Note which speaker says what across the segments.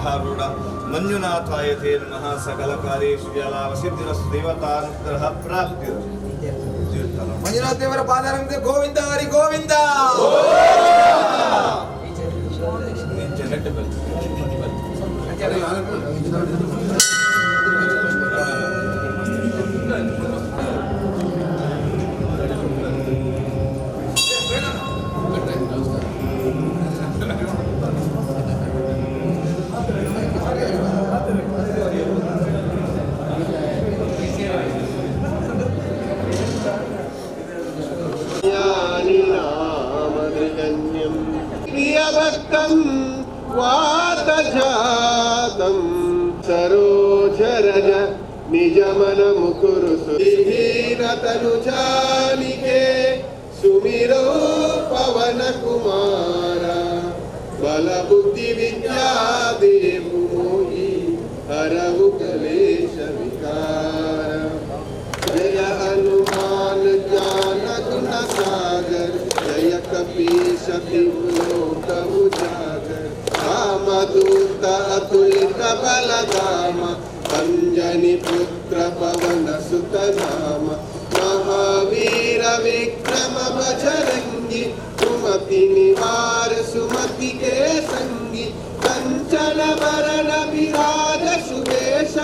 Speaker 1: ಮೇಘಾರೂಢ ಮಂಜುನಾಥಾಯ ತೇ ನಮಃ. ಸಕಲ ಕಾರ್ಯೇಷು ಜಲಾವ ಸಿದ್ಧಿರಸ್ತು, ದೇವತಾನುಗ್ರಹ ಪ್ರಾಪ್ತಿರಸ್ತು.
Speaker 2: ಮಂಜುನಾಥ ದೇವರ ಪಾದಾರವಿಂದ ಗೋವಿಂದ ಹರಿ ಗೋವಿಂದ.
Speaker 3: ജ്ഞാനിനാമൃഗന്യം പ്രിയഭക്തം വാതജാതം സരോജരജ നിജമന മുകുരു സുഹീനതനുജാനികേ സുമിരോ പവന കുമാര ബലബുദ്ധി വിദ്യാ ദേവു മോഹി ഹരവു കലേശ വികാര. जय हनुमान ज्ञान गुण सागर, जय कपीश लोक उजागर। राम दूत अतुलित बल धाम, अंजनी पुत्र पवन सुत नाम। महावीर विक्रम बजरंगी, सुमति निवार सुमति के संगी। कंचन बरन विराज सुवेश,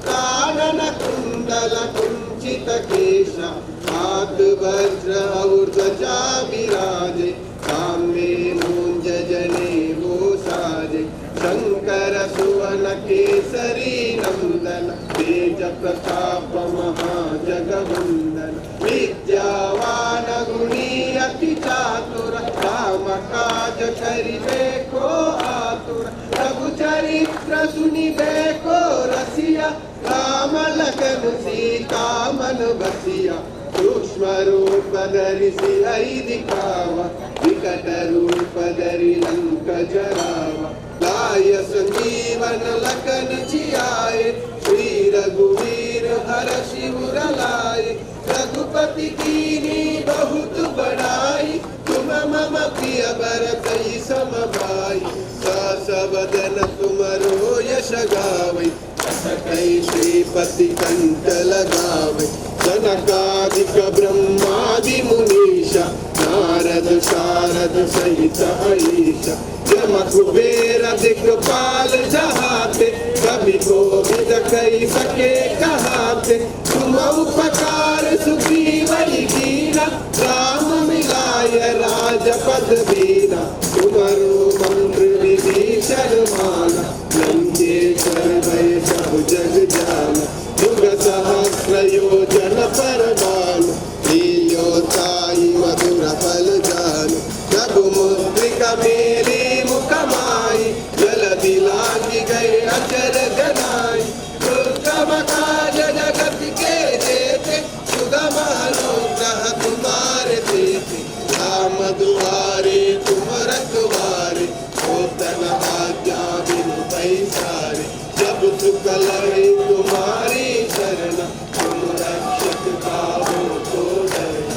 Speaker 3: कानन कुंडल कुंचित केश। हाथ वज्र और ध्वजा विराजे, कामे मूंज जने वो साजे। शंकर सुवन केसरी नंदन, तेज प्रताप महाजगवंदन। विद्यावान गुणी अति चातुर, राम काज करिबे को आतुर। रघु चरित्र सुनिबे को रसिया, राम लखन सीता मन बसिया। सूक्ष्म रूप धरि सियहि दिखावा, विकट रूप धरि लंक जरावा। लाय संजीवन लखन जियाए, श्री रघुवीर हर शिवर लाए। रघुपति कीन्ही बहुत बड़ाई, तुम मम प्रिय भरतई सम भाई। सहस बदन तुमरो यश गावै, अस कहि श्रीपति कंठ लगावै। सनकादिक ब्रह्मादि मुनीश, नारद सारद सहित अहीश। यम कुबेर दिखपाल जहाते, कवि कोविद कहि सके कहाते। तुम उपकार सुग्रीवहि कीन्हा, राम मिलाय राजपद दीन्हा। तुम्हरो मंत्र विभीषण माना, लंकेश्वर भय सब जग जाना। युग सहस्र योजन पर भानु, लील्योताहि मधुर फल जानु। प्रभु मुद्रिका मेली मुख माहि, जलधि लांघि गए अचरज नाहि। दुर्गम काज जगत के जेते, सुगम अनुग्रह तुम्हारे तेते। राम दुआरे तुम रखवारे, होत न आज्ञा बिनु पैसारे। जब सुख लहे तुम्हारी शरण, तुम रक्षक काहू को डरना।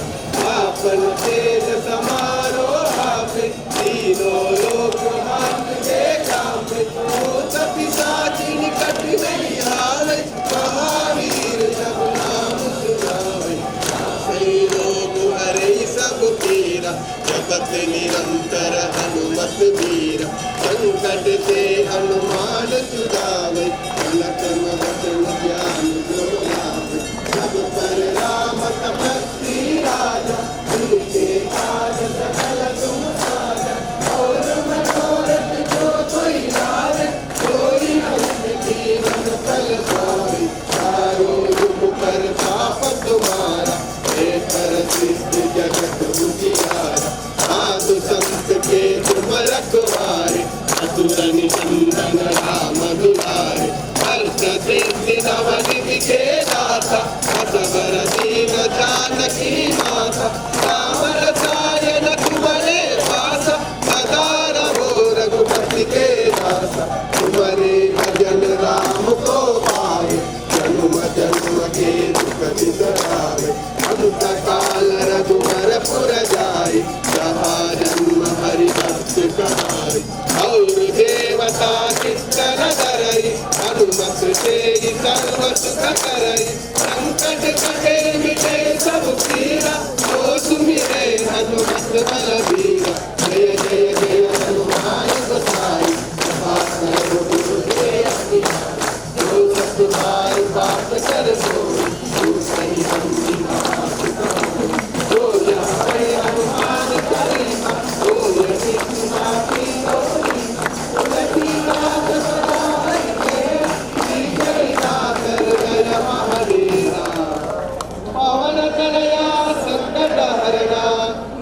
Speaker 3: आपन तेज समारो आपे, तीनों लोक हांकते कांपे। भूत पिशाच निकट नहीं आवे, महावीर जब नाम सुनावे। नासै रोग हरै सब पीरा, जपत निरंतर हनुमत बीरा। संकट ते हनुमान छुड़ावे, मन क्रम वचन ध्यान जो लावे। सब पर राम तपस्वी राजा, तिनके काज सकल तुम साजा। और मनोरथ जो कोई लावे, सोई अमित जीवन फल पावे। चारों युग परताप तुम्हारा, है प्रसिद्ध जगत उजियारा। साधु संत के तुम रखवारे, असुर निकंदन राम दुलारे। अष्ट सिद्धि नवनिधि के दाता, असबर दीन जानकी माता। राम रसायन तुम्हारे पासा, सदा रहो रघुपति के दासा। तुम्हारे भजन राम को पाए, जन्म जन्म के दुख बिसरावे। अंत काल रघुवर पुर जाए, जहाँ जन्म हरि भक्त कहाई। और देवता चित्तन।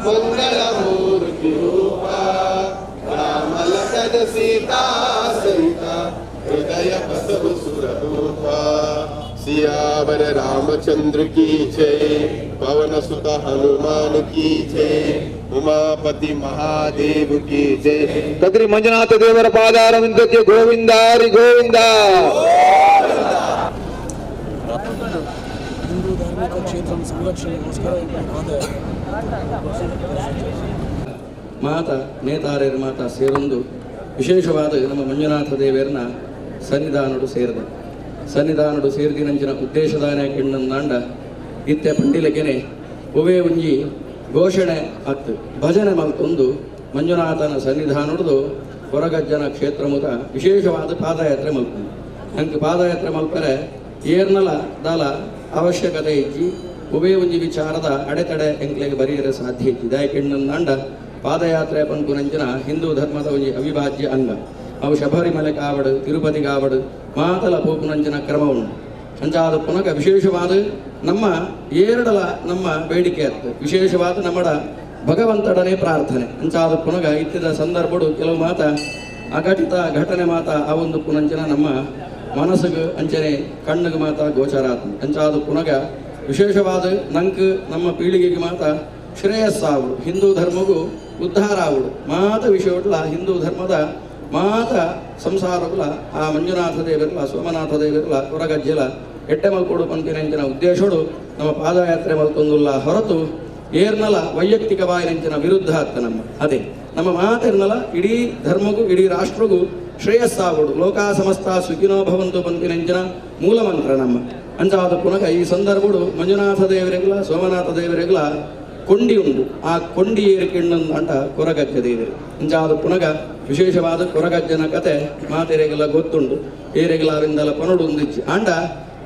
Speaker 3: मंगल मूर्ति रूपा, राम लखन सीता सहिता, हृदय बसहु सुर भूपा। सियावर रामचंद्र की जय, पवन सुत हनुमान की जय, उमापति महादेव की जय।
Speaker 2: ಕದ್ರಿ ಮಂಜುನಾಥ ದೇವರ ಪಾದಾರವಿಂದಕ್ಕೆ ಗೋವಿಂದ ಹರಿ ಗೋವಿಂದ.
Speaker 4: ಹಿಂದೂ ಧಾರ್ಮಿಕ ಕ್ಷೇತ್ರ ಸಂರಕ್ಷಣೆಗೋಸ್ಕರ ಈ ಪಾದಯಾತ್ರೆ.
Speaker 5: ಮಾತ ನೇತಾರರ ಮಾತ ಸೇರೊಂದು ವಿಶೇಷವಾದ ನಮ್ಮ ಮಂಜುನಾಥ ದೇವರನ ಸನ್ನಿಧಾನಡು ಸೇರಿದೆ. ಸನ್ನಿಧಾನಡು ಸೇರಿದಿನಂಚಿನ ಉದ್ದೇಶದಾನ ಕಿಣ್ಣಂದಾಂಡ ಇತ್ತೆ ಪಂಡಿಲಕೆನೆ ಒವೇ ಒಂಜಿ ಘೋಷಣೆ ಅತ್ತು ಭಜನೆ ಮಲ್ತೊಂದು ಮಂಜುನಾಥನ ಸನ್ನಿಧಾನಡ್ದು ಕೊರಗಜ್ಜನ ಕ್ಷೇತ್ರ ಮುತ ವಿಶೇಷವಾದ ಪಾದಯಾತ್ರೆ ಮಲ್ಪುಂಡು. ಅಂಕ್ ಪಾದಯಾತ್ರೆ ಮಲ್ಪರೆ ಏರ್ನಲ ದಾಲ ಅವಶ್ಯಕತೆ ಇಜ್ಜಿ. ಒವೇ ಒಂಜಿ ವಿಚಾರದ ಅಡೆತಡೆ ಎಂಕ್ಲೆಗ್ ಬರಿಯರೆ ಸಾಧ್ಯ ಇಜ್ಜಿ. ದಾಯಕಿಣ್ಣಂದಾಂಡ ಪಾದಯಾತ್ರೆ ಪನ್ಪುನಂಚಿನ ಹಿಂದೂ ಧರ್ಮದ ಒಂಜಿ ಅವಿಭಾಜ್ಯ ಅಂಗ. ಅವು ಶಬರಿಮಲೆ ಕಾವಡು, ತಿರುಪತಿ ಕಾವಡು, ಮಾತಲ ಪೋಪುನಂಚಿನ ಕ್ರಮ ಉಂಡು. ಅಂಚಾದ ಪುನಕ ವಿಶೇಷವಾದ ನಮ್ಮ ಏರಡಲ ನಮ್ಮ ಬೇಡಿಕೆ ಅತ್ತು ವಿಶೇಷವಾದ ನಮ್ಮಡ ಭಗವಂತಡನೆ ಪ್ರಾರ್ಥನೆ. ಅಂಚಾದ ಪುನಗ ಇತ್ತಿದ ಸಂದರ್ಭಡು ಕೆಲವು ಮಾತ ಅಘಟಿತ ಘಟನೆ ಮಾತ ಆ ಒಂದು ಪುನಂಚಿನ ನಮ್ಮ ಮನಸ್ಸಿಗೆ ಅಂಚನೆ ಕಣ್ಣಿಗೆ ಮಾತ ಗೋಚರ ಆತು. ಅಂಚಾದ ಪುನಗ ವಿಶೇಷವಾದ ನಂಕ್ ನಮ್ಮ ಪೀಳಿಗೆಗೆ ಮಾತ ಶ್ರೇಯಸ್ಸಾವುಡು, ಹಿಂದೂ ಧರ್ಮಗೂ ಉದ್ಧಾರ ಆವುಡು. ಮಾತ ವಿಷಯಟ್ಲ ಹಿಂದೂ ಧರ್ಮದ ಮಾತ ಸಂಸಾರಗುಲ ಆ ಮಂಜುನಾಥ ದೇವರ್ಲ, ಸೋಮನಾಥ ದೇವರ್ಲ, ಕೊರಗಜ್ಜಲ ಎಟ್ಟೆ ಮಲ್ಕೋಡು ಪನ್ಪಿನಂಚಿನ ಉದ್ದೇಶಡು ನಮ್ಮ ಪಾದಯಾತ್ರೆ ಮಲ್ತೊಂದುಲ್ಲ ಹೊರತು ಏರ್ನಲ ವೈಯಕ್ತಿಕವಾಯಿನಂಚಿನ ವಿರುದ್ಧ ಅತ್ತ ನಮ್ಮ. ಅದೇ ನಮ್ಮ ಮಾತಿರ್ನಲ ಇಡೀ ಧರ್ಮಗೂ ಇಡೀ ರಾಷ್ಟ್ರಗೂ ಶ್ರೇಯಸ್ಸಾವುಡು. ಲೋಕಾ ಸಮಸ್ತ ಸುಖಿನೋ ಭವಂತು ಪನ್ಪಿನಂಚಿನ ಮೂಲಮಂತ್ರ ನಮ್ಮ. ಅಂಚಾದ ಪುನಗ ಈ ಸಂದರ್ಭಡು ಮಂಜುನಾಥ ದೇವರಿಗಲ, ಸೋಮನಾಥ ದೇವರಿಗಲ ಕೊಂಡಿ ಉಂಡು. ಆ ಕೊಂಡಿ ಏರಿಕೆಣ್ಣಂದು ಅಂಟ ಕೊರಗಜ್ಜ ದೇವರು. ಅಂಚಾದ ಪುನಗ ವಿಶೇಷವಾದ ಕೊರಗಜ್ಜನ ಕತೆ ಮಾತೆರೆಗೆಲ್ಲ ಗೊತ್ತುಂಡು. ಏರೆಗಲ ಅವಿಂದಲ ಪನಡು ಉಂದಿಚ್ಚಿ ಆಂಡ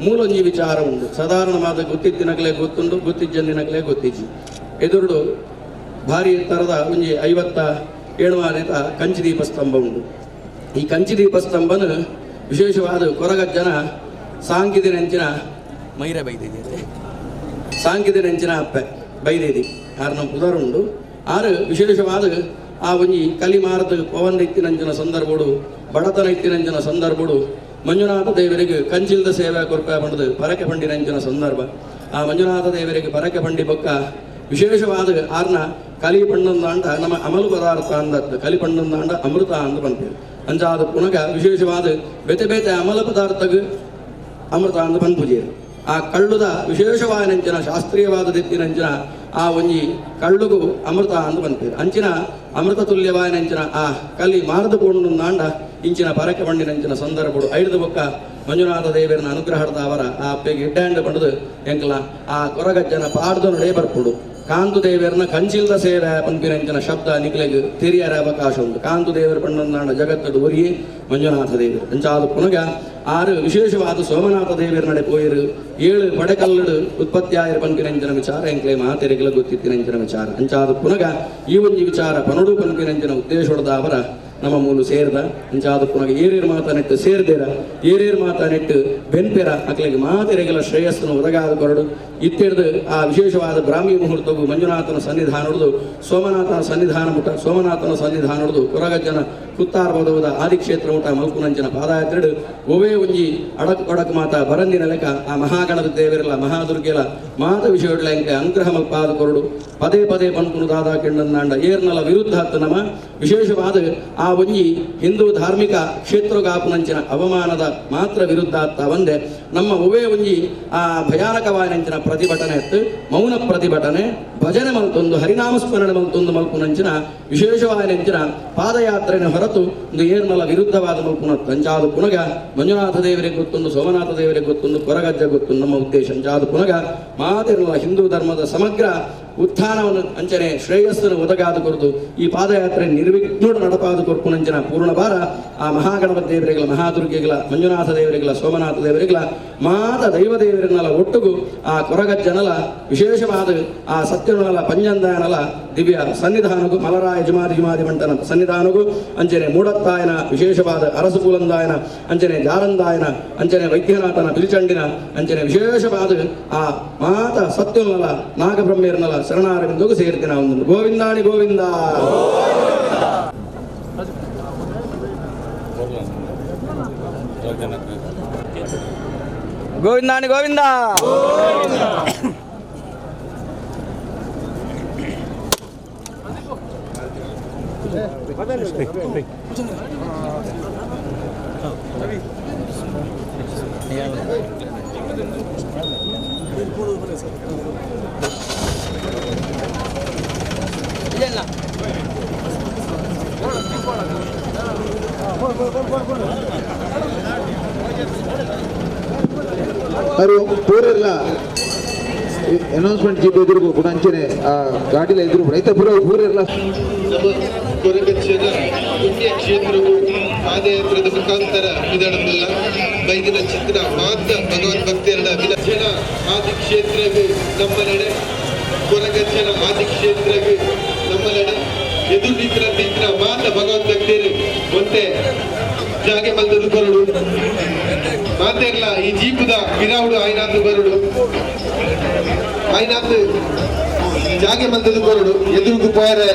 Speaker 5: ಮೂಲೊಂಜಿ ವಿಚಾರ ಉಂಡು. ಸಾಧಾರಣವಾದ ಗೊತ್ತಿತ್ತಿನಗಲೇ ಗೊತ್ತುಂಡು, ಗೊತ್ತಿಜ್ಜಂದಿನಗಲೇ ಗೊತ್ತಿಜ್ಜಿ. ಎದುರುಡು ಭಾರಿ ಎತ್ತರದ ಒಂಜಿ 57 ಕಂಚಿ ದೀಪಸ್ತಂಭ ಉಂಡು. ಈ ಕಂಚಿ ದೀಪಸ್ತಂಭನ ವಿಶೇಷವಾದ ಕೊರಗಜ್ಜನ ಸಾಂಕಿದಿನಂಚಿನ ಮೈರ ಬೈದಿದೆ, ಸಾಂಕಿದಿನಂಚಿನ ಅಪ್ಪೆ ಬೈದೇದಿ ಆರ್ನ ಪುದರುಂಡು. ಆರು ವಿಶೇಷವಾದ ಆ ಒಂಜಿ ಕಲಿಮಾರದ ಪವನ್ ಇತ್ತಿನಂಚಿನ ಸಂದರ್ಭಡು, ಬಡತನ ಇತ್ತಿನಂಚಿನ ಸಂದರ್ಭಡು ಮಂಜುನಾಥ ದೇವರಿಗೆ ಕಂಚಿಲ್ದ ಸೇವೆ ಕೊರ್ಪ ಪಂಡದು ಪರಕೆ ಪಂಡಿನಂಚಿನ ಸಂದರ್ಭ. ಆ ಮಂಜುನಾಥ ದೇವರಿಗೆ ಪರಕೆ ಪಂಡಿ ಬೊಕ್ಕ ವಿಶೇಷವಾದ ಆರ್ನ ಕಲಿ ಪಣ್ಣಂದಾಂಡ ನಮ್ಮ ಅಮಲು ಪದಾರ್ಥ ಅಂದತ್ತು ಕಲಿ ಪಣ್ಣಂದಾಂಡ ಅಮೃತ ಅಂದು ಪನ್ಪೇರು. ಅಂಚಾದ ಪುನಗ ವಿಶೇಷವಾದ ಬೇತೆ ಬೇತೆ ಅಮಲ ಪದಾರ್ಥಗ್ ಅಮೃತ ಅಂದು ಪನ್ಪುಜೇರು. ಆ ಕಳ್ಳುದ ವಿಶೇಷವಾದ ಶಾಸ್ತ್ರೀಯವಾದ ದಿತ್ತಿನಂಚಿನ ಆ ಒಂಜಿ ಕಳ್ಳುಗು ಅಮೃತ ಅಂದು ಪನ್ಪೇರು. ಅಂಚಿನ ಅಮೃತ ತುಲ್ಯವಾಯಿನಂಚಿನ ಆ ಕಲಿ ಮಾರದು ಕೊಂಡಾಂಡ ಇಂಚಿನ ಪರಕೆ ಬಂಡಿನಂಚಿನ ಸಂದರ್ಭಡು ಐದು ಬೊಕ್ಕ ಮಂಜುನಾಥ ದೇವರನ ಅನುಗ್ರಹದ ಅವರ ಆ ಅಪ್ಪೆಗೆ ಇಡ್ಡಾಂಡ ಪಂಡದು ಎಂಕಲ ಆ ಕೊರಗಜ್ಜನ ಪಾಡ್ದು ನಡೆ ಬರ್ಪುಡು. ಕಾಂತು ದೇವರನ ಕಂಚಿಲ್ದ ಸೇವೆ ಪನ್ಪಿನಂಚಿನ ಶಬ್ದ ನಿಕ್ಲೆಗ್ ತೆರಿಯರ ಅವಕಾಶ ಉಂಟು. ಕಾಂತು ದೇವರ ಪಣ್ಣಂದಾಂಡ ಜಗತ್ತದ ಒರಿಯೇ ಮಂಜುನಾಥ ದೇವರು. ಅಂಚಾದ ಪುನಗ ಆರು ವಿಶೇಷವಾದ ಸೋಮನಾಥ ದೇವರ ನಡೆ ಪೋಯಿರು 7 ಪಡೆಕಲ್ಲಡು ಉತ್ಪತ್ತಿಯಾಯಿರ ಪನ್ಪಿನಂಚಿನ ವಿಚಾರ ಎಂಕ್ಲೆ ಮಾತೆರೆಗಲ ಗೊತ್ತಿತ್ತಿನಂಚಿನ ವಿಚಾರ. ಅಂಚಾದ ಪುನಗ ಈ ಒಂಜಿ ವಿಚಾರ ಪನಡು ಪನ್ಪಿನಂಚಿನ ಉದ್ದೇಶದ ಅವರ ನಮ್ಮ ಮೂಲು ಸೇರ್ದ. ಅಂಚಾದ ಪುನಗ ಏರೇರು ಮಾತ ನೆಟ್ಟು ಸೇರ್ದೇರ, ಏರೇರು ಮಾತ ನೆಟ್ಟು ಬೆನ್ಪೆರ ಅಕ್ಲೆಗೆ ಮಾತೆರೆಗಲ ಶ್ರೇಯಸ್ಸನ್ನು ಒದಗಾದ ಕೊರಡು ಇತ್ತೆಡ್ದು ಆ ವಿಶೇಷವಾದ ಬ್ರಾಹ್ಮಿ ಮುಹೂರ್ತವು ಮಂಜುನಾಥನ ಸನ್ನಿಧಾನಡ್ದು ಸೋಮನಾಥನ ಸನ್ನಿಧಾನ ಮುಟ, ಸೋಮನಾಥನ ಸನ್ನಿಧಾನಡ್ದು ಕೊರಗಜ್ಜನ ಕುತ್ತಾರ್ಬದವುದ ಆದಿಕ್ಷೇತ್ರ ಮುಟ ಮಲ್ಕುನಂಚಿನ ಪಾದಯಾತ್ರೆಡು ಒವೇ ಒಂಜಿ ಅಡಕ್ ಕೊಡಕ್ ಮಾತ ಬರಂದಿನ ಲೆಕ್ಕ ಆ ಮಹಾಗಣದ ದೇವರಲ್ಲ ಮಹಾದುರ್ಗೆಲ ಮಾತ ವಿಷಯಗಳ ಎಂಕೆ ಅನುಗ್ರಹ ಮಲ್ಪಾದ ಕೊರಡು. ಪದೇ ಪದೇ ಪನ್ಪುನು ದಾದಾ ಕೆಂಡನ್ನಾಂಡ ಏರ್ನಲ ವಿರುದ್ಧ ಹತ್ತು ನಮ್ಮ ವಿಶೇಷವಾದ ಆ ಒಂಜಿ ಹಿಂದೂ ಧಾರ್ಮಿಕ ಕ್ಷೇತ್ರಗಾಪುನಂಚಿನ ಅವಮಾನದ ಮಾತ್ರ ವಿರುದ್ಧ ಅತ್ತ ಒಂದೇ ನಮ್ಮ ಒವೇ ಒಂಜಿ ಆ ಭಯಾನಕವಾಯಿನಂಚಿನ ಪ್ರತಿಭಟನೆ ಎತ್ತು ಮೌನ ಪ್ರತಿಭಟನೆ ಭಜನೆ ಮಲ್ತೊಂದು ಹರಿನಾಮಸ್ಮರಣೆ ಮಲ್ತೊಂದು ಮಲ್ಪುನಂಚಿನ ವಿಶೇಷವಾಯಿನಂಚಿನ ಪಾದಯಾತ್ರೆನ ಹೊರತು ಒಂದು ಏರ್ನಲ ವಿರುದ್ಧವಾದ ಮಲ್ಪುನ ಅಂಚಾದ ಪುನಗ ಮಂಜುನಾಥ ದೇವರಿಗೆ ಗೊತ್ತೊಂದು, ಸೋಮನಾಥ ದೇವರಿಗೆ ಗೊತ್ತೊಂದು, ಕೊರಗಜ್ಜ ಗೊತ್ತೊಂದು ನಮ್ಮ ಉದ್ದೇಶ. ಅಂಚಾದ ಪುನಗ ಮಾತಿರಲ್ಲ ಹಿಂದೂ ಧರ್ಮದ ಸಮಗ್ರ ಉತ್ಥಾನವನ್ನು ಅಂಚನೆ ಶ್ರೇಯಸ್ಸನ್ನು ಒದಗಾದ ಕೊರತು ಈ ಪಾದಯಾತ್ರೆ ನಿರ್ವಿಘ್ನೋಡು ನಡಪಾದ ಕೊರ್ಪುನಂಚಿನ ಪೂರ್ಣ ಭಾರ ಆ ಮಹಾಗಣಪತಿ ದೇವರಿಗಳ, ಮಹಾದುರ್ಗೆಗಳ, ಮಂಜುನಾಥ ದೇವರಿಗಳ, ಸೋಮನಾಥ ದೇವರಿಗಳ ಮಾತ ದೈವ ದೇವರನ್ನೆಲ್ಲ ಒಟ್ಟುಗು ಆ ಕೊರಗಜ್ಜನಲ ವಿಶೇಷವಾದ ಆ ಸತ್ಯನಲ ಪಂಜಂದಾಯನಲ ದಿವ್ಯ ಸನ್ನಿಧಾನಗು ಮಲರಾಯ ಜುಮಾದಿ ಜುಮಾದಿ ಮಂಟನ ಸನ್ನಿಧಾನಗು ಅಂಚನೆ ಮೂಡತ್ತಾಯನ ವಿಶೇಷವಾದ ಅರಸುಕುಲಂದಾಯನ ಅಂಚನೆ ಜಾರಂದಾಯನ ಅಂಚನೆ ವೈದ್ಯನಾಥನ ಬಿಲ್ಚಂಡಿನ ಅಂಚನೆ ವಿಶೇಷವಾದ ಆ ಮಾತ ಸತ್ಯನಲ ನಾಗಬ್ರಹ್ಮೇರ್ನಲ ಶರಣಾರವಿಂದಗೂ ಸೇರ್ತೀನಿ ಒಂದು ಗೋವಿಂದಾಣಿ ಗೋವಿಂದ. ಗೋವಿಂದಾಣಿ ಗೋವಿಂದ.
Speaker 6: ಪೂರೆಲ್ಲ ಅನೌನ್ಸ್ಮೆಂಟ್ ಜೀಪ್ ಎದುರು ಕೂಡ ಅಂಚನೆ ಆ ಗಾಡಿಲ ಎದುರು ರೈತ ಪೂರ ಪೂರೆಲ್ಲ
Speaker 3: ನಮ್ಮ ಕೊರಗಚ್ಚನ ಪುಣ್ಯ ಕ್ಷೇತ್ರವು ಪಾದಯಾತ್ರದ ಮುಖಾಂತರ ಇದಡಲ್ಲ ಬೈದಿನ ಚಿತ್ರ ಮಾತ ಭಗವದ್ ಭಕ್ತಿಯರ ವಿಲಕ್ಷಣ ಆದಿ ಕ್ಷೇತ್ರವು ನಮ್ಮ ನಡೆ ಕೊರಗಚ್ಚನ ಆದಿ ಕ್ಷೇತ್ರವು ನಮ್ಮ ನಡೆ ಎದುರು ನಿತ್ರ ನಿತ್ರ ಮಾತ ಭಗವದ್ ಭಕ್ತಿಯರು ಒಂತೆ ಜಾಗೆ ಮಲ್ದದು ಬರಡು ಮಾತೆರ್ಲ ಈ ಜೀಪುದ ಬಿರಾವುಡು ಆಯ್ನಾಥ್ ಬರಡು ಆಯ್ನಾಥ್ ಜಾಗೆ ಮಲ್ದದು ಬರಡು ಎದುರುಗು ಪೋಯರೆ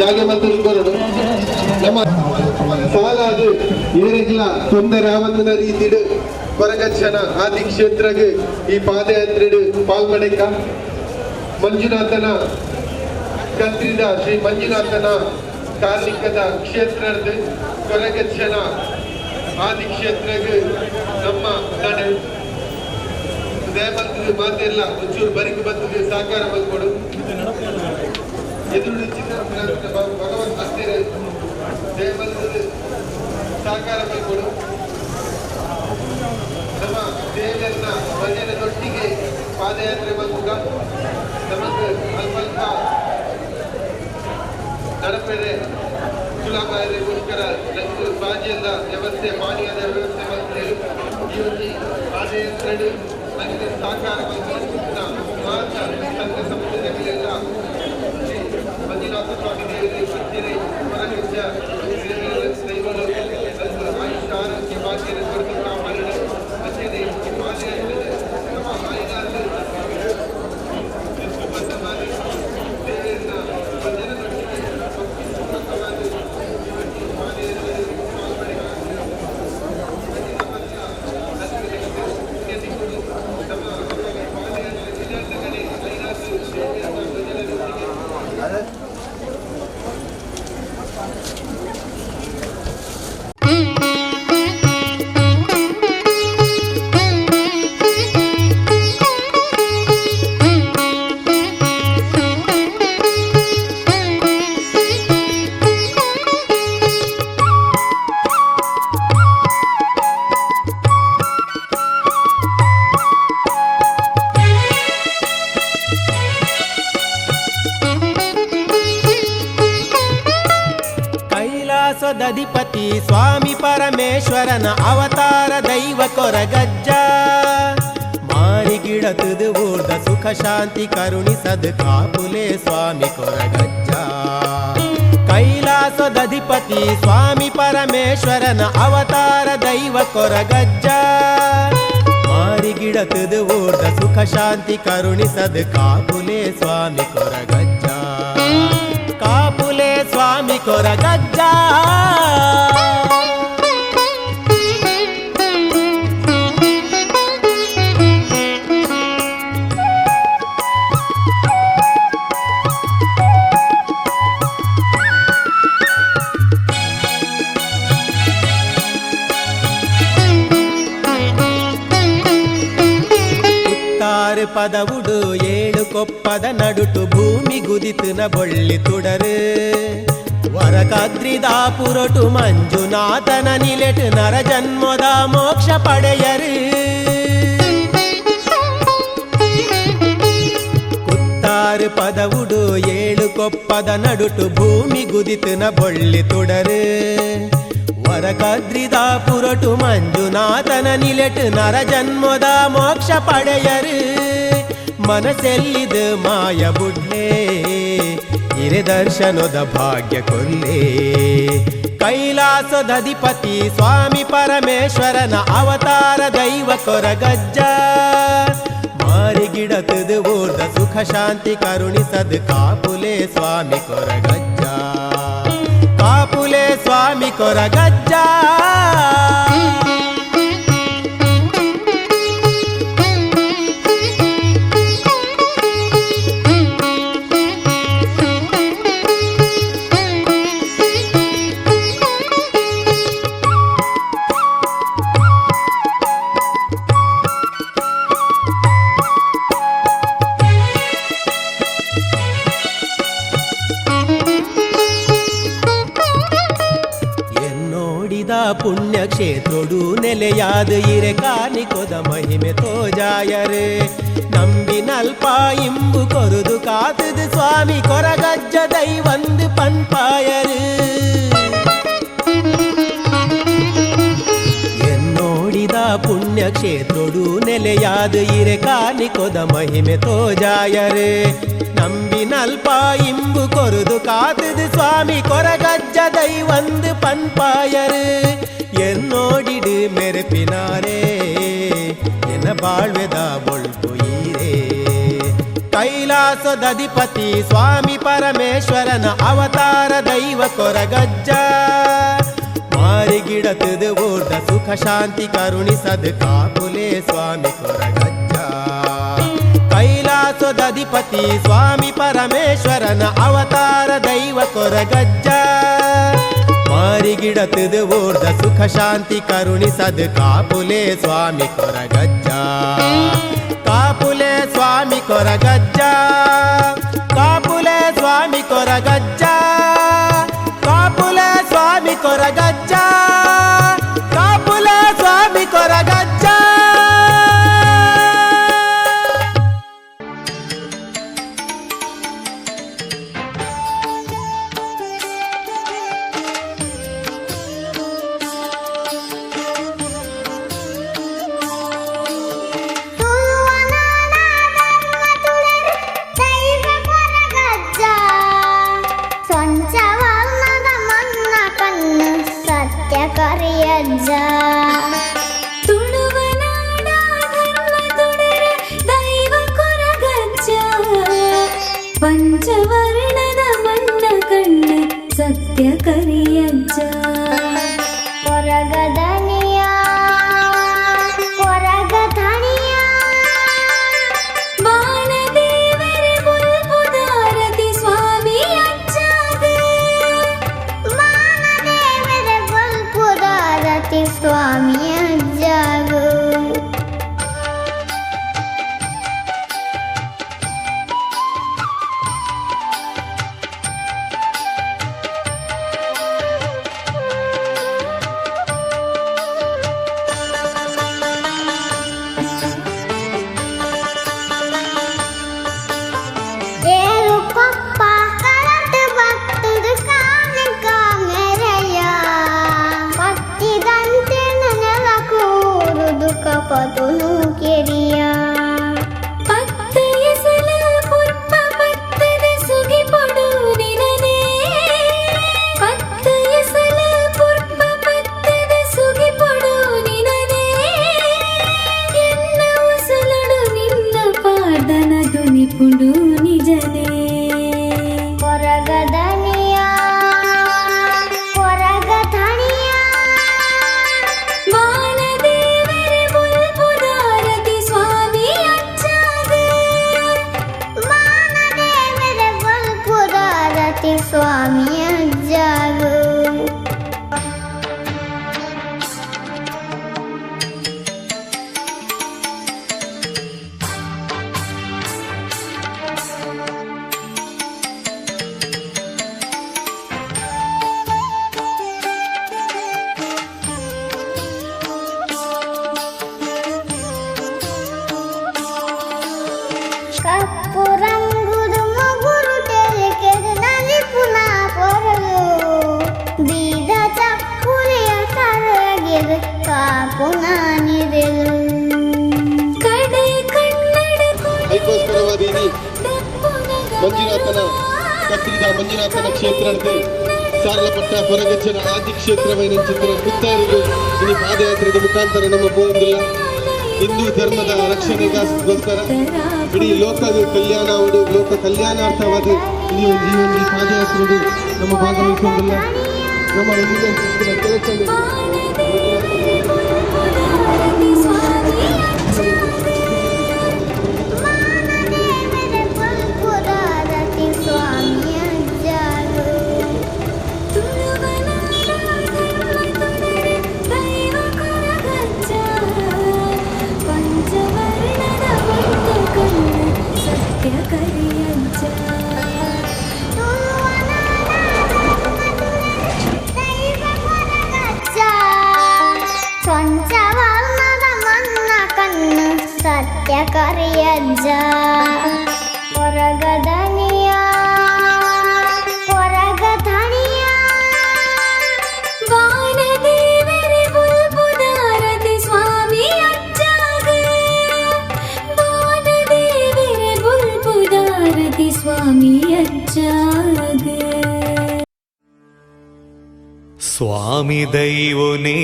Speaker 3: ಜಾಗೆ ಮಲ್ದದು ಬರಡು ನಮ್ಮ ಸಾಲಾದು ಏರೆಗ್ಲ ತೊಂದರೆ ಆವಂದಿನ ರೀತಿಡು ಕೊರಗಚ್ಚನ ಆದಿ ಕ್ಷೇತ್ರಗ್ ಈ ಪಾದಯಾತ್ರೆಡು ಪಾಲ್ಪಡೆಕ ಮಂಜುನಾಥನ ಕತ್ರಿದ ಶ್ರೀ ಮಂಜುನಾಥನ ಕಾರ್ಣಿಕದ ಕ್ಷೇತ್ರದ ಕೊರಗಚ್ಚನ ಆದಿ ಕ್ಷೇತ್ರಗ್ ನಮ್ಮ ನಡೆ ದಯಮಲ್ತದ ಮಾತೆಲ್ಲ ಒಂಚೂರು ಬರಿಕು ಬರ್ತದೆ ಸಹಕಾರ ಮಲ್ಕೊಡು ಎದುರು ಚಿತ್ರ ಭಗವಂತ ಭಕ್ತರು ದಯಮಲ್ತದ ಸಹಕಾರ ಮಲ್ಕೊಡು ನಮ್ಮ ದೇವರನ್ನ ಭಜನೆ ದೊಟ್ಟಿಗೆ ಪಾದಯಾತ್ರೆ ಮಲ್ಪುಗ ನಮಗೆ ಅಲ್ಪ ಅಲ್ಪ ನಡಪೆರೆ ಸುಲಭಗೋಸ್ಕರ ಬಾಜಿಯದ ವ್ಯವಸ್ಥೆ ಪಾನೀಯದ ವ್ಯವಸ್ಥೆ ಮಲ್ತೇವೆ. ಈ ಒಂದು ಪಾದಯಾತ್ರೆ ಅಲ್ಲಿ ಸಹಕಾರ ಮಾತ ಸಂಘ ಸಂಸ್ಥೆಗಳೆಲ್ಲ ಶ್ರೀ ಮಂಜುನಾಥ ಸ್ವಾಮಿ ದೇವರೇ ಭಕ್ತರೇ ಹೊರಗಚ್ಚ ದೈವಗಳು ಆಯುಷ್ಯ ಆರೋಗ್ಯ ಭಾಗ್ಯದ ಕೊರತೆ ಕಾಪಾಡಲು ಅಂಚನೆ ಈ ಪಾದಯಾತ್ರೆ ನಮ್ಮ ಆಯ್ದಾದ ದೇವರನ್ನ ಭಜನೆಯೊಟ್ಟಿಗೆ ಭಕ್ತಿ ಪೂರ್ವಕವಾಗಿ ಈ ಪಾದಯಾತ್ರೆ
Speaker 7: ಕೈಲಾಸದಧಿಪತಿ ಸ್ವಾಮಿ ಪರಮೇಶ್ವರನ ಅವತಾರ ದೈವ ಕೊರಗಜ್ಜ ಮಾರಿಗಿಡತುದು ಊರ್ದ ಸುಖ ಶಾಂತಿ ಕರುಣಿಸದು ಕಾಪುಲೆ ಸ್ವಾಮಿ ಕೊರಗಜ್ಜ. ಕೈಲಾಸದಧಿಪತಿ ಸ್ವಾಮಿ ಪರಮೇಶ್ವರನ ಅವತಾರ ದೈವ ಕೊರಗಜ್ಜ ಮಾರಿಗಿಡತುದು ಊರ್ದ ಸುಖ ಶಾಂತಿ ಕರುಣಿಸದು ಕಾಪುಲೆ ಸ್ವಾಮಿ ಕೊರಗಜ್ಜ ಕಾಪುಲೆ ಸ್ವಾಮಿ ಕೊರಗಜ್ಜ. ಪದವುಡು ಏಳು ಕೊಪ್ಪದ ನಡುಟು ಭೂಮಿ ಗುದಿತನ ಬೊಳ್ಳಿ ತುಡರು ವರಕಾದ್ರಿದಾಪುರಟು ಮಂಜುನಾಥನ ನಿಲೆಟು ನರ ಜನ್ಮದ ಮೋಕ್ಷ ಪಡೆಯರು. ಕುತ್ತಾರು ಪದವುಡು ಏಳು ಕೊಪ್ಪದ ನಡುಟು ಭೂಮಿ ಗುದಿತನ ಬೊಳ್ಳಿ ತುಡರು ವರಕಾದ್ರಿದಾಪುರಟು ಮಂಜುನಾಥನ ನಿಲೆಟು ನರ ಜನ್ಮದ ಮೋಕ್ಷ ಪಡೆಯರು. ಮನಸ್ಸೆಲ್ಲಿದು ಮಾಯ ಬುಡ್ಲೆ ಹಿರೆ ದರ್ಶನದ ಭಾಗ್ಯ ಕೊಲ್ಲೆ. ಕೈಲಾಸದಧಿಪತಿ ಸ್ವಾಮಿ ಪರಮೇಶ್ವರನ ಅವತಾರ ದೈವ ಕೊರಗಜ್ಜ ಮಾರಿಗಿ ಮಾರಿಗಿಡತದು ಊರ್ದ ಸುಖ ಶಾಂತಿ ಕರುಣಿಸದು ಕಾಪುಲೆ ಸ್ವಾಮಿ ಕೊರಗಜ್ಜ ಕಾಪುಲೆ ಸ್ವಾಮಿ ಕೊರಗಜ್ಜ. ಪುಣ್ಯಕ್ಷೇತ್ರೊಡು ನೆಲೆಯಾದ ಇರೆ ಕಾನಿಕೊದ ಮಹಿಮೆ ತೋಜಾಯರೆ ನಂಬಿನಲ್ಪ ಇಂಬು ಕೊರುದು ಕಾತದು ಸ್ವಾಮಿ ಕೊರಗಜ್ಜ ದೈವಂದು ಪನ್ಪಾಯರು. ಎನ್ನೋಡಿದ ಪುಣ್ಯಕ್ಷೇತ್ರೊಡು ನೆಲೆಯಾದ ಇರೆ ಕಾನಿಕೊದ ಮಹಿಮೆ ತೋಜಾಯರೆ ನಂಬಿನಲ್ಪ ಇಂಬು ಕೊರುದು ಕಾತದು ಸ್ವಾಮಿ ಕೊರಗಜ್ಜ ದೈವಂದು ಪನ್ಪಾಯರು. என்னோடிடு மெருப்பினாரே என ಬಾಳ್ವೆದ ಬೊಳ್ಪು ಈರೇ ಕೈಲಾಸದಧಿಪತಿ ಸ್ವಾಮಿ ಪರಮೇಶ್ವರನ ಅವತಾರ ದೈವ ಕೊರಗಜ್ಜ ಮಾರಿಗಿಡತದು ಊರ್ದ ಸುಖ ಶಾಂತಿ ಕರುಣಿಸದು ಕಾಪುಲೆ ಸ್ವಾಮಿ ಕೊರಗಜ್ಜ ಕೈಲಾಸದಧಿಪತಿ ಸ್ವಾಮಿ ಪರಮೇಶ್ವರನ ಅವತಾರ ದೈವ ಕೊರಗಜ್ಜ ಮಾರಿಗಿಡತದು ಊರ್ದ ಸುಖ ಶಾಂತಿ ಕರುಣಿಸದು ಕಾಪುಲೆ ಸ್ವಾಮಿ ಕೊರಗಜ್ಜ ಕಾಪುಲೆ ಸ್ವಾಮಿ ಕೊರಗಜ್ಜ ಕಾಪುಲೆ ಸ್ವಾಮಿ ಕೊರಗಜ್ಜ ಕಾಪುಲೆ ಸ್ವಾಮಿ ಕೊರಗಜ್ಜ ಕಾಪುಲೆ ಸ್ವಾಮಿ ಕೊರಗಜ್ಜ.
Speaker 8: ಪಂಚವರ್ಣದ ಮಣ್ಣ ಕಣ್ಣು ಸತ್ಯ ಕರಿಯಜ್ಜ
Speaker 9: ಕೊರಗದನಿಯ ಕೊರಗಧನಿಯ
Speaker 8: ಬಾಲದೇವರ ಬುಲ್ಬುದಾರತಿ ಸ್ವಾಮಿ ಅಜ್ಜಾಗ
Speaker 9: ಬಾಲದೇವರ ಬುಲ್ಬುದಾರತಿ ಸ್ವಾಮಿ ಅಜ್ಜಾಗ. ಕೊರಗದನಿಯ ಕೊರಗಧನಿಯ
Speaker 8: ಬಾಲದೇವರ ಬುಲ್ಬುದಾರತಿ ಸ್ವಾಮಿ ಅಜ್ಜಾಗ
Speaker 9: ಬಾಲದೇವರ ಬುಲ್ಬುದಾರತಿ ಸ್ವಾಮಿ ಅಜ್ಜಾಗ. ಕಪ್ಪು ರಂಗುದು ಮಗುರು ತೆಲಿಕೆದು ನಲಿಪುನ ಪೊರಲು ಬೀದ ಚಪ್ಪುಲಿಯ ಕರಗಿದು ಕಾಪುನ ನಿರೆಲು
Speaker 8: ಕಡೆ ಕನ್ನಡ
Speaker 3: ಐಕೋಸ್ಕರವಾದ ಮಂಜುನಾಥನ ಕತ್ರಿದ ಮಂಜುನಾಥನ ಕ್ಷೇತ್ರದ ಸಾರಲಪಟ್ಟ ಕೊರಗಜ್ಜನ ಆದಿ ಕ್ಷೇತ್ರವೈನ ಚಿತ್ರ ಪುತ್ತಾರಿಗೆ ಇನಿ ಪಾದಯಾತ್ರೆದ ಮುಖಾಂತರ ನಮ್ಮ ಪೋಂದಿಲ್ಲ. ಹಿಂದೂ ಧರ್ಮದ ರಕ್ಷಣೆಗೋಸ್ಕರ ಇಡೀ ಲೋಕದ ಕಲ್ಯಾಣ ಲೋಕ ಕಲ್ಯಾಣಾರ್ಥವಾದ ಈ ಒಂದು ಪಾದಯಾತ್ರೆಗೆ ನಮ್ಮ ಭಾಗವಹಿಸುವುದಿಲ್ಲ. ನಮ್ಮ ಕೆಲಸ
Speaker 9: ಸತ್ಯ ಕರಿಯಜ್ಜ ಕೊರಗದನಿಯ ಕೊರಗಧನಿಯ
Speaker 8: ವಾನದೇವರೆ ಬುಲ್ಬುದಾರತಿ ಸ್ವಾಮಿ ಅಜ್ಜಾಗ ವಾನದೇವರೆ ಬುಲ್ಬುದಾರತಿ ಸ್ವಾಮಿ ಅಜ್ಜಾಗ.
Speaker 7: ಸ್ವಾಮಿ ದೈವನೇ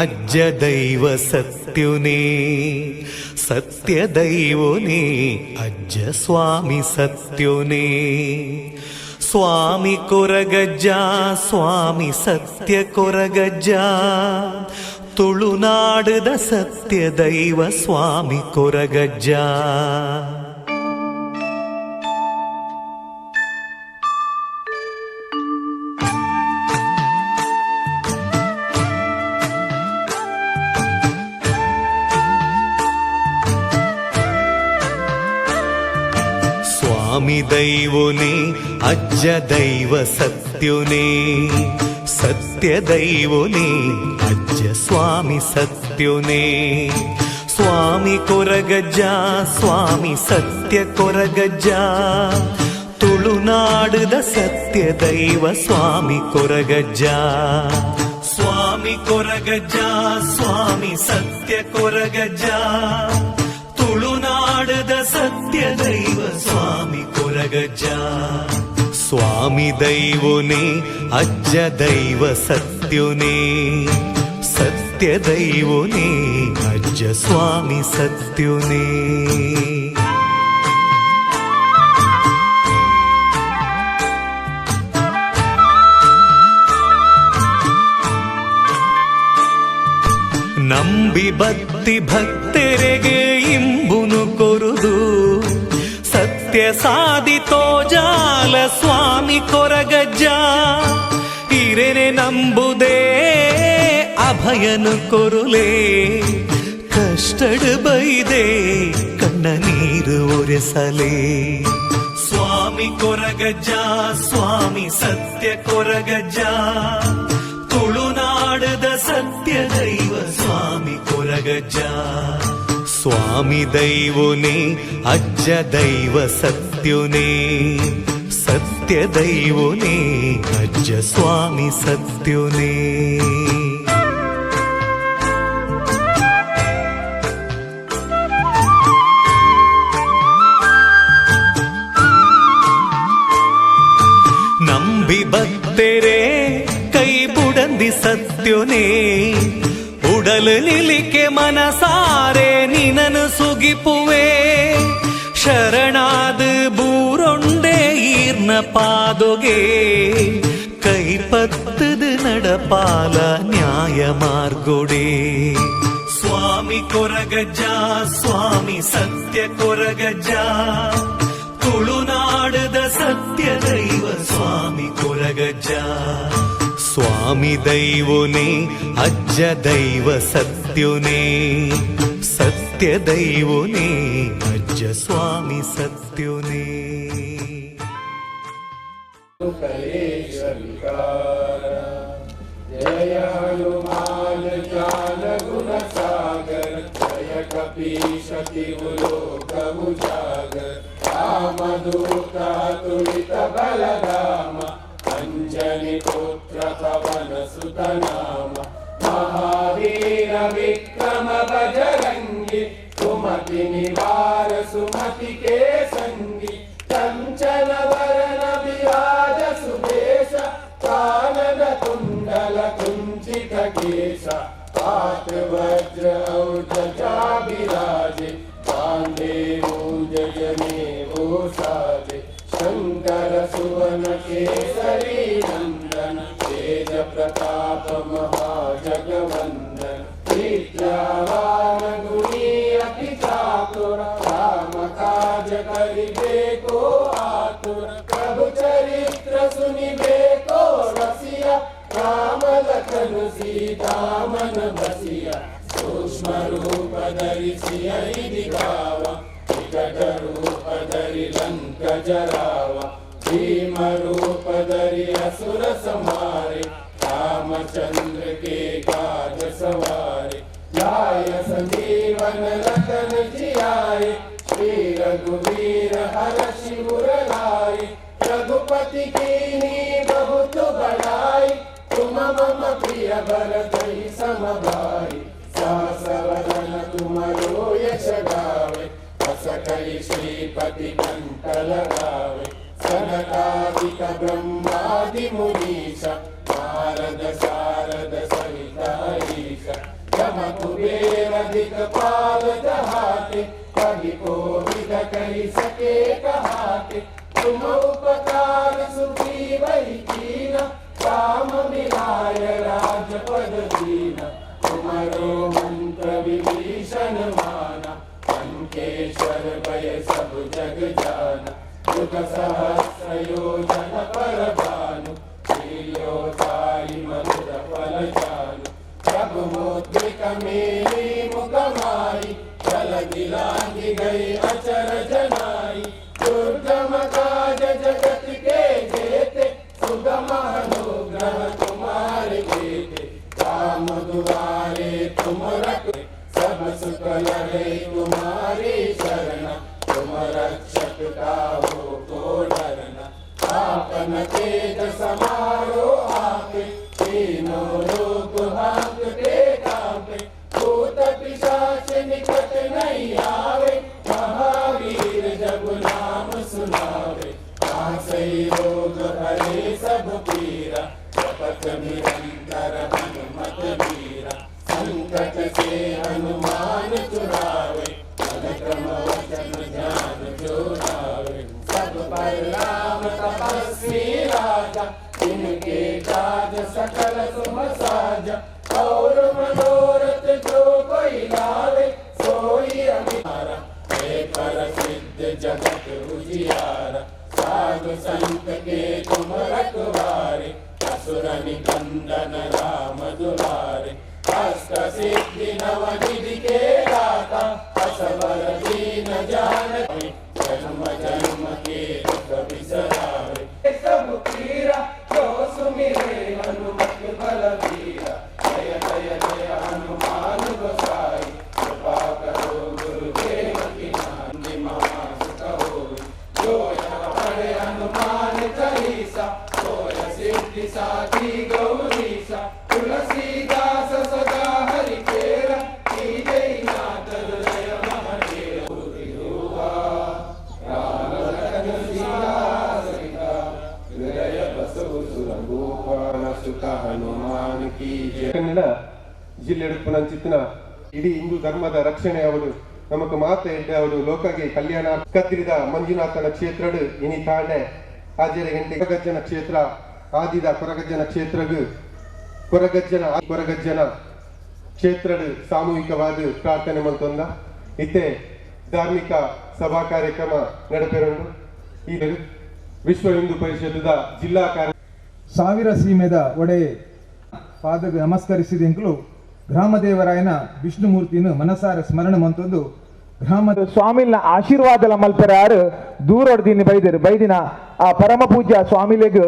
Speaker 7: ಅಜ್ಜ ದೈವ ಸತ್ಯುನೇ ಸತ್ಯ ದೈವನೇ ಅಜ್ಜ ಸ್ವಾಮಿ ಸತ್ಯುನೇ ಸ್ವಾಮಿ ಕೊರಗಜ್ಜ ಸ್ವಾಮಿ ಸತ್ಯ ಕೊರಗಜ್ಜ ತುಳುನಾಡದ ಸತ್ಯ ದೈವ ಸ್ವಾಮಿ ಕೊರಗಜ್ಜ. ಸ್ವಾಮಿ ದೈವನೇ ಅಜ್ಜ ದೈವ ಸತ್ಯುನೇ ಸತ್ಯ ದೈವನೇ ಅಜ್ಜ ಸ್ವಾಮಿ ಸತ್ಯುನೇ ಸ್ವಾಮಿ ಕೊರಗಜ್ಜ ಸ್ವಾಮಿ ಸತ್ಯ ಕೊರಗಜ್ಜ ತುಳುನಾಡದ ಸತ್ಯ ದೈವ ಸ್ವಾಮಿ ಕೊರಗಜ್ಜ. ಸ್ವಾಮಿ ಕೊರಗಜ್ಜ ಸ್ವಾಮಿ ಸತ್ಯ ಕೊರಗಜ್ಜ ತುಳುನಾಡದ ಸತ್ಯ ದೈವ ಸ್ವಾಮಿ ಕೊರಗಜ್ಜ. ಸ್ವಾಮಿ ದೈವನೇ ಅಜ್ಜ ದೈವ ಸತ್ಯುನೇ ಸತ್ಯ ದೈವನೇ ಅಜ್ಜ ಸ್ವಾಮಿ ಸತ್ಯುನೇ. ನಂಬಿ ಭಕ್ತಿ ಭಕ್ತರಿಗೆ ಇಂಬುನು ಕೊರುದು ಸತ್ಯ ಸಾಧಿತೋ ಜಾಲ ಸ್ವಾಮಿ ಕೊರಗಜ್ಜ ಹಿರೇನೆ ನಂಬುದೇ ಅಭಯನು ಕೊರುಲೇ ಕಷ್ಟಡ್ ಬೈದೆ ಕಣ್ಣ ನೀರು ಒರೆಸಲೇ. ಸ್ವಾಮಿ ಕೊರಗಜ್ಜ ಸ್ವಾಮಿ ಸತ್ಯ ಕೊರಗಜ್ಜ ತುಳುನಾಡದ ಸತ್ಯ ದೈವ ಸ್ವಾಮಿ ಕೊರಗಜ್ಜ. ಸ್ವಾಮಿ ದೈವನೇ ಅಜ್ಜ ದೈವ ಸತ್ಯುನೇ ಸತ್ಯ ದೈವನೇ ಅಜ್ಜ ಸ್ವಾಮಿ ಸತ್ಯುನೇ. ನಂಬಿ ಭಕ್ತರೇ ಕೈ ಬುಡಂದಿ ಸತ್ಯುನೇ ಉಡಲು ನಿಲಿಕೆ ಮನಸಾರೆ ನಿನನು ಸುಗಿಪುವೆ ಶರಣಾದ ಬೂರೊಂಡೆ ಈರ್ನ ಪಾದೊಗೆ ಕೈಪತ್ತದ ನಡಪಾಲ ನ್ಯಾಯ ಮಾರ್ಗೊಡೆ. ಸ್ವಾಮಿ ಕೊರಗಜ್ಜ ಸ್ವಾಮಿ ಸತ್ಯ ಕೊರಗಜ್ಜ ತುಳುನಾಡದ ಸತ್ಯ ದೈವ ಸ್ವಾಮಿ ಕೊರಗಜ್ಜ. ಸ್ವಾಮಿ ದೈವನೇ ಅಜ್ಜ ದೈವ ಸತ್ಯುನೇ ಸತ್ಯ ದೈವನೇ ಅಜ್ಜ ಸ್ವಾಮಿ ಸತ್ಯುನೇ.
Speaker 10: ಜಯ ಹನುಮಾನ ಜ್ಞಾನ ಗುಣ ಸಾಗರ ಜಯ ಕಪೀಶ ಲೋಕ ಉಜಾಗರ ರಾಮದೂತ ತುಳಿತ ಬಲರಾಮ ಅಂಜನಿ ಪುತ್ರ ಪವನ ಸುತ ನಾಮ ಮಹಾವೀರ ವಿಕ್ರಮ ಬಜರಂಗಿ ಸುಮತಿ ನಿವಾರ ಸುಮತಿ ಕೆ ಸಂಗಿ ಕಂಚನ ವರನ ವಿರಾಜ ಸುಬೇಶ ಕಾನನ ಕುಂಡಲ ಕುಂಚಿತ ಕೇಶ ಪಾತ ವಜ್ರ ಔ ಧ್ವಜಾ. केसरी नंदन तेज प्रताप महाजगवंदन विद्यावान गुणी अति चातुर राम काज करिबे को आतुर प्रभु चरित्र सुनिबे को रसिया राम लखन सीता मन बसिया सूक्ष्म रूप धरि सियहि दिखावा विकट रूप धरि लंक जरावा भीम रूप धरि असुर संहारे रामचंद्र के काज सवारे लाय संजीवन लखन जियाए श्री रघुवीर हरषि उर लाए रघुपति कीन्ही बहुत बड़ाई तुम मम प्रिय भरतहि सम भाई सहस वदन तुमरो यश गावे अस कहि श्रीपति कंठ लगावे सनकादिक ब्रह्मादि मुनीश नारद सारद सहित अहीश यम कुबेर दिगपाल जहाते कवि कोविद कहि सके कहाते तुम उपकार सुग्रीवहि कीन्हा राम मिलाय राजपद दीन्हा तुम्हरो मंत्र विभीषण माना लंकेश्वर भय सब जग जाना युग सहस्र योजन पर भानु लील्योताहि मधुर फल जानु प्रभु मुद्रिका मेली मुख माहि जलधि लांघि गई अचर जनाई दुर्गम काज जगत के जेते सुगम अनुग्रह तुम्हारे जेते राम दुआरे तुम रखे सब सुख लहे तुम्हारी शरण तुम रक्षक काहू को डरना आपन तेज समारो आपे तीनों लोक हाँकते कांपे भूत पिशाच निकट नहीं आवे महावीर जब नाम सुनावे नासै रोग हरे सब पीरा जपत निरंतर हनुमत बीरा संकट से हनुमान छुड़ावे मन क्रम वचन ध्यान जो लावे सब पर राम तपस्वी राजा तिनके काज सकल तुम साजा और मनोरथ जो कोई लावे सोई अमितारा हे परसिद्ध जगत उजियारा साधु संत के तुम रखवारे असुर निकंदन राम दुलारे अष्ट सिद्धि नवनिधि के दाता असबर दीन जानकी जन्म जन्म के दुख बिसरावे सब पीरा जो सुमिरे हनुमत बलबीरा जय जय जय हनुमान गोसाई कृपा करो गुरुदेव की नांदी महासुख होई जो यह पढ़े हनुमान चालीसा सोय सिद्धि साधी गौरीसा तुलसीदास सदा हरि केरा कीजै नाथ हृदय महादेव राम लखन सीता सहिता हृदय बसु सुर भूपाल सुत हनुमान की जय.
Speaker 3: ಕನ್ನಡ ಜಿಲ್ಲೆ ಪುನಂಚಿತ್ನ ಇಡೀ ಹಿಂದೂ ಧರ್ಮದ ರಕ್ಷಣೆ ಅವಳು ನಮಕ್ ಮಾತೆ ಎಡ್ಡೆ ಅವಳು ಲೋಕಗೆ ಕಲ್ಯಾಣ ಕದ್ರಿದ ಮಂಜುನಾಥನ ಕ್ಷೇತ್ರಡು ಇನಿ ತಾಂಡೆ ಆಜರೆ ಗಂಟೆ ಕೊರಗಜ್ಜನ ಕ್ಷೇತ್ರ ಆದಿದ ಕೊರಗಜ್ಜನ ಕ್ಷೇತ್ರಗು ಕೊರಗಜ್ಜನ ಕೊರಗಜ್ಜನ ಕ್ಷೇತ್ರಡು ಸಾಮೂಹಿಕವಾದ ಪ್ರಾರ್ಥನೆ ಮಂತೊಂದ ಇತ್ತೆ ಧಾರ್ಮಿಕ ಸಭಾ ಕಾರ್ಯಕ್ರಮ ನಡೆಪೆರುಂಡು. ಈ ವಿಶ್ವ ಹಿಂದೂ ಪರಿಷತ್ದ ಜಿಲ್ಲಾ ಕಾರ್ಯ
Speaker 6: ಸಾವಿರ ಸೀಮೆದ ಒಡೆ ಪಾದಗ ನಮಸ್ಕರಿಸಿದೆಂಕಲು ಗ್ರಾಮದೇವರಾಯನ ವಿಷ್ಣುಮೂರ್ತಿನ ಮನಸಾರ ಸ್ಮರಣ ಮಂತೊಂದು ಗ್ರಾಮ
Speaker 11: ಸ್ವಾಮಿಲ್ನ ಆಶೀರ್ವಾದಲ ಮಲ್ಪೆರಾರು ದೂರೊಡ್ದಿನ ಬೈದರು ಬೈದಿನ ಆ ಪರಮ ಪೂಜ್ಯ ಸ್ವಾಮಿಲೆಗ್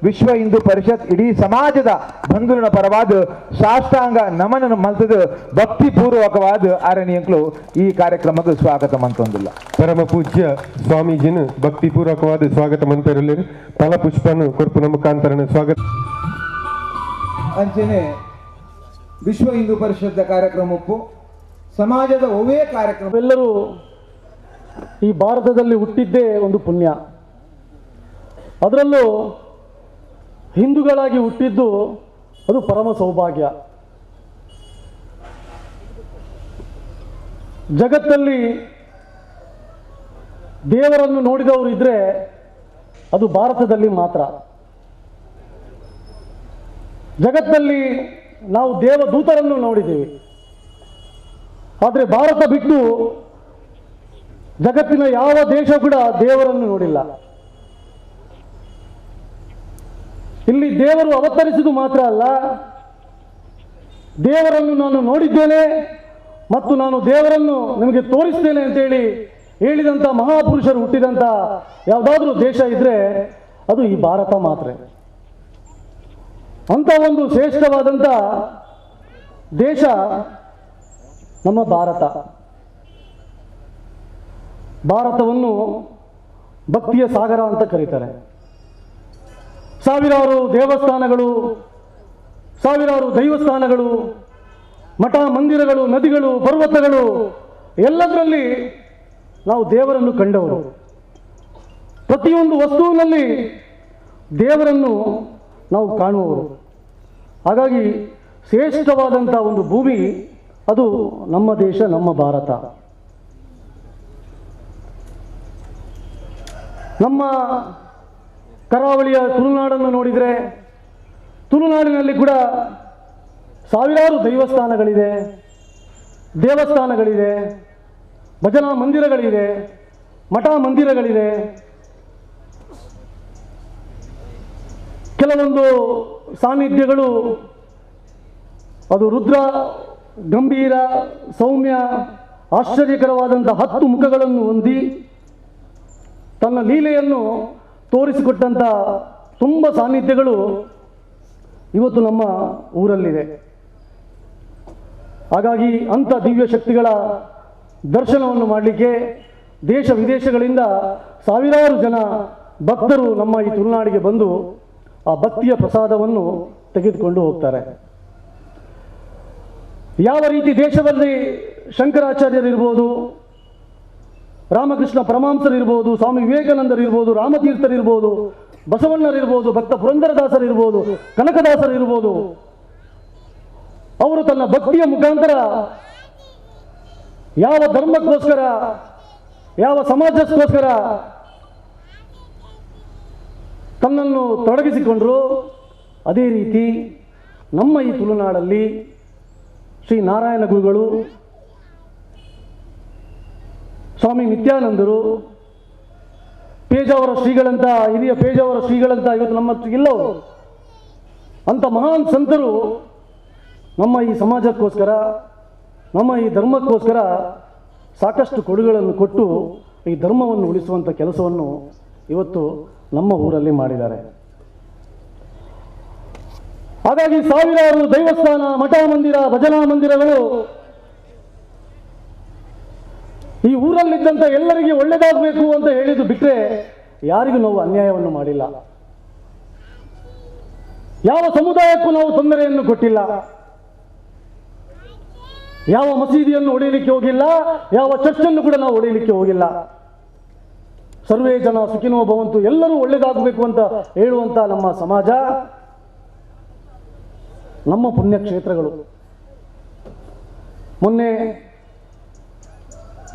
Speaker 11: ವಿಶ್ವ ಹಿಂದೂ ಪರಿಷತ್ ಇಡೀ ಸಮಾಜದ ಬಂಧುಲನ ಪರವಾದ ಸಾಷ್ಟಾಂಗ ನಮನ ಮಲ್ತದ ಭಕ್ತಿ ಪೂರ್ವಕವಾದ ಆರಣ್ಯಂಕ್ಲು ಈ ಕಾರ್ಯಕ್ರಮಕ್ಕೆ ಸ್ವಾಗತ ಮಂತೊಂದಿಲ್ಲ.
Speaker 3: ಪರಮ ಪೂಜ್ಯ ಸ್ವಾಮೀಜಿನ ಭಕ್ತಿಪೂರ್ವಕವಾದ ಸ್ವಾಗತ ಮಂತರಲ್ಲಿ ಫಲಪುಷ್ಪನು ಕೊರ್ಪುನ ಮುಖಾಂತರನ ಸ್ವಾಗತ.
Speaker 6: ಅಂಚನೆ ವಿಶ್ವ ಹಿಂದೂ ಪರಿಷತ್ ಕಾರ್ಯಕ್ರಮಕ್ಕೂ ಸಮಾಜದ ಒವೇ ಕಾರ್ಯಕ್ರಮ
Speaker 4: ಎಲ್ಲರೂ ಈ ಭಾರತದಲ್ಲಿ ಹುಟ್ಟಿದ್ದೇ ಒಂದು ಪುಣ್ಯ, ಅದರಲ್ಲೂ ಹಿಂದೂಗಳಾಗಿ ಹುಟ್ಟಿದ್ದು ಅದು ಪರಮ ಸೌಭಾಗ್ಯ. ಜಗತ್ತಲ್ಲಿ ದೇವರನ್ನು ನೋಡಿದವರು ಇದ್ದರೆ ಅದು ಭಾರತದಲ್ಲಿ ಮಾತ್ರ. ಜಗತ್ತಲ್ಲಿ ನಾವು ದೇವದೂತರನ್ನು ನೋಡಿದ್ದೀವಿ, ಆದರೆ ಭಾರತ ಬಿಟ್ಟು ಜಗತ್ತಿನ ಯಾವ ದೇಶ ಕೂಡ ದೇವರನ್ನು ನೋಡಿಲ್ಲ. ಇಲ್ಲಿ ದೇವರು ಅವತರಿಸಿದು ಮಾತ್ರ ಅಲ್ಲ, ದೇವರನ್ನು ನಾನು ನೋಡಿದ್ದೇನೆ ಮತ್ತು ನಾನು ದೇವರನ್ನು ನಿಮಗೆ ತೋರಿಸ್ತೇನೆ ಅಂತೇಳಿ ಹೇಳಿದಂಥ ಮಹಾಪುರುಷರು ಹುಟ್ಟಿದಂಥ ಯಾವುದಾದ್ರೂ ದೇಶ ಇದ್ದರೆ ಅದು ಈ ಭಾರತ ಮಾತ್ರ. ಅಂಥ ಒಂದು ಶ್ರೇಷ್ಠವಾದಂಥ ದೇಶ ನಮ್ಮ ಭಾರತ. ಭಾರತವನ್ನು ಭಕ್ತಿಯ ಸಾಗರ ಅಂತ ಕರೀತಾರೆ. ಸಾವಿರಾರು ದೇವಸ್ಥಾನಗಳು, ಸಾವಿರಾರು ದೈವಸ್ಥಾನಗಳು, ಮಠ ಮಂದಿರಗಳು, ನದಿಗಳು, ಪರ್ವತಗಳು, ಎಲ್ಲದರಲ್ಲಿ ನಾವು ದೇವರನ್ನು ಕಂಡವರು. ಪ್ರತಿಯೊಂದು ವಸ್ತುವಿನಲ್ಲಿ ದೇವರನ್ನು ನಾವು ಕಾಣುವವರು. ಹಾಗಾಗಿ ಶ್ರೇಷ್ಠವಾದಂಥ ಒಂದು ಭೂಮಿ ಅದು ನಮ್ಮ ದೇಶ, ನಮ್ಮ ಭಾರತ. ನಮ್ಮ ಕರಾವಳಿಯ ತುಳುನಾಡನ್ನು ನೋಡಿದರೆ ತುಳುನಾಡಿನಲ್ಲಿ ಕೂಡ ಸಾವಿರಾರು ದೈವಸ್ಥಾನಗಳಿದೆ, ದೇವಸ್ಥಾನಗಳಿದೆ, ಭಜನಾ ಮಂದಿರಗಳಿದೆ, ಮಠ ಮಂದಿರಗಳಿದೆ. ಕೆಲವೊಂದು ಸಾನ್ನಿಧ್ಯಗಳು ಅದು ರುದ್ರ, ಗಂಭೀರ, ಸೌಮ್ಯ, ಆಶ್ಚರ್ಯಕರವಾದಂಥ 10 ಮುಖಗಳನ್ನು ಹೊಂದಿ ತನ್ನ ಲೀಲೆಯನ್ನು ತೋರಿಸಿಕೊಟ್ಟಂಥ ತುಂಬ ಸಾನ್ನಿಧ್ಯಗಳು ಇವತ್ತು ನಮ್ಮ ಊರಲ್ಲಿದೆ. ಹಾಗಾಗಿ ಅಂಥ ದಿವ್ಯ ಶಕ್ತಿಗಳ ದರ್ಶನವನ್ನು ಮಾಡಲಿಕ್ಕೆ ದೇಶ ವಿದೇಶಗಳಿಂದ ಸಾವಿರಾರು ಜನ ಭಕ್ತರು ನಮ್ಮ ಈ ತುಳುನಾಡಿಗೆ ಬಂದು ಆ ಭಕ್ತಿಯ ಪ್ರಸಾದವನ್ನು ತೆಗೆದುಕೊಂಡು ಹೋಗ್ತಾರೆ. ಯಾವ ರೀತಿ ದೇಶದಲ್ಲಿ ಶಂಕರಾಚಾರ್ಯರಿರ್ಬೋದು, ರಾಮಕೃಷ್ಣ ಪರಮಹಂಸರಿರ್ಬೋದು, ಸ್ವಾಮಿ ವಿವೇಕಾನಂದರಿರ್ಬೋದು, ರಾಮತೀರ್ಥರಿರ್ಬೋದು, ಬಸವಣ್ಣರಿರ್ಬೋದು, ಭಕ್ತ ಪುರಂದರದಾಸರಿರ್ಬೋದು, ಕನಕದಾಸರಿರ್ಬೋದು, ಅವರು ತನ್ನ ಭಕ್ತಿಯ ಮುಖಾಂತರ ಯಾವ ಧರ್ಮಕ್ಕೋಸ್ಕರ, ಯಾವ ಸಮಾಜಕ್ಕೋಸ್ಕರ ತನ್ನನ್ನು ತೊಡಗಿಸಿಕೊಂಡರು, ಅದೇ ರೀತಿ ನಮ್ಮ ಈ ತುಳುನಾಡಲ್ಲಿ ಶ್ರೀ ನಾರಾಯಣ ಗುರುಗಳು, ಸ್ವಾಮಿ ನಿತ್ಯಾನಂದರು, ಪೇಜಾವರ ಶ್ರೀಗಳಂತ ಹಿರಿಯ ಪೇಜಾವರ ಶ್ರೀಗಳಂತ ಇವತ್ತು ನಮ್ಮ ಇಲ್ಲವರು, ಅಂಥ ಮಹಾನ್ ಸಂತರು ನಮ್ಮ ಈ ಸಮಾಜಕ್ಕೋಸ್ಕರ, ನಮ್ಮ ಈ ಧರ್ಮಕ್ಕೋಸ್ಕರ ಸಾಕಷ್ಟು ಕೊಡುಗೆಗಳನ್ನು ಕೊಟ್ಟು ಈ ಧರ್ಮವನ್ನು ಉಳಿಸುವಂಥ ಕೆಲಸವನ್ನು ಇವತ್ತು ನಮ್ಮ ಊರಲ್ಲಿ ಮಾಡಿದ್ದಾರೆ. ಹಾಗಾಗಿ ಸಾವಿರಾರು ದೇವಸ್ಥಾನ, ಮಠ ಮಂದಿರ, ಭಜನಾ ಮಂದಿರಗಳು ಈ ಊರಲ್ಲಿದ್ದಂಥ ಎಲ್ಲರಿಗೆ ಒಳ್ಳೆಯದಾಗಬೇಕು ಅಂತ ಹೇಳಿದ್ದು ಬಿಟ್ಟರೆ ಯಾರಿಗೂ ನಾವು ಅನ್ಯಾಯವನ್ನು ಮಾಡಿಲ್ಲ, ಯಾವ ಸಮುದಾಯಕ್ಕೂ ನಾವು ತೊಂದರೆಯನ್ನು ಕೊಟ್ಟಿಲ್ಲ, ಯಾವ ಮಸೀದಿಯನ್ನು ಹೊಡೆಯಲಿಕ್ಕೆ ಹೋಗಿಲ್ಲ, ಯಾವ ಚರ್ಚನ್ನು ಕೂಡ ನಾವು ಹೊಡೆಯಲಿಕ್ಕೆ ಹೋಗಿಲ್ಲ. ಸರ್ವೇ ಜನ ಸುಖಿನೋ ಭವಂತು, ಎಲ್ಲರೂ ಒಳ್ಳೆಯದಾಗಬೇಕು ಅಂತ ಹೇಳುವಂಥ ನಮ್ಮ ಸಮಾಜ, ನಮ್ಮ ಪುಣ್ಯಕ್ಷೇತ್ರಗಳು. ಮೊನ್ನೆ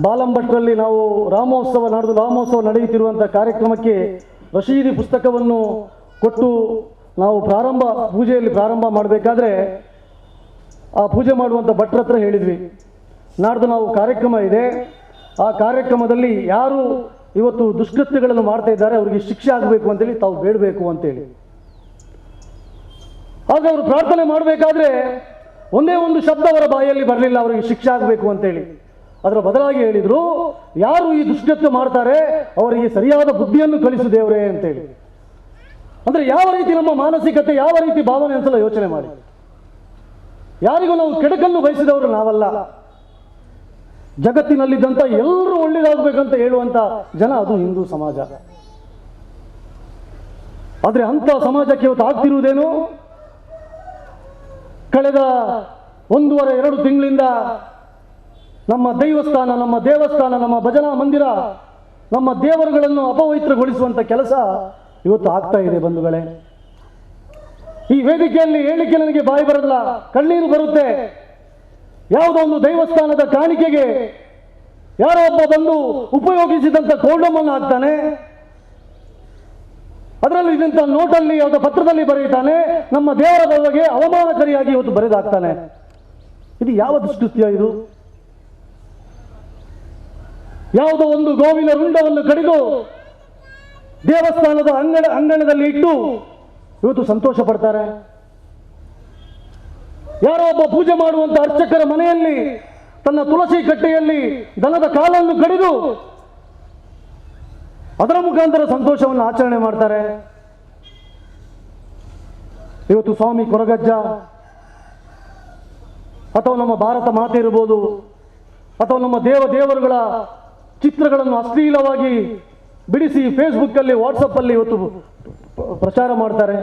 Speaker 4: ಬಾಲಂಭಟ್ರಲ್ಲಿ ನಾವು ರಾಮೋತ್ಸವ ನಡೆದು ರಾಮೋತ್ಸವ ನಡೆಯುತ್ತಿರುವಂಥ ಕಾರ್ಯಕ್ರಮಕ್ಕೆ ರಶೀದಿ ಪುಸ್ತಕವನ್ನು ಕೊಟ್ಟು ನಾವು ಪ್ರಾರಂಭ ಪೂಜೆಯಲ್ಲಿ ಪ್ರಾರಂಭ ಮಾಡಬೇಕಾದ್ರೆ ಆ ಪೂಜೆ ಮಾಡುವಂಥ ಭಟ್ರ ಹತ್ರ ಹೇಳಿದ್ವಿ, ನಾಡ್ದು ನಾವು ಕಾರ್ಯಕ್ರಮ ಇದೆ, ಆ ಕಾರ್ಯಕ್ರಮದಲ್ಲಿ ಯಾರು ಇವತ್ತು ದುಷ್ಕೃತ್ಯಗಳನ್ನು ಮಾಡ್ತಾ ಇದ್ದಾರೆ ಅವರಿಗೆ ಶಿಕ್ಷೆ ಆಗಬೇಕು ಅಂತೇಳಿ ತಾವು ಬೇಡಬೇಕು ಅಂತೇಳಿ. ಆದರೆ ಅವರು ಪ್ರಾರ್ಥನೆ ಮಾಡಬೇಕಾದ್ರೆ ಒಂದೇ ಒಂದು ಶಬ್ದ ಅವರ ಬಾಯಲ್ಲಿ ಬರಲಿಲ್ಲ, ಅವರಿಗೆ ಶಿಕ್ಷೆ ಆಗಬೇಕು ಅಂತೇಳಿ. ಅದರ ಬದಲಾಗಿ ಹೇಳಿದರು, ಯಾರು ಈ ದುಷ್ಕೃತ್ಯ ಮಾಡ್ತಾರೆ ಅವರಿಗೆ ಸರಿಯಾದ ಬುದ್ಧಿಯನ್ನು ಕಲಿಸು ದೇವರೇ ಅಂತೇಳಿ. ಅಂದರೆ ಯಾವ ರೀತಿ ನಮ್ಮ ಮಾನಸಿಕತೆ, ಯಾವ ರೀತಿ ಭಾವನೆ ಅಂತೆಲ್ಲ ಯೋಚನೆ ಮಾಡಿ. ಯಾರಿಗೂ ನಾವು ಕೆಡಕನ್ನು ಬಯಸಿದವರು ನಾವಲ್ಲ. ಜಗತ್ತಿನಲ್ಲಿದ್ದಂಥ ಎಲ್ಲರೂ ಒಳ್ಳೇದಾಗಬೇಕಂತ ಹೇಳುವಂಥ ಜನ ಅದು ಹಿಂದೂ ಸಮಾಜ. ಆದರೆ ಅಂಥ ಸಮಾಜಕ್ಕೆ ಇವತ್ತು ಆಗ್ತಿರುವುದೇನು? ಕಳೆದ 1.5-2 ತಿಂಗಳಿಂದ ನಮ್ಮ ದೈವಸ್ಥಾನ, ನಮ್ಮ ದೇವಸ್ಥಾನ, ನಮ್ಮ ಭಜನಾ ಮಂದಿರ, ನಮ್ಮ ದೇವರುಗಳನ್ನು ಅಪವಿತ್ರಗೊಳಿಸುವಂಥ ಕೆಲಸ ಇವತ್ತು ಆಗ್ತಾ ಇದೆ ಬಂಧುಗಳೇ. ಈ ವೇದಿಕೆಯಲ್ಲಿ ಹೇಳಿಕೆ ನನಗೆ ಬಾಯಿ ಬರಲ್ಲ, ಕಣ್ಣೀರು ಬರುತ್ತೆ. ಯಾವುದೋ ಒಂದು ದೇವಸ್ಥಾನದ ಕಾಣಿಕೆಗೆ ಯಾರೋ ಒಬ್ಬ ಬಂದು ಉಪಯೋಗಿಸಿದಂಥ ಕೋಂಡಮನ್ನು ಹಾಕ್ತಾನೆ. ಅದರಲ್ಲಿ ಇದಂಥ ನೋಟಲ್ಲಿ ಯಾವುದೋ ಪತ್ರದಲ್ಲಿ ಬರೆಯುತ್ತಾನೆ, ನಮ್ಮ ದೇವರ ಬಗ್ಗೆ ಅವಮಾನಕರಿಯಾಗಿ ಇವತ್ತು ಬರೆದಾಗ್ತಾನೆ. ಇದು ಯಾವ ದುಷ್ಕೃತ್ಯ ಇದು? ಯಾವುದೋ ಒಂದು ಗೋವಿನ ರುಂಡವನ್ನು ಕಡಿದು ದೇವಸ್ಥಾನದ ಅಂಗಣದಲ್ಲಿ ಇಟ್ಟು ಇವತ್ತು ಸಂತೋಷ ಪಡ್ತಾರೆ. ಯಾರೋ ಒಬ್ಬ ಪೂಜೆ ಮಾಡುವಂತ ಅರ್ಚಕರ ಮನೆಯಲ್ಲಿ ತನ್ನ ತುಳಸಿ ಕಟ್ಟೆಯಲ್ಲಿ ದನದ ಕಾಲನ್ನು ಕಡಿದು ಅದರ ಮುಖಾಂತರ ಸಂತೋಷವನ್ನು ಆಚರಣೆ ಮಾಡ್ತಾರೆ. ಇವತ್ತು ಸ್ವಾಮಿ ಕೊರಗಜ್ಜ ಅಥವಾ ನಮ್ಮ ಭಾರತ ಮಾತೆ ಇರ್ಬೋದು, ಅಥವಾ ನಮ್ಮ ದೇವರುಗಳ ಚಿತ್ರಗಳನ್ನು ಅಶ್ಲೀಲವಾಗಿ ಬಿಡಿಸಿ ಫೇಸ್ಬುಕ್ಕಲ್ಲಿ ವಾಟ್ಸಪ್ಪಲ್ಲಿ ಇವತ್ತು ಪ್ರಚಾರ ಮಾಡ್ತಾರೆ.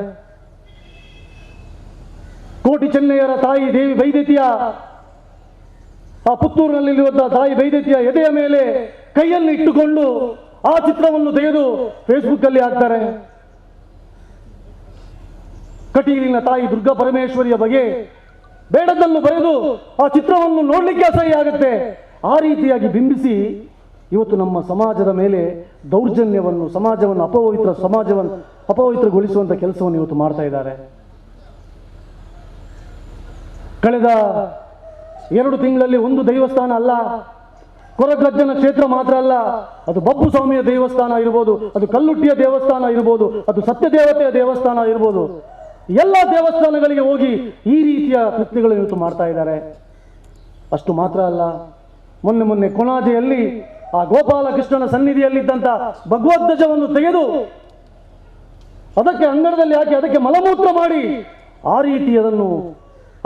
Speaker 4: ಕೋಟಿ ಚೆನ್ನಯ್ಯರ ತಾಯಿ ದೇವಿ ಬೈದೆತಿಯ, ಆ ಪುತ್ತೂರಿನಲ್ಲಿರುವಂತಹ ತಾಯಿ ಬೈದೆತಿಯ ಎದೆಯ ಮೇಲೆ ಕೈಯನ್ನು ಇಟ್ಟುಕೊಂಡು ಆ ಚಿತ್ರವನ್ನು ತೆಗೆದು ಫೇಸ್ಬುಕ್ಕಲ್ಲಿ ಹಾಕ್ತಾರೆ. ಕಟೀಲಿನ ತಾಯಿ ದುರ್ಗಾ ಪರಮೇಶ್ವರಿಯ ಬಗ್ಗೆ ಬೇಡದ್ದನ್ನು ಬರೆದು ಆ ಚಿತ್ರವನ್ನು ನೋಡಲಿಕ್ಕೆ ಅಸಹ್ಯ ಆಗುತ್ತೆ. ಆ ರೀತಿಯಾಗಿ ಬಿಂಬಿಸಿ ಇವತ್ತು ನಮ್ಮ ಸಮಾಜದ ಮೇಲೆ ದೌರ್ಜನ್ಯವನ್ನು, ಸಮಾಜವನ್ನು ಅಪವಿತ್ರ ಅಪವಿತ್ರಗೊಳಿಸುವಂಥ ಕೆಲಸವನ್ನು ಇವತ್ತು ಮಾಡ್ತಾ ಇದ್ದಾರೆ. ಕಳೆದ 2 ತಿಂಗಳಲ್ಲಿ ಒಂದು ದೇವಸ್ಥಾನ ಅಲ್ಲ, ಕೊರಗಜ್ಜನ ಕ್ಷೇತ್ರ ಮಾತ್ರ ಅಲ್ಲ, ಅದು ಬಬ್ಬು ಸ್ವಾಮಿಯ ದೇವಸ್ಥಾನ ಇರ್ಬೋದು, ಅದು ಕಲ್ಲುಟ್ಟಿಯ ದೇವಸ್ಥಾನ ಇರ್ಬೋದು, ಅದು ಸತ್ಯದೇವತೆಯ ದೇವಸ್ಥಾನ ಇರ್ಬೋದು, ಎಲ್ಲ ದೇವಸ್ಥಾನಗಳಿಗೆ ಹೋಗಿ ಈ ರೀತಿಯ ಕೃತ್ಯಗಳನ್ನು ಇವತ್ತು ಮಾಡ್ತಾ ಇದ್ದಾರೆ. ಅಷ್ಟು ಮಾತ್ರ ಅಲ್ಲ, ಮೊನ್ನೆ ಮೊನ್ನೆ ಕೊಣಾಜೆಯಲ್ಲಿ ಆ ಗೋಪಾಲಕೃಷ್ಣನ ಸನ್ನಿಧಿಯಲ್ಲಿದ್ದಂಥ ಭಗವದ್ಧ್ವಜವನ್ನು ತೆಗೆದು ಅದಕ್ಕೆ ಅಂಗಣದಲ್ಲಿ ಹಾಕಿ ಅದಕ್ಕೆ ಮಲಮೂತ್ರ ಮಾಡಿ ಆ ರೀತಿ ಅದನ್ನು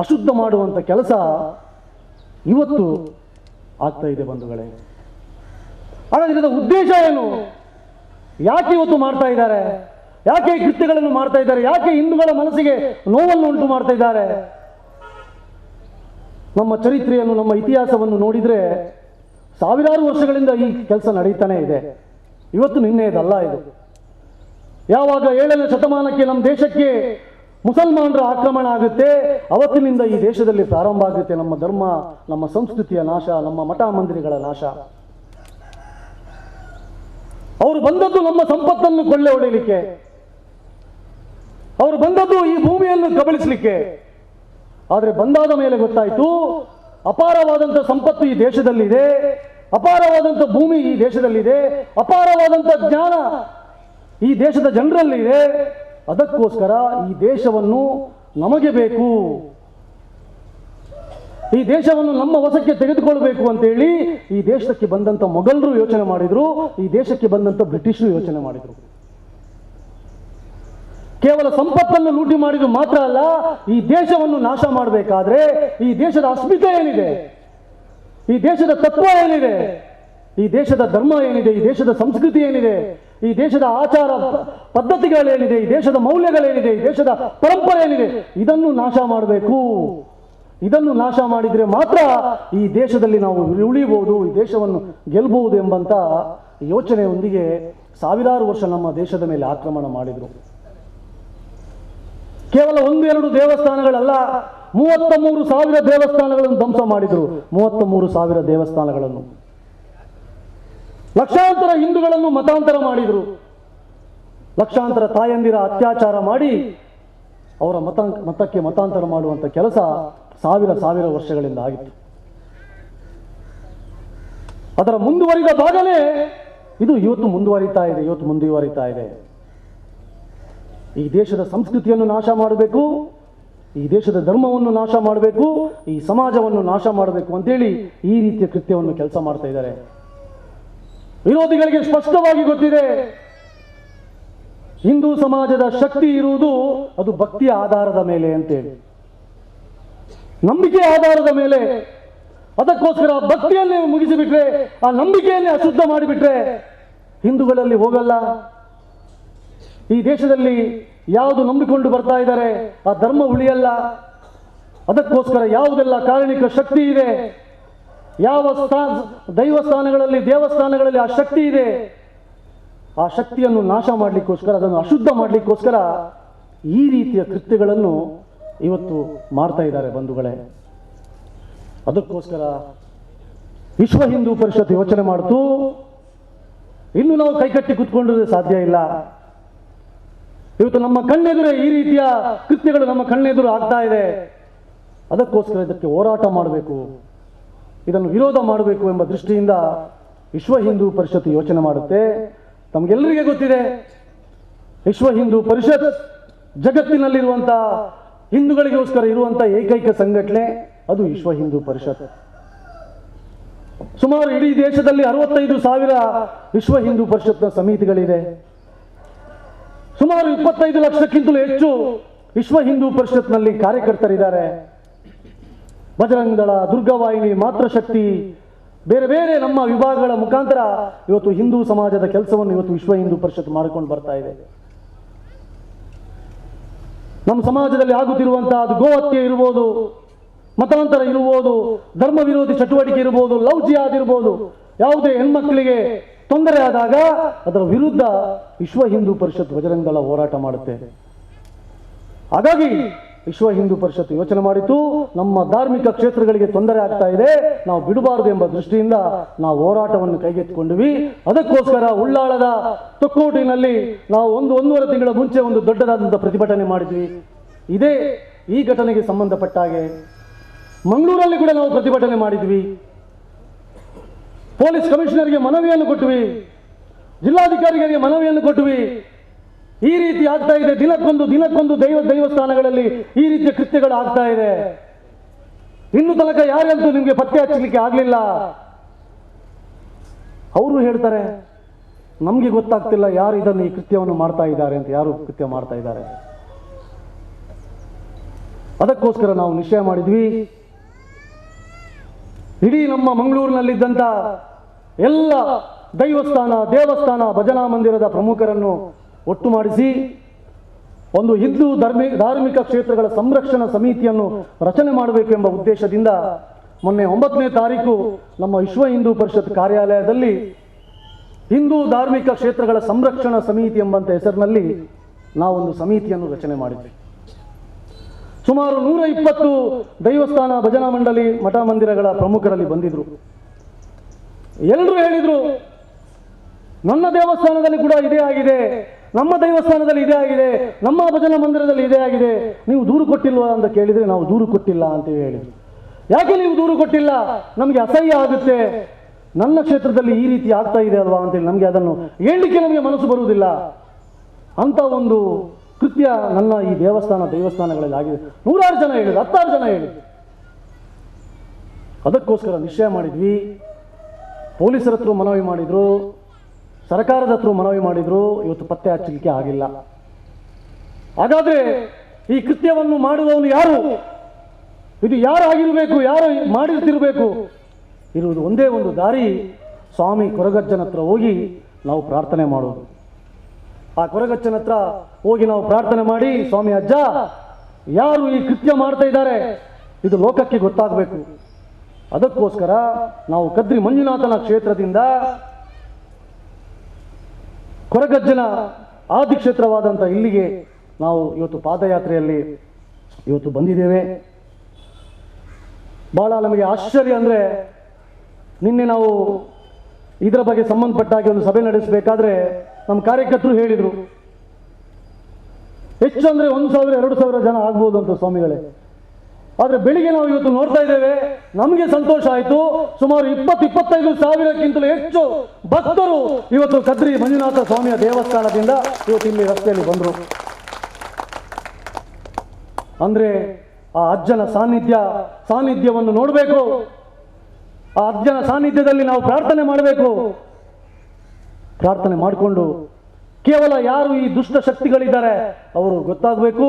Speaker 4: ಅಶುದ್ಧ ಮಾಡುವಂಥ ಕೆಲಸ ಇವತ್ತು ಆಗ್ತಾ ಇದೆ ಬಂಧುಗಳೇ. ಹಾಗಾದ್ರೆ ಇದರ ಉದ್ದೇಶ ಏನು? ಯಾಕೆ ಇವತ್ತು ಮಾಡ್ತಾ ಇದ್ದಾರೆ? ಯಾಕೆ ಈ ಕೃತ್ಯಗಳನ್ನು ಮಾಡ್ತಾ ಇದ್ದಾರೆ? ಯಾಕೆ ಹಿಂದೂಗಳ ಮನಸ್ಸಿಗೆ ನೋವನ್ನು ಉಂಟು ಮಾಡ್ತಾ ಇದ್ದಾರೆ? ನಮ್ಮ ಚರಿತ್ರೆಯನ್ನು, ನಮ್ಮ ಇತಿಹಾಸವನ್ನು ನೋಡಿದರೆ ಸಾವಿರಾರು ವರ್ಷಗಳಿಂದ ಈ ಕೆಲಸ ನಡೀತಾನೆ ಇದೆ. ಇವತ್ತು ನಿನ್ನೆಯದಲ್ಲ ಇದು. ಯಾವಾಗ 7ನೇ ಶತಮಾನಕ್ಕೆ ನಮ್ಮ ದೇಶಕ್ಕೆ ಮುಸಲ್ಮಾನರ ಆಕ್ರಮಣ ಆಗುತ್ತೆ, ಅವತ್ತಿನಿಂದ ಈ ದೇಶದಲ್ಲಿ ಪ್ರಾರಂಭ ಆಗುತ್ತೆ ನಮ್ಮ ಧರ್ಮ, ನಮ್ಮ ಸಂಸ್ಕೃತಿಯ ನಾಶ, ನಮ್ಮ ಮಠ ಮಂದಿರಗಳ ನಾಶ. ಅವರು ಬಂದದ್ದು ನಮ್ಮ ಸಂಪತ್ತನ್ನು ಕೊಳ್ಳೆ ಹೊಡೆಯಲಿಕ್ಕೆ, ಅವರು ಬಂದದ್ದು ಈ ಭೂಮಿಯನ್ನು ಕಬಳಿಸಲಿಕ್ಕೆ. ಆದರೆ ಬಂದಾದ ಮೇಲೆ ಗೊತ್ತಾಯಿತು, ಅಪಾರವಾದಂಥ ಸಂಪತ್ತು ಈ ದೇಶದಲ್ಲಿದೆ, ಅಪಾರವಾದಂಥ ಭೂಮಿ ಈ ದೇಶದಲ್ಲಿದೆ, ಅಪಾರವಾದಂಥ ಜ್ಞಾನ ಈ ದೇಶದ ಜನರಲ್ಲಿದೆ. ಅದಕ್ಕೋಸ್ಕರ ಈ ದೇಶವನ್ನು ನಮಗೆ ಬೇಕು, ಈ ದೇಶವನ್ನು ನಮ್ಮ ವಶಕ್ಕೆ ತೆಗೆದುಕೊಳ್ಬೇಕು ಅಂತೇಳಿ ಈ ದೇಶಕ್ಕೆ ಬಂದಂಥ ಮೊಘಲರು ಯೋಚನೆ ಮಾಡಿದರು, ಈ ದೇಶಕ್ಕೆ ಬಂದಂಥ ಬ್ರಿಟಿಷರು ಯೋಚನೆ ಮಾಡಿದರು. ಕೇವಲ ಸಂಪತ್ತನ್ನು ಲೂಟಿ ಮಾಡಿದ್ದು ಮಾತ್ರ ಅಲ್ಲ, ಈ ದೇಶವನ್ನು ನಾಶ ಮಾಡಬೇಕಾದ್ರೆ ಈ ದೇಶದ ಅಸ್ಮಿತೆ ಏನಿದೆ, ಈ ದೇಶದ ತತ್ವ ಏನಿದೆ, ಈ ದೇಶದ ಧರ್ಮ ಏನಿದೆ, ಈ ದೇಶದ ಸಂಸ್ಕೃತಿ ಏನಿದೆ, ಈ ದೇಶದ ಆಚಾರ ಪದ್ಧತಿಗಳೇನಿದೆ, ಈ ದೇಶದ ಮೌಲ್ಯಗಳೇನಿದೆ, ಈ ದೇಶದ ಪರಂಪರೆ ಏನಿದೆ, ಇದನ್ನು ನಾಶ ಮಾಡಬೇಕು. ಇದನ್ನು ನಾಶ ಮಾಡಿದರೆ ಮಾತ್ರ ಈ ದೇಶದಲ್ಲಿ ನಾವು ಉಳಿಯಬಹುದು, ಈ ದೇಶವನ್ನು ಗೆಲ್ಲಬಹುದು ಎಂಬಂತ ಯೋಚನೆಯೊಂದಿಗೆ ಸಾವಿರಾರು ವರ್ಷ ನಮ್ಮ ದೇಶದ ಮೇಲೆ ಆಕ್ರಮಣ ಮಾಡಿದರು. ಕೇವಲ 1-2 ದೇವಸ್ಥಾನಗಳಲ್ಲ, 33,000 ದೇವಸ್ಥಾನಗಳನ್ನು ಧ್ವಂಸ ಮಾಡಿದರು. 33,000 ದೇವಸ್ಥಾನಗಳನ್ನು, ಲಕ್ಷಾಂತರ ಹಿಂದೂಗಳನ್ನು ಮತಾಂತರ ಮಾಡಿದರು, ಲಕ್ಷಾಂತರ ತಾಯಂದಿರ ಅತ್ಯಾಚಾರ ಮಾಡಿ ಅವರ ಮತಕ್ಕೆ ಮತಾಂತರ ಮಾಡುವಂಥ ಕೆಲಸ ಸಾವಿರ ಸಾವಿರ ವರ್ಷಗಳಿಂದ ಆಗಿತ್ತು. ಅದರ ಮುಂದುವರಿದ ಭಾಗನೇ ಇದು ಇವತ್ತು ಮುಂದುವರಿತಾ ಇದೆ, ಇವತ್ತು ಮುಂದುವರಿತಾ ಇದೆ. ಈ ದೇಶದ ಸಂಸ್ಕೃತಿಯನ್ನು ನಾಶ ಮಾಡಬೇಕು, ಈ ದೇಶದ ಧರ್ಮವನ್ನು ನಾಶ ಮಾಡಬೇಕು, ಈ ಸಮಾಜವನ್ನು ನಾಶ ಮಾಡಬೇಕು ಅಂತೇಳಿ ಈ ರೀತಿಯ ಕೃತ್ಯವನ್ನು ಕೆಲಸ ಮಾಡ್ತಾ ಇದ್ದಾರೆ. ವಿರೋಧಿಗಳಿಗೆ ಸ್ಪಷ್ಟವಾಗಿ ಗೊತ್ತಿದೆ, ಹಿಂದೂ ಸಮಾಜದ ಶಕ್ತಿ ಇರುವುದು ಅದು ಭಕ್ತಿಯ ಆಧಾರದ ಮೇಲೆ ಅಂತೇಳಿ, ನಂಬಿಕೆ ಆಧಾರದ ಮೇಲೆ. ಅದಕ್ಕೋಸ್ಕರ ಭಕ್ತಿಯನ್ನೇ ಮುಗಿಸಿಬಿಟ್ರೆ, ಆ ನಂಬಿಕೆಯನ್ನೇ ಅಶುದ್ಧ ಮಾಡಿಬಿಟ್ರೆ ಹಿಂದೂಗಳಲ್ಲಿ ಹೋಗಲ್ಲ. ಈ ದೇಶದಲ್ಲಿ ಯಾವುದು ನಂಬಿಕೊಂಡು ಬರ್ತಾ ಇದ್ದಾರೆ ಆ ಧರ್ಮ ಉಳಿಯಲ್ಲ. ಅದಕ್ಕೋಸ್ಕರ ಯಾವುದೆಲ್ಲ ಕಾರಣಿಕ ಶಕ್ತಿ ಇದೆ, ಯಾವ ದೈವಸ್ಥಾನಗಳಲ್ಲಿ ದೇವಸ್ಥಾನಗಳಲ್ಲಿ ಆ ಶಕ್ತಿ ಇದೆ, ಆ ಶಕ್ತಿಯನ್ನು ನಾಶ ಮಾಡಲಿಕ್ಕೋಸ್ಕರ, ಅದನ್ನು ಅಶುದ್ಧ ಮಾಡಲಿಕ್ಕೋಸ್ಕರ ಈ ರೀತಿಯ ಕೃತ್ಯಗಳನ್ನು ಇವತ್ತು ಮಾಡ್ತಾ ಇದ್ದಾರೆ ಬಂಧುಗಳೇ. ಅದಕ್ಕೋಸ್ಕರ ವಿಶ್ವ ಹಿಂದೂ ಪರಿಷತ್ ಯೋಚನೆ ಮಾಡ್ತು, ಇನ್ನು ನಾವು ಕೈಕಟ್ಟಿ ಕೂತ್ಕೊಂಡ್ರೆ ಸಾಧ್ಯ ಇಲ್ಲ. ಇವತ್ತು ನಮ್ಮ ಕಣ್ಣೆದುರೇ ಈ ರೀತಿಯ ಕೃತ್ಯಗಳು ನಮ್ಮ ಕಣ್ಣೆದುರು ಆಗ್ತಾ ಇದೆ. ಅದಕ್ಕೋಸ್ಕರ ಇದಕ್ಕೆ ಹೋರಾಟ ಮಾಡಬೇಕು, ಇದನ್ನು ವಿರೋಧ ಮಾಡಬೇಕು ಎಂಬ ದೃಷ್ಟಿಯಿಂದ ವಿಶ್ವ ಹಿಂದೂ ಪರಿಷತ್ ಯೋಚನೆ ಮಾಡುತ್ತೆ. ತಮಗೆಲ್ಲರಿಗೆ ಗೊತ್ತಿದೆ, ವಿಶ್ವ ಹಿಂದೂ ಪರಿಷತ್ ಜಗತ್ತಿನಲ್ಲಿರುವಂಥ ಹಿಂದೂಗಳಿಗೋಸ್ಕರ ಇರುವಂಥ ಏಕೈಕ ಸಂಘಟನೆ ಅದು ವಿಶ್ವ ಹಿಂದೂ ಪರಿಷತ್. ಸುಮಾರು ಇಡೀ ದೇಶದಲ್ಲಿ 65,000 ವಿಶ್ವ ಹಿಂದೂ ಪರಿಷತ್ನ ಸಮಿತಿಗಳಿದೆ. ಸುಮಾರು 25 ಲಕ್ಷಕ್ಕಿಂತಲೂ ಹೆಚ್ಚು ವಿಶ್ವ ಹಿಂದೂ ಪರಿಷತ್ನಲ್ಲಿ ಕಾರ್ಯಕರ್ತರಿದ್ದಾರೆ. ಬಜರಂಗದಳ, ದುರ್ಗಾವಾಹಿನಿ, ಮಾತೃಶಕ್ತಿ, ಬೇರೆ ಬೇರೆ ನಮ್ಮ ವಿಭಾಗಗಳ ಮುಖಾಂತರ ಇವತ್ತು ಹಿಂದೂ ಸಮಾಜದ ಕೆಲಸವನ್ನು ಇವತ್ತು ವಿಶ್ವ ಹಿಂದೂ ಪರಿಷತ್ ಮಾಡಿಕೊಂಡು ಬರ್ತಾ ಇದೆ. ನಮ್ಮ ಸಮಾಜದಲ್ಲಿ ಆಗುತ್ತಿರುವಂತಹ ಅದು ಗೋಹತ್ಯೆ ಇರ್ಬೋದು, ಮತಾಂತರ ಇರ್ಬೋದು, ಧರ್ಮ ವಿರೋಧಿ ಚಟುವಟಿಕೆ ಇರ್ಬೋದು, ಲವ್ ಜಿಹಾದ್ ಇರ್ಬೋದು, ಯಾವುದೇ ಹೆಣ್ಮಕ್ಕಳಿಗೆ ತೊಂದರೆ ಆದಾಗ ಅದರ ವಿರುದ್ಧ ವಿಶ್ವ ಹಿಂದೂ ಪರಿಷತ್ ಬಜರಂಗದಳ ಹೋರಾಟ ಮಾಡುತ್ತೆ. ಹಾಗಾಗಿ ವಿಶ್ವ ಹಿಂದೂ ಪರಿಷತ್ ಯೋಚನೆ ಮಾಡಿತು, ನಮ್ಮ ಧಾರ್ಮಿಕ ಕ್ಷೇತ್ರಗಳಿಗೆ ತೊಂದರೆ ಆಗ್ತಾ ಇದೆ, ನಾವು ಬಿಡಬಾರದು ಎಂಬ ದೃಷ್ಟಿಯಿಂದ ನಾವು ಹೋರಾಟವನ್ನು ಕೈಗೆತ್ತಿಕೊಂಡ್ವಿ. ಅದಕ್ಕೋಸ್ಕರ ಉಳ್ಳಾಳದ ತೊಕ್ಕೋಟಿನಲ್ಲಿ ನಾವು 1.5 ತಿಂಗಳ ಮುಂಚೆ ಒಂದು ದೊಡ್ಡದಾದಂಥ ಪ್ರತಿಭಟನೆ ಮಾಡಿದ್ವಿ. ಇದೇ ಈ ಘಟನೆಗೆ ಸಂಬಂಧಪಟ್ಟ ಹಾಗೆ ಮಂಗಳೂರಲ್ಲಿ ಕೂಡ ನಾವು ಪ್ರತಿಭಟನೆ ಮಾಡಿದ್ವಿ. ಪೊಲೀಸ್ ಕಮಿಷನರ್ಗೆ ಮನವಿಯನ್ನು ಕೊಟ್ವಿ, ಜಿಲ್ಲಾಧಿಕಾರಿಗಳಿಗೆ ಮನವಿಯನ್ನು ಕೊಟ್ವಿ. ಈ ರೀತಿ ಆಗ್ತಾ ಇದೆ, ದಿನಕ್ಕೊಂದು ದಿನಕ್ಕೊಂದು ದೇವಸ್ಥಾನಗಳಲ್ಲಿ ಈ ರೀತಿಯ ಕೃತ್ಯಗಳು ಆಗ್ತಾ ಇದೆ. ಇನ್ನು ತನಕ ಯಾರಂತೂ ನಿಮಗೆ ಪತ್ತೆ ಹಚ್ಚಲಿಕ್ಕೆ ಆಗಲಿಲ್ಲ. ಅವರು ಹೇಳ್ತಾರೆ ನಮಗೆ ಗೊತ್ತಾಗ್ತಿಲ್ಲ ಯಾರು ಇದನ್ನು ಈ ಕೃತ್ಯವನ್ನು ಮಾಡ್ತಾ ಇದ್ದಾರೆ ಅಂತ, ಯಾರು ಕೃತ್ಯ ಮಾಡ್ತಾ ಇದ್ದಾರೆ. ಅದಕ್ಕೋಸ್ಕರ ನಾವು ನಿಶ್ಚಯ ಮಾಡಿದ್ವಿ, ಇಡೀ ನಮ್ಮ ಮಂಗಳೂರಿನಲ್ಲಿದ್ದಂಥ ಎಲ್ಲ ದೈವಸ್ಥಾನ, ದೇವಸ್ಥಾನ, ಭಜನಾ ಮಂದಿರದ ಪ್ರಮುಖರನ್ನು ಒಟ್ಟು ಮಾಡಿಸಿ ಒಂದು ಹಿಂದೂ ಧಾರ್ಮಿಕ ಕ್ಷೇತ್ರಗಳ ಸಂರಕ್ಷಣಾ ಸಮಿತಿಯನ್ನು ರಚನೆ ಮಾಡಬೇಕು ಎಂಬ ಉದ್ದೇಶದಿಂದ ಮೊನ್ನೆ 9ನೇ ತಾರೀಕು ನಮ್ಮ ವಿಶ್ವ ಹಿಂದೂ ಪರಿಷತ್ ಕಾರ್ಯಾಲಯದಲ್ಲಿ ಹಿಂದೂ ಧಾರ್ಮಿಕ ಕ್ಷೇತ್ರಗಳ ಸಂರಕ್ಷಣಾ ಸಮಿತಿ ಎಂಬಂಥ ಹೆಸರಿನಲ್ಲಿ ನಾವೊಂದು ಸಮಿತಿಯನ್ನು ರಚನೆ ಮಾಡಿದ್ವಿ. ಸುಮಾರು 120 ದೈವಸ್ಥಾನ, ಭಜನಾ ಮಂಡಳಿ, ಮಠ ಮಂದಿರಗಳ ಪ್ರಮುಖರಲ್ಲಿ ಬಂದಿದ್ರು. ಎಲ್ಲರೂ ಹೇಳಿದರು, ನನ್ನ ದೇವಸ್ಥಾನದಲ್ಲಿ ಕೂಡ ಇದೇ ಆಗಿದೆ, ನಮ್ಮ ದೇವಸ್ಥಾನದಲ್ಲಿ ಇದೇ ಆಗಿದೆ, ನಮ್ಮ ಭಜನಾ ಮಂದಿರದಲ್ಲಿ ಇದೇ ಆಗಿದೆ, ನೀವು ದೂರು ಕೊಟ್ಟಿಲ್ವಾ ಅಂತ ಕೇಳಿದರೆ ನಾವು ದೂರು ಕೊಟ್ಟಿಲ್ಲ ಅಂತ ಹೇಳಿದ್ರು. ಯಾಕೆ ನೀವು ದೂರು ಕೊಟ್ಟಿಲ್ಲ? ನಮಗೆ ಅಸಹ್ಯ ಆಗುತ್ತೆ, ನನ್ನ ಕ್ಷೇತ್ರದಲ್ಲಿ ಈ ರೀತಿ ಆಗ್ತಾ ಇದೆ ಅಲ್ವಾ ಅಂತೇಳಿ ನಮಗೆ ಅದನ್ನು ಹೇಳಲಿಕ್ಕೆ ನಮಗೆ ಮನಸ್ಸು ಬರುವುದಿಲ್ಲ. ಅಂತ ಒಂದು ಕೃತ್ಯ ನನ್ನ ಈ ದೇವಸ್ಥಾನಗಳಲ್ಲಿ ಆಗಿದೆ. 100 ಜನ ಹೇಳಿದ್ರು, 10 ಜನ ಹೇಳಿದ್ರು. ಅದಕ್ಕೋಸ್ಕರ ನಿಶ್ಚಯ ಮಾಡಿದ್ವಿ, ಪೊಲೀಸರ ಹತ್ರ ಮನವಿ ಮಾಡಿದರು, ಸರ್ಕಾರದ ಹತ್ರ ಮನವಿ ಮಾಡಿದರು, ಇವತ್ತು ಪತ್ತೆ ಹಚ್ಚಲಿಕ್ಕೆ ಆಗಿಲ್ಲ. ಹಾಗಾದರೆ ಈ ಕೃತ್ಯವನ್ನು ಮಾಡುವವನು ಯಾರು? ಇದು ಯಾರು ಆಗಿರಬೇಕು, ಯಾರು ಮಾಡಿರ್ತಿರಬೇಕು? ಇರುವುದು ಒಂದೇ ಒಂದು ದಾರಿ, ಸ್ವಾಮಿ ಕೊರಗಜ್ಜನ ಹತ್ರ ಹೋಗಿ ನಾವು ಪ್ರಾರ್ಥನೆ ಮಾಡೋದು. ಆ ಕೊರಗಜ್ಜನ ಹತ್ರ ಹೋಗಿ ನಾವು ಪ್ರಾರ್ಥನೆ ಮಾಡಿ, ಸ್ವಾಮಿ ಅಜ್ಜ, ಯಾರು ಈ ಕೃತ್ಯ ಮಾಡ್ತಾ ಇದ್ದಾರೆ ಇದು ಲೋಕಕ್ಕೆ ಗೊತ್ತಾಗಬೇಕು. ಅದಕ್ಕೋಸ್ಕರ ನಾವು ಕದ್ರಿ ಮಂಜುನಾಥನ ಕ್ಷೇತ್ರದಿಂದ ಕೊರಗಜ್ಜನ ಆದಿಕ್ಷೇತ್ರವಾದಂಥ ಇಲ್ಲಿಗೆ ನಾವು ಇವತ್ತು ಪಾದಯಾತ್ರೆಯಲ್ಲಿ ಇವತ್ತು ಬಂದಿದ್ದೇವೆ. ಭಾಳ ನಮಗೆ ಆಶ್ಚರ್ಯ ಅಂದರೆ, ನಿನ್ನೆ ನಾವು ಇದರ ಬಗ್ಗೆ ಸಂಬಂಧಪಟ್ಟಾಗಿ ಒಂದು ಸಭೆ ನಡೆಸಬೇಕಾದ್ರೆ ನಮ್ಮ ಕಾರ್ಯಕರ್ತರು ಹೇಳಿದರು, ಹೆಚ್ಚು ಅಂದರೆ 1,000 2,000 ಜನ ಆಗ್ಬೋದು ಅಂತ ಸ್ವಾಮಿಗಳೇ. ಆದರೆ ಬೆಳಿಗ್ಗೆ ನಾವು ಇವತ್ತು ನೋಡ್ತಾ ಇದ್ದೇವೆ, ನಮಗೆ ಸಂತೋಷ ಆಯಿತು. ಸುಮಾರು 20-25 ಸಾವಿರಕ್ಕಿಂತಲೂ ಹೆಚ್ಚು ಭಕ್ತರು ಇವತ್ತು ಕದ್ರಿ ಮಂಜುನಾಥ ಸ್ವಾಮಿಯ ದೇವಸ್ಥಾನದಿಂದ ಇವತ್ತು ಇಲ್ಲಿ ರಸ್ತೆಯಲ್ಲಿ ಬಂದರು. ಅಂದರೆ ಆ ಅಜ್ಜನ ಸಾನ್ನಿಧ್ಯವನ್ನು ನೋಡಬೇಕು, ಆ ಅಜ್ಜನ ಸಾನ್ನಿಧ್ಯದಲ್ಲಿ ನಾವು ಪ್ರಾರ್ಥನೆ ಮಾಡಬೇಕು. ಪ್ರಾರ್ಥನೆ ಮಾಡಿಕೊಂಡು ಕೇವಲ ಯಾರು ಈ ದುಷ್ಟ ಶಕ್ತಿಗಳಿದ್ದಾರೆ ಅವರು ಗೊತ್ತಾಗಬೇಕು,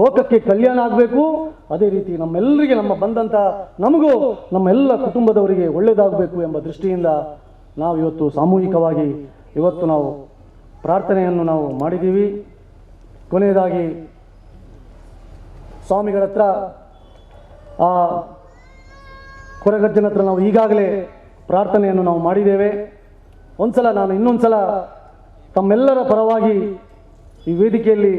Speaker 4: ಲೋಕಕ್ಕೆ ಕಲ್ಯಾಣ ಆಗಬೇಕು. ಅದೇ ರೀತಿ ನಮ್ಮೆಲ್ಲರಿಗೆ, ನಮ್ಮ ಬಂದಂಥ ನಮಗೂ ನಮ್ಮೆಲ್ಲ ಕುಟುಂಬದವರಿಗೆ ಒಳ್ಳೆಯದಾಗಬೇಕು ಎಂಬ ದೃಷ್ಟಿಯಿಂದ ನಾವು ಇವತ್ತು ಸಾಮೂಹಿಕವಾಗಿ ಇವತ್ತು ನಾವು ಪ್ರಾರ್ಥನೆಯನ್ನು ನಾವು ಮಾಡಿದ್ದೀವಿ. ಕೊನೆಯದಾಗಿ ಸ್ವಾಮಿಗಳ ಹತ್ರ, ಆ ಕೊರಗಜ್ಜನ ಹತ್ರ ನಾವು ಈಗಾಗಲೇ ಪ್ರಾರ್ಥನೆಯನ್ನು ನಾವು ಮಾಡಿದ್ದೇವೆ. ಒಂದ್ಸಲ ನಾನು ಇನ್ನೊಂದು ಸಲ ತಮ್ಮೆಲ್ಲರ ಪರವಾಗಿ ಈ ವೇದಿಕೆಯಲ್ಲಿ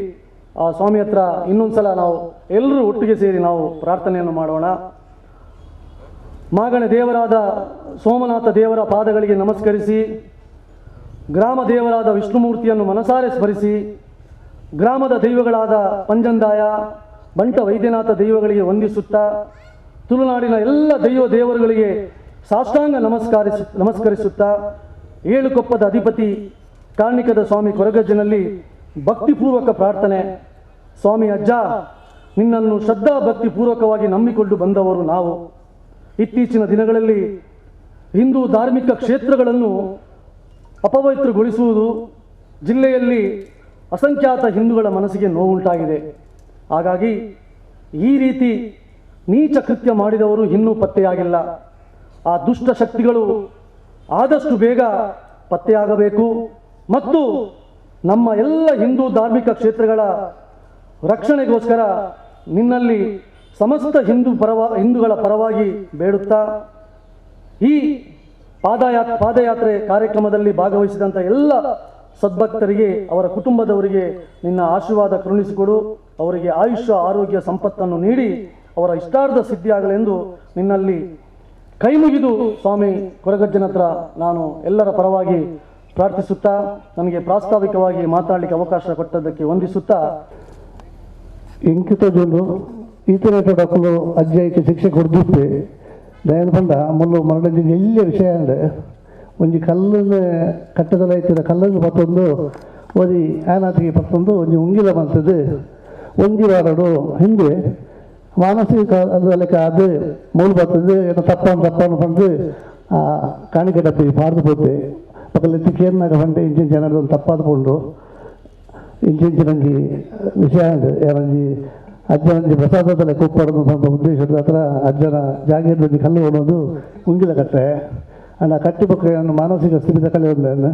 Speaker 4: ಆ ಸ್ವಾಮಿ ಹತ್ರ ಇನ್ನೊಂದು ಸಲ ನಾವು ಎಲ್ಲರೂ ಒಟ್ಟಿಗೆ ಸೇರಿ ನಾವು ಪ್ರಾರ್ಥನೆಯನ್ನು ಮಾಡೋಣ. ಮಾಗಣ ದೇವರಾದ ಸೋಮನಾಥ ದೇವರ ಪಾದಗಳಿಗೆ ನಮಸ್ಕರಿಸಿ, ಗ್ರಾಮ ದೇವರಾದ ವಿಷ್ಣುಮೂರ್ತಿಯನ್ನು ಮನಸಾರೆ ಸ್ಮರಿಸಿ, ಗ್ರಾಮದ ದೈವಗಳಾದ ಪಂಜಂದಾಯ, ಬಂಟ ವೈದ್ಯನಾಥ ದೈವಗಳಿಗೆ ವಂದಿಸುತ್ತಾ ತುಳುನಾಡಿನ ಎಲ್ಲ ದೈವ ದೇವರುಗಳಿಗೆ ಸಾಷ್ಟಾಂಗ ನಮಸ್ಕರಿಸುತ್ತಾ ಏಳುಕೊಪ್ಪದ ಅಧಿಪತಿ ಕಾರ್ಣಿಕದ ಸ್ವಾಮಿ ಕೊರಗಜ್ಜನಲ್ಲಿ ಭಕ್ತಿಪೂರ್ವಕ ಪ್ರಾರ್ಥನೆ. ಸ್ವಾಮಿ ಅಜ್ಜ, ನಿನ್ನನ್ನು ಶ್ರದ್ಧಾ ಭಕ್ತಿಪೂರ್ವಕವಾಗಿ ನಂಬಿಕೊಂಡು ಬಂದವರು ನಾವು. ಇತ್ತೀಚಿನ ದಿನಗಳಲ್ಲಿ ಹಿಂದೂ ಧಾರ್ಮಿಕ ಕ್ಷೇತ್ರಗಳನ್ನು ಅಪವಿತ್ರಗೊಳಿಸುವುದು ಜಿಲ್ಲೆಯಲ್ಲಿ ಅಸಂಖ್ಯಾತ ಹಿಂದೂಗಳ ಮನಸ್ಸಿಗೆ ನೋವುಂಟಾಗಿದೆ. ಹಾಗಾಗಿ ಈ ರೀತಿ ನೀಚ ಕೃತ್ಯ ಮಾಡಿದವರು ಇನ್ನೂ ಪತ್ತೆಯಾಗಿಲ್ಲ. ಆ ದುಷ್ಟ ಶಕ್ತಿಗಳು ಆದಷ್ಟು ಬೇಗ ಪತ್ತೆಯಾಗಬೇಕು ಮತ್ತು ನಮ್ಮ ಎಲ್ಲ ಹಿಂದೂ ಧಾರ್ಮಿಕ ಕ್ಷೇತ್ರಗಳ ರಕ್ಷಣೆಗೋಸ್ಕರ ನಿನ್ನಲ್ಲಿ ಸಮಸ್ತ ಹಿಂದೂಗಳ ಪರವಾಗಿ ಬೇಡುತ್ತಾ ಈ ಪಾದಯಾತ್ರೆ ಕಾರ್ಯಕ್ರಮದಲ್ಲಿ ಭಾಗವಹಿಸಿದಂಥ ಎಲ್ಲ ಸದ್ಭಕ್ತರಿಗೆ, ಅವರ ಕುಟುಂಬದವರಿಗೆ ನಿನ್ನ ಆಶೀರ್ವಾದ ಕರುಣಿಸಿಕೊಡು. ಅವರಿಗೆ ಆಯುಷ್ಯ, ಆರೋಗ್ಯ, ಸಂಪತ್ತನ್ನು ನೀಡಿ ಅವರ ಇಷ್ಟಾರ್ಥ ಸಿದ್ಧಿಯಾಗಲೆಂದು ನಿನ್ನಲ್ಲಿ ಕೈ ಮುಗಿದು ಸ್ವಾಮಿ ಕೊರಗಜ್ಜನ ಹತ್ರ ನಾನು ಎಲ್ಲರ ಪರವಾಗಿ ಪ್ರಾರ್ಥಿಸುತ್ತಾ, ನನಗೆ ಪ್ರಾಸ್ತಾವಿಕವಾಗಿ ಮಾತಾಡಲಿಕ್ಕೆ ಅವಕಾಶ ಕೊಟ್ಟದ್ದಕ್ಕೆ ವಂದಿಸುತ್ತಾ.
Speaker 12: ಇಂಕಿತಜೊಂದು ಈತನ ಡಾಕ್ಲು ಅಜ್ಜಯ್ಯಕ್ಕೆ ಶಿಕ್ಷೆ ಕೊಡ್ದಿಪ್ಪೆ ದಯನ ಪಂಡ ಮುಲ್ಲು ಮರಳಂಜಿ ಎಲ್ಲಿಯ ವಿಷಯ ಅಂದರೆ ಒಂಜಿ ಕಲ್ಲನ್ನು ಕಟ್ಟದಲ್ಲ ಐತಿರ ಕಲ್ಲನ್ನು ಪತ್ತೊಂದು ಒರಿ ಆನಾತಿಗೆ ಪತ್ತೊಂದು ಒಂಜಿ ಉಂಗಿಲ ಬಂತದ್ದು ಒಂಜಿ ವಾರಡು ಹಿಂದೆ ಮಾನಸಿಕ ಲೆಕ್ಕ ಅದು ಮೂಲು ಬರ್ತದೆ ಏನೋ ತಪ್ಪನ್ನು ತಪ್ಪನ್ನು ಬಂದು ಆ ಕಾಣಿಕೆ ಡಬ್ಬಿ ಪಾರ್ದು ಪೋತೆ ಪಕ್ಕದಲ್ಲಿ ಕೇರ್ನಾಗ ಬಂಡೆ ಇಂಚಿನ ಜನರದೊಂದು ತಪ್ಪಾದ ಪೋಂಡು ಇಂಚಿಂಚಿನಂಜಿ ವಿಷಯ ಏನಂಜಿ ಅಜ್ಜನಂಜಿ ಪ್ರಸಾದದ ಲೆಕ್ಕ ಉಪ್ಪಡೋದು ಸ್ವಲ್ಪ ಉದ್ದೇಶದ ಹತ್ರ ಅಜ್ಜನ ಜಾಗೀರ್ದಂಜಿ ಕಲ್ಲು ಕೊಡೋದು ಉಂಗಿಲ ಕಟ್ಟೆ ಅಂಡ್ ಆ ಕಟ್ಟಿ ಪಕ್ಕ ಮಾನಸಿಕ ಸ್ಥಿತಿ ಕಲೆ ಒಂದು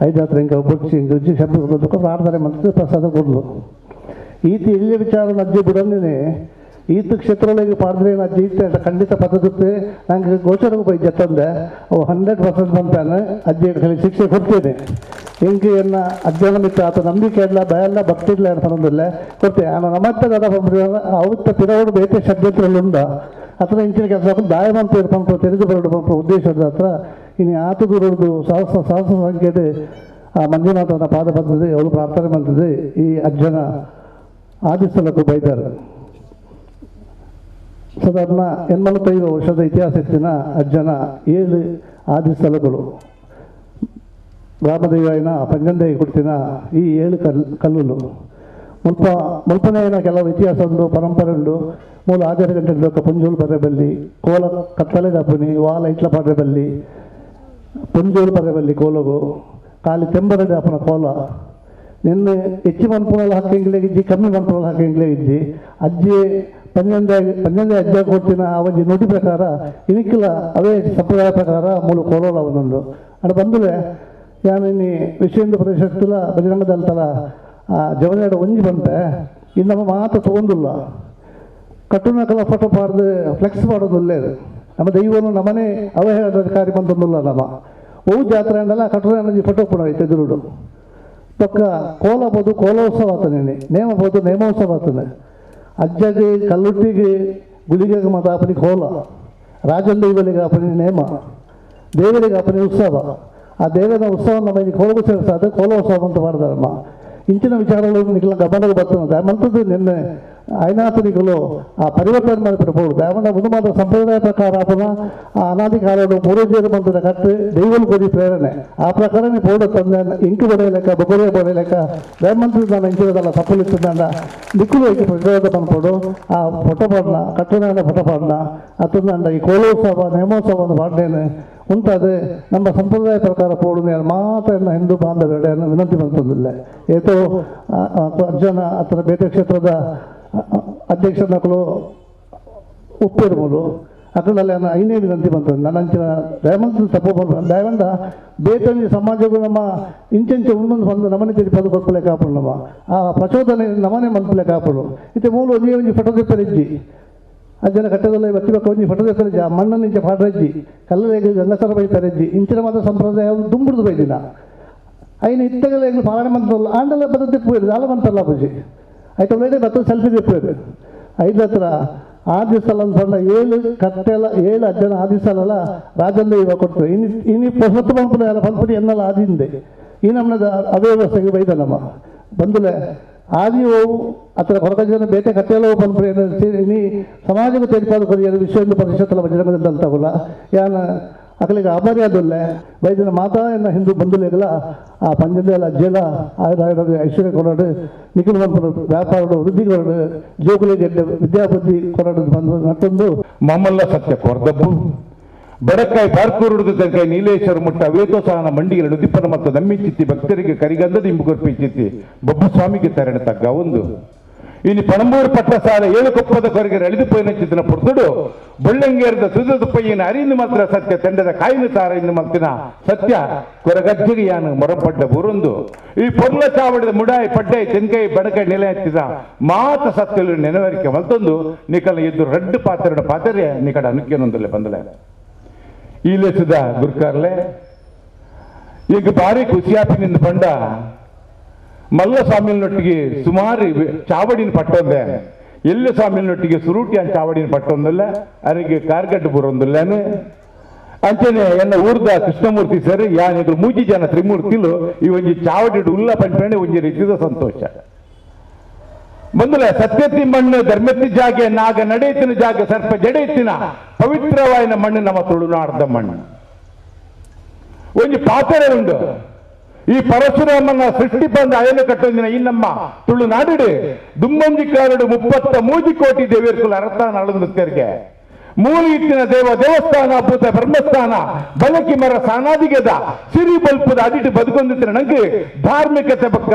Speaker 12: ಐದು ಹತ್ರ ಹಿಂಗೆ ಬೊಚ್ಚಿ ಹಿಂಗೆ ಉಜ್ಜಿ ಶಬ್ದ ಕೊಡೋದಕ್ಕೆ ಪ್ರಾರ್ಥನೆ ಮಾಡ್ತದೆ ಪ್ರಸಾದ ಕೊಡಲು. ಈತ ಎಲ್ಲಿಯ ವಿಚಾರ ಅಜ್ಜಿ ಬಿಡಂದಿನಿ ಈತ ಕ್ಷೇತ್ರೊಳಗೆ ಪಾಡ್ದ್ರೆ ಅಜ್ಜಿ ಈತ ಅಂತ ಖಂಡಿತ ಪದ್ಧತಿ ನಂಗೆ ಗೋಚರಗೂ ಬೈ ಜತ್ತಂದೆ ಅವು 100% ಬಂತಾನೆ ಅಜ್ಜಿ ಖಾಲಿ ಶಿಕ್ಷೆ ಕೊಡ್ತೇನೆ. ಹಿಂಗೆ ಎನ್ನ ಅಜ್ಜನ ಮಿತ್ರ ಆತ ನಂಬಿಕೆ ಇಲ್ಲ, ಭಯ ಇಲ್ಲ, ಭಕ್ತಿ ಇಲ್ಲ ಅಂತ ಕೊಡ್ತೇನೆ. ನಾನು ನಮ್ಮತ್ತೆ ದಾದ ಅವತ್ತ ಪಿರವಡು ಬೇತೆ ಷಡ್ಯಂತ್ರಲ್ಲುಂಡ ಹತ್ರ ಇಂಚಿನ ಕೆಲಸ ದಾಯಮಂತ ಪಂಪ ತೆರೆದು ಬರಡು ಪಂಪ ಉದ್ದೇಶದ ಹತ್ರ ಇನ್ನು ಆತ ದೂರದ್ದು ಸಹಸ್ರ ಸಹಸ್ರ ಸಂಖ್ಯೆ ಆ ಮಂಜುನಾಥನ ಪಾದ ಪದ್ಧತಿ ಅವಳು ಪ್ರಾರ್ಥನೆ ಮಾಡ್ತದೆ. ಈ ಅಜ್ಜನ ಆದಿಸ್ಥಳಕ್ಕೂ ಬೈತಾರೆ. ಸಾಧಾರಣ 85 ವರ್ಷದ ಇತಿಹಾಸ ಇತ್ತಿನ ಅಜ್ಜನ 7 ಆದಿಸ್ಥಳಗಳು ಗ್ರಾಮದೇವನ ಪಂಜಂದೈ ಕೊಡ್ತಿನ ಈ 7 ಕಲ್ಲುಲು ಮುಲ್ಪ ಮುಲ್ಪನೆಯನ ಕೆಲವು ಇತಿಹಾಸ ಉಂಟು, ಪರಂಪರೆ ಉಂಟು. ಮೂಲ ಆಚಾರ ಗಂಟೆ ಲೋಕ ಪುಂಜೋಲು ಪರ್ರೆಬಲ್ಲಿ ಕೋಲ ಕತ್ತಲೆ ದಪ್ಪುನಿ ವಾಲ ಇಟ್ಲ ಪರ್ರೆಬಲ್ಲಿ ಪುಂಜೋಲು ಪರ್ರೆಬಲ್ಲಿ ಕೋಲಗು ಖಾಲಿ ತೆಂಬರಡೆ ಅಪ್ಪನ ಕೋಲ ನಿನ್ನೆ ಹೆಚ್ಚು ಮನ್ಪುನಲ್ಲ ಹಾಕಿಂಗ್ಲೇ ಇಜ್ಜಿ, ಕಮ್ಮಿ ಮನ್ಪುನಲ್ಲ ಹಾಕಿಂಗ್ಲೇ ಇಜ್ಜಿ. ಅಜ್ಜಿ ಪಂಜಂದೆ ಪಂಜಂದೆ ಅಜ್ಜ ಕೊಡ್ತಿನ ಆ ಒಂಜಿ ನುಡಿ ಪ್ರಕಾರ ಇನಿಕ್ಕಿಲ್ಲ ಅವೇ ಸಂಪ್ರದಾಯ ಪ್ರಕಾರ ಮೂಲ ಕೋಲೋಲ ಒಂದೊಂದು ಅಂಡ ಬಂದುವೆ ಯಾನು ಇನ್ನಿ ವಿಶ್ವ ಹಿಂದೂ ಪರಿಷತ್ತುಲ ಬಜರಂಗ ದಳತಲ ಆ ಜವನೇಡ ಒಂಜಿ ಬಂತೆ ಇನ್ನು ನಮ್ಮ ಮಾತು ತಗೊಂಡಿಲ್ಲ. ಕಟ್ಟುನಕಲ ಫೋಟೋ ಪಾಡ್ದು ಫ್ಲೆಕ್ಸ್ ಮಾಡೋದಿಲ್ಲ. ನಮ್ಮ ದೈವನು ನಮ್ಮನೆ ಅವಹೇಳನ ಕಾರ್ಯ ಬಂತಂದಿಲ್ಲ. ನಮ್ಮ ಅವು ಜಾತ್ರೆ ಅಂದಲ್ಲ ಕಟ್ಟುನ ಫೋಟೋ ಕೂಡ ಐತೆ ಎದುರುಡು ಪಕ್ಕ ಕೋಲ ಬೋದು ಕೋಲೋತ್ಸವ ಆತನೇನೆ, ನೇಮ ಬೋದು ನೇಮೋತ್ಸವ ಆತನೆ. ಅಜ್ಜಗೆ ಕಲ್ಲುಟ್ಟಿಗೆ ಗುಳಿಗೆಗೆ ಮಾತ ಆಪನಿ ಕೋಲ, ರಾಜನ್ ದೈವಲಿಗೆ ಆಪನಿ ನೇಮ, ದೇವರಿಗೆ ಆಪನಿ ಉತ್ಸವ. ಆ ದೇವರ ಉತ್ಸವ ನಮ್ಮ ಇಲ್ಲಿ ಕೋಲಗೂ ಸೇರಿಸಾದ ಕೋಲೋತ್ಸವ ಅಂತ ಮಾಡ್ತಾರಮ್ಮ. ಇಂಚಿನ ವಿಚಾರಗಳು ನಿಖಲ ಗಮನಕ್ಕೆ ಬರ್ತದೆ ಮಂತದ್ದು ನಿನ್ನೆ ಐನಾಥನಿಗಳು ಆ ಪರಿವರ್ತನೆ ಮಾಡಿಬಿಡ್ಬೋದು. ದಾವಣ ಒಂದು ಮಾತ್ರ ಸಂಪ್ರದಾಯ ಪ್ರಕಾರ ಆಪನ ಆ ಅನಾದಿ ಕಾಲಡು ಪೂರ್ವಜರು ಬಂದ ಕಟ್ಟು ದೈವಲು ಕೊಡಿ ಪ್ರೇರಣೆ ಆ ಪ್ರಕಾರನೇ ಪೌಡ ತಂದೆ ಇಂಕು ಬಡೆಯಲೆಕ್ಕ ಬೊಗೊರೆ ಬಡೆಯಲೆಕ್ಕ ದಯಮಂತ್ರಿ ನಾನು ಇಂಚಿನದಲ್ಲ ತಪ್ಪಲಿತ್ತಂದ ನಿಕ್ಕುಲು ಐಕೆ ಪ್ರಚೋದ ಬಂದ್ಕೊಡು ಆ ಫೋಟೋ ಪಾಡನ ಕಟ್ಟುನಾಡ ಫೋಟೋ ಪಾಡನ ಅತ್ತಂದ ಈ ಕೋಲೋತ್ಸವ ನೇಮೋತ್ಸವ ಒಂದು ಪಾಡ್ನೇನೆ ಉಂಟಾದ ನಮ್ಮ ಸಂಪ್ರದಾಯ ಪ್ರಕಾರ ಪೋಡು ಮಾತ್ರ ಹಿಂದೂ ಬಾಂಧವರೆಡೆಯನ್ನು ವಿನಂತಿ ಬಂತಂದಿಲ್ಲ. ಏತೋ ಅಜ್ಜನ ಹತ್ರ ಬೇತೆ ಕ್ಷೇತ್ರದ ಅಧ್ಯಕ್ಷನಕಲು ಉಪ್ಪಿರ್ಬೋದು ಅಕಡಲ್ಲಿ ಐನೇ ವಿನಂತಿ ಬಂತಂದು ನನ್ನ ಅಂಚಿನ ದಯಮಂತ ತಪ್ಪು ಬಂದ ದಯವಂಡ ಬೇತಂಜಿ ಸಮಾಜಕ್ಕೂ ನಮ್ಮ ಇಂಚೆಂಚೆ ಉಂಡೊಂದು ಬಂದು ನಮನೆ ತಿರಿ ಪದ ಕೊಪ್ಪಲೆ ಕಾಪಡು ನಮ್ಮ ಆ ಪ್ರಚೋದನೆ ನಮನೆ ಮನ್ಪಲೆ ಕಾಪಡು ಇತ್ತೆ ಮೂಲ ಒಂಜಿ ಒಂಜಿ ಫೋಟೋ ತೆಪ್ಪರಿಜ್ಜಿ ಅಜ್ಜನ ಕಟ್ಟದಲ್ಲ ಬತ್ತಿ ಬಕ್ಕ ಒಂಜಿ ಫೋಟೋ ತೆಪ್ಪರಿಜ್ಜಿ ಆ ಮಣ್ಣನ್ನು ಇಂಚೆ ಪಾಡ್ರಜ್ಜಿ ಕಲ್ಲರೇಗ ಗಂಗಸರ ಬೈ ತರಜ್ಜಿ ಇಂಚಿನ ಮಾತ್ರ ಸಂಪ್ರದಾಯ ದುಂಬುಡ್ದು ಬೈದಿನ ಐನ ಇತ್ತಗಲ ಎಂಗ್ಲು ಪಾಲನೆ ಮಂತಲ್ಲ ಆಂಡಲ ಬದ ತಿಪ್ಪು ದಾಲ ಮಂತಲ್ಲ ಪೂಜೆ ಆಯ್ತು ಒಳ್ಳೆ ಬತ್ತ ಸೆಲ್ಫಿ ತಿಪ್ಪು ಐದು ಹತ್ರ ಆ ದಿವಸ ಅಂತ 7 ಕತ್ತೆಲ್ಲ 7 ಅಜ್ಜನ ಆ ದಿವಸ ಅಲ್ಲ ರಾಜಂದ ಇವಾಗ ಕೊಟ್ಟರು. ಇನ್ನು ಇನ್ನು ಹೊತ್ತು ಪಂಪುನ ಪಂಪುಡಿ ಎನ್ನಲ್ಲ ಆದಿಂದೆ ಈ ನಮ್ಮದ ಅವ್ಯವಸ್ಥೆಗೆ ಬೈದ ನಮ್ಮ ಬಂದುಲೆ ಆದಿ ಓವು ಅತ್ರ ಕೊರಗಜ್ಜನ ಬೇಟೆ ಕಥೆಯಲ್ಲೋ ಪನ್ಪುನ ನೀ ಸಮಾಜಕ್ಕೆ ತೆರಿಪಾದ ಕೊರಿಯರು ವಿಶ್ವ ಹಿಂದೂ ಪರಿಷತ್ತಲ ಬಜರಂಗದಲ್ ತಗುಲ ಯಾನ ಅಕಲಿಗೆ ಆಭಾರಿ ಆದುಲ್ಲೆ ಬೈದಿನ ಮಾತಾ ಎನ್ನ ಹಿಂದೂ ಬಂಧುಲೆಗಲ ಆ ಪಂಜಂದೆಲ್ಲ ಅಜ್ಜೆಲ ಆಯುಧ ಐಶ್ವರ್ಯ ಕೊರಡು ನಿಖಿಲ್ ಮನ್ಪುನ ವ್ಯಾಪಾರದ ವೃದ್ಧಿ ಕೊರಡು ಜೋಕುಲಿಗೆ ವಿದ್ಯಾಬುದ್ಧಿ ಕೊರಡು ಬಂದು ನಟ್ಟೊಂದು
Speaker 13: ಮಾಮಲ್ಲ ಸತ್ಯ ಕೊರ್ದಬ್ಬು ಬಡಕಾಯಿ ಬಾರ್ಕೂರುಡುದು ತನಕ ನೀಲೇಶ್ವರ ಮುಟ್ಟ ವೇದೋಸಾಹನ ಮಂಡಿಗೆ ಉದಿಪ್ಪನ ಮತ್ತು ನಮ್ಮಿಚ್ಚಿತ್ತಿ ಭಕ್ತರಿಗೆ ಕರಿಗಂಧದ ಇಂಬುಗೊರ್ಪಿಚ್ಚಿತ್ತಿ ಬೊಬ್ಬು ಸ್ವಾಮಿಗೆ ತರಣ ತಗ್ಗ ಒಂದು ಇನ್ನು ಪಣಂಬೂರು ಪಟ್ಟಸಾಲ ಏಳು ಕೊಪ್ಪದ ಕೊರಗೆ ಎಳೆದು ಪೋಯಿನ ಪುರ್ತುಡು ಬೊಳ್ಳಂಗೇರದ ತುದದ ಪೈಯಿನ ಅರಿಯಿಂದ ಮಾತ್ರ ಸತ್ಯ ತಂಡದ ಕಾಯಿನ ತಾರ ಇಂದು ಮತ್ತಿನ ಸತ್ಯ ಕೊರಗಜ್ಜಿಗೆ ಯಾನು ಮೊರಪಡ್ಡ ಊರೊಂದು ಈ ಪೊರ್ಲ ಚಾವಡಿದ ಮುಡಾಯಿ ಪಡ್ಡೈ ತೆನ್ಕೈ ಬಡಕೈ ನೆಲೆ ಹತ್ತಿದ ಮಾತ ಸತ್ಯಲು ನೆನವರಿಕೆ ಮತ್ತೊಂದು ನಿಕಲ ಎದ್ದು ರಡ್ಡು ಪಾತ್ರ ಪಾತ್ರೆ ನಿಕಡ ಅನುಕ್ಯನೊಂದಲ್ಲೇ ಬಂದಲೆ ಈ ಲೇಸದ ಗುರ್ಕಾರ್ಲೆ ಈಗ ಭಾರಿ ಖುಷಿಯಾಪಿನಿಂದ ಬಂಡ ಮಲ್ಲ ಸ್ವಾಮಿನೊಟ್ಟಿಗೆ ಸುಮಾರು ಚಾವಡಿನ ಪಟ್ಟೊಂದೆ ಎಲ್ಲ ಸ್ವಾಮಿನೊಟ್ಟಿಗೆ ಸುರೂಟಿ ಅಂತ ಚಾವಡಿನ ಪಟ್ಟೊಂದಲ್ಲ ಅವರಿಗೆ ಕಾರ್ಗಡ್ಡು ಬರೋಂದಿಲ್ಲನೆ ಅಂಚನೆ ಎನ್ನ ಊರ್ದ ಕೃಷ್ಣಮೂರ್ತಿ ಸರ್ ಯಾನಿದ್ರು ಮೂಜಿ ಜನ ತ್ರಿಮೂರ್ತಿಲು ಈ ಒಂಜಿ ಚಾವಡಿ ಉಲ್ಲ ಪಂಪಣೆ ಒಂಜಿ ರೀತಿದ ಸಂತೋಷ ಬಂದಲ್ಲ ಸತ್ಯತಿ ಮಣ್ಣು ಧರ್ಮತಿ ಜಾಗೆ ನಾಗ ನಡೆಯುತ್ತಿನ ಜಾಗ ಸರ್ಪ ಜಡೆಯುತ್ತಿನ ಪವಿತ್ರವಾಯಿನ ಮಣ್ಣು ನಮ್ಮ ತುಳುನಾಡ್ದ ಮಣ್ಣು ಒಂಜಿ ಪಾತ್ರೆ ಉಂಡು ಈ ಪರಶುರಾಮನ ಸೃಷ್ಟಿ ಬಂದ ಅಯಲು ಕಟ್ಟೊಂದಿನ ಈ ನಮ್ಮ ತುಳುನಾಡು ದುಮ್ಮಂಜಿ ಕಾರಡು 33 ಕೋಟಿ ದೇವಿಯರ್ಕುಲ ಅರತಾನ ಅಳಂದುತ್ತರಿಗೆ ಮೂಲಿತ್ತಿನ ದೇವ ದೇವಸ್ಥಾನ ಭೂತ ಬ್ರಹ್ಮಸ್ಥಾನ ಬಲಕಿ ಮರ ಸಾನಾದಿಗೆದ ಸಿರಿ ಬಲ್ಪದ ಅಡಿಟ್ಟು ಬದುಕೊಂದಿತ್ತಿನ ನಂಗೆ ಧಾರ್ಮಿಕತೆ ಪಕ್ಕ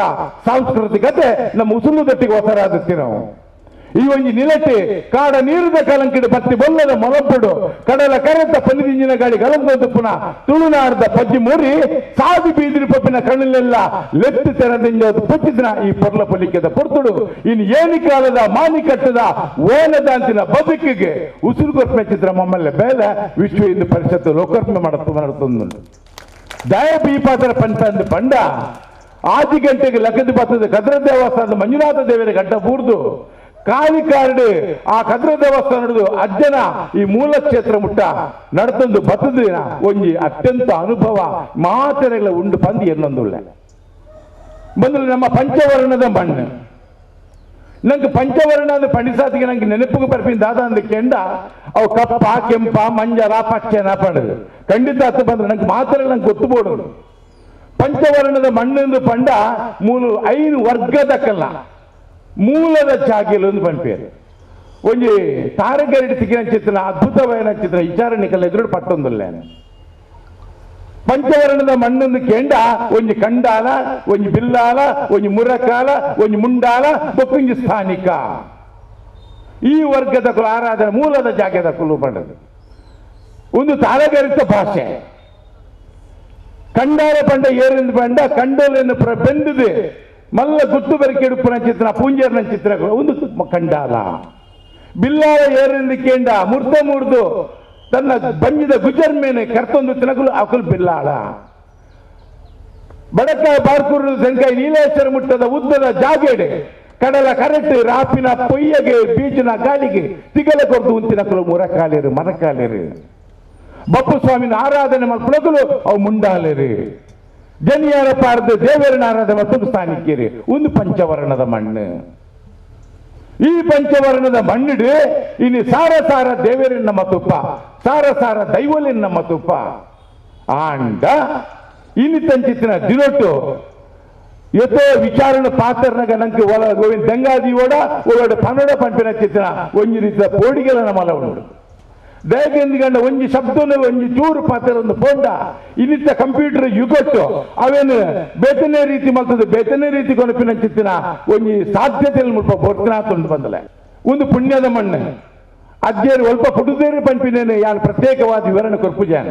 Speaker 13: ಸಾಂಸ್ಕೃತಿಕತೆ ನಮ್ಮ ಉಸುಲು ದಟ್ಟಿಗೆ ಹೊಸರಾದುತ್ತಿ ನಾವು ಈ ಒಂಜಿ ನಿಲಟ್ಟಿ ಕಾಡ ನೀರದ ಕಲಂಕಿಡು ಬತ್ತಿ ಬೊಲ್ಲದ ಮೊಲಂಪುಡು ಕಡಲ ಕರೆತ ಪನ್ನಿದಿಂಜಿನ ಗಾಳಿ ಗಲಂದೊಂದು ಪುನಃ ತುಳುನಾಡದ ಪಜ್ಜಿ ಮೂರಿ ಸಾದಿ ಬೀದಿರಿ ಪಪ್ಪಿನ ಕಣ್ಣಲ್ಲೆಲ್ಲ ಲೆತ್ತು ತೆರದಿಂಜ ಪಚ್ಚಿದಿನ ಈ ಪೊರ್ಲ ಪೊಲಿಕೆದ ಪೊರ್ತುಡು ಇನ್ನು ಏನಿ ಕಾಲದ ಮಾನಿ ಕಟ್ಟದ ಓನದಾಂತಿನ ಬದುಕಿಗೆ ಉಸಿರು ಕೊರ್ಪೆ ಚಿತ್ರ ಮಮ್ಮಲ್ಲೆ ಬೇಲೆ ವಿಶ್ವ ಹಿಂದೂ ಪರಿಷತ್ತು ಲೋಕಾರ್ಪಣೆ ಮಾಡುತ್ತೊಂದು ದಯ ಬೀಪಾತರ ಪಂಚಂದು ಪಂಡ ಆದಿ ಗಂಟೆಗೆ ಲಕ್ಕದ ಬತ್ತದ ಕದ್ರ ದೇವಸ್ಥಾನದ ಮಂಜುನಾಥ ದೇವರ ಗಡ್ಡ ಬೂರ್ದು ಕಾಲಿಕಾರಡು ಆ ಕದ್ರ ದೇವಸ್ಥಾನ ನಡೆದು ಅಜ್ಜನ ಈ ಮೂಲ ಕ್ಷೇತ್ರ ಮುಟ್ಟ ನಡತೊಂದು ಬತ್ತದಿನ ಒಂಜಿ ಅತ್ಯಂತ ಅನುಭವ ಮಾತೆರೆಗಳ ಉಂಡು ಪಂದಿ ಎನ್ನೊಂದುಳ್ಳೆ ಬಂದ್ರೆ ನಮ್ಮ ಪಂಚವರ್ಣದ ಮಣ್ಣು ನಂಗೆ ಪಂಚವರ್ಣ ಅಂದ್ರೆ ಪಂಡಿಸಾತಿಗೆ ನಂಗೆ ನೆನಪಿಗೆ ಬರ್ಪಿನ ದಾದ ಅಂದ ಕೆಂಡ ಅವು ಕಪ್ಪ ಕೆಂಪ ಮಂಜರ ಪಚ್ಚೆನ ಪಂಡದು ಖಂಡಿತ ಹತ್ತು ಬಂದ್ರೆ ನಂಗೆ ಮಾತ್ರ ನಂಗೆ ಗೊತ್ತು ಬೋಡು ಪಂಚವರ್ಣದ ಮಣ್ಣೆಂದು ಪಂಡ ಮೂಲು 5 ವರ್ಗದಕ್ಕಲ್ಲ ಮೂಲದ ಜಾಗಿಲು ಒಂದು ಪಂಪೇರು ಒಂಜಿ ತಾರಗರಡಿ ತಿಕ್ಕಿನ ಚಿತ್ರ ಅದ್ಭುತವಾದ ಚಿತ್ರ ವಿಚಾರಣೆಗೆಲ್ಲ ಎದುರು ಪಟ್ಟೊಂದಿಲ್ಲ ಪಂಚವರ್ಣದ ಮಣ್ಣೊಂದು ಕೇಂಡ ಒಂಜಿ ಕಂಡಾಲ ಒಂಜಿ ಬಿಲ್ಲಾಲ ಒಂಜಿ ಮುರಕಾಲ ಒಂಜಿ ಮುಂಡಾಲ ಬೊಕ್ಕೊಂಜಿ ಸ್ಥಾನಿಕ ಈ ವರ್ಗದ ಕುಲ ಆರಾಧನೆ ಮೂಲದ ಜಾಗದ ಕುಲು ಪಂಡದು ಒಂದು ತಾರಗರಿತ ಭಾಷೆ ಕಂಡಾರ ಪಂಡ ಏರಿಂದ ಪಂಡ ಕಂಡೋಲೆನ್ನು ಬೆಂದಿದೆ ಮಲ್ಲ ಗುತ್ತು ಬೆರಕೆ ಉಪ್ಪನ ಚಿತ್ರ ಪೂಂಜರ್ನ ಚಿತ್ರ ಒಂದು ಕಂಡಾಲ ಬಿಲ್ಲಾಲ ಏರಿಂದ ಕೇಂಡ ಮುರ್ತ ಮುರಿದು ತನ್ನ ಬಂಜಿದ ಗುಜರ್ ಮೇಲೆ ಕರ್ತೊಂದು ತಿನಕಲು ಅಕುಲ್ ಬಿಲ್ಲಾಳ ಬಡಕ ಬಾರ್ಕೂರು ತೆಂಕಾಯಿ ನೀಲೇಶ್ವರ ಮುಟ್ಟದ ಉದ್ದದ ಜಾಗೇಡೆ ಕಡಲ ಕರೆಕ್ಟ್ ರಾಪಿನ ಪೊಯ್ಯಗೆ ಬೀಚಿನ ಗಾಳಿಗೆ ತಿಗಲ ಕೊರ್ದು ಉಂತಿನಕಲು ಮುರಕಾಲೇರು ಮರಕಾಲೇರು ಬಪ್ಪು ಸ್ವಾಮಿನ ಆರಾಧನೆ ಮಲ್ಪುಣಕಲು ಅವು ಮುಂಡಾಲೇರು ಜನಿಯಾರ ಪಾರ್ದ ದೇವರನ ಆರಾಧನೆ ಮತ್ತು ಸ್ಥಾನಿಕೇರಿ ಒಂದು ಪಂಚವರ್ಣದ ಮಣ್ಣು ಈ ಪಂಚವರ್ಣದ ಮಣ್ಣಿಡು ಇನ್ನು ಸಾರ ಸಾರ ದೇವರಿನ ನಮ್ಮ ತುಪ್ಪ ಸಾರ ಸಾರ ದೈವಲಿನ ನಮ್ಮ ತುಪ್ಪ ಆಂಡ ಇನ್ನು ತಂಚಿತ್ತಿನ ದಿನೊಟ್ಟು ಎತ್ತೋ ವಿಚಾರಣ ಪಾತ್ರನಾಗ ನಂಗೆ ಒಲ ಗೋವಿಂದ ದಂಗಾದಿ ಓಡ ಒಳಗಡೆ ಪನ್ನಡ ಪಂಪಿನ ಚಿತ್ತಿನ ಒಂಜಿ ರೀತಿಯ ಪೋಡಿಗೆಲ ನಮ್ಮ ಉಂಡು ದಯಗೆಂದಿಗಂಡ ಒಂಜಿ ಶಬ್ದನ ಒಂಜಿ ಚೂರು ಪಾತ್ರ ಒಂದು ಪೋಂಡ ಇನ್ನಿತ್ತ ಕಂಪ್ಯೂಟರ್ ಯುಗಟ್ಟು ಅವೇನು ಬೇತನೇ ರೀತಿ ಮಲ್ತದೆ ಬೇತನೇ ರೀತಿ ಕೊನಪಿನ ಚಿತ್ತಿನ ಒಂಜಿ ಸಾಧ್ಯತೆಯಲ್ಲಿ ಮುಲ್ಪ ಬೋರ್ತಿನ ಬಂದಲೆ ಒಂದು ಪುಣ್ಯದ ಮಣ್ಣು ಅಜ್ಜೇರು ಒಲ್ಪ ಪುಡುದೇರಿ ಪಂಪಿನೇನೆ ಯಾನು ಪ್ರತ್ಯೇಕವಾದ ವಿವರಣೆ ಕೊರ್ಪುಜಾನ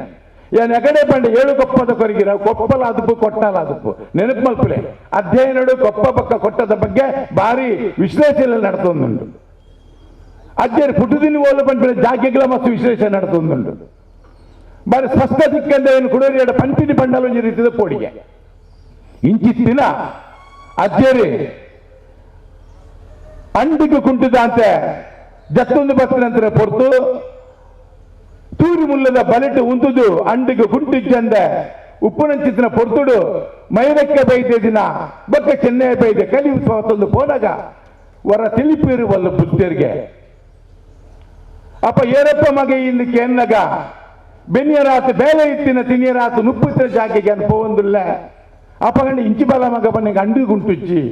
Speaker 13: ಯಾನು ಎಕಡೆ ಪಂಡ ಏಳು ಕೊಪ್ಪದ ಕೊರಗಿರ ಕೊಪ್ಪಲ ಅದುಪು ಕೊಟ್ಟಲ ಅದುಪು ನೆನಪು ಮಲ್ಪುಲೆ ಅಧ್ಯಯನಡು ಕೊಪ್ಪ ಪಕ್ಕ ಕೊಟ್ಟದ ಬಗ್ಗೆ ಭಾರಿ ವಿಶ್ಲೇಷಣೆ ನಡ್ತೊಂದುಂಟು ಅಜ್ಜೇರು ಪುಟ್ಟುದಿನ ಓಲ ಪಂಪಿನ ಜಾಗೆಗಳ ಮತ್ತು ವಿಶ್ಲೇಷಣೆ ನಡ್ತೊಂದುಂಟು ಬಾರಿ ಸ್ಪಷ್ಟ ದಿಕ್ಕಂದ ಏನು ಕುಡೋರಿಯಡ ಪಂಪಿನಿ ಪಂಡಲ ಒಂಜಿ ರೀತಿದ ಪೋಡಿಗೆ ಇಂಚಿತ್ತಿನ ಅಜ್ಜೇರಿ ಅಂಡಿಗೆ ಕುಂಟಿದ ಅಂತೆ ಜತ್ತೊಂದು ಬತ್ತಿನಂತರ ಪೊರ್ತು ತೂರಿ ಮುಲ್ಲದ ಬಲೆಟು ಉಂಟುದು ಅಂಡಿಗೆ ಕುಂಟಿಜ್ಜಂದೆ ಉಪ್ಪುನಂಚಿತ್ತಿನ ಪೊರ್ತುಡು ಮೈರಕ್ಕೆ ಬೈದೆ ದಿನ ಬೊಕ್ಕ ಚೆನ್ನೈ ಬೈದೆ ಕಲಿ ಉತ್ಸವ ಪೋನಾಗ ವರ ತಿಳಿಪೇರು ವಲ್ಲ ಬುದ್ಧರಿಗೆ ಅಪ್ಪ ಏರಪ್ಪ ಮಗ ಇಂದು ಕೆನ್ನಗ ಬೆನ್ನಿಯರಾತು ಬೇಲೆ ಇತ್ತಿನ ತಿನ್ನಿಯರಾತು ನುಪ್ಪುತ್ತಿನ ಜಾಗೆಗೆ ಅನ್ಪೋಂದುಲ್ಲ ಅಪ್ಪ ಗಂಡ ಇಂಚಿ ಬಲ ಮಗ ಬನ್ನಿಗೆ ಅಂಡು ಗುಂಟುಚ್ಚಿ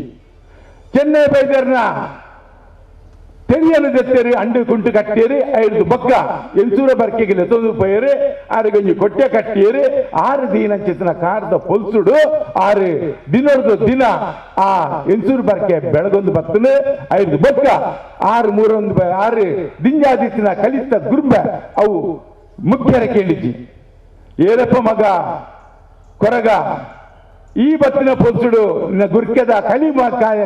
Speaker 13: ಚೆನ್ನೈ ಬೈದರ್ನ ತೆರಿಯನು ದೆತ್ತೇರಿ ಅಂಡು ಕುಂಟು ಕಟ್ಟೇರಿ ಐದು ಬೊಕ್ಕ ಎಂಚೂರ ಬರ್ಕೆಗೆ ಲೆತ್ತೊಂದು ಪೋಯರು ಆರು ಗಂಜಿ ಕೊಟ್ಟೆ ಕಟ್ಟಿಯರು ಆರು ದಿನ ಚಿತ್ನ ಕಾರದ ಪೊಲ್ಸುಡು ಆರು ದಿನದ ದಿನ ಆ ಎಂಚೂರು ಬರ್ಕೆ ಬೆಳಗೊಂದು ಬತ್ತಲು ಐದು ಬೊಕ್ಕ ಆರು ಮೂರೊಂದು ಆರು ದಿಂಜಾದಿತ್ತಿನ ಕಲಿತ ಗುರುಬ ಅವು ಮುಖ್ಯರ ಕೇಳಿದ್ದಿ ಏರಪ್ಪ ಮಗ ಕೊರಗ ಈ ಬತ್ತಿನ ಪೊಲ್ಸುಡು ನಿನ್ನ ಗುರ್ಕೆದ ಕಲಿ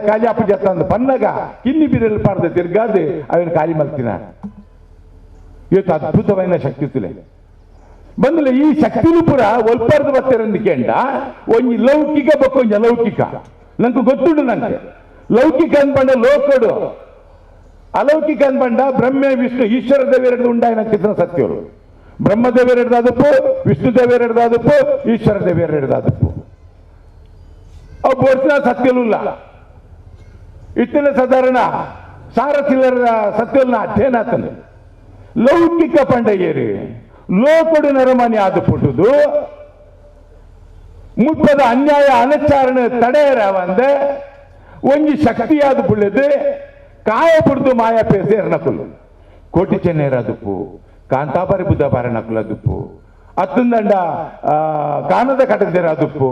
Speaker 13: ಕಾಲಿಯಾಪು ಜತ್ತ ಪನ್ನಗ ಕಿನ್ನಿ ಬಿರಲ್ ಪಾರ್ದ ತಿರ್ಗಾದೆ ಅವನ ಖಾಲಿ ಮಲ್ತಿನ ಇವತ್ತು ಅದ್ಭುತವಾದ ಶಕ್ತಿ ತುಲೆ ಬಂದಲೆ ಈ ಶಕ್ತಿಲು ಪುರ ಒಲ್ಪರ್ದು ಬತ್ತಿರಂದಿಕೆಂಡ ಒಂಜಿ ಲೌಕಿಕ ಬೊಕ್ಕ ಒಂಜಿ ಅಲೌಕಿಕ ನಂಗೆ ಗೊತ್ತುಂಡು ನಂಗೆ ಲೌಕಿಕ ಅನ್ಬಂಡ ಲೋಕಡು ಅಲೌಕಿಕ ಅನ್ಬಂಡ ಬ್ರಹ್ಮ ವಿಷ್ಣು ಈಶ್ವರ ದೇವರೆಡ್ದು ಉಂಡಾಯಿನ ಚಿತ್ರ ಸತ್ಯರು ಬ್ರಹ್ಮದೇವರೆಡ್ದಾದಪ್ಪು ವಿಷ್ಣು ದೇವರೆಡ್ದಾದಪ್ಪು ಈಶ್ವರ ದೇವರೆಡ್ದಾದಪ್ಪು ಅವು ಬೋರ್ಸಿನ ಸತ್ಯಲುಲ್ಲ ಇತ್ತಿನ ಸಾಧಾರಣ ಸಾರ ಚಿಲ್ಲರ ಸತ್ಯಲ್ನ ಅಧ್ಯಯನ ಆತನು ಲೌಕಿಕ ಪಂಡಯ್ಯರಿ ಲೋಕಡು ನರಮನಿ ಆದ ಪುಟ್ಟುದು ಮುಪ್ಪದ ಅನ್ಯಾಯ ಅನಚಾರಣ ತಡೆಯರ ಒಂದೆ ಒಂಜಿ ಶಕ್ತಿಯಾದ ಪುಳ್ಳೆದು ಕಾಯ ಪುಡ್ದು ಮಾಯ ಪೇಸೆ ನಕುಲು ಕೋಟಿ ಚೆನ್ನೇರ ದುಪ್ಪು ಕಾಂತಾಪರಿ ಬುದ್ಧ ಬಾರ ನಕುಲ ದುಪ್ಪು ಅತ್ತಂದಂಡ ಕಾನದ ಕಟದೇರ ದುಪ್ಪು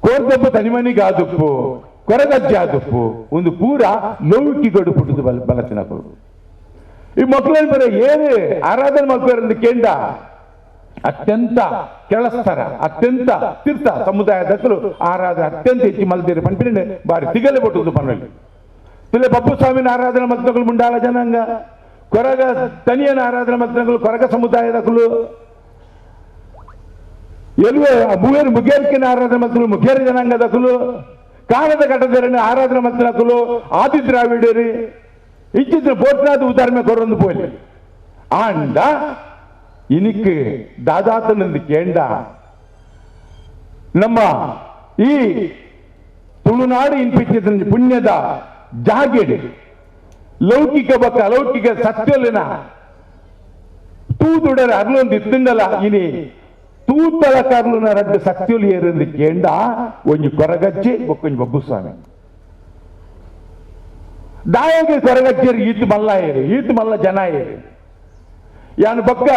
Speaker 13: ಕೋರ್ದಬ್ಬ ತನಿಮನಿಗೆ ಆದುಪ್ಪು ಕೊರಗಜ್ಜೆ ಆದುಪ್ಪು ಒಂದು ಪೂರ ಲೌಕಿಗಡು ಪುಟ್ಟದು ಬಲತಿನಕುಲು ಈ ಮಕ್ಕಳಲ್ಲಿ ಬರೋ ಏನು ಆರಾಧನೆ ಮಕ್ಕಳು ಕೇಂದ್ರ ಅತ್ಯಂತ ಕೆಳಸ್ತರ ಅತ್ಯಂತ ತೀರ್ಥ ಸಮುದಾಯದಕ್ಕಲು ಆರಾಧನೆ ಅತ್ಯಂತ ಹೆಚ್ಚು ಮಲ್ದಿರಿ ಪಂಪಿನ ಬಾರಿ ತಿಗಲೆ ಬಟ್ಟುದು ಪನ್ನಲ್ಲಿ ತುಲೆ ಬಪ್ಪು ಸ್ವಾಮಿನ ಆರಾಧನೆ ಮಲ್ತಗಳು ಮುಂಡಾಲ ಜನಾಂಗ ಕೊರಗ ತನಿಯನ ಆರಾಧನೆ ಮಲ್ತಗಳು ಕೊರಗ ಸಮುದಾಯದಕ್ಕಲು ಎಲ್ವೆ ಮೂವೇರು ಮುಗೇರ್ಕಿನ ಆರಾಧನೆ ಮಲ್ತಗಳು ಮುಗೇರ ಜನಾಂಗದಕ್ಕಲು ಕಾಣದ ಕಟದರನ್ನು ಆರಾಧನೆ ಮಲ್ತನಕಲು ಆದಿ ದ್ರಾವಿಡರಿ ಇಚ್ಚಿದ್ರೆ ಬೋಟ್ನಾದ ಉದಾಹರಣೆ ಕೊರೊಂದು ಪೋಲಿ ಆಂಡ ಇನಿಕ್ ದಾದಾತನಂದು ಕೇಂಡ ನಮ್ಮ ಈ ತುಳುನಾಡು ಇನ್ಪಿಚ್ಚಿದ ಪುಣ್ಯದ ಜಾಗೆಡೆ ಲೌಕಿಕ ಬಕ್ಕ ಅಲೌಕಿಕ ಸತ್ಯಲಿನ ತೂದುಡರ ಅರ್ಲೊಂದು ಇತ್ತಂಡಲ ಇನಿ ತೂತಲ ಕರ್ಲುನ ರಡ್ಡು ಸತ್ಯಲು ಏರಂದು ಕೇಂಡ ಒಂಜಿ ಕೊರಗಜ್ಜೆ ಬೊಕ್ಕೊಂಜಿ ಬಬ್ಬುಸ್ವಾಮಿ ದಾಯಗೆ ಕೊರಗಜ್ಜರು ಈತ್ ಮಲ್ಲ ಏರಿ ಈತ್ ಮಲ್ಲ ಜನ ಏರಿ ಯಾನು ಬಕ್ಕ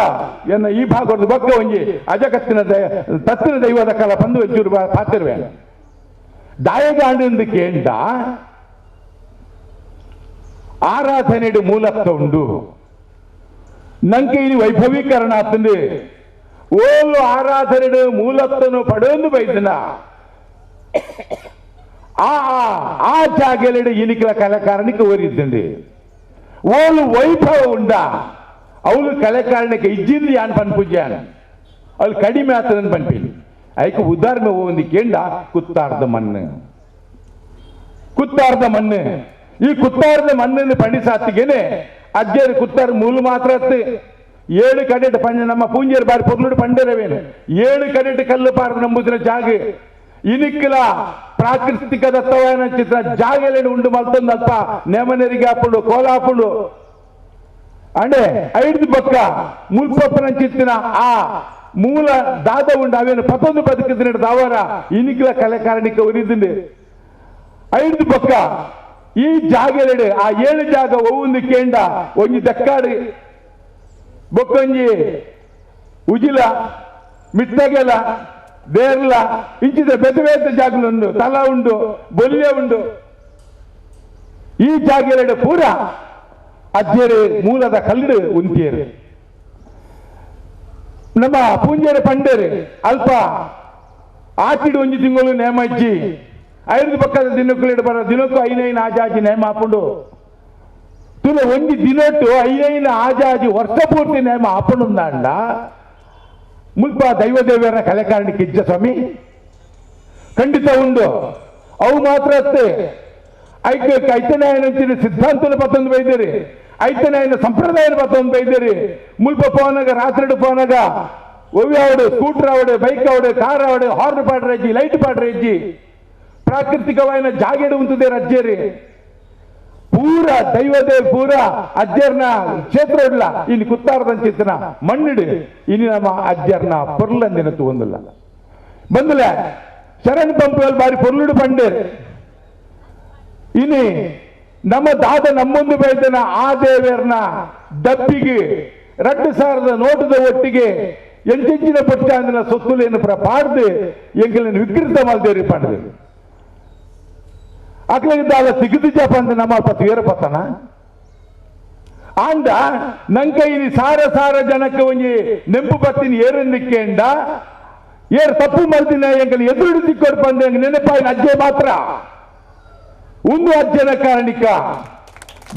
Speaker 13: ಎನ್ನ ಈ ಭಾಗದ ಬಕ್ಕ ಒಂಜಿ ಅಜಕತ್ತಿನ ತತ್ತಿನ ದೈವದ ಕಾಲ ಬಂದು ಒಂಚೂರು ಪಾತಿರುವೆ ದಾಯಗ ಆಂಡು ಕೇಂಡ ಆರಾಧನೆಡು ಮೂಲಕ್ಕ ಉಂಡು ನಂಗೆ ಇಲ್ಲಿ ವೈಭವೀಕರಣ ಆತಂದು ಓಲು ಆರಾಧನೆಡು ಮೂಲತ್ತನು ಪಡೋದು ಬೈದನ ಆ ಆ ಜಾಗೆಲೆಡು ಇನಿಕಲ ಕಲೆಕಾರಣಕ್ಕೆ ಓರಿದ್ದಂడి ಓಲು ವೈಭವ ಉಂಡ ಅವಳು ಕಲೆಕಾರಣಕ್ಕೆ ಇಜ್ಜಿಂದು ಯಾನ್ ಪನ್ಪುಜ್ಯಾನ್ ಅವಳು ಕಡಿಮೆ ಆತದನ್ ಪನ್ಪಿಲಿ ಐಕ ಉದಾಹರಣೆ ಒಂದು ಕೇಂಡ ಕುತ್ತಾರ್ದ ಮಣ್ಣು ಕುತ್ತಾರ್ದ ಮಣ್ಣು ಈ ಕುತ್ತಾರ್ದ ಮಣ್ಣನ್ನು ಪಣಿಸಾತಿಗೆನೆ ಅಜ್ಜರು ಕುತ್ತಾರ ಮೂಲು ಮಾತ್ರ ಏಳು ಕಡೆಟ್ ಪಂಜ ನಮ್ಮ ಪೂಂಜರು ಬಾರಿ ಪೊರ್ಲುಡು ಪಂಡರವೇನು ಏಳು ಕಡೆಟ್ ಕಲ್ಲು ಪಾರ್ದು ನಂಬುದಿನ ಜಾಗ ಇನಿಕ್ಲ ಪ್ರಾಕೃತಿಕ ದತ್ತವಾಯನ ಚಿತ್ರ ಜಾಗೆಲೆಡು ಉಂಡು ಮಲ್ತೊಂದು ಅಲ್ಪ ನೇಮನೆರಿಗೆ ಹಾಪುಂಡು ಕೋಲ ಹಾಪುಂಡು ಅಂಡೆ ಐದು ಬಕ್ಕ ಮುಲ್ಪಪ್ಪನ ಚಿತ್ತಿನ ಆ ಮೂಲ ದಾದ ಉಂಡು ಅವೇನು ಪತ್ತೊಂದು ಬದುಕಿದ್ರೆ ದಾವರ ಇನಿಕ್ಲ ಕಲೆಕಾರಣಿಕ ಉರಿದಿಂದೆ ಐದು ಬಕ್ಕ ಈ ಜಾಗೆಲೆಡು ಆ ಏಳು ಜಾಗ ಒವ್ವೊಂದು ಕೇಂಡ ಒಂಜಿ ದಕ್ಕಾಡು ಬೊಕ್ಕೊಂಜಿ ಉಜಿಲ ಮಿಟ್ಟಗೆಲ ದೇರ್ಲ ಇಂಚಿದ ಬೇತೆ ಬೇತೆ ಜಾಗಲುಂಡು ತಲ ಉಂಡು ಬೊಲ್ಯ ಉಂಡು ಈ ಜಾಗೆಲೆಡು ಪೂರ ಅಜ್ಜರು ಮೂಲದ ಕಲ್ಲು ಉಂತಿಯರು ನಮ್ಮ ಪೂಂಜರು ಪಂಡರು ಅಲ್ಪ ಆಚಿಡು ಒಂಜಿ ತಿಂಗಳು ನೇಮಜ್ಜಿ ಐದು ಪಕ್ಕದ ದಿನಕ್ಕೂ ಬರೋ ದಿನಕ್ಕೂ ಐನೈನ ಆಜಾಜಿ ನೇಮ ಹಾಕೊಂಡು ತುಲ ಒಂಜಿ ದಿನಟ್ಟು ಐನೈನ ಆಜಾಜಿ ವರ್ಷ ಪೂರ್ತಿ ನೇಮ ಹಾಕೊಂಡು ಮುಲ್ಪ ದೈವದೇವಿಯರ ಕಲೆಕಾರಣಕ್ಕೆ ಇಜ್ಜ ಸ್ವಾಮಿ ಖಂಡಿತ ಉಂಡು ಅವು ಮಾತ್ರ ಅತ್ತೆ ಐಕೆ ಐತನಾಯನ ಸಿದ್ಧಾಂತನ ಪತ್ತೊಂದು ಬೈದಿರಿ ಐತನಾಯನ ಸಂಪ್ರದಾಯನ ಪತ್ತೊಂದು ಬೈದಿರಿ ಮುಲ್ಪ ಪೋನಾಗ ರಾತ್ರಿ ಪೋನಾಗ ಒವ್ಯಾವಡು ಸ್ಕೂಟರ್ ಆವಡು ಬೈಕ್ ಆವಡು ಕಾರ್ ಆವಡು ಹಾರ್ನ್ ಪಾಡ್ರ ಲೈಟ್ ಪಾಡ್ರ ಹೆಜ್ಜಿ ಪ್ರಾಕೃತಿಕವಾಯಿನ ಜಾಗೆಡು ಉಂತದೆ ಅಜ್ಜೇರಿ ಪೂರ ದೈವದೇ ಪೂರ ಅಜ್ಜರ್ನ ಕ್ಷೇತ್ರ ಇಲ್ಲ ಇನ್ನು ಕುತ್ತಾರದಂಚಿತ್ತನ ಮಣ್ಣಿಡು ಇನ್ನು ನಮ್ಮ ಅಜ್ಜರ್ನ ಪೊರ್ಲಂದಿನ ತೂವೊಂದಿಲ್ಲ ಬಂದಲೆ ಶರಣ್ ಪಂಪುವಲ್ ಬಾರಿ ಪೊರ್ಲುಡು ಪಂಡೆ ಇನಿ ನಮ್ಮ ದಾದ ನಮ್ಮೊಂದು ಬೈದನ ಆ ದೇವೇರ್ನ ಡಬ್ಬಿಗೆ 2000 ನೋಟದ ಒಟ್ಟಿಗೆ ಎಂಟೆಂಚಿನ ಪಟ್ಟ ಅಂದಿನ ಸೊತ್ತುಲೇನು ಪಾಡ್ದು ಎಂಕಲಿನ ವಿಕೃತ ಮಲ್ದೇರಿ ಪಾಡ್ದು ಅಕ್ಲಿದ್ದಾಲ ತಿಗಿದಿಜಪ್ಪ ಅಂತ ನಮ್ಮ ಅಲ್ಪ ತೀರಪತ್ತನ ಆಂಡ ನಂಕ ಇನಿ ಸಾರ ಸಾರ ಜನಕ್ಕೆ ಒಂಜಿ ನೆಂಪು ಬತ್ತಿನ ಏರೊಂದಿಕ್ಕೆಂಡ ಏರ್ ತಪ್ಪು ಮಲ್ದಿನ ಎಂಕಲ್ ಎದುರು ದಿಕ್ಕೋಡು ಬಂದ ಎಂಕ್ ನೆನಪಾಯಿನ ಅಜ್ಜೆ ಮಾತ್ರ ಒಂದು ಅಜ್ಜನ ಕಾರಣಿಕ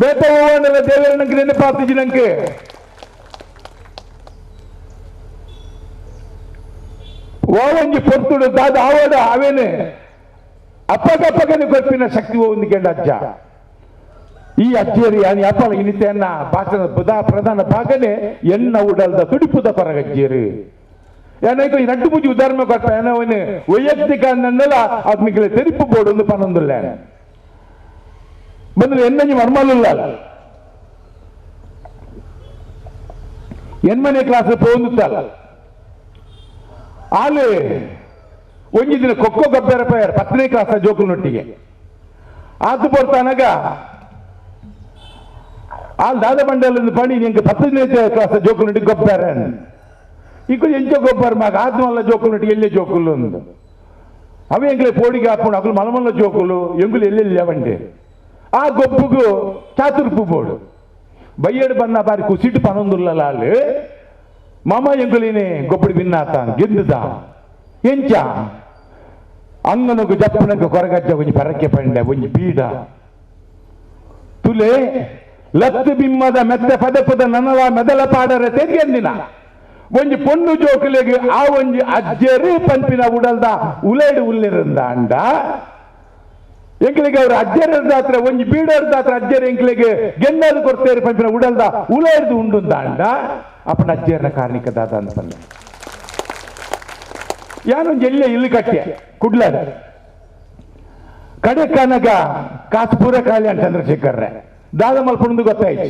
Speaker 13: ಬೇತ ಹೋಗೋಣಲ್ಲ ದೇವರ ನಂಗೆ ನೆನಪಾತಿಜಿ ನಂಗೆ ಓವಂಜಿ ಪೊರ್ತುಡು ದಾದ ಆವಡ ಅವೇನೆ ಅಪ್ಪಗಪ್ಪಗನೆ ಕೊರ್ಪಿನ ಶಕ್ತಿ ಒಂದು ಕೆಂಡ ಅಜ್ಜ ಈ ಅಜ್ಜೇರಿ ಯಾನಿ ಅಪ್ಪಲ ಇನಿತೆಯನ್ನ ಭಾಷಣ ಪ್ರಧಾನ ಭಾಗನೆ ಎನ್ನ ಉಡಲ್ದ ತುಡಿಪುದ ಕೊರಗಜ್ಜೇರಿ ಏನೈಕೋ ಈ ನಟ್ಟು ಮುಜಿ ಉದಾಹರಣೆ ಕೊಟ್ಟ ಏನವನು ವೈಯಕ್ತಿಕ ಅನ್ನಲ್ಲ ಆತ್ಮಿಕಲೆ ತೆರಿಪು ಬೋರ್ಡ್ ಒಂದು ಪನ್ನೊಂದಿಲ್ಲ ಬಂದ್ರೆ ಎನ್ನಂಜಿ ಮರ್ಮಲಿಲ್ಲ ಎನ್ಮನೆ ಕ್ಲಾಸ್ ಪೋಂದುತ್ತಲ್ಲ ಆಲೆ ಒಂಜಿ ದಿನ ಕೊಕ್ಕೋ ಗಬ್ಬೆರ ಪಯರ್ 10ನೇ ಕ್ಲಾಸ್ ಜೋಕುನೊಟ್ಟಿಗೆ ಆತು ಪೊರ್ತಾನಾಗ ಆಲ್ ದಾದ ಮಂಡಲ ಪಣಿ ನಿಂಗೆ 10ನೇ ಕ್ಲಾಸ್ ಜೋಕುನೊಟ್ಟಿಗೆ ಗೊಬ್ಬರ ಇಕ್ಕು ಎಂಚ ಗೊಬ್ಬರ ಮಗ ಆತ್ಮಲ್ಲ ಜೋಕುನೊಟ್ಟಿಗೆ ಎಲ್ಲೇ ಜೋಕುಲು ಅಂದು ಅವ ಎಂಗ್ಲೆ ಪೋಡಿಗೆ ಹಾಕೊಂಡು ಅಗಲು ಮಲಮಲ್ಲ ಜೋಕುಲು ಎಂಗುಲು ಎಲ್ಲೆಲ್ಲಿ ಅವಂಡೆ ಆ ಗೊಬ್ಬುಗು ಚಾತುರ್ಪು ಬೋಡು ಬಯ್ಯಡು ಬನ್ನ ಬಾರಿ ಕುಸಿಟ್ಟು ಪನೊಂದುಲ್ಲ ಅಲ್ಲಿ ಮಾಮ ಎಂಗುಲಿನೇ ಗೊಬ್ಬಡಿ ಬಿನ್ನಾತ ಗೆದ್ದುದ ಎಂಚ ಅಂಗನಗು ಜಪ್ಪನಗು ಕೊರಗಜ್ಜ ಒಂಜಿ ಪರಕೆ ಪಂಡೆ ಒಂಜಿ ಬೀಡ ತುಲೆ ಲತ್ತು ಬಿಮ್ಮದ ಮೆತ್ತೆ ಪದ ಪದ ನನಲ ಮೆದಲ ಪಾಡರ ತೆರಿಯಂದಿನ ಒಂಜಿ ಪೊಣ್ಣು ಜೋಕುಲೆಗೆ ಆ ಒಂಜಿ ಅಜ್ಜೆರಿ ಪಂಪಿನ ಉಡಲ್ದ ಉಲೇಡು ಉಲ್ಲಿರಂದ ಅಂಡ ಎಂಕ್ಲಿಗೆ ಅವ್ರ ಅಜ್ಜರ ಒಂಜಿ ಬೀಡರ್ದಾತ್ರ ಅಜ್ಜರ ಎಂಕ್ಲಿಗೆ ಗೆನ್ನದು ಕೊಡ್ತೇರಿ ಪಂಪಿನ ಉಡಲ್ದ ಉಲೇಡ್ದು ಉಂಡುಂದ ಅಂಡ ಅಪ್ಪನ ಅಜ್ಜರ್ನ ಕಾರಣಿಕ ದಾದ ಅಂತ ಯಾನೊಂದು ಎಲ್ಲೇ ಇಲ್ಲಿ ಕಟ್ಟೆ ಕುಡ್ಲಾದ ಕಡೆ ಕನಗ ಕಾಸು ಪೂರ ಖಾಲಿ ಅಂತ ಚಂದ್ರಶೇಖರ್ರೆ ದಾದ ಮಲ್ಪುಂದು ಗೊತ್ತಾಯ್ತು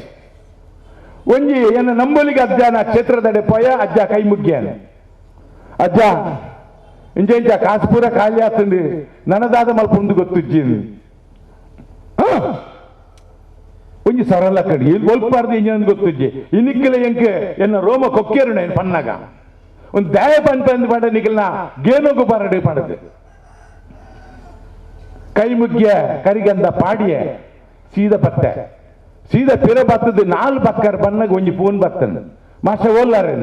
Speaker 13: ಒಂಜಿ ಏನ ನಂಬೊಲಿಗೆ ಅಜ್ಜನ ಕ್ಷೇತ್ರದಡೆ ಪೋಯ ಅಜ್ಜ ಕೈ ಮುಗ್ಗ್ಯಾನ ಅಜ್ಜ ಇಂಚ ಇಂಚ ಕಾಸು ಪೂರ ಖಾಲಿ ಆಗ್ತಂದು ನನದಾದ ಮಲ್ಪುಂದು ಗೊತ್ತುಜ್ಜಿ ಒಂಜಿ ಸರಳ ಕಡಿ ಇಲ್ಲಿ ಒಲ್ಪಾರ್ದು ಇಂಜನ್ ಗೊತ್ತುಜ್ಜಿ ಇನ್ನಿಕ್ಕಲ ಎಂಕ್ ಎನ್ನ ರೋಮ ಕೊಕ್ಕೇರುಣ ಏನು ಪನ್ನಾಗ ಒಂದು ದಾಯ ಪಂಪಂದು ಪಂಡ ನಿಖಲ್ನ ಗೇನೋಗು ಬರಡು ಪಡದು ಕೈ ಮುಗ್ಯ ಕರಿಗಂಧ ಪಾಡಿಯ ಸೀದ ಬತ್ತೆ ಸೀದ ಪಿರ ಬತ್ತದು 4 ಬಕ್ಕರ್ ಬನ್ನಾಗ ಒಂಜಿ ಫೋನ್ ಬತ್ತಂದು ಮಾಸ್ಟರ್ ಓಲ್ಲಾರೆ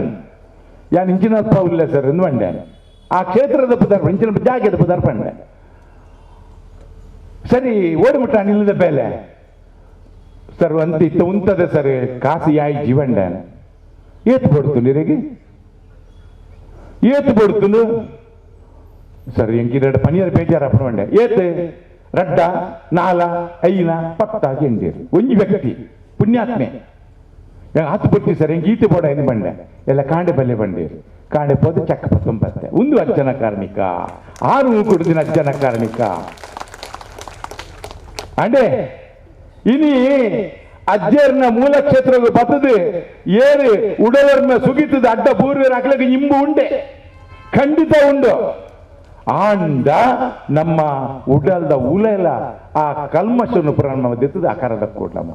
Speaker 13: ಯಾನ್ ಇಂಚಿನಪ್ಪ ಉಲ್ಲ ಸರ್ ಎಂದು ಬಂಡೆ ಆ ಕ್ಷೇತ್ರದ ಪುದರ್ ಇಂಚಿನ ಜಾಗದ ಪುದರ್ ಪಂಡೆ ಸರಿ ಓಡಿಬಿಟ್ಟ ನಿಲ್ಲದ ಮೇಲೆ ಸರ್ ಅಂತ ಇತ್ತ ಉಂತದೆ ಸರ್ ಕಾಸು ಯಾಯ್ ಜೀವಂಡ ಏತ್ ಬಡ್ತು ನೀರಿಗೆ ಏತ್ ಬಡ್ತು ಸರ್ ಎಂಕಿರಡ ಪನಿಯರ್ ಬೇಜಾರ ಪಣವಂಡೆ ಏತ್ ರಡ್ಡ ನಾಲ ಐನ ಪತ್ತ ಎಂದಿರು ಒಂಜಿ ವ್ಯಕ್ತಿ ಪುಣ್ಯಾತ್ಮೆ ಹತ್ತು ಬುಟ್ಟಿ ಸರ್ ಎಂಗೆ ಈತೆ ಬೋಡ ಏನು ಬಂಡೆ ಎಲ್ಲ ಕಾಂಡೆ ಬಲ್ಲೆ ಬಂಡೇರು ಕಾಂಡೆ ಪೋದು ಚಕ್ಕ ಪತ್ತೊಂಬತ್ತೆ ಒಂದು ಅಜ್ಜನ ಕಾರ್ಣಿಕ ಆರು ಕುಡಿದಿನ ಅಜ್ಜನ ಕಾರ್ಣಿಕ ಅಂಡೆ ಇನಿ ಅಜ್ಜರ್ನ ಮೂಲ ಕ್ಷೇತ್ರಗೂ ಬತ್ತದು ಏರು ಉಡವರ್ನ ಸುಗಿತದ ಅಡ್ಡ ಪೂರ್ವರ ಅಕ್ಲಗೆ ಇಂಬು ಉಂಡೆ ಖಂಡಿತ ಉಂಡು ಆಂಡ ನಮ್ಮ ಉಡಲ್ದ ಉಲೆಲ ಆ ಕಲ್ಮಶನು ಪ್ರಾರಂಭ ಆಕಾರದ ಕೂಡ್ಲಮ್ಮ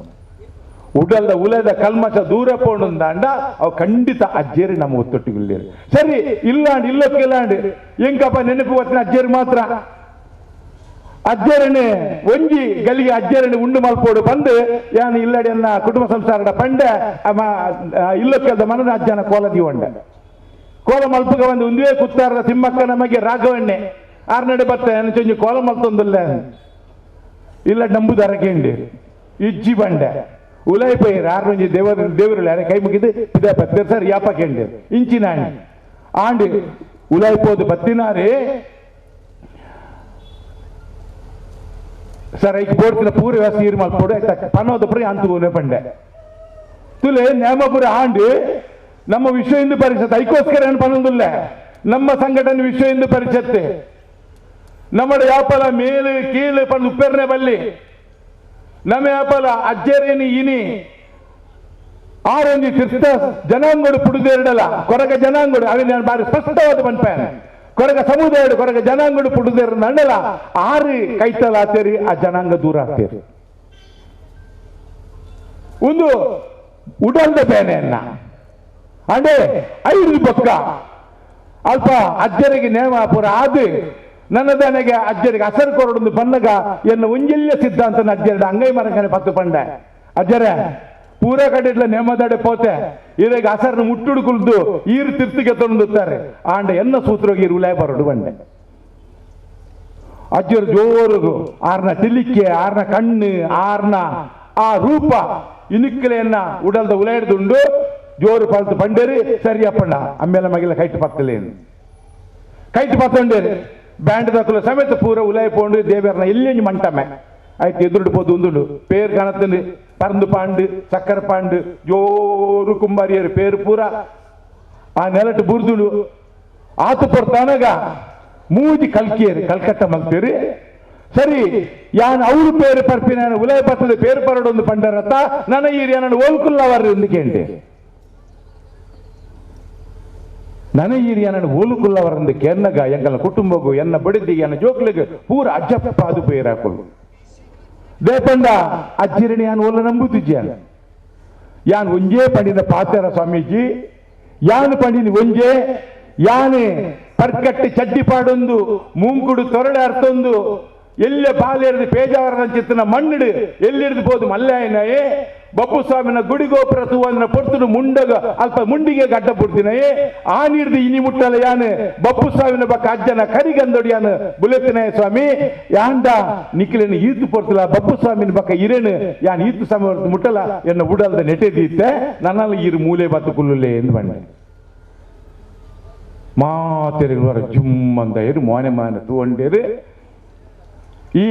Speaker 13: ಉಡಲ್ದ ಉಲೆದ ಕಲ್ಮಶ ದೂರ ಪೋಂಡುಂದಾಂಡ ಅವು ಖಂಡಿತ ಅಜ್ಜೇರಿ ನಮ್ಮ ಒತ್ತೊಟ್ಟಿಗುಲ್ಲೇರು ಸರಿ ಇಲ್ಲಾಂಡ್ ಇಲ್ಲಕ್ಕೆ ಇಲ್ಲಾಂಡ್ ಎಂಕಪ್ಪ ನೆನಪು వచ్చిన ಅಜ್ಜೇರಿ ಮಾತ್ರ ಅಜ್ಜೇರನೆ ಒಂಜಿ ಗಲಿಗೆ ಅಜ್ಜೇರನೆ ಉಂಡು ಮಲ್ಪೋಡು ಬಂದು ಯಾನು ಇಲ್ಲಡಿಯನ್ನ ಕುಟುಂಬ ಸಂಸಾರದ ಪಂಡೆ ಇಲ್ಲಕ್ಕೆ ಮನದ ಅಜ್ಜನ ಕೋಲ ದೀವಂಡೆ ಕೋಲ ಮಲ್ಪಗ ಒಂದು ಒಂದುವೇ ಕುತ್ತಾರದ ತಿಮ್ಮಕ್ಕ ನಮಗೆ ರಾಘವಣ್ಣೆ ಆರ್ನಡೆ ಬತ್ತ ಚೊಂಜಿ ಕೋಲ ಮಲ್ತೊಂದಿಲ್ಲ ಇಲ್ಲ ನಂಬುದಾರಕ್ಕೆ ಇಜ್ಜಿ ಬಂಡೆ ಉಲೈಪೈರ್ ಆರ್ನೊಂಜಿ ದೇವರು ದೇವರು ಯಾರೇ ಕೈ ಮುಗಿದು ಇದೇ ಬತ್ತೇರು ಸರ್ ಯಾಪಕ್ಕೆ ಇಂಚಿನ ಆಂಡಿ ಉಲೈಪೋದು ಬತ್ತಿನಾರೇ ಸರ್ ಐಕ್ ಬೋಡ್ತಿನ ಪೂರ ವ್ಯವಸ್ಥೆ ನೀರು ಮಲ್ಪೋಡು ಆಯ್ತಾ ಪನ್ನೋದ ಪುರ ಅಂತುಗೋನೆ ಪಂಡೆ ತುಲೆ ನೇಮಪುರ ಆಂಡಿ ನಮ್ಮ ವಿಶ್ವ ಹಿಂದೂ ಪರಿಷತ್ ಐಕೋಸ್ಕರ ಏನು ಪನ್ನೊಂದಿಲ್ಲ. ನಮ್ಮ ಸಂಘಟನೆ ವಿಶ್ವ ಹಿಂದೂ ಪರಿಷತ್ ನಮ್ಮ ಯಾಪಲ ಮೇಲು ಕೀಳು ಪಂದು ಉಪ್ಪೆರ್ನೆ ಬಲ್ಲಿ ನಮ್ಮ ಯಾಪಲ ಅಜ್ಜರೇನಿ ಇನಿ ಆರೊಂಜಿ ತೀರ್ಥ ಜನಾಂಗಡು ಪುಡುದೇರಡಲ ಕೊರಗ ಜನಾಂಗಡು ಅವೆ ನಾನು ಬಾರಿ ಸ್ಪಷ್ಟವಾದ ಪನ್ಪೇನೆ. ಕೊರಗ ಸಮುದಾಯ ಕೊರಗ ಜನಾಂಗಡು ಪುಡುದೇರ ನಂಡಲ ಆರು ಕೈತಲ ಆತೇರಿ ಆ ಜನಾಂಗ ದೂರ ಆಗ್ತೇರಿ. ಒಂದು ಉಡಲ್ದ ಬೇನೆಯನ್ನ ಅಂಡೆ ಐದು ಪಕ್ಕ ಅಲ್ಪ ಅಜ್ಜರಿಗೆ ನೇಮ ಪೂರ ಆದು ನನ್ನದನೆಗೆ ಅಜ್ಜರಿಗೆ ಅಸರು ಕೊರಡೊಂದು ಬನ್ನಗ ಎನ್ನ ಒಂಜಿಲ್ಲ ಸಿದ್ಧಾಂತ ಅಜ್ಜರ ಅಂಗೈ ಮರಕನೆ ಪತ್ತು ಪಂಡೆ ಅಜ್ಜರೆ ಪೂರ ಕಡೆಟ್ಲ ನೇಮದಾಡೆ ಪೋತೆ ಇದಾಗ ಅಸರನ್ನು ಮುಟ್ಟುಡು ಕುಲ್ದು ಈರು ತಿರ್ತಿಗೆ ತೊಂದುತ್ತಾರೆ ಆಂಡ ಎನ್ನ ಸೂತ್ರಗೆ ಇರುವುಲೇ ಬರಡು ಬಂಡೆ. ಅಜ್ಜರು ಜೋರುಗು ಆರ್ನ ಟಿಲಿಕೆ ಆರ್ನ ಕಣ್ಣು ಆರ್ನ ಆ ರೂಪ ಇನುಕ್ಕಲೆಯನ್ನ ಉಡಲ್ದ ಉಲಾಯ್ದುಂಡು ಜೋರು ಪಲ್ತು ಬಂಡೇರಿ ಸರಿಯಪ್ಪಣ್ಣ ಆಮೇಲೆ ಮಗಿಲ ಕೈಟು ಪತ್ತಲೇನು ಕೈಟು ಪತ್ತಂಡೇರಿ ಬ್ಯಾಂಡ್ ದಕ್ಕಲು ಸಮೇತ ಪೂರ ಉಲಾಯ್ ಪೋಂಡು ದೇವರನ್ನ ಎಲ್ಲಿ ಮಂಟಮೆ ಆಯ್ತು ಎದುರುಡು ಪೋದು ಒಂದುಂಡು ಪೇರು ಕಣತಂದು ಪರಂದು ಪಾಂಡು ಸಕ್ಕರೆ ಪಾಂಡು ಜೋರು ಕುಂಬಾರಿಯರು ಪೇರು ಪೂರ ಆ ನೆಲಟು ಬುರ್ದುಂಡು ಆತು ಪೊರ್ತಾನಗ ಮೂಜಿ ಕಲ್ಕಿಯರು ಕಲ್ಕಟ್ಟ ಮಲ್ತೀರಿ ಸರಿ ಯಾನ್ ಅವರು ಪೇರು ಪರ್ಪಿನ ಉಲಾಯ್ ಪತ್ತದ ಪೇರು ಪರಡೊಂದು ಪಂಡರತ್ತ ನನ್ನ ಈ ನನ್ನ ಓಲ್ಕುಲ್ಲವರ್ ಒಂದು ಕೇಂಡೆ ನನ್ನ ಈರಿಯ ನನ್ನ ಓಲುಕುಲ್ಲವರಂದು ಕೆನ್ನಗ ಎಂಗಲ ಕುಟುಂಬಗೂ ಎನ್ನ ಬಡಿದಿಗೆ ಎನ್ನ ಜೋಕ್ಲಿಗೆ ಪೂರ ಅಜ್ಜಪ್ಪ ಅದು ಪೇರಾಕೊಳ್ಳು ದೇಪಂಡ ಅಜ್ಜಿರಣಿ ಯಾನ್ ಓಲ ನಂಬುತ್ತಿಜ್ಜಾನ ಯಾನ್ ಒಂಜೇ ಪಂಡಿನ ಪಾತೆರ ಸ್ವಾಮೀಜಿ ಯಾನ್ ಪಂಡಿನ ಒಂಜೇ ಯಾನೆ ಪರ್ಕಟ್ಟಿ ಚಡ್ಡಿ ಪಾಡೊಂದು ಮೂಂಕುಡು ತೊರಳೆ ಅರ್ಥೊಂದು ಎಲ್ಲ ಬಾಲೆರ್ದು ಪೇಜಾವರ ಚಿತ್ತನ ಮಣ್ಣಿಡು ಎಲ್ಲಿಡ್ದು ಬೋದು ಮಲ್ಲಾಯನಯೇ ಬಪ್ಪು ಸ್ವಾಮಿನ ಗುಡಿಗೋಪುರ ತೂವನ ಪೊರ್ತುಡು ಮುಂಡಗ ಅಲ್ಪ ಮುಂಡಿಗೆ ಗಡ್ಡ ಪುಡ್ತಿನಯೇ ಆ ನೀಡ್ದು ಇನಿ ಮುಟ್ಟಲ ಯಾನು ಬಪ್ಪು ಸ್ವಾಮಿನ ಬಕ್ಕ ಅಜ್ಜನ ಕರಿಗಂದೊಡಿ ಯಾನು ಬುಲೆತಿನಯ ಸ್ವಾಮಿ ಯಾಂಡ ನಿಖಿಲೇನು ಈತು ಪೊರ್ತುಲ ಬಪ್ಪು ಸ್ವಾಮಿನ ಬಕ್ಕ ಇರೇನು ಯಾನ್ ಈತು ಸ್ವಾಮಿ ಮುಟ್ಟಲ ಎನ್ನ ಉಡಲ್ದ ನೆಟೆದೀತೆ ನನ್ನಲ್ಲಿ ಇರು ಮೂಲೆ ಬತ್ತು ಕುಲ್ಲುಲೆ ಎಂದು ಬಂಡೆ ಮಾತೆರೆ ಜುಮ್ ಅಂತ ಇರು ಮೋನೆ ಮಾನೆ ತೂವಂಡೇರು ಈ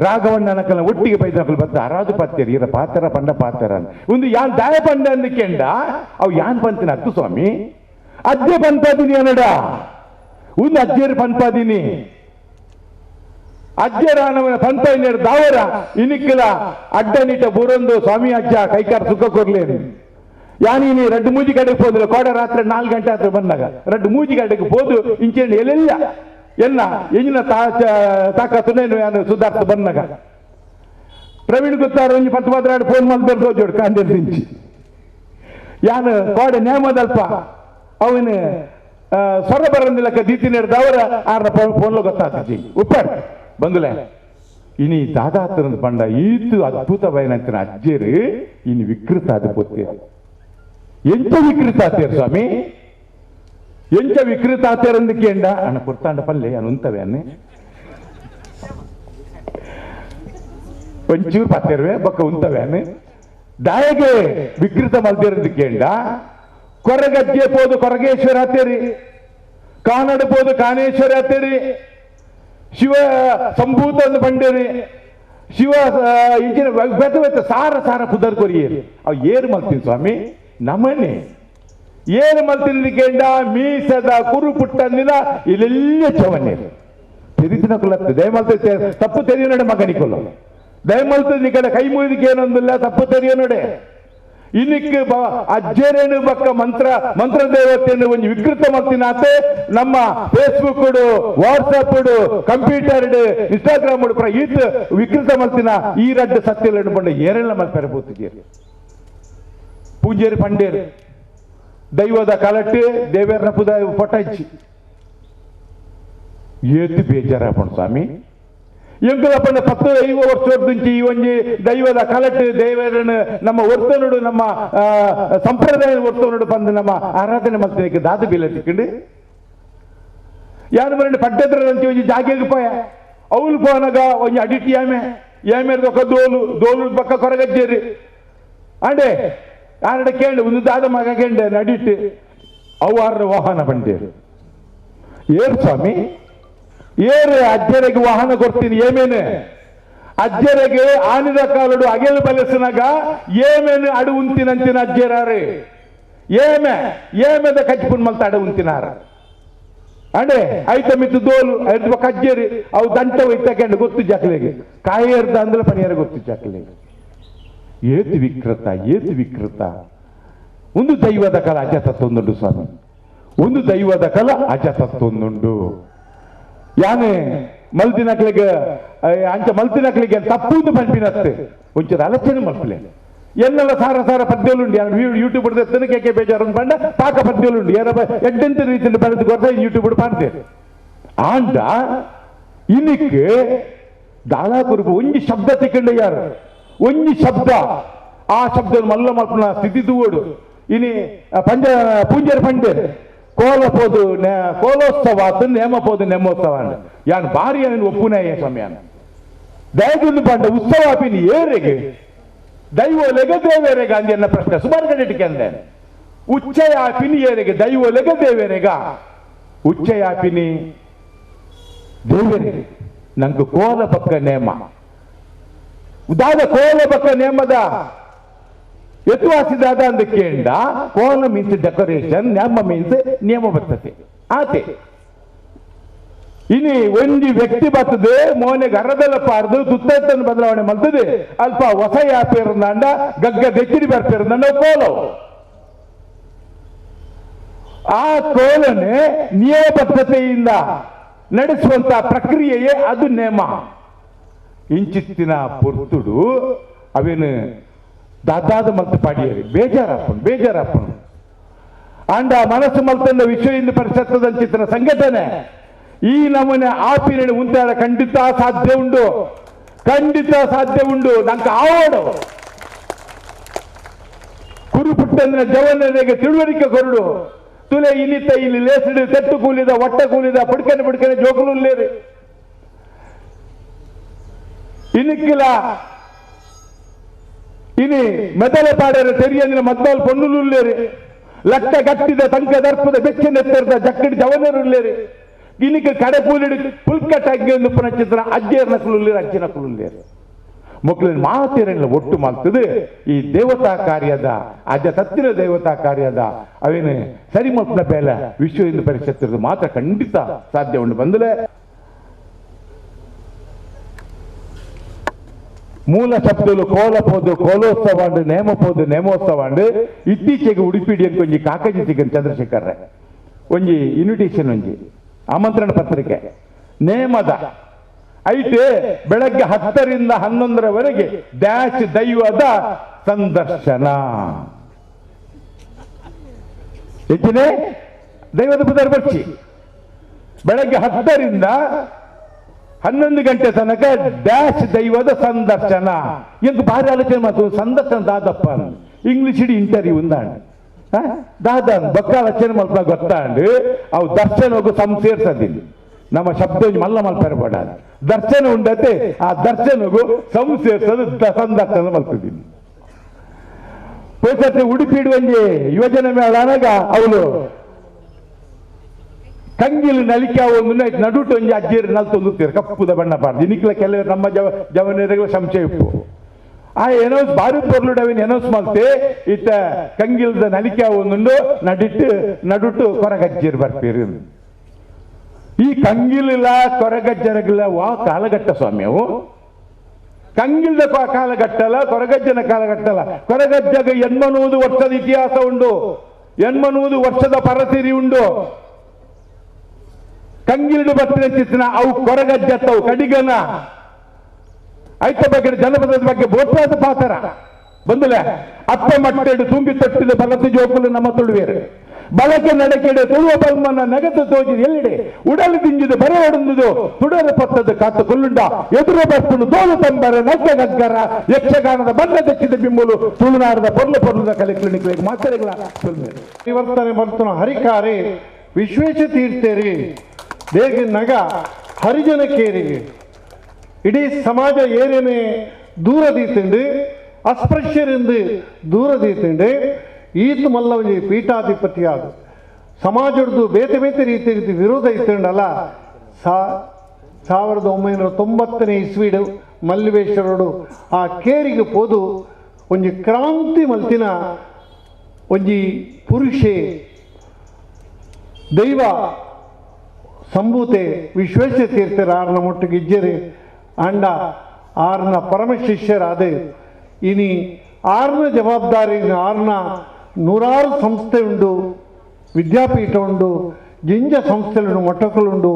Speaker 13: ರಾಘವಣ್ಣನಕಲ ಒಟ್ಟಿಗೆ ಬೈದನಕಲ್ ಬತ್ತ ಅರಾದು ಪತ್ತೇರಿ ಇರ ಪಾತರ ಪಂಡ ಪಾತರ ಒಂದು ಯಾನ್ ದಾಯ ಪಂಡ ಅಂದಕೆಂಡ ಅವು ಯಾನ್ ಪಂತಿನ ಅತ್ತು ಸ್ವಾಮಿ ಅಜ್ಜೆ ಪಂಪಾದಿನಿ ಅನ್ನಡ ಒಂದು ಅಜ್ಜೇರು ಪಂಪಾದಿನಿ ಅಜ್ಜರಾನವನ ಪಂಪಾಯಿನೇರು ದಾವರ ಇನಿಕ್ಕಲ ಅಡ್ಡ ನೀಟ ಬೂರೊಂದು ಸ್ವಾಮಿ ಅಜ್ಜ ಕೈಕಾರ ಸುಖ ಕೊರ್ಲೇನು ಯಾನೀನಿ ರಡ್ಡು ಮೂಜಿ ಕಡೆಗೆ ಹೋದಿಲ್ಲ ಕೋಡೆ ರಾತ್ರಿ 4 ಗಂಟೆ ಹತ್ರ ಬಂದಾಗ ರಡ್ಡು ಮೂಜಿ ಕಡೆಗೆ ಹೋದು ಇಂಚೆಂಡು ಎಲ್ಲೆಲ್ಲ ಎಲ್ಲ ಎಂಜಿನ ತಾಕತ್ತುನೇನು ಯಾನು ಸುಧಾರ್ಥ ಬಂದಾಗ ಪ್ರವೀಣ್ ಗುತ್ತಾರ ಒಂಜಿ 10 ಮಾತ್ರ ಫೋನ್ ಮಾಡಿ ಜೋಡು ಕಾಂದೇರು ತಿಂಚಿ ಯಾನು ಕೋಡೆ ನೇಮದಲ್ಪ ಅವನು ಸ್ವರ ಬರಂದಿಲ್ಲಕ್ಕ ದೀತಿನೇರ್ದವರ ಆರ್ನ ಫೋನ್లో ಗೊತ್ತಾಗ್ತದೆ ಉಪ್ಪರ್ ಬಂದುಲೆ ಇನಿ ದಾದಾತನ ಪಂಡ ಈತು ಅದ್ಭುತ ಬಯನಂತಿನ ಅಜ್ಜೇರು ಇನಿ ವಿಕೃತ ಆದ ಪೊತ್ತೇರು ಎಂಚ ವಿಕೃತ ಆತೇರು ಸ್ವಾಮಿ ಎಂಚ ವಿಕೃತ ಆತೇರಂದಕ್ಕೆ ಎಂಡ ಅಣ್ಣ ಕೊಡ್ತಾಂಡ ಪಲ್ಲೆ ಅನು ಉಂತವೆ ಅನ್ನೆ ಒಂಚೂರು ಪತ್ತೇರುವೆ ಬೊಕ್ಕ ಉಂತವೆ ಅನ್ನೆ ದಾಯಗೆ ವಿಕೃತ ಮಲ್ತೇರಂದಕ್ಕೆ ಎಂಡ ಕೊರಗಜ್ಜೆ ಪೋದು ಕೊರಗೇಶ್ವರ ಆತೇರಿ ಕಾನಡು ಪೋದು ಕಾನೇಶ್ವರ ಆತೇರಿ ಶಿವ ಸಂಭೂತ ಅಂದು ಬಂಡೇರಿ ಶಿವ ಇಂಚಿನ ಬೆತ್ತ ಬೆತ್ತ ಸಾರ ಸಾರ ಪುದರ್ ಕೊರಿಯೇರಿ ಅವು ಏರು ಮಲ್ತೀನಿ ಸ್ವಾಮಿ ನಮನೆ ಏನು ಮಲ್ತಿನ ಮೀಸದ ಕುರು ಪುಟ್ಟಂದಿನ ಇಲ್ಲೆಲ್ಲ ಚವನೇರು ತೆರಿದಿನ ಕುಲತ್ತೆ ದಯಮಲ್ತ ತಪ್ಪು ತೆರಿಯೋ ನೋಡೆ ಮಗನಿಕೊಲ್ಲ ದಯಮಲ್ತದ ಈ ಕಡೆ ಕೈ ಮುಗಿದಕ್ಕೆ ಏನೊಂದಿಲ್ಲ ತಪ್ಪು ತೆರಿಯೋ ನೋಡೆ ಇನ್ನಕ್ಕೆ ಅಜ್ಜರೇನು ಬಕ್ಕ ಮಂತ್ರ ಮಂತ್ರ ದೇವತೆಯನ್ನು ಒಂದು ವಿಕೃತ ಮಲ್ತಿನಾತೆ ನಮ್ಮ Facebook WhatsApp computer Instagram ಈತ ವಿಕೃತ ಮಲ್ತಿನ ಈ ರಡ್ಡು ಸತ್ಯ ಬಂಡ ಏರೆಲ್ಲ ಮಲ್ಪೆರ ಪೂತಿದ್ದೀರಿ ಪೂಜೇರಿ ಪಂಡೇರು ದೈವದ ಕಲಟ್ಟಿ ದೇವೇರ್ನ ಪುದ ಪೊಟ್ಟಚ್ಚಿ ಏತು ಬೇಜಾರಪ್ಪಣ ಸ್ವಾಮಿ ಎಂಕುಲಪ್ಪನ 10 ವರ್ಷ ಈ ಒಂಜಿ ದೈವದ ಕಲಟ್ಟು ದೇವರನ್ನು ನಮ್ಮ ಒರ್ತನುಡು ನಮ್ಮ ಸಂಪ್ರದಾಯದ ಒರ್ತನುಡು ಬಂದು ನಮ್ಮ ಆರಾಧನೆ ಮಲ್ತಿನಕ್ಕೆ ದಾದು ಬಿಲ್ಲ ತಿಕ್ಕೊಂಡು ಯಾರು ಬರಂಡು ಪಡ್ಡೆದ್ರಂತೆ ಒಂಜಿ ಜಾಗೆಗೆ ಪೋಯ ಅವ್ಲು ಪೋನಗ ಒಂಜಿ ಅಡಿಟಿ ಯಾಮೆ ಯಾಮೇರ್ದೊಕ್ಕ ದೋಲು ದೋಲು ಪಕ್ಕ ಕೊರಗಜ್ಜೇರಿ ಅಂಡೆ ಆರಡ ಕೇಂಡು ಒಂದು ದಾದ ಮಗ ಕೇಂಡೆ ನಡಿಟ್ಟು ಅವು ಆರ ವಾಹನ ಬಂಡೇರು ಏರು ಸ್ವಾಮಿ ಏರು ಅಜ್ಜರಿಗೆ ವಾಹನ ಕೊಡ್ತೀನಿ ಏಮೇನು ಅಜ್ಜರಿಗೆ ಆನಿದ ಕಾಲಡು ಅಗೆಲು ಬಲಸಿನಾಗ ಏಮೇನು ಅಡು ಉಂತಿನಂತಿನ ಅಜ್ಜರಾರು ಏಮೆ ಏಮೆದ ಕಜ್ಪುನ್ ಮಲ್ತಾಡ ಉಂತಿನಾರ ಅಂಡೆ ಐತ ಮಿತ್ತು ದೋಲು ಐದು ಕಜ್ಜೇರಿ ಅವು ದಂಟ ಒಯ್ತಕೊಂಡು ಗೊತ್ತು ಜಾಕಲೆಗೆ ಕಾಯೇರ್ದ ಅಂದ್ರೆ ಪನಿಯರ ಗೊತ್ತು ಜಾಕಲೆಗೆ ಏತು ವಿಕೃತ ಏತು ವಿಕೃತ. ಒಂದು ದೈವದ ಕಲ ಅಜತತ್ವೊಂದುಂಡು ಸ್ವಾಮಿ, ಒಂದು ದೈವದ ಕಲ ಅಜತತ್ವೊಂದುಂಡು. ಯಾನೆ ಮಲ್ತಿನಕ್ಲಿಗೆ ಅಂಚ ಮಲ್ತಿನಕ್ಲಿಗೆ ತಪ್ಪುಂದು ಪಂಪಿನತ್ತೆ ಒಂಚೂರು ಆಲೋಚನೆ ಮಲ್ಪಲೆ. ಎನ್ನೆಲ್ಲ ಸಾರ ಸಾರ ಪದ್ಯಲುಂಡು, ಯೂಟ್ಯೂಬ್ ಎತ್ತನ ಕೆ ಕೆ ಬೇಜಾರು ಪಂಡ ಪಾಕ ಪದ್ಯಲುಂಡು, ಯಾರ ಎಡ್ಡೆಂತ ರೀತಿಯಲ್ಲಿ ಬರೆದು ಕೊರ್ತ ಯೂಟ್ಯೂಬ್ ಪಾಡ್ತೇವೆ. ಆಂಡ ಇನ್ನಕ್ಕೆ ದಾಳಾ ಕುರುಪು ಒಂಜಿ ಶಬ್ದ ತಿಕ್ಕಂಡ ಯಾರು ಒಂಜಿ ಶಬ್ದ ಆ ಶಬ್ದ ಮಲ್ಲ ಮಲ್ಪನ ಸ್ಥಿತಿ ತೂವೋಡು. ಇನಿ ಪಂಜ ಪೂಂಜರ್ ಪಂಡೆ ಕೋಲ ಪೋದು ಕೋಲೋತ್ಸವ ಆತು ನೇಮ ಪೋದು ನೇಮೋತ್ಸವ ಅಂಡ ಯಾನ್ ಬಾರಿ ಏನು ಒಪ್ಪುನಾಯ ಸ್ವಾಮಿ ದಯದುಂಡು ಪಂಡ ಉತ್ಸವ ಆಪಿನಿ ಏರೆಗೆ ದೈವೋಲೆಗೆ ದೇವೇರೆಗ ಅಂದ ಪ್ರಶ್ನೆ ಸುಮಾರು ಕಡೆ ಇಟ್ಕಂದೆ. ಉಚ್ಚಯಾಪಿನಿ ಏರೆಗೆ ದೈವೋಲೆಗೆ ದೇವೇರೆಗ, ಉಚ್ಚಯಾಪಿನಿ ದೇವರಿಗೆ ನಂಗೆ ಕೋಲ ಪಕ್ಕ ನೇಮ ಉದಾದ ಕೋಲ ಪಕ್ಕ ನೇಮದ ಎತ್ತುವಾಸಿದಾದ ಅಂದ ಕೇಂಡ ಕೋಲ ಮೀನ್ಸ್ ಡೆಕೋರೇಷನ್, ನೇಮ ಮೀನ್ಸ್ ನಿಯಮ ಬರ್ತದೆ ಆತೆ. ಇನಿ ಒಂಜಿ ವ್ಯಕ್ತಿ ಬರ್ತದೆ ಮೋನೆಗೆ ಅರದಲ್ಲ ಪಾರ್ದು ತುತ್ತನ್ನು ಬದಲಾವಣೆ ಮಾಡ್ತದೆ ಅಲ್ಪ ಹೊಸ ಯಾಪೇರಂದ ಗಗ್ಗ ದೆಚ್ಚಿಡಿ ಬರ್ತಿರಂದ ಕೋಲ. ಆ ಕೋಲನೆ ನಿಯಮ ಬದ್ಧತೆಯಿಂದ ನಡೆಸುವಂತ ಪ್ರಕ್ರಿಯೆಯೇ ಅದು ನೇಮ. ಇಂಚಿತ್ತಿನ ಪೊರ್ತುಡು ಅವೇನು ದಾದಾದ ಮಲ್ತು ಪಾಡಿಯರಿ ಬೇಜಾರಪ್ಪನು ಬೇಜಾರಪ್ಪನು. ಅಂಡ ಮನಸ್ಸು ಮಲ್ತಂದ ವಿಶ್ವ ಹಿಂದೂ ಪರಿಷತ್ತದಂಚಿತ್ತಿನ ಸಂಘಟನೆ ಈ ನಮೂನೆ ಆಪಿನ ಉಂಟಾಡ ಖಂಡಿತ ಸಾಧ್ಯ ಉಂಡು, ಖಂಡಿತ ಸಾಧ್ಯ ಉಂಡು. ನಂಗೆ ಆವಡು ಕುರುಪುಟ್ಟಂದ್ರೆ ಜವನರಿಗೆ ತಿಳುವಳಿಕೆ ಕೊರಡು ತುಲೆ ಇನ್ನಿತ್ತ ಇಲ್ಲಿ ಲೇಸಿಡು ತೆಟ್ಟು ಕೂಲಿದ ಒಟ್ಟ ಕೂಲಿದ ಪುಡ್ಕನೆ ಪುಡ್ಕನೆ ಜೋಕುಲು ಲೇರು ಇನ್ನಕ್ಕಿಲ್ಲ. ಇನಿ ಮೆದಲ ಪಾಡರ ತೆರಿಯಂದಿನ ಮದ್ದಾಲ್ ಪೊನ್ನುಲು ಲೇರು ಲಟ್ಟ ಗಟ್ಟಿದ ತಂಕ ದರ್ಪದ ಬೆಚ್ಚನೆತ್ತರದ ಜಕ್ಕಡಿ ಜವನರು ಲೇರು ಇನಿಗೆ ಕಡೆ ಕೂಲಿಡು ಪುಲ್ಕಟ್ಟಾಗಿ ಪುನಚಿತ್ರ ಅಜ್ಜಿಯರ ನಕಲು ಅಜ್ಜಿನ ಕುಲುಲ್ಲೇರು ಮಕ್ಕಳಿನ ಮಾತೇರಲ್ಲ ಒಟ್ಟು ಮಾಡ್ತದೆ. ಈ ದೇವತಾ ಕಾರ್ಯದ ಅಜ್ಜ ಸತ್ತಿನ ದೇವತಾ ಕಾರ್ಯದ ಅವೇನು ಸರಿ ಮಲ್ಪನ ಬೇಲೆ ವಿಶ್ವ ಹಿಂದೂ ಪರಿಷತ್ ಮಾತ್ರ ಖಂಡಿತ ಸಾಧ್ಯ ಉಂಟು. ಬಂದಲೇ ಮೂಲ ಶಬ್ದಲು ಕೋಲ ಪೋದು ಕೋಲೋತ್ಸವ ಅಂಡು ನೇಮ ಪೋದು ನೇಮೋತ್ಸವ ಅಂಡು. ಇತ್ತೀಚೆಗೆ ಉಡುಪಿ ಒಂಜಿ ಕಾಕಜಿ ಸಿಗನ್ ಚಂದ್ರಶೇಖರ್ ಒಂಜಿ ಇನ್ವಿಟೇಷನ್ ಒಂಜಿ ಆಮಂತ್ರಣ ಪತ್ರಿಕೆ ನೇಮದ ಐತೆ ಬೆಳಗ್ಗೆ 10 ರಿಂದ 11ರವರೆಗೆ ಡ್ಯಾಶ್ ದೈವದ ಸಂದರ್ಶನ. ಹೆಚ್ಚಿನೇ ದೈವದ ಪುದರ್ ಬರ್ಚಿ ಬೆಳಗ್ಗೆ 10 ರಿಂದ 11 ಗಂಟೆ ತನಕ ಡ್ಯಾಶ್ ದೈವದ ಸಂದರ್ಶನ ಎಂದು ಭಾರಿ ಆಲೋಚನೆ ಮಾತು. ಸಂದರ್ಶನ ದಾದಪ್ಪ ಇಂಗ್ಲಿಷ್ ಇಡೀ ಇಂಟರ್ವ್ಯೂ ಉಂದಾಂಡ ದಾದ ಬಕ್ಕ ಆಲೋಚನೆ ಮಲ್ಪ ಗೊತ್ತಾಂಡು ಅವು ದರ್ಶನ ಹೋಗು ಸಂಸೇರ್ಸದಿಲ್ಲ. ನಮ್ಮ ಶಬ್ದ ಮಲ್ಲ ಮಲ್ಪೆರಬೇಡ ದರ್ಶನ ಉಂಡತೆ ಆ ದರ್ಶನಗೂ ಸಂಸೇರ್ಸದು ಸಂದರ್ಶನ ಮಲ್ತಿದ್ದೀನಿ. ಪೋಸತ್ತೆ ಉಡುಪಿ ಒಂಜಿ ಯುವಜನ ಮೇಳ ಅನಗ ಅವಳು ಕಂಗಿಲು ನಲಿಕ ಒಂದು ನಡುಟು ಒಂಜಿ ಅಜ್ಜಿಯರು ನಲ್ತೊಂದುತ್ತೀರು ಕಪ್ಪುದ ಬಣ್ಣ ಪಾಡ್ದು ಇನಿಕ್ಲ ಕೆಲವರು ನಮ್ಮ ಜವನರಿಗೆ ಸಂಶಯ ಇಪ್ಪು ಆ ಎನೌನ್ಸ್ ಬಾರಿ ಪೊರ್ಲುಡವಿನ ಎನೌನ್ಸ್ ಮಾಡ್ತೆ ಇತ್ತ ಕಂಗಿಲ್ದ ನಲಿಕ ಒಂದುಂಡು ನಡಿಟ್ಟು ನಡುಟು ಕೊರಗಜ್ಜಿಯರು ಬರ್ತೀರಿ. ಈ ಕಂಗಿಲಿಲ್ಲ ಕೊರಗಜ್ಜರಗಿಲ್ಲ ವಾ ಕಾಲಘಟ್ಟ ಸ್ವಾಮಿ ಅವು ಕಂಗಿಲ್ದ ಕಾಲಘಟ್ಟಲ್ಲ ಕೊರಗಜ್ಜನ ಕಾಲಘಟ್ಟಲ್ಲ. ಕೊರಗಜ್ಜಗ 800 ವರ್ಷದ ಇತಿಹಾಸ ಉಂಡು, 800 ವರ್ಷದ ಪರಸಿರಿ ಉಂಡು. ಕಂಗಿಲ್ಡು ಬರ್ತಿನ ಚಿತ್ರ ಅವು ಕೊರಗಜ್ಜತ್ತವು ಕಡಿಗನ ಐತ ಬಗ್ಗೆ ಜನಪದದ ಬಗ್ಗೆ ಬೋಟಾದ ಪಾತ್ರ ಬಂದಲೆ ಅಪ್ಪ ಮಟ್ಟೆಡು ತುಂಬಿ ತೊಟ್ಟಿದ ಬಲத்து ಜೋಕುಲು ನಮ್ಮ ತುಳುವೇರು ಬಳಕೆ ನಡೆಕೆಡೆ ತುಳುವ ಬಲ್ಮನ ನಗದು ತೋಜಿದ ಎಲ್ಲಿಡೆ ಉಡಲು ತಿಂಜಿದು ಬರೆ ಒಡಂದುದು ತುಡರ ಪತ್ತದ ಕಾತು ಕೊಲ್ಲುಂಡ ಎದುರು ಬರ್ಪುನು ದೋಲು ತಂಬರ ನಗ್ಗ ಗಗ್ಗರ ಯಕ್ಷಗಾನದ ಬಣ್ಣ ದಕ್ಕಿದ ಬಿಂಬುಲು ತುಳುನಾಡದ ಪೊರ್ಲು ಪೊರ್ಲುದ ಕಲೆ ಕ್ಲಿನಿಕ್ ಮಾತ್ರೆಗಳ
Speaker 14: ಪರಿವರ್ತನೆ ಬರ್ತನ ಹರಿಕಾರಿ ವಿಶ್ವೇಶ ತೀರ್ಥೇರಿ ದೇಗಿನಗ ಹರಿಜನ ಕೇರಿಗೆ ಇಡೀ ಸಮಾಜ ಏರೇನೆ ದೂರ ದೀತಂಡು ಅಸ್ಪೃಶ್ಯರಿಂದ ದೂರ ದೀತಂಡು ಈತ ಮಲ್ಲವಜಿ ಪೀಠಾಧಿಪತಿಯಾದ ಸಮಾಜದ್ದು ಬೇತೆ ಬೇತೆ ರೀತಿ ರೀತಿ ವಿರೋಧ ಇತ್ತಂಡಲ್ಲ. 1990ನೇ ಇಸ್ವಿಡು ಮಲ್ಲಿವೇಶ್ವರರು ಆ ಕೇರಿಗೆ ಪೋದು ಒಂಜಿ ಕ್ರಾಂತಿ ಮಲ್ತಿನ ಒಂಜಿ ಪುರುಷೆ ದೈವ ಸಂಭೂತೆ ವಿಶ್ವೇಶ ತೀರ್ಥರ ಆರ್ನ ಮುಟ್ಟಿಗೆ ಇಜ್ಜೆರೆ ಅಂಡ ಆರ್ನ ಪರಮಶಿಷ್ಯರಾದ ಇನಿ ಆರ್ನ ಜವಾಬ್ದಾರಿ ಆರ್ನ ನೂರಾರು ಸಂಸ್ಥೆ ಉಂಡು, ವಿದ್ಯಾಪೀಠ ಉಂಡು, ಜಿಂಜ ಸಂಸ್ಥೆలుಂಡು, ಮಠಕುಲುಂಡು.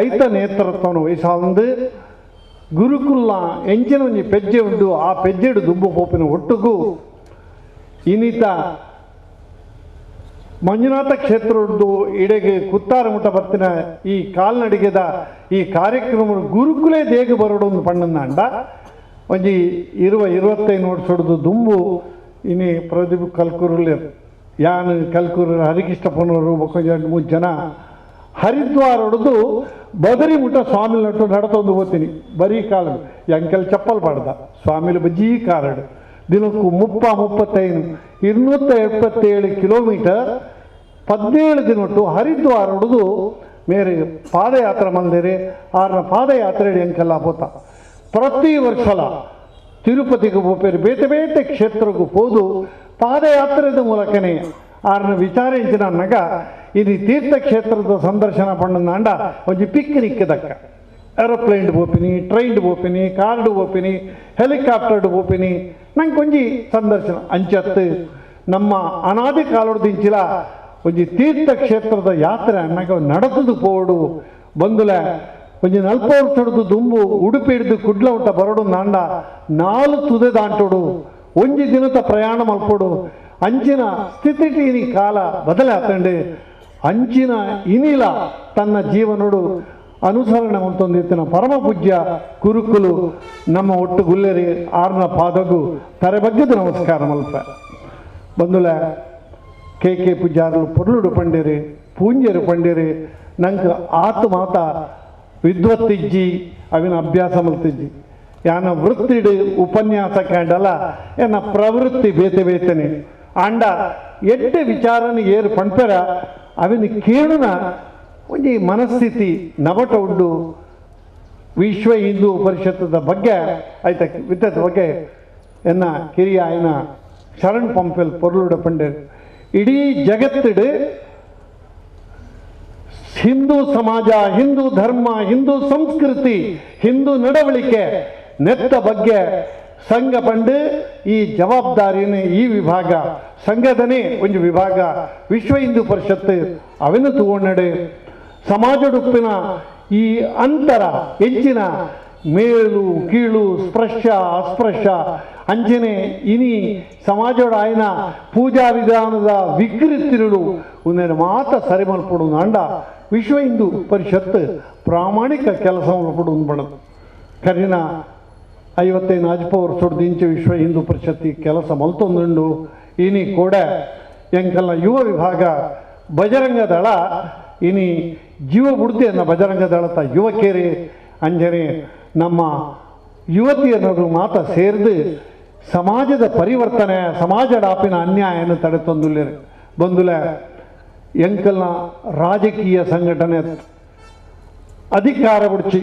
Speaker 14: ಐತ ನೇತೃತ್ವವನ್ನು ವಹಿಸಾವಂದು ಗುರುಕುಲ ಎಂಚಿನ ಒಂಜಿ ಪೆಜ್ಜೆ ಉಂಡು, ಆ ಪೆಜ್ಜೆಡು ದುಂಬು ಪೋಪಿನ ಒಟ್ಟುಗು ಇನ್ನಿತ ಮಂಜುನಾಥ ಕ್ಷೇತ್ರದ್ದು ಇಡೆಗೆ ಕುತ್ತಾರ ಮುಟ್ಟ ಬರ್ತಿನ ಈ ಕಾಲ್ನಡಿಗೆದ ಈ ಕಾರ್ಯಕ್ರಮ ಗುರುಕುಲೇ ದೇಗ ಬರೋಡು ಒಂದು ಪಣ್ಣಂದ ಒಂಜಿ 20-25 ವರ್ಷದ ದುಂಬು ಇನಿ ಪ್ರದೀಪ್ ಕಲ್ಕೂರಲ್ಲಿ ಯಾನ್ ಕಲ್ಕೂರು ಹರಿಕೃಷ್ಣ ಪೊನ್ನವರು ಬೊಕ್ಕ 2-3 ಜನ ಹರಿದ್ವಾರ ಹೊಡೆದು ಬದರಿ ಮುಟ್ಟ ಸ್ವಾಮಿ ನಟ್ಟು ನಡತೊಂದು ಹೋಗ್ತೀನಿ. ಬರೀ ಕಾಲು ಎಂಕಲ್ ಚಪ್ಪಲ್ ಪಾಡ್ದ ಸ್ವಾಮಿಲು ಬಜ್ಜಿ ಕಾರಡು ದಿನಕ್ಕೂ 30-35 277 ಕಿಲೋಮೀಟರ್ 17 ದಿನಟ್ಟು ಹರಿದ್ವಾರ ಹೊಡೆದು ಮೇರೆ ಪಾದಯಾತ್ರೆ ಮಂದಿರಿ ಆರ್ನ ಪಾದಯಾತ್ರೆ ಎಂಕಲ್ಲ ಪೋತ ಪ್ರತಿ ವರ್ಷಲ ತಿರುಪತಿಗೆ ಪೋಪೇರು ಬೇತೆ ಬೇತೆ ಕ್ಷೇತ್ರಕ್ಕೂ ಹೋದು ಪಾದಯಾತ್ರೆದ ಮೂಲಕನೇ ಆರ್ನ ವಿಚಾರಿಂಚಿನ ನಗ ಇದು ತೀರ್ಥಕ್ಷೇತ್ರದ ಸಂದರ್ಶನ ಪಣ್ಣಂದಾಂಡ ಒಂಜಿ ಪಿಕ್ನಿಕ್ ದಕ್ಕ ಏರೋಪ್ಲೇನ್ ಪೋಪಿನಿ, ಟ್ರೈನ್ ಪೋಪಿನಿ, ಕಾರ್ಡ್ ಪೋಪಿನಿ, ಹೆಲಿಕಾಪ್ಟರ್ ಪೋಪಿನಿ, ನಂಗೆ ಒಂಜಿ ಸಂದರ್ಶನ ಅಂಚತ್ತು ನಮ್ಮ ಅನಾದಿ ಕಾಲೊಡ್ದಿಂಚಿಲ ಒಂಜಿ ತೀರ್ಥಕ್ಷೇತ್ರದ ಯಾತ್ರೆ ಅನ್ನಗ ನಡೆದು ಪೋಡು ಬಂದುಲ ಒಂಜಿ 40 ವರ್ಷದ ದುಂಬು ಉಡುಪಿ ಹಿಡಿದು ಕುಡ್ಲ ಉಂಟ ಬರಡು ನಾಂಡ 4 ತುದೆ ದಾಂಟೋಡು ಒಂಜಿ ದಿನದ ಪ್ರಯಾಣ ಮಲ್ಪೋಡು ಅಂಚಿನ ಸ್ಥಿತಿ ಕಾಲ ಬದಲಾತಂಡೆ ಅಂಚಿನ ಇನಿಲ ತನ್ನ ಜೀವನೋಡು ಅನುಸರಣೆ ಹೊಂದೊಂದಿತ್ತಿನ ಪರಮ ಪೂಜ್ಯ ಗುರುಕುಲು ನಮ್ಮ ಒಟ್ಟು ಗುಲ್ಲೆರಿ ಆರ್ನ ಪಾದಗು ತರೆಬಗ್ಗದ ನಮಸ್ಕಾರ ಮಲ್ಪ ಬಂದುಲ ಕೆ ಕೆ ಪೂಜಾರಲು ಪೊರ್ಲುಡು ಪಂಡಿರಿ ಪೂಂಜರು ಪಂಡಿರಿ ನಂಗೆ ಆತು ಮಾತ ವಿದ್ವತ್ತಿಜ್ಜಿ ಅವಿನ ಅಭ್ಯಾಸ ಮಲ್ತಿಜ್ಜಿ ಯಾನ ವೃತ್ತಿಡು ಉಪನ್ಯಾಸ ಕಂಡಲ್ಲ ಎನ್ನ ಪ್ರವೃತ್ತಿ ಬೇತೆ ಬೇತನೆ ಅಂಡ ಎಡ್ಡೆ ವಿಚಾರನ ಏರು ಪಂಪೆರ ಅವಿನ ಕೇಳುನ ಒಂಜಿ ಮನಸ್ಥಿತಿ ನವಟ ಉಂಡು. ವಿಶ್ವ ಹಿಂದೂ ಪರಿಷತ್ತದ ಬಗ್ಗೆ ಆಯ್ತ ವಿದ್ಯದ ಬಗ್ಗೆ ಎನ್ನ ಕಿರಿಯ ಆಯನ ಶರಣ್ ಪಂಪೆಲ್ ಪೊರ್ಲುಡ ಪಂಡೇರು ಇಡೀ ಜಗತ್ತಿಡು ಹಿಂದೂ ಸಮಾಜ, ಹಿಂದೂ ಧರ್ಮ, ಹಿಂದೂ ಸಂಸ್ಕೃತಿ, ಹಿಂದೂ ನಡವಳಿಕೆ ನೆತ್ತ ಬಗ್ಗೆ ಸಂಘ ಪಂಡು ಈ ಜವಾಬ್ದಾರಿಯನ್ನು ಈ ವಿಭಾಗ ಸಂಘದನೇ ಒಂದು ವಿಭಾಗ ವಿಶ್ವ ಹಿಂದೂ ಪರಿಷತ್ ಅವನ್ನು ತಗೊಂಡೆ ಸಮಾಜಡುಪ್ಪಿನ ಈ ಅಂತರ ಹೆಚ್ಚಿನ ಮೇಲು ಕೀಳು ಸ್ಪರ್ಶ ಅಸ್ಪರ್ಶ ಅಂಚನೆ ಇನಿ ಸಮಾಜೋಡ ಆಯ್ನ ಪೂಜಾ ವಿಧಾನದ ವಿಕೃತಿರುಳು ಒಂದೇನು ಮಾತ ಸರಿ ಮಲ್ಪಡು ಅಂಡ ವಿಶ್ವ ಹಿಂದೂ ಪರಿಷತ್ ಪ್ರಾಮಾಣಿಕ ಕೆಲಸ ಮಲ್ಪಡು ಬಣದು ಕರಿನ 55 ಅಜ್ಪ ವರ್ಷದ ಇಂಚೆ ವಿಶ್ವ ಹಿಂದೂ ಪರಿಷತ್ ಕೆಲಸ ಮಲ್ತೊಂದುಂಡು. ಇನಿ ಕೂಡ ಎಂಕಲ್ನ ಯುವ ವಿಭಾಗ ಬಜರಂಗ ದಳ ಇನಿ ಜೀವ ಬುಡ್ತಿಯನ್ನ ಬಜರಂಗ ದಳದ ಯುವಕೇರಿ ಅಂಜನೆ ನಮ್ಮ ಯುವತಿಯನ್ನರು ಮಾತ ಸೇರಿದು ಸಮಾಜದ ಪರಿವರ್ತನೆ ಸಮಾಜಡಾಪಿನ ಅನ್ಯಾಯವನ್ನು ತಡೆ ಬಂದುಲ ಎಂಕಲ್ನ ರಾಜಕೀಯ ಸಂಘಟನೆ ಅಧಿಕಾರ ಬುಡ್ಚಿ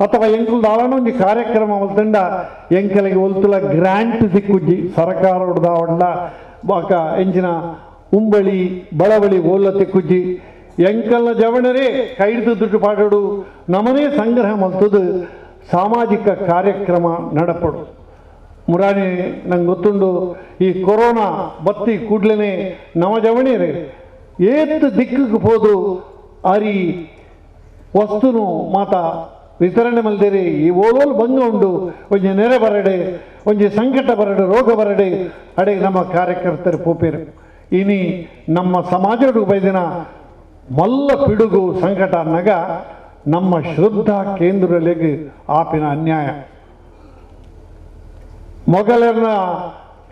Speaker 14: ಅಥವಾ ಎಂಕಲ್ ದಾಳನ ಒಂಜಿ ಕಾರ್ಯಕ್ರಮ ಮಲ್ತಂಡ ಎಂಕಲಿಗೆ ಒಲ್ತುಲ ಗ್ರ್ಯಾಂಟ್ ಸಿಕ್ಕುಜ್ಜಿ ಸರ್ಕಾರ ಹೊಡ್ದ ಬಾಕ ಎಂಚಿನ ಉಂಬಳಿ ಬಳವಳಿ ಓಲ ತಿಕ್ಕುಜ್ಜಿ ಎಂಕಲ್ನ ಜವಣರೇ ಕೈಡ್ದು ದುಡ್ಡು ಪಾಡೋಡು ನಮನೇ ಸಂಗ್ರಹ ಮಲ್ತದು ಸಾಮಾಜಿಕ ಕಾರ್ಯಕ್ರಮ ನಡಪಡು. ಮುರಾಣಿ ನಂಗೆ ಗೊತ್ತುಂಡು ಈ ಕೊರೋನಾ ಬತ್ತಿ ಕೂಡ್ಲೇ ನವ ಜವಣಿಯರೇ ಏತ್ ದಿಕ್ಕಿಗೆ ಪೋದು ಅರಿ ವಸ್ತುನು ಮಾತ ವಿತರಣೆ ಮಲ್ದೇರಿ ಈ ಓಲೋಲು ಭಂಗ ಉಂಡು ಒಂಜಿ ನೆರೆ ಬರಡೆ ಒಂಜಿ ಸಂಕಟ ಬರಡೆ ರೋಗ ಬರಡೆ ಅಡೆ ನಮ್ಮ ಕಾರ್ಯಕರ್ತರು ಪೋಪೇರು. ಇನಿ ನಮ್ಮ ಸಮಾಜಡು ಬೈದಿನ ಮಲ್ಲ ಪಿಡುಗು ಸಂಕಟ ಅನ್ನಗ ನಮ್ಮ ಶ್ರದ್ಧಾ ಕೇಂದ್ರಗಳಿಗೆ ಆಪಿನ ಅನ್ಯಾಯ ಮೊಘಲರ್ನ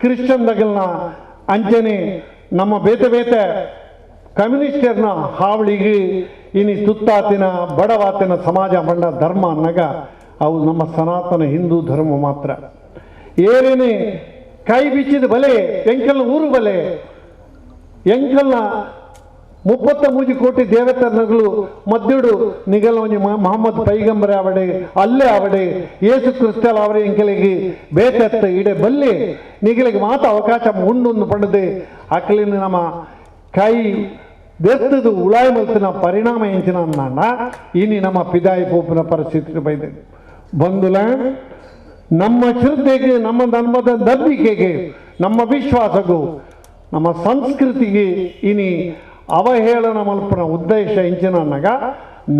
Speaker 14: ಕ್ರಿಶ್ಚಿಯನ್ ದಗಲ್ನ ಅಂಚನೆ ನಮ್ಮ ಬೇತೆ ಬೇತೆ ಕಮ್ಯುನಿಸ್ಟರ್ನ ಹಾವಳಿಗೆ ಇನಿ ತುತ್ತಾತಿನ ಬಡವಾತಿನ ಸಮಾಜ ಬಂಡ ಧರ್ಮ ಅನ್ನಗ ಅವು ನಮ್ಮ ಸನಾತನ ಹಿಂದೂ ಧರ್ಮ ಮಾತ್ರ. ಏರೇನೆ ಕೈ ಬಿಚ್ಚಿದ ಬಲೆ ಎಂಕಲ್ನ ಊರು ಬಲೆ ಎಂಕಲ್ನ 33 ಕೋಟಿ ದೇವತನಗಳು ಮದ್ಯುಡು ನಿಗಲವನಿ ಮೊಹಮ್ಮದ್ ಪೈಗಂಬರ ಅವಡೆ ಅಲ್ಲೇ ಅವಡೆ ಯೇಸು ಕ್ರಿಸ್ತಲ್ ಅವರೇ ಎಂಕಲಿಗೆ ಬೇತೆತ್ತ ಇಡೆ ಬಲ್ಲಿ ನಿಗಲಿಗೆ ಮಾತ ಅವಕಾಶ ಉಂಡೊಂದು ಪಡೆದು ಅಕಲಿನ ನಮ್ಮ ಕೈ ದೆತ್ತದು ಉಳಾಯಿ ಮಲ್ತಿನ ಪರಿಣಾಮ ಎಂಚಿನ ಅನ್ನ ಇನಿ ನಮ್ಮ ಪಿದಾಯಿ ಪೋಪಿನ ಪರಿಸ್ಥಿತಿ ಬೈದೆ ಬಂಧುಲ. ನಮ್ಮ ಶ್ರದ್ಧೆಗೆ, ನಮ್ಮ ಧರ್ಮದ ನಂಬಿಕೆಗೆ, ನಮ್ಮ ವಿಶ್ವಾಸಗೂ, ನಮ್ಮ ಸಂಸ್ಕೃತಿಗೆ ಇನಿ ಅವಹೇಳನ ಮಲ್ಪನ ಉದ್ದೇಶ ಎಂಚಿನ ಅನ್ನಗ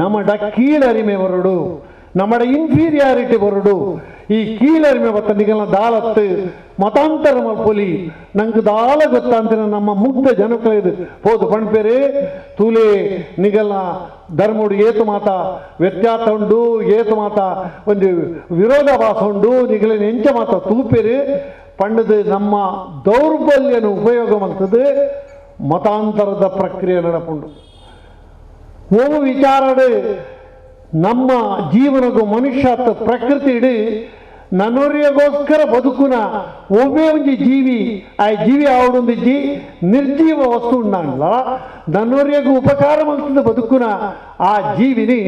Speaker 14: ನಮ್ಮಡ ಕೀಳರಿಮೆ ಬರಡು, ನಮ್ಮಡ ಇನ್ಫೀರಿಯಾರಿಟಿ ಬರಡು. ಈ ಕೀಳರಿಮೆ ಬತ್ತ ನಿಗಲ ದಾಲತ್ತು ಮತಾಂತರ ಮಲ್ಪೊಲಿ ನಂಗೆ ದಾಲ ಗೊತ್ತಂತಿನ ನಮ್ಮ ಮುಗ್ಧ ಜನಕలేదు ಪೋದು ಪಣ್ಪೇರೆ ತೂಲೆ ನಿಗಲ ಧರ್ಮುಡು ಏತು ಮಾತ ವ್ಯತ್ಯಾಸ ಉಂಡು, ಏತು ಮಾತ ಒಂದು ವಿರೋಧಾಭಾಸ ಉಂಡು, ನಿಗಲಿನ ಎಂಚ ಮಾತ ತೂಪೇರು ಪಂಡದು ನಮ್ಮ ದೌರ್ಬಲ್ಯನ ಉಪಯೋಗ ಮಾಡ್ತದೆ ಮತಾಂತರದ ಪ್ರಕ್ರಿಯೆ ನಡಪುಂಡು. ಓವು ವಿಚಾರಡು ನಮ್ಮ ಜೀವನಗೂ ಮನುಷ್ಯತ್ವ ಪ್ರಕೃತಿ ಇಡಿ ನನೋರ್ಯಗೋಸ್ಕರ ಬದುಕುನ ಒವ್ವೇ ಒಂಜಿ ಜೀವಿ ಆ ಜೀವಿ ಆವಡೊಂದಿಜ್ಜಿ ನಿರ್ಜೀವ ವಸ್ತು ಉಂಡಲ್ಲ ನನ್ನೋರ್ಯಗೂ ಉಪಕಾರ ಮಾಡ್ತದೆ ಬದುಕುನ ಆ ಜೀವಿನಿ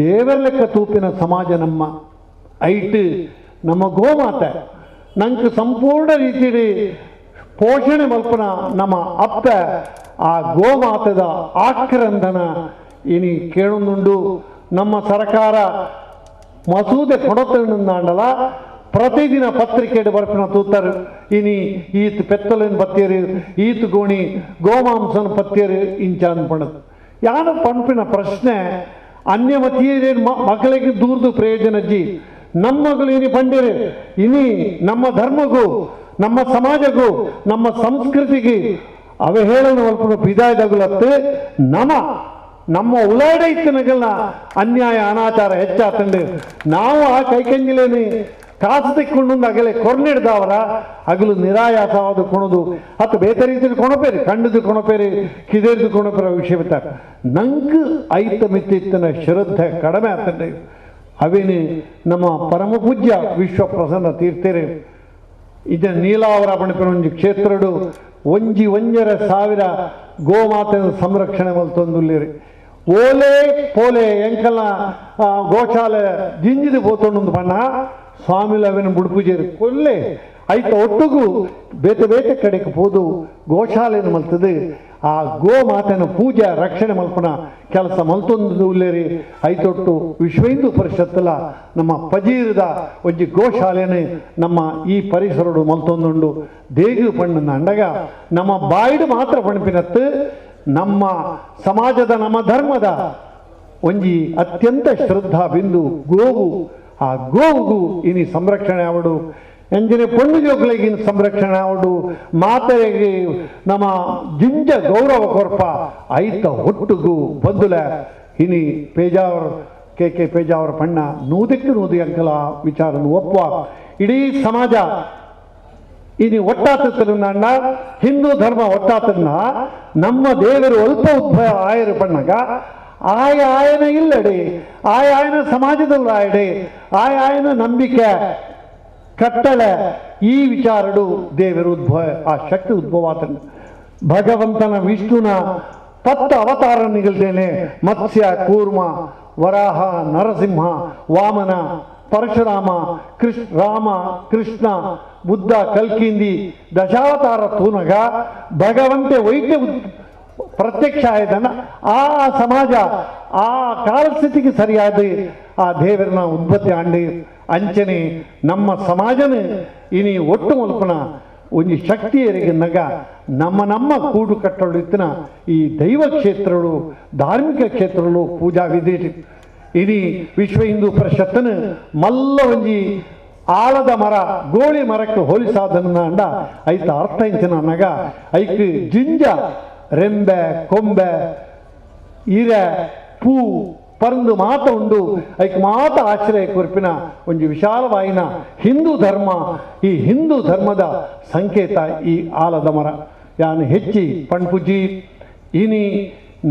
Speaker 14: ದೇವರ ಲೆಕ್ಕ ತೂಪಿನ ಸಮಾಜ ನಮ್ಮ ಐಟ್ ನಮ್ಮ ಗೋಮಾತೆ ನಂಗೆ ಸಂಪೂರ್ಣ ರೀತಿಯಲ್ಲಿ ಪೋಷಣೆ ಮಲ್ಪನ ನಮ್ಮ ಅಪ್ಪ ಆ ಗೋಮಾತದ ಆಕ್ರಂದನ ಇನಿ ಕೇಳೊಂದುಂಡು. ನಮ್ಮ ಸರ್ಕಾರ ಮಸೂದೆ ಕೊಡತಂಡಲ್ಲ ಪ್ರತಿದಿನ ಪತ್ರಿಕೆ ಬರ್ಪಿನ ತೂತಾರೆ ಇನಿ ಈತ್ ಪೆತ್ತಲಿನ ಪತ್ತೇರು ಈತ್ ಗೋಣಿ ಗೋಮಾಂಸನ ಪತ್ತೇರು ಇಂಚ ಅನ್ಪಣದು ಯಾರ ಪಂಪಿನ ಪ್ರಶ್ನೆ ಅನ್ಯಮತೀಯರೇ ಮಕ್ಕಳಿಗೆ ದೂರದು ಪ್ರಯೋಜನ ಜಿ ನಮ್ಮಗಳು ಇನಿ ಪಂಡಿರು ಇನಿ ನಮ್ಮ ಧರ್ಮಗೂ ನಮ್ಮ ಸಮಾಜಕ್ಕೂ ನಮ್ಮ ಸಂಸ್ಕೃತಿಗೆ ಅವಹೇಳನ ಮಲ್ಪನ ಪಿದಾಯ್ದಾಗುಲತ್ತೆ ನಮ ನಮ್ಮ ಉಲಾಡೆ ಇತ್ತಿನಗಲ್ನ ಅನ್ಯಾಯ ಅನಾಚಾರ ಹೆಚ್ಚಾತಂಡು ನಾವು ಆ ಕೈಕಂಜಿಲೇನಿ ಕಾಸು ತೆಕ್ಕೊಂಡು ಅಗಲೆ ಕೊರ್ನಿಡ್ದವರ ಅಗಲು ನಿರಾಯಾಸವಾದ ಕೊಣದು ಹತ್ತು ಬೇತೆ ರೀತಿಯಲ್ಲಿ ಕೊಣಪೇರಿ ಕಂಡದು ಕೊಣಪೇರಿ ಕಿದೆರ್ದು ಕೊಣಪೇರ ವಿಷಯ ಬಿತ್ತಾರೆ ನಂಗೆ ಐತ ಮಿತ್ತಿತ್ತನ ಶ್ರದ್ಧೆ ಕಡಿಮೆ ಆತಂಡೆ. ಅವೇನೆ ನಮ್ಮ ಪರಮ ಪೂಜ್ಯ ವಿಶ್ವ ಪ್ರಸನ್ನ ತೀರ್ಥೇರೆ ಇದ ನೀಲಾವರ ಪಣಪಿನ ಒಂಜಿ ಕ್ಷೇತ್ರಡು ಒಂಜಿ 1,500 ಗೋಮಾತೆಯ ಸಂರಕ್ಷಣೆ ಮಲ್ತೊಂದುಲ್ಲೇರಿ. ಓಲೆ ಪೋಲೆ ಎಂಕಲ್ನ ಗೋಶಾಲೆ ಜಿಂಜಿದು ಪೋತೊಂಡು ಪಣ್ಣ ಸ್ವಾಮಿಲ ಅವೇನು ಬುಡುಪುಜೇರಿ ಕೊಲ್ಲೆ ಐತ ಒಟ್ಟುಗು ಬೇತೆ ಬೇತೆ ಕಡೆಗೆ ಪೋದು ಗೋಶಾಲೆಯನ್ನು ಮಲ್ತದೆ ಆ ಗೋಮಾತೆನ ಪೂಜೆ ರಕ್ಷಣೆ ಮಲ್ಪನ ಕೆಲಸ ಮಲ್ತೊಂದು ಉಲ್ಲೇರಿ. ಐತೊಟ್ಟು ವಿಶ್ವ ಹಿಂದೂ ಪರಿಷತ್ತಲ ನಮ್ಮ ಪಜೀರದ ಒಂಜಿ ಗೋಶಾಲೆನೇ ನಮ್ಮ ಈ ಪರಿಸರಡು ಮಲ್ತೊಂದುಂಡು. ದೇಗು ಪಣ್ಣನ ಅಂಡಗ ನಮ್ಮ ಬಾಯಿಡು ಮಾತ್ರ ಪಣಪಿನತ್ತು ನಮ್ಮ ಸಮಾಜದ ನಮ್ಮ ಧರ್ಮದ ಒಂಜಿ ಅತ್ಯಂತ ಶ್ರದ್ಧಾ ಬಿಂದು ಗೋವು. ಆ ಗೋವುಗೂ ಇನಿ ಸಂರಕ್ಷಣೆ ಅವಡು ಎಂಜಿನ ಪೊಣ್ಣು ಜೋಕುಲೆಗ್ ಇನಿ ಸಂರಕ್ಷಣೆ ಅವಡು ಮಾತೆಗೆ ನಮ್ಮ ಜಿಂಜ ಗೌರವ ಕೊರ್ಪ ಐತ ಒಟ್ಟುಗು ಬಂದುಲ ಇನಿ ಪೇಜಾವರ್ ಕೆ ಕೆ ಪೇಜಾವರ್ ಪಣ್ಣ ನೂದಕ್ಕೆ ನೂದು ಅಂಕಲ ವಿಚಾರನು ಒಪ್ಪ ಇಡೀ ಸಮಾಜ ಇನಿ ಒಟ್ಟಾತನ್ನ ಹಿಂದೂ ಧರ್ಮ ಒಟ್ಟಾತನ್ನ ನಮ್ಮ ದೇವರು ಅಲ್ಪ ಉದ್ಭವ ಆಯರು ಪಣ್ಣಗ ಆಯ ಆಯನ ಇಲ್ಲಡೆ ಆಯ ಆಯನ ಸಮಾಜದಲ್ಲೂ ಆಯಡೆ ಆಯ ಆಯನ ನಂಬಿಕೆ ಕಟ್ಟಳೆ ಈ ವಿಚಾರಡು ದೇವರು ಉದ್ಭವ ಆ ಶಕ್ತಿ ಉದ್ಭವ ಆತನ ಭಗವಂತನ ವಿಷ್ಣುನ 10 ಅವತಾರ ನಿಗಲ್ದೇನೆ ಮತ್ಸ್ಯ ಕೂರ್ಮ ವರಾಹ ನರಸಿಂಹ ವಾಮನ ಪರಶುರಾಮ ಕೃಷ್ಣ ರಾಮ ಕೃಷ್ಣ ಬುದ್ಧ ಕಲ್ಕಿಂದಿ ದಶಾವತಾರ ತೂನಗ ಭಗವಂತೆ ವೈದ್ಯ ಪ್ರತ್ಯಕ್ಷ ಆಯ್ತನ ಆ ಸಮಾಜ ಆ ಕಾಲಸ್ಥಿತಿಗೆ ಸರಿಯಾದ ಆ ದೇವರನ್ನ ಉದ್ಭತ್ತಿ ಆಂಡಿ ಅಂಚನೆ ನಮ್ಮ ಸಮಾಜನೇ ಇನಿ ಒಟ್ಟು ಮಲ್ಪನ ಒಂಜಿ ಶಕ್ತಿಯರಿಗೆ ನಗ ನಮ್ಮ ನಮ್ಮ ಕೂಡು ಕಟ್ಟಲು ಈ ದೈವ ಕ್ಷೇತ್ರಗಳು ಧಾರ್ಮಿಕ ಕ್ಷೇತ್ರಗಳು ಪೂಜಾ ವಿಧಿ ಇನಿ ವಿಶ್ವ ಹಿಂದೂ ಪರಿಷತ್ತನ್ನು ಮಲ್ಲ ಒಂಜಿ ಆಳದ ಮರ ಗೋಳಿ ಮರಕ್ಕೆ ಹೋಲಿಸಾದನ್ನ ಅಂಡ ಐತ ಅರ್ಥ ಇಂಚಿನ ನಗ ಐಕ್ ಜಿಂಜ ರೆಂಬೆ ಕೊಂಬೆ ಇರೆ ಪೂ ಪರಂದು ಮಾತ ಉಂಡು ಐಕ್ ಮಾತ ಆಶ್ರಯ ಕೊರ್ಪಿನ ಒಂಜಿ ವಿಶಾಲವಾಯಿನ ಹಿಂದೂ ಧರ್ಮ ಈ ಹಿಂದೂ ಧರ್ಮದ ಸಂಕೇತ ಈ ಆಲದ ಮರ ಯಾನು ಹೆಚ್ಚಿ ಪಣ್ಪುಜಿ ಇನಿ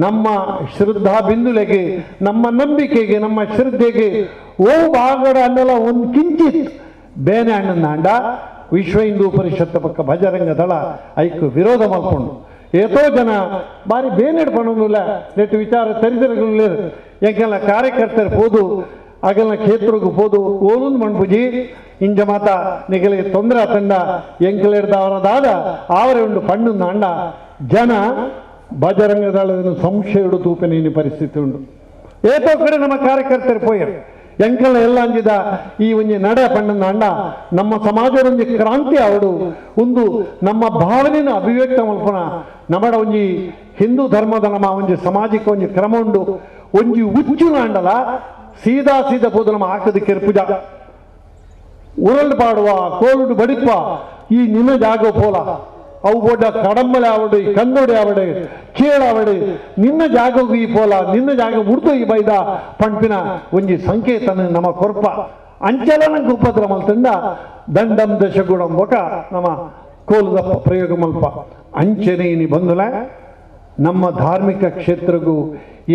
Speaker 14: ನಮ್ಮ ಶ್ರದ್ಧಾ ಬಿಂದುಲೆಗೆ ನಮ್ಮ ನಂಬಿಕೆಗೆ ನಮ್ಮ ಶ್ರದ್ಧೆಗೆ ಓ ಬಾಗಡ ಅನ್ನಲ್ಲ ಒಂದು ಕಿಂಚಿತ್ ಬೇನೆ ಅಣ್ಣನ ಅಂಡ ವಿಶ್ವ ಹಿಂದೂ ಪರಿಷತ್ ಪಕ್ಕ ಬಜರಂಗ ದಳ ಐಕ್ ವಿರೋಧ ಮಾಡಿಕೊಂಡು ಏತೋ ಜನ ಬಾರಿ ಬೇನೆಡ್ ಪಣೊಂದುಲ್ಲ ನೆಟ್ಟು ವಿಚಾರ ತರಿದರಗುಲ್ಲ ಎಂಕೆಲ್ಲ ಕಾರ್ಯಕರ್ತರು ಪೋದು ಅಗಲ್ನ ಕ್ಷೇತ್ರಕ್ಕೆ ಪೋದು ಓಲೊಂದು ಮಣ್ಪುಜಿ ಇಂಜ ಮಾತ ನಿಗಲಿಗೆ ತೊಂದರೆ ಆತಂಡ ಎಂಕಲೆಡ್ದವರದಾದ ಆವರೆ ಉಂಡು ಪಣ್ಣು ಅಂಡ ಜನ ಬಜರಂಗದಳದನ್ನು ಸಂಶಯ ತೂಪಿನ ಪರಿಸ್ಥಿತಿ ಉಂಡು. ಏತೋ ಕಡೆ ನಮ್ಮ ಕಾರ್ಯಕರ್ತರು ಪೋಯರು ಎಂಕಲ್ನ ಎಲ್ಲ ಅಂಜಿದ ಈ ಒಂಜಿ ನಡೆ ಪಣ್ಣನ ಅಂಡ ನಮ್ಮ ಸಮಾಜದ ಒಂಜಿ ಕ್ರಾಂತಿ ಅವಡು ಒಂದು ನಮ್ಮ ಭಾವನೆಯನ್ನು ಅಭಿವ್ಯಕ್ತ ಮಲ್ಪನ ನಮ್ಮಡ ಒಂಜಿ ಹಿಂದೂ ಧರ್ಮದ ನಮ್ಮ ಒಂಜಿ ಸಾಮಾಜಿಕ ಒಂಜಿ ಕ್ರಮ ಉಂಡು ಒಂಜಿ ಉಚ್ಚುನ ಅಂಡಲ ಸೀದಾ ಸೀದಾ ಪೋದು ನಮ್ಮ ಹಾಕದ ಕೆರ್ಪುಜ ಉರಳು ಪಾಡುವ ಕೋಲುಡು ಬಡಿಪ ಈ ನಿನ್ನ ಜಾಗ ಪೋಲ ಅವು ಬೋಡ ಕಡಂಬಲೆ ಆವಡು ಕಂದೋಡಿ ಆವಡೆ ಕೇಳಾವಡೆ ನಿನ್ನ ಜಾಗಕ್ಕೂ ಈ ಪೋಲ ನಿನ್ನ ಜಾಗ ಮುಡ್ದು ಈ ಬೈದ ಪಂಪಿನ ಒಂಜಿ ಸಂಕೇತನ ನಮ್ಮ ಕೊರ್ಪ ಅಂಚಲ ನಂಗೆ ಉಪದ್ರ ಮಲ್ತಂಡ ದಂಡಂ ದಶಗುಣಂ ಬೊಕ ನಮ್ಮ ಕೋಲದ ಪ್ರಯೋಗ ಮಲ್ಪ ಅಂಚನೆ ಇನಿ ಬಂದುಲ ನಮ್ಮ ಧಾರ್ಮಿಕ ಕ್ಷೇತ್ರಗೂ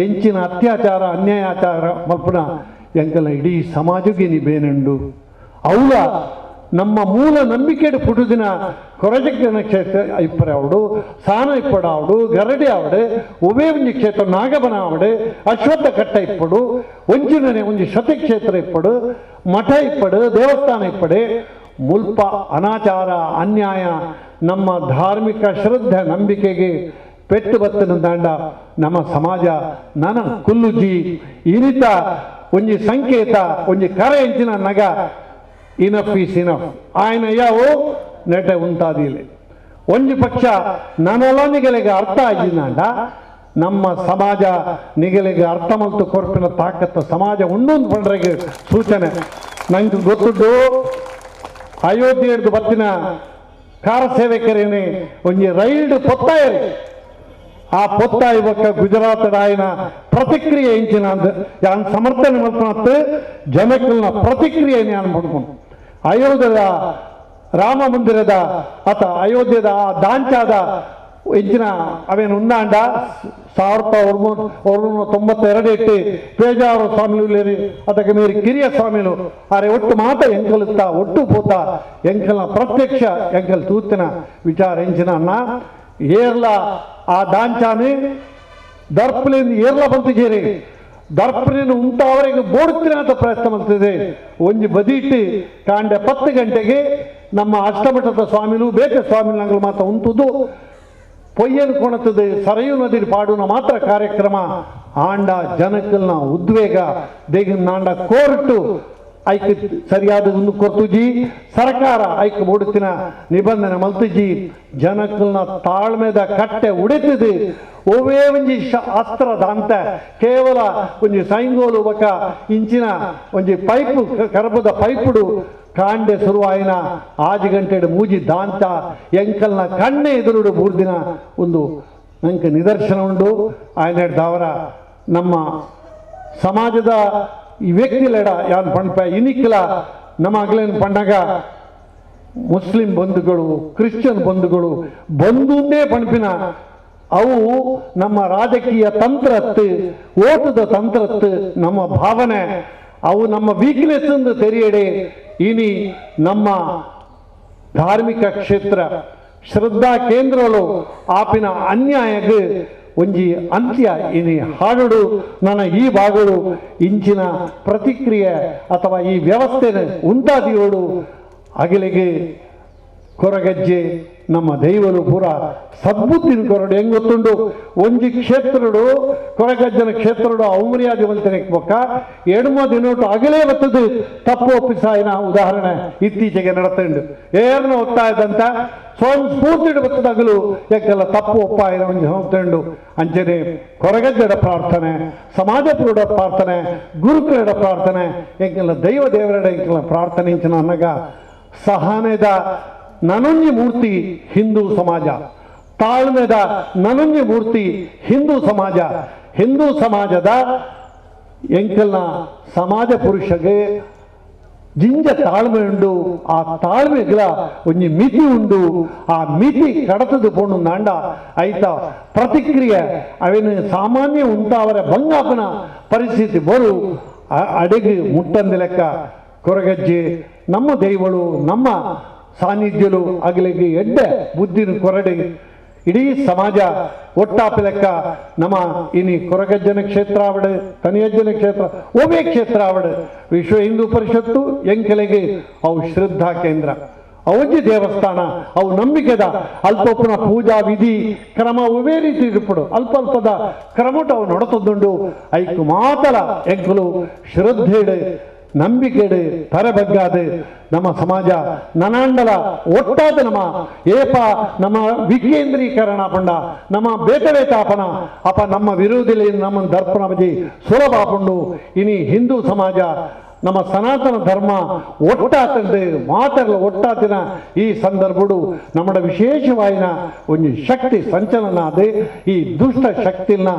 Speaker 14: ಎಂಚಿನ ಅತ್ಯಾಚಾರ ಅನ್ಯಾಯಾಚಾರ ಮಲ್ಪನ ಎಂಕಲ ಇಡೀ ಸಮಾಜಕ್ಕೆ ನೀ ಬೇನೆಂಡು ಅವಳ ನಮ್ಮ ಮೂಲ ನಂಬಿಕೆ ಪುಟುದಿನ ಕೊರಜಕ್ಕನ ಕ್ಷೇತ್ರ ಇಪ್ಪರೆ ಅವಡು ಸಾನ ಇಪ್ಪಡ ಅವಡು ಗರಡಿ ಆವಡು ಒವೇ ಒಂಜಿ ಕ್ಷೇತ್ರ ನಾಗಬನ ಆವಡು ಅಶ್ವತ್ಥ ಕಟ್ಟ ಇಪ್ಪಡು ಒಂಜಿನನೆ ಒಂಜಿ ಶತಕ್ಷೇತ್ರ ಇಪ್ಪಡು ಮಠ ಇಪ್ಪಡು ದೇವಸ್ಥಾನ ಇಪ್ಪಡು ಮುಲ್ಪ ಅನಾಚಾರ ಅನ್ಯಾಯ ನಮ್ಮ ಧಾರ್ಮಿಕ ಶ್ರದ್ಧೆ ನಂಬಿಕೆಗೆ ಪೆಟ್ಟು ಬತ್ತಿನ ದಾಂಡ ನಮ್ಮ ಸಮಾಜ ನನ ಕುಲ್ಲುಜಿ ಇನಿತ ಒಂಜಿ ಸಂಕೇತ ಒಂಜಿ ಕರೆ ಎಂಚಿನ ನಗ enough is enough ಆಯನ ಯಾವು ನೆಟೆ ಉಂಟಾದಿಲ್ಲ ಒಂಜಿ ಪಕ್ಷ ನನಲ ನಿಗಲಿಗೆ ಅರ್ಥ ಆಗಿನಾಂಡ ನಮ್ಮ ಸಮಾಜ ನಿಗಲಿಗೆ ಅರ್ಥ ಮಲ್ತು ಕೊರ್ಪಿನ ತಾಕತ್ತ ಸಮಾಜ ಉಂಡೊಂದು ಪಂಡ್ರೆಗೆ ಸೂಚನೆ ನಂಗೆ ಗೊತ್ತುಂಟು. ಅಯೋಧ್ಯೆ ಹಿಡಿದು ಬತ್ತಿನ ಕಾರ ಸೇವಕರೇನೆ ಒಂಜಿ ರೈಲ್ಡ್ ಪೊತ್ತಾಯರಿ ಆ ಪೊತ್ತಾಯಿ ಬೊಕ್ಕ ಗುಜರಾತ್ ರಾಯನ ಪ್ರತಿಕ್ರಿಯೆ ಇಂಚಿನ ಯಾನ್ ಸಮರ್ಥನೆ ಮಲ್ಪನತ್ತು ಜನಕಲ್ನ ಪ್ರತಿಕ್ರಿಯೆ ನಾನು ಪಡ್ಕೊಂಡು ಅಯೋಧ್ಯದ ರಾಮ ಮಂದಿರದ ಅಥ ಅಯೋಧ್ಯದ ಆ ದಾಂಚಾದ ಇಂಚಿನ ಅವೇನು ಉಂದಾಂಡ 1992 ಇಟ್ಟು ಪೇಜಾವರ ಸ್ವಾಮಿಲು ಅದಕ್ಕೆ ಮೇರಿ ಕಿರಿಯ ಸ್ವಾಮಿಲು ಅರೆ ಒಟ್ಟು ಮಾತ ಎಂಕಲುತ್ತಾ ಒಟ್ಟು ಪೋತ ಎಂಕಲ್ನ ಪ್ರತ್ಯಕ್ಷ ಎಂಕಲ್ ತೂತಿನ ವಿಚಾರ ಎಂಚಿನ ಅನ್ನ ಏರ್ಲ ಆ ದಾಂಚಾನೆ ದರ್ಪಲಿಂದ ಏರ್ಲ ಬಂತು ಜೇರಿ ದರ್ಪಲಿನ ಉಂಟಾವರೆಗೆ ಬೋಡ್ತಿನ ಅಂತ ಪ್ರಯತ್ನ ಮಾಡ್ತಿದೆ. ಒಂಜಿ ಬದಿಟ್ಟು ಕಾಂಡೆ 10 ಗಂಟೆಗೆ ನಮ್ಮ ಅಷ್ಟಮಠದ ಸ್ವಾಮಿಲು ಬೇತೆ ಸ್ವಾಮಿಗಳು ಮಾತ್ರ ಉಂಟುದು ಪೊಯ್ಯನು ಕೊಣತದೆ ಸರಯು ನದಿ ಪಾಡುನ ಮಾತ್ರ ಕಾರ್ಯಕ್ರಮ ಆಂಡ ಜನಕಲ್ನ ಉದ್ವೇಗ ದೇಗಿನ ಕೋರ್ಟು ಐಕ್ ಸರಿಯಾದ ಒಂದು ಕೊರ್ತುಜಿ ಸರ್ಕಾರ ಐಕ್ ಮೂಡುತ್ತಿನ ನಿಬಂಧನೆ ಮಲ್ತುಜಿ ಜನಕಲ್ನ ತಾಳ್ಮೆದ ಕಟ್ಟೆ ಉಡೆತಿದೆ. ಒವೇ ಒಂಜಿ ಅಸ್ತ್ರ ದಾಂತ ಕೇವಲ ಒಂಜಿ ಸೈಂಗೋಲು ಬಕ ಇಂಚಿನ ಒಂಜಿ ಪೈಪು ಕರಬದ ಪೈಪುಡು ಕಾಂಡೆ ಶುರುವಾಯಿನ ಆಜು ಗಂಟೆಡು ಮೂಜಿ ದಾಂತ ಎಂಕಲ್ನ ಕಣ್ಣೆ ಎದುರುಡು ಮೂರು ದಿನ ಒಂದು ನಂಗೆ ನಿದರ್ಶನ ಉಂಡು. ಆಯನ ದಾವರ ನಮ್ಮ ಸಮಾಜದ ಈ ವ್ಯಕ್ತಿಲೆಡ ಯಾನ್ ಪಂಡ್ಪ ಇನಿಕ್ಲ ನಮ್ಮ ಅಗಲೇನು ಪಂಡಗ ಮುಸ್ಲಿಂ ಬಂಧುಗಳು ಕ್ರಿಶ್ಚಿಯನ್ ಬಂಧುಗಳು ಬಂಧುಂದೇ ಪಂಪಿನ ಅವು ನಮ್ಮ ರಾಜಕೀಯ ತಂತ್ರತ್ತು ಓಟದ ತಂತ್ರತ್ತು ನಮ್ಮ ಭಾವನೆ ಅವು ನಮ್ಮ ವೀಕ್ನೆಸ್ ಎಂದು ತೆರೆಯಡೆ. ಇನಿ ನಮ್ಮ ಧಾರ್ಮಿಕ ಕ್ಷೇತ್ರ ಶ್ರದ್ಧಾ ಕೇಂದ್ರಗಳು ಆಪಿನ ಅನ್ಯಾಯಕ್ಕೆ ಒಂಜಿ ಅಂತ್ಯ ಇನಿ ಹಾಡುಡು ನನ್ನ ಈ ಭಾಗಗಳು ಇಂಚಿನ ಪ್ರತಿಕ್ರಿಯೆ ಅಥವಾ ಈ ವ್ಯವಸ್ಥೆನ ಉಂಟಾದಿಯೋಡು ಅಗಲಿಗೆ ಕೊರಗಜ್ಜೆ ನಮ್ಮ ದೈವರು ಪೂರ ಸದ್ಬುದ್ಧಿನ ಕೊರಡು ಹೆಂಗ್ ಗೊತ್ತುಂಡು. ಒಂಜಿ ಕ್ಷೇತ್ರಡು ಕೊರಗಜ್ಜನ ಕ್ಷೇತ್ರಡು ಅವಮರ್ಯಾದೆ ಮಲ್ತನೆ ಬೊಕ್ಕ ಎಡ್ಮ ದಿನೋಟು ಅಗಲೇ ಬರ್ತದೆ ತಪ್ಪು ಒಪ್ಪಿಸಾಯಿನ ಉದಾಹರಣೆ ಇತ್ತೀಚೆಗೆ ನಡತುಂಡು. ಏರ್ನ ಒತ್ತಾಯದಂತ ಸ್ವಯಂ ಸ್ಫೂರ್ತಿಡು ಬರ್ತದ ಅಗಲು ಯಾಕೆಲ್ಲ ತಪ್ಪು ಒಪ್ಪಾಯಿನ ಒಂಜಿ ಹೋಗ್ತುಂಡು. ಅಂಚನೆ ಕೊರಗಜ್ಜಡ ಪ್ರಾರ್ಥನೆ ಸಮಾಜ ಪುರುಡ ಪ್ರಾರ್ಥನೆ ಗುರುಕುಲಡ ಪ್ರಾರ್ಥನೆ ಎಂಕೆಲ್ಲ ದೈವ ದೇವರಡ ಎಂಕೆಲ್ಲ ಪ್ರಾರ್ಥನೆ ಇಂಚಿನ ಅನ್ನಗ ಸಹನೆದ ನನೊಂಜಿ ಮೂರ್ತಿ ಹಿಂದೂ ಸಮಾಜ ತಾಳ್ಮೆದ ನನೊಂಜಿ ಮೂರ್ತಿ ಹಿಂದೂ ಸಮಾಜ. ಹಿಂದೂ ಸಮಾಜದ ಎಂಕಲ್ನ ಸಮಾಜ ಪುರುಷಗೆ ಜಿಂಜ ತಾಳ್ಮೆ ಉಂಡು. ಆ ತಾಳ್ಮೆಗಳ ಒಂಜಿ ಮಿತಿ ಉಂಡು. ಆ ಮಿತಿ ಕಡತದ ಪೋಣು ನಾಂಡ ಐತ ಪ್ರತಿಕ್ರಿಯೆ ಅವೇನು ಸಾಮಾನ್ಯ ಉಂಟಾವರ ಬಂಗಾಪನ ಪರಿಸ್ಥಿತಿ ಬರು ಅಡಿಗೆ ಮುಟ್ಟಂದ ಲೆಕ್ಕ ಕೊರಗಜ್ಜೆ ನಮ್ಮ ದೈವಳು ನಮ್ಮ ಸಾನ್ನಿಧ್ಯಲು ಅಗಲಿಗೆ ಎಡ್ಡೆ ಬುದ್ಧಿನ ಕೊರಡೆ ಇಡೀ ಸಮಾಜ ಒಟ್ಟಾಪಿಲೆಕ್ಕ ನಮ್ಮ ಇನಿ ಕೊರಗಜ್ಜನ ಕ್ಷೇತ್ರ ಆವಡು, ತನಿಯಜ್ಜನ ಕ್ಷೇತ್ರ, ಒವೇ ಕ್ಷೇತ್ರ ಆವಡು, ವಿಶ್ವ ಹಿಂದೂ ಪರಿಷತ್ತು ಎಂಕೆಲೆಗೆ ಅವು ಶ್ರದ್ಧಾ ಕೇಂದ್ರ, ಅವಜ್ಜಿ ದೇವಸ್ಥಾನ, ಅವು ನಂಬಿಕೆದ ಅಲ್ಪೊಪ್ಪನ ಪೂಜಾ ವಿಧಿ ಕ್ರಮ ಒವೇ ರೀತಿ ಇರುಪಡು ಅಲ್ಪ ಅಲ್ಪದ ಕ್ರಮಟ ಅವು ನಡತದ್ದುಂಡು. ಐಕು ಮಾತಲ ಎಂಕುಲು ಶ್ರದ್ಧೆಡು ನಂಬಿಕೆಡು ತರಬಗ್ಗಾದ ನಮ್ಮ ಸಮಾಜ ನನಾಂಡಲ ಒಟ್ಟಾದ ನಮ್ಮ ಏಪ ನಮ್ಮ ವಿಕೇಂದ್ರೀಕರಣ ಪಂಡ ನಮ್ಮ ಬೇತವೇತಾಪನ ಅಪ ನಮ್ಮ ವಿರೋಧಿಲಿ ನಮ್ಮ ದರ್ಪಣ ಬಜಿ ಸುಲಭ ಪಂಡು. ಇನಿ ಹಿಂದೂ ಸಮಾಜ ನಮ್ಮ ಸನಾತನ ಧರ್ಮ ಒಟ್ಟಾತಂದು ಮಾತಲ್ಲ ಒಟ್ಟಾತಿನ ಈ ಸಂದರ್ಭಡು ನಮ್ಮ ವಿಶೇಷವಾಯಿನ ಒಂದು ಶಕ್ತಿ ಸಂಚಲನ ಅದೇ ಈ ದುಷ್ಟ ಶಕ್ತಿನ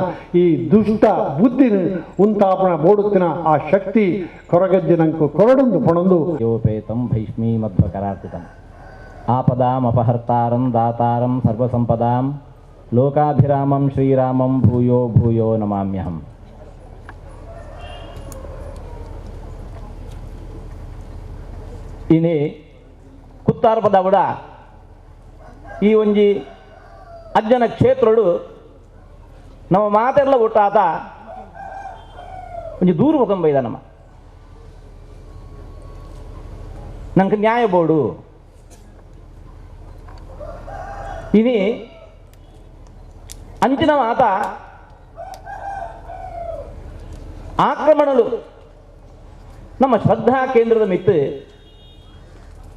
Speaker 14: ಈ ದುಷ್ಟ ಬುದ್ಧಿನ ಉಂತಾಪನ ಬೋಡುತ್ತಿನ ಆ ಶಕ್ತಿ ಕೊರಗಜ್ಜಿನಂಕು ಕೊರಡೊಂದು ಪಣೊಂದು
Speaker 15: ಯೋಪೇತಂ ಭೈಷ್ಮೀ ಮಧ್ವಕರಾರ್ಪಿತಂ ಆಪದಾಂ ಅಪಹರ್ತಾರಂ ದಾತಾರಂ ಸರ್ವಸಂಪದಾಂ ಲೋಕಾಭಿರಾಮಂ ಶ್ರೀರಾಮಂ ಭೂಯೋ ಭೂಯೋ ನಮಾಮ್ಯಹಂ. ಇನಿ ಕುತ್ತಾರ್ಪದವಡ ಈ ಒಂಜಿ ಅಜ್ಜನ ಕ್ಷೇತ್ರಡು ನಮ್ಮ ಮಾತೆಲ್ಲ ಒಟ್ಟಾತ ಒಂಜಿ ದೂರು ಮುಖಂಬೈದ ನಮ್ಮ ನಂಗೆ ನ್ಯಾಯ ಬೋರ್ಡು. ಇನಿ ಅಂಚಿನ ಮಾತ ಆಕ್ರಮಣಲು ನಮ್ಮ ಶ್ರದ್ಧಾ ಕೇಂದ್ರದ ಮಿತ್ತು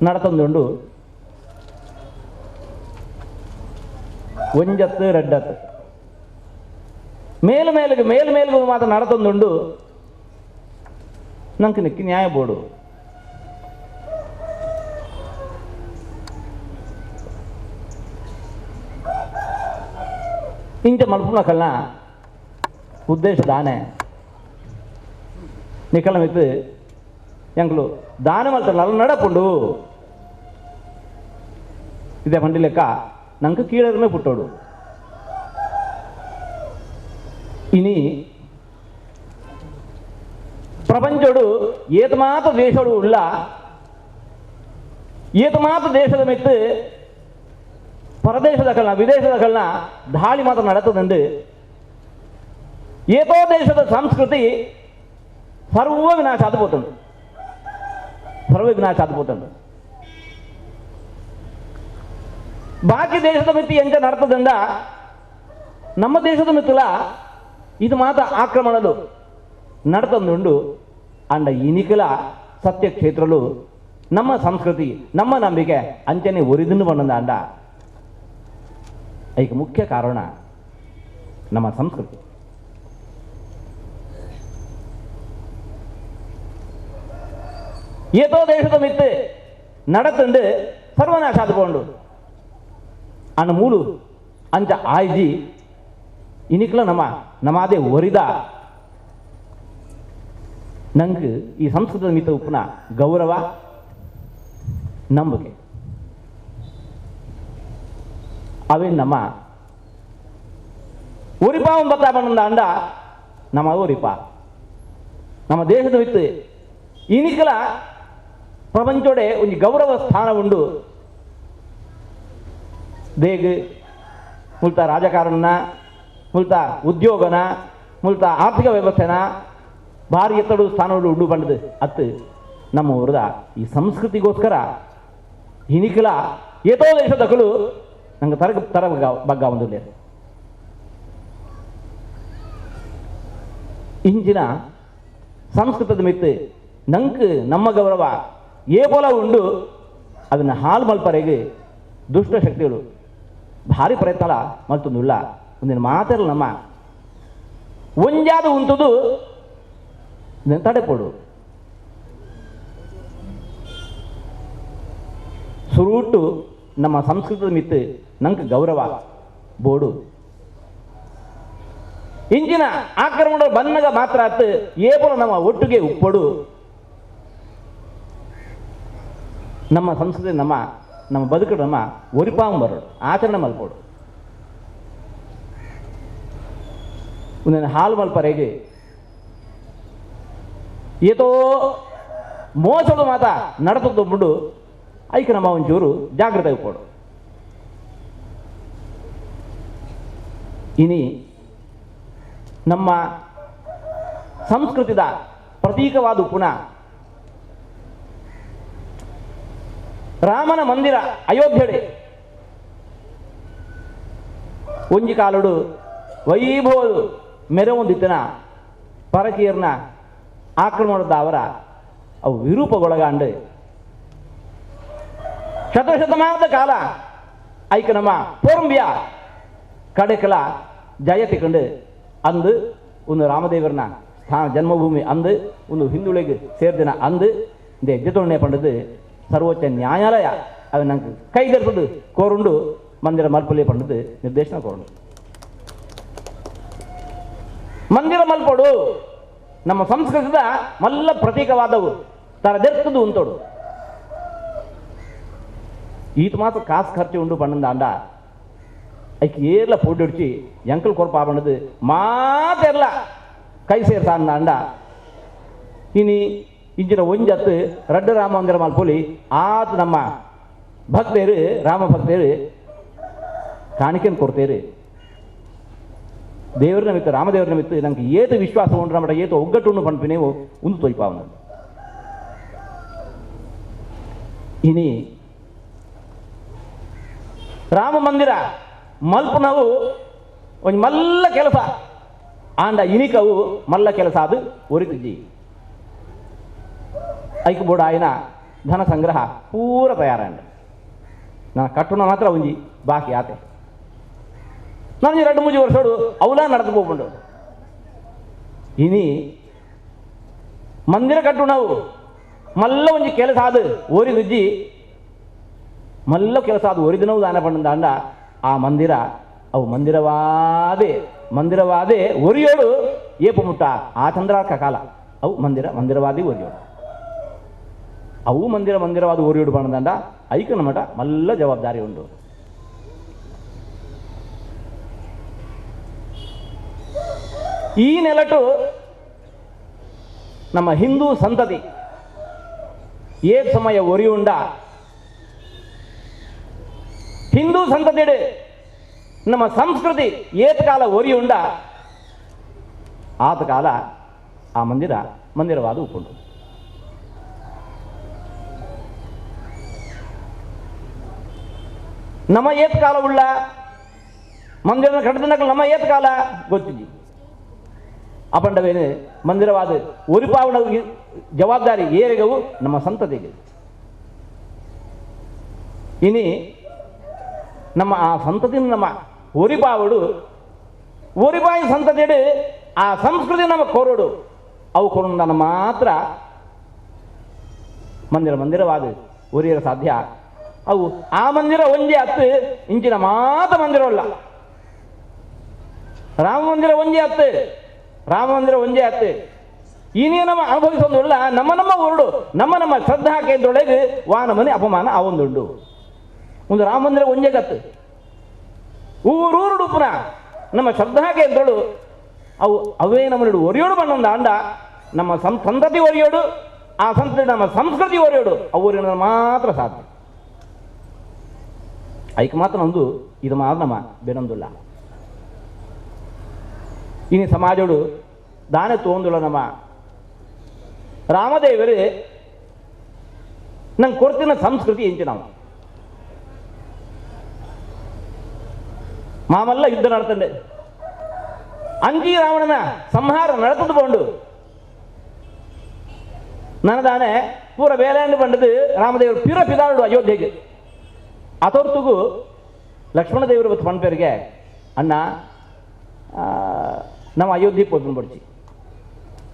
Speaker 15: നടത്തുന്നുണ്ട്. ಒಂಜತ್ತು ರಡ್ಡತ್ತು ಮೇಲು ಮೇಲಿಗೆ ಮೇಲು ಮೇಲಿಗೆ ಮಾತ್ರ നടത്തുന്നുണ്ട്. ನಂಗೆ ನಿಕ್ಕಿ ನ್ಯಾಯ ಬೋರ್ಡು. ಇಂಚ ಮಲ್ಪುನಕಲ್ನ ಉದ್ದೇಶ ದಾನೆ ನಿಕಲ ಮಿತ್ತು ಎಂಕ್ಲು ದಾನ ಮಲ್ತ ನಲ್ಲ ನಡಪುಂಡು. ಇದೇ ಬಂಡಿ ಲೆಕ್ಕ ನಂಗೆ ಕೀಳರ್ಮೆ ಪುಟ್ಟೋಡು. ಇನಿ ಪ್ರಪಂಚೋಡು ಏತಮಾತ ದೇಶೋಡು ಉಳ್ಳ ಏತಮಾತ ದೇಶದ ಮೆತ್ತು ಪರದೇಶದ ಕಲ್ನ ವಿದೇಶದ ಕಲ್ನ ದಾಳಿ ಮಾತ್ರ ನಡತದಂದು ಏತೋ ದೇಶದ ಸಂಸ್ಕೃತಿ ಸರ್ವ ವಿನಾಶ ಆದ ಪೋತುಂಡು, ಸರ್ವ ವಿನಾಶ ಆದ ಪೋತುಂಡು. ಬಾಕಿ ದೇಶದ ಮಿತಿ ಎಂಚ ನಡತದಂದ ನಮ್ಮ ದೇಶದ ಮಿತ್ತಲ ಇದು ಮಾತ್ರ ಆಕ್ರಮಣಲು ನಡತಂದುಂಡು. ಅಂಡ ಇನಿಕಲ ಸತ್ಯ ಕ್ಷೇತ್ರಲು ನಮ್ಮ ಸಂಸ್ಕೃತಿ ನಮ್ಮ ನಂಬಿಕೆ ಅಂಚನೆ ಒರಿದನ್ನು ಬಂದ ಅಂಡ ಅದಕ್ಕೆ ಮುಖ್ಯ ಕಾರಣ ನಮ್ಮ ಸಂಸ್ಕೃತಿ. ಏತೋ ದೇಶದ ಮಿತ್ತು ನಡತಂಡು ಸರ್ವನಾಶ ಆದುಕೊಂಡು ಅಣ್ಣ ಮೂಲು ಅಂಚ ಆಯ್ಜಿ ಇನಿಕ್ಲ ನಮ್ಮ ನಮಾದೇ ಒರಿದ ನಂಗೆ ಈ ಸಂಸ್ಕೃತದ ಮಿತ್ತ ಉಪ್ಪುನ ಗೌರವ ನಂಬಿಕೆ ಅವೇ ನಮ್ಮ ಒರಿಪಾವಂ ಬತ್ತಾ ಬಂದ ಅಂಡ ನಮ್ಮ ಒರಿಪ ನಮ್ಮ ದೇಶದ ಮಿತ್ತು ಇನಿಕಲ ಪ್ರಪಂಚೋಡೆ ಒಂದು ಗೌರವ ಸ್ಥಾನ ಉಂಡು. ದೇಗ್ ಮುಲ್ತ ರಾಜಕಾರಣ ಮುಲ್ತ ಉದ್ಯೋಗನ ಮುಲ್ತ ಆರ್ಥಿಕ ವ್ಯವಸ್ಥೆನ ಭಾರಿ ಎತ್ತಡು ಸ್ಥಾನಗಳು ಉಂಡು ಬಂದದು ಅತ್ತು ನಮ್ಮ ಊರದ ಈ ಸಂಸ್ಕೃತಿಗೋಸ್ಕರ ಇನಿಕಲ ಏತೋ ದೇಶದಕಲು ನಂಗೆ ತರಗ ತರ ಬಗ್ಗ ಒಂದು ಇಂಜಿನ ಸಂಸ್ಕೃತದ ಮಿತ್ತು ನಂಗೆ ನಮ್ಮ ಗೌರವ ಏಪೋಲ ಉಂಡು. ಅದನ್ನು ಹಾಲು ಮಲ್ಪರೆಗೆ ದುಷ್ಟ ಶಕ್ತಿಗಳು ಭಾರಿ ಪ್ರಯತ್ನ ಮಲ್ತೊಂದುಳ್ಳ ಒಂದಿನ ಮಾತಿರಲ್ಲ ನಮ್ಮ ಒಂಜಾದ ಉಂಟುದು ತಡೆಪೋಡು ಸುರುಟು ನಮ್ಮ ಸಂಸ್ಕೃತದ ಮಿತ್ತು ನಂಗೆ ಗೌರವ ಬೋಡು. ಇಂಜಿನ ಆಕ್ರಮಣ ಬನ್ನಗ ಮಾತ್ರ ಆತು ಏಪೋಲ ನಮ್ಮ ಒಟ್ಟಿಗೆ ಉಪ್ಪಡು ನಮ್ಮ ಸಂಸ್ಕೃತಿ ನಮ್ಮ ನಮ್ಮ ಬದುಕು ನಮ್ಮ ಒರಿಪಾಂ ಬರೋಡು ಆಚರಣೆ ಮಲ್ಪೋಡು. ಒಂದೊಂದು ಹಾಲು ಮಲ್ಪರೆಗೆ ಏತೋ ಮೋಸಡು ಮಾತ ನಡತದ್ದು ಐಕ ನಮ್ಮ ಒಂಚೂರು ಜಾಗೃತ ಇಪ್ಪೋಡು. ಇನಿ ನಮ್ಮ ಸಂಸ್ಕೃತಿದ ಪ್ರತೀಕವಾದ ಪುನಃ ರಾಮನ ಮಂದಿರ ಅಯೋಧ್ಯೆಡೆ ಒಂಜಿ ಕಾಲುಡು ವೈಭವ ಮೆರವೊಂದಿತ್ತನ ಪರಕೀರ್ನ ಆಕ್ರಮಣದ ಅವರ ಅವು ವಿರೂಪಗೊಳಗಾಂಡು ಶತಶತಮಾನದ ಕಾಲ ಐಕ ನಮ್ಮ ಪೋರ್ಂಬಿಯ ಕಡೆಕಲ ಜಯತಿಕೊಂಡು ಅಂದು ಒಂದು ರಾಮದೇವರನ ಸ್ಥಾನ ಜನ್ಮಭೂಮಿ ಅಂದು ಒಂದು ಹಿಂದುಳಿಗೆ ಸೇರ್ದಿನ ಅಂದು இந்த ಎಜ್ಜೆತೊಣ್ಣೆ ಪಂಡದು ಸರ್ವೋಚ್ಚ ನ್ಯಾಯಾಲಯ ಅವು ನಂಗೆ ಕೈಗೆರ್ತದು ಕೋರುಂಡು ಮಂದಿರ ಮಲ್ಪಲೆ ಪಂಡದು ನಿರ್ದೇಶನ ಕೋರುಂಡು. ಮಂದಿರ ಮಲ್ಪಡು ನಮ್ಮ ಸಂಸ್ಕೃತದ ಮಲ್ಲ ಪ್ರತೀಕವಾದವು ತರದೆರ್ತದು ಉಂಟೋಡು. ಈತ ಮಾತ್ರ ಕಾಸು ಖರ್ಚು ಉಂಡು ಪಣ್ಣಂದ ಅಂಡ ಐಕ್ ಏರ್ಲ ಪೊಡ್ಡಿಡ್ಚಿ ಎಂಕಲ್ ಕೊರಪಾ ಪಣ್ಣದು ಮಾತೆರ್ಲ ಕೈ ಸೇರ್ಸಾಂದ ಅಂಡ ಇನಿ ಇಂಚಿನ ಒಂಜತ್ತು ರಡ್ಡ ರಾಮ ಮಂದಿರ ಮಲ್ಪೊಲಿ ಆತ ನಮ್ಮ ಭಕ್ತರು ರಾಮ ಭಕ್ತರು ಕಾಣಿಕೆಯನ್ನು ಕೊಡ್ತೇರು. ದೇವರ ನಿಮಿತ್ತ ರಾಮದೇವರ ನಿಮಿತ್ತ ನಂಗೆ ಏತು ವಿಶ್ವಾಸ ಉಂಟು ನಮ್ಮ ಏತು ಒಗ್ಗಟ್ಟು ಪಂಪಿನೇವು ಒಂದು ತೊಯ್ಪಾವನ. ಇನಿ ರಾಮ ಮಂದಿರ ಮಲ್ಪನವು ಒಂದು ಮಲ್ಲ ಕೆಲಸ ಆಂಡ ಇನಿಕವು ಮಲ್ಲ ಕೆಲಸ ಅದು ಒರಿತಿಜಿ ಐಕ್ ಬೋಡ ಆಯ್ನ ಧನ ಸಂಗ್ರಹ ಪೂರ ತಯಾರಂಡ ನಾನು ಕಟ್ಟುನ ಮಾತ್ರ ಒಂಜಿ ಬಾಕಿ ಆತೆ ನಾನು ಎರಡು ಮೂಜಿ ವರ್ಷೋಡು ಅವಲ ನಡೆದು ಹೋಗ್ಬಂಡು. ಇನಿ ಮಂದಿರ ಕಟ್ಟು ನಾವು ಮಲ್ಲ ಒಂಜಿ ಕೆಲಸ ಅದು ಓರಿದುಜ್ಜಿ ಮಲ್ಲ ಕೆಲಸ ಅದು ಒರಿದಿನವು ದಾನ ಪಂಡ ಅಂಡ ಆ ಮಂದಿರ ಅವು ಮಂದಿರವಾದೇ ಮಂದಿರವಾದೇ ಒರಿಯೋಡು ಏಪು ಮುಟ್ಟ ಆ ಚಂದ್ರಾರ್ಕ ಕಾಲ ಅವು ಮಂದಿರ ಮಂದಿರವಾದಿ ಒರಿಯೋಡು ಅವು ಮಂದಿರ ಮಂದಿರವಾದ ಒರಿಯೋಡು ಪಂಡಂಡ ಐಕನ ಮಠ ಮಲ್ಲ ಜವಾಬ್ದಾರಿ ಉಂಟು. ಈ ನೆಲಟು ನಮ್ಮ ಹಿಂದೂ ಸಂತತಿ ಏಕ್ ಸಮಯ ಒರಿಯುಂಡ ಹಿಂದೂ ಸಂತತಿಡೆ ನಮ್ಮ ಸಂಸ್ಕೃತಿ ಏತ್ ಕಾಲ ಒರಿಯುಂಡ ಆತ ಕಾಲ ಆ ಮಂದಿರ ಮಂದಿರವಾದ ಉಪ್ಪುಂಡು. ನಮ್ಮ ಏತ್ ಕಾಲವುಳ್ಳ ಮಂದಿರ ಕಟ್ಟದ ನಮ್ಮ ಏತ್ ಕಾಲ ಗೊತ್ತಿದ್ದಿ ಅಪಂಡವೇನು ಮಂದಿರವಾದ ಒರಿಪಾವಣ ಜವಾಬ್ದಾರಿ ಏರಿಗವು ನಮ್ಮ ಸಂತತಿಗೆ. ಇನಿ ನಮ್ಮ ಆ ಸಂತತಿ ನಮ್ಮ ಒರಿಪಾವಡು ಒರಿಪಾಯಿ ಸಂತತಿಡು ಆ ಸಂಸ್ಕೃತಿ ನಮ್ಮ ಕೋರೋಡು ಅವು ಕೊರೊಂದನ್ನು ಮಾತ್ರ ಮಂದಿರ ಮಂದಿರವಾದ ಒರಿಯರ ಸಾಧ್ಯ. ಅವು ಆ ಮಂದಿರ ಒಂಜೆ ಅತ್ತು ಇಂಚಿನ ಮಾತ ಮಂದಿರವಲ್ಲ. ರಾಮ ಮಂದಿರ ಒಂಜೆ ಅತ್ತು ರಾಮ ಮಂದಿರ ಒಂಜೆ ಅತ್ತು ಇನ್ನೇ ನಮ್ಮ ಅನುಭವಿಸೋದುಳ್ಳ ನಮ್ಮ ನಮ್ಮ ಹೊರಡು ನಮ್ಮ ನಮ್ಮ ಶ್ರದ್ಧಾ ಕೇಂದ್ರೊಳಗೆ ವಾನ ಮನೆ ಅಪಮಾನ ಆವೊಂದುಂಡು. ಒಂದು ರಾಮ ಮಂದಿರ ಒಂಜೆ ಗತ್ತು ಊರೂರುಡು ಪುನಃ ನಮ್ಮ ಶ್ರದ್ಧಾ ಕೇಂದ್ರಳು ಅವು ಅವೇ ನಮ್ಮನ್ನು ಒರಿಯೋಡು ಬಣ್ಣೊಂದು ಅಂಡ ನಮ್ಮ ಸಂತತಿ ಒರಿಯೋಡು ಆ ಸಂತತಿ ನಮ್ಮ ಸಂಸ್ಕೃತಿ ಒರಿಯೋಡು ಅವು ಮಾತ್ರ ಸಾಧ್ಯ. ಐಕ್ ಮಾತ್ರ ಒಂದು ಇದು ಮಾತ್ರ ನಮ್ಮ ಬೆನೊಂದುಲ್ಲ. ಇನಿ ಸಮಾಜೋಡು ದಾನೆ ತೋಂದುಲ್ಲ ನಮ್ಮ ರಾಮದೇವರು ನಂಗೆ ಕೊಡ್ತಿನ ಸಂಸ್ಕೃತಿ ಎಂಚು ನಾವು ಮಾಮಲ್ಲ ಯುದ್ಧ ನಡ್ತಂಡೆ ಅಂಜಿ ರಾವಣನ ಸಂಹಾರ ನಡೆತದು ಬೋಂಡು ನನದಾನೆ ಪೂರ ಬೇಲಾಂಡು ಬಂಡದು ರಾಮದೇವರು ಪಿರ ಪಿದಾಡು ಅಯೋಧ್ಯೆಗೆ ಅತೊರ್ತುಗು ಲಕ್ಷ್ಮಣ ದೇವರು ಬತ್ತು ಪಣ್ಪೇರಿಗೆ ಅಣ್ಣ ನಮ್ಮ ಅಯೋಧ್ಯೆ ಪೋಪುನ ಬಡ್ಚಿ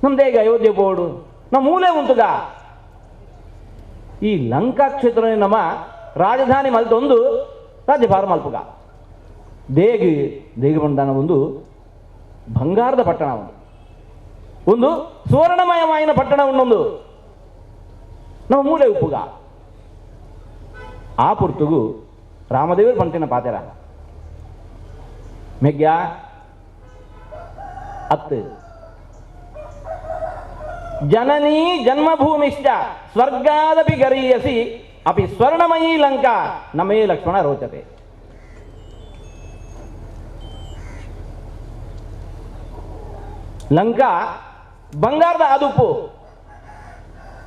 Speaker 15: ನಮ್ದೇಗ ಅಯೋಧ್ಯೆ ಪೋಡು ನಮ್ಮ ಮೂಲೆ ಉಂಟುಗ ಈ ಲಂಕಾ ಕ್ಷೇತ್ರ ನಮ್ಮ ರಾಜಧಾನಿ ಮಲ್ತೊಂದು ರಾಜ್ಯಭಾರ ಮಲ್ಪುಗ ದೇಗಿ ದೇಗಿ ಬಂದಾನ ಒಂದು ಬಂಗಾರದ ಪಟ್ಟಣ ಒಂದು ಒಂದು ಸುವರ್ಣಮಯವಾಯಿನ ಪಟ್ಟಣ ಉಂಡೊಂದು ನಮ್ಮ ಮೂಲೆ ಉಪ್ಪುಗ ಆ ಪುರ್ತುಗು ರಾಮದೇವರು ಪಂತಿನ ಪಾತೆರ ಮೆಗ್ಯ ಅತ್ತು ಜನನೀ ಜನ್ಮಭೂಮಿಶ್ಚ ಸ್ವರ್ಗಾದಪಿ ಗರೀಯಸಿ ಅಪಿ ಸ್ವರ್ಣಮಯೀ ಲಂಕಾ ನಮೇ ಲಕ್ಷ್ಮಣ ರೋಚತೆ. Lanka ಬಂಗಾರದ ಆದುಪ್ಪು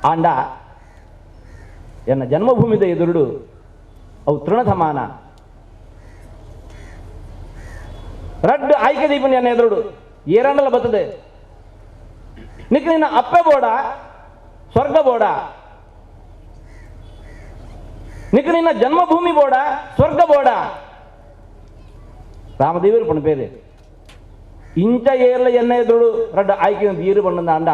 Speaker 15: ಆಂಡ ಎನ್ನ ಜನ್ಮಭೂಮಿದ ಎದುರುಡು ಅವು ತೃಣ ಸಮಾನ. ರಡ್ಡು ಆಯ್ಕೆ ದೀಪನ ಎನ್ನ ಎದುರುಡು ಏರಂಡಲ ಬರ್ತದೆ. ನಿಕ್ ನಿನ್ನ ಅಪ್ಪೆ ಬೋಡ ಸ್ವರ್ಗ ಬೋಡ, ನಿಕ್ ನಿನ್ನ ಜನ್ಮಭೂಮಿ ಬೋಡ ಸ್ವರ್ಗ ಬೋಡ. ರಾಮದೇವರು ಪಣ ಪೇರು ಇಂಚ ಏರ್ಲ ಎನ್ನ ಎದುರುಡು ರಡ್ಡು ಆಯ್ಕೆ ದೀರು ಬಣ್ಣದ ಅಂಡ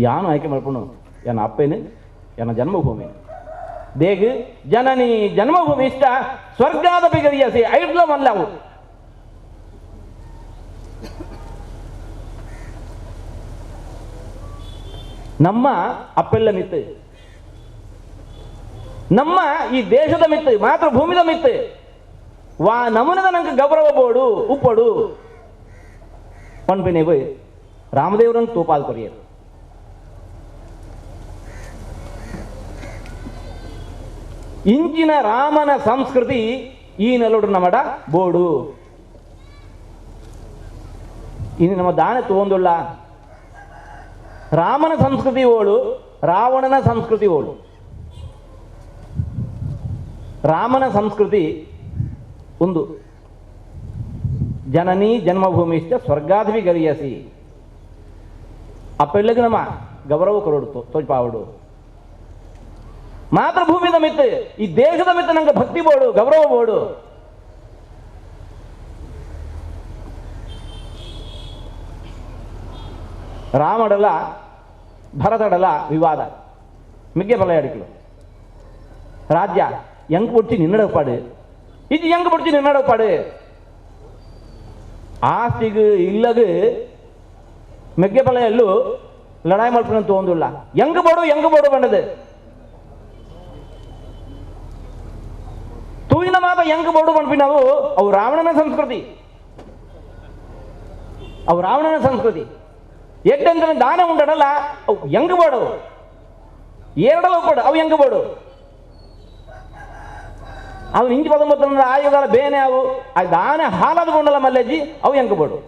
Speaker 15: ಯಾನು ಆಯ್ಕೆ ಮಾಡ್ಕೊಂಡು ಎನ್ನ ಅಪ್ಪೇನು ಎನ್ನ ಜನ್ಮಭೂಮಿ ದೇಗ್ ಜನನಿ ಜನ್ಮಭೂಮಿ ಇಷ್ಟ ಸ್ವರ್ಗಾದ ಬಿಗರಿಯಸಿ ಐಡ್ಲ ಮಲ್ಲವು. ನಮ್ಮ ಅಪ್ಪೆಲ್ಲ ಮಿತ್ತು, ನಮ್ಮ ಈ ದೇಶದ ಮಿತ್ತು, ಮಾತೃಭೂಮಿದ ಮಿತ್ತು ವಾ ನಮುನದ ನಂಗೆ ಗೌರವ ಬೋಡು ಉಪ್ಪಡು ಪನ್ಪಿನೇ ಪೋಯ್ ರಾಮದೇವರನ್ನು ತೂಪಾಲ್ ಕೊರಿಯರು. ಇಂಚಿನ ರಾಮನ ಸಂಸ್ಕೃತಿ ಈ ನೆಲೋಡು ನಮಡ ಬೋಡು. ಇನ್ನು ನಮ್ಮ ದಾನೆ ತೋಂದುಳ್ಳ ರಾಮನ ಸಂಸ್ಕೃತಿ ಓಳು, ರಾವಣನ ಸಂಸ್ಕೃತಿ ಓಳು. ರಾಮನ ಸಂಸ್ಕೃತಿ ಒಂದು ಜನನಿ ಜನ್ಮಭೂಮಿಶ್ಚ ಸ್ವರ್ಗಾಧಿ ಗರಿಯಸಿ ಅಪ್ಪೆಲ್ಲಗೂ ನಮ್ಮ ಗೌರವ ಕೊರಡು ತೋಜ್ಪಾವಡು. ಮಾತೃಭೂಮಿದ ಮಿತ್ತು ಈ ದೇಶದ ಮಿತ್ತು ನಂಗೆ ಭಕ್ತಿ ಬೋಡು ಗೌರವ ಬೋಡು. ರಾಮಡಲ ಭರತಡಲ ವಿವಾದ ಮಿಗ್ಗೆ ಬಲ ಅಡಿಕಲು ರಾಜ್ಯ ಎಂಗ್ ಪೊಡ್ಚಿ ನಿನ್ನಡಪಾಡು ಇದು ಎಂಗ್ ಪೊಡ್ಚಿ ನಿನ್ನಡಪಾಡು ಆಸ್ತಿಗು ಇಲ್ಲಗು ಮೆಗ್ಗೆ ಬಲ ಎಲ್ಲೂ ಲಡಾಯಿ ಮಾಡ್ಕೊಂಡು ತಗೊಂಡಿಲ್ಲ. ಎಂಗ್ ಬೋಡು ಎಂಗ್ ಬೋಡು ಬಂದದು ತೂಯಿನ ಮಾತ ಎಂಗ್ ಬೋಡು ಬಂದ್ವಿ ನಾವು. ಅವು ರಾವಣನ ಸಂಸ್ಕೃತಿ, ಅವು ರಾವಣನ ಸಂಸ್ಕೃತಿ. ಎಡ್ಡಂದ್ರೆ ದಾನ ಉಂಡಡಲ್ಲ ಅವು ಎಂಗ್ ಬೋಡು ಎರಡಲ್ಲ ಒಪ್ಪಡು ಅವು ಎಂಗ್ ಬೋಡು. ಅವು ಇಂಚು ಪದೊಂಬತ್ತು ಆಯುಗಾಲ ಬೇನೆ ಅವು ಆ ದಾನ ಹಾಲದ ಕೊಂಡಲ್ಲ ಮಲ್ಲೆಜ್ಜಿ ಅವು ಎಂಗ್ ಬೋಡು.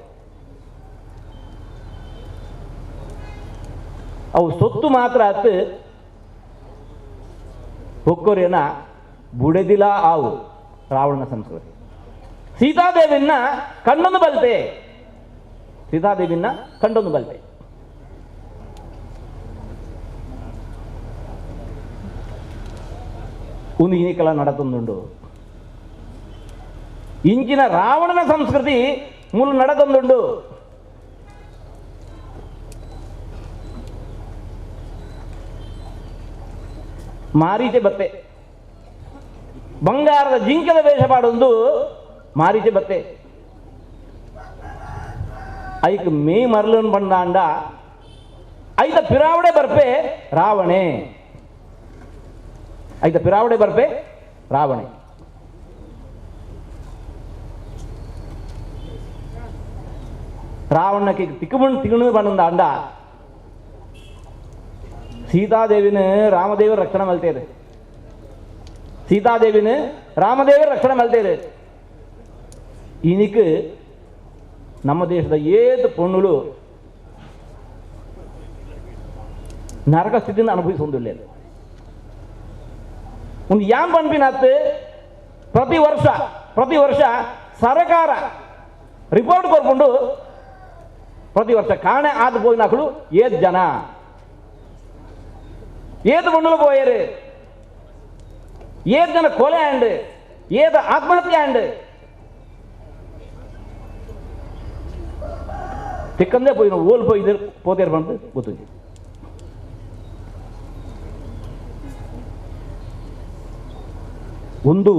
Speaker 15: ಅವು ಸೊತ್ತು ಮಾತ್ರ ಅತ್ತು ಹೊಕ್ಕೋರೇನ ಬುಡೆದಿಲ ಆವು ರಾವಣನ ಸಂಸ್ಕೃತಿ. ಸೀತಾದೇವಿನ ಕಣ್ಣೊಂದು ಬಲ್ತೆ, ಸೀತಾದೇವಿನ ಕಂಡೊಂದು ಬಲ್ತೆ. ಒಂದು ಈನಿಕಲ ನಡತೊಂದುಂಡು. ಇಂಚಿನ ರಾವಣನ ಸಂಸ್ಕೃತಿ ಮೂಲ ನಡತೊಂದುಂಡು. ಮಾರೀಚೆ ಬತ್ತೆ ಬಂಗಾರದ ಜಿಂಕದ ವೇಷ ಪಾಡೊಂದು ಮಾರೀಚೆ ಬತ್ತೆ. ಐಕ್ ಮೇ ಮರಲನ್ ಬಂದಾಂಡ ಐತ ಪಿರಾವಡೆ ಬರ್ಪೆ ರಾವಣೆ, ಐತ ಪಿರಾವಡೆ ಬರ್ಪೆ ರಾವಣೆ. ರಾವಣಕ್ಕೆ ತಿಕ್ಕುಬಣ್ಣ ತಿಗುಣ ಬಂದಾಂಡ ಸೀತಾದೇವಿನ ರಾಮದೇವರು ರಕ್ಷಣೆ ಮಲ್ತೇರು, ಸೀತಾದೇವಿನ ರಾಮದೇವರು ರಕ್ಷಣೆ ಮಲ್ತೇರು. ಇನಿಕ್ ನಮ್ಮ ದೇಶದ ಏದು ಪೊಣ್ಣುಲು ನರಕ ಸ್ಥಿತಿಯನ್ನು ಅನುಭವಿಸೊಂದಿಲ್ಲ. ಒಂದು ಯಾನ್ ಪನ್ಪಿನಾತ್ ಪ್ರತಿ ವರ್ಷ ಪ್ರತಿ ವರ್ಷ ಸರ್ಕಾರ ರಿಪೋರ್ಟ್ ಕೊರ್ಕೊಂಡು ಪ್ರತಿ ವರ್ಷ ಕಾಣೆ ಆದ ಪೋಯಿನಕುಲು ಏದ್ ಜನ ಏದು ಪೊಣ್ಣುಲು ಪೋಯರು, ಏದ್ ಜನ ಕೊಲೆ ಆಂಡ್, ಏದು ಆತ್ಮಹತ್ಯೆ ಆಂಡ್. ತಿಕ್ಕಂದೇ ಪೋಯಿನ ಓಲ್ ಪೋಯಿದ್ರು ಪೋತೇರು ಬಂದು ಗೊತ್ತಿದೆ. ಒಂದು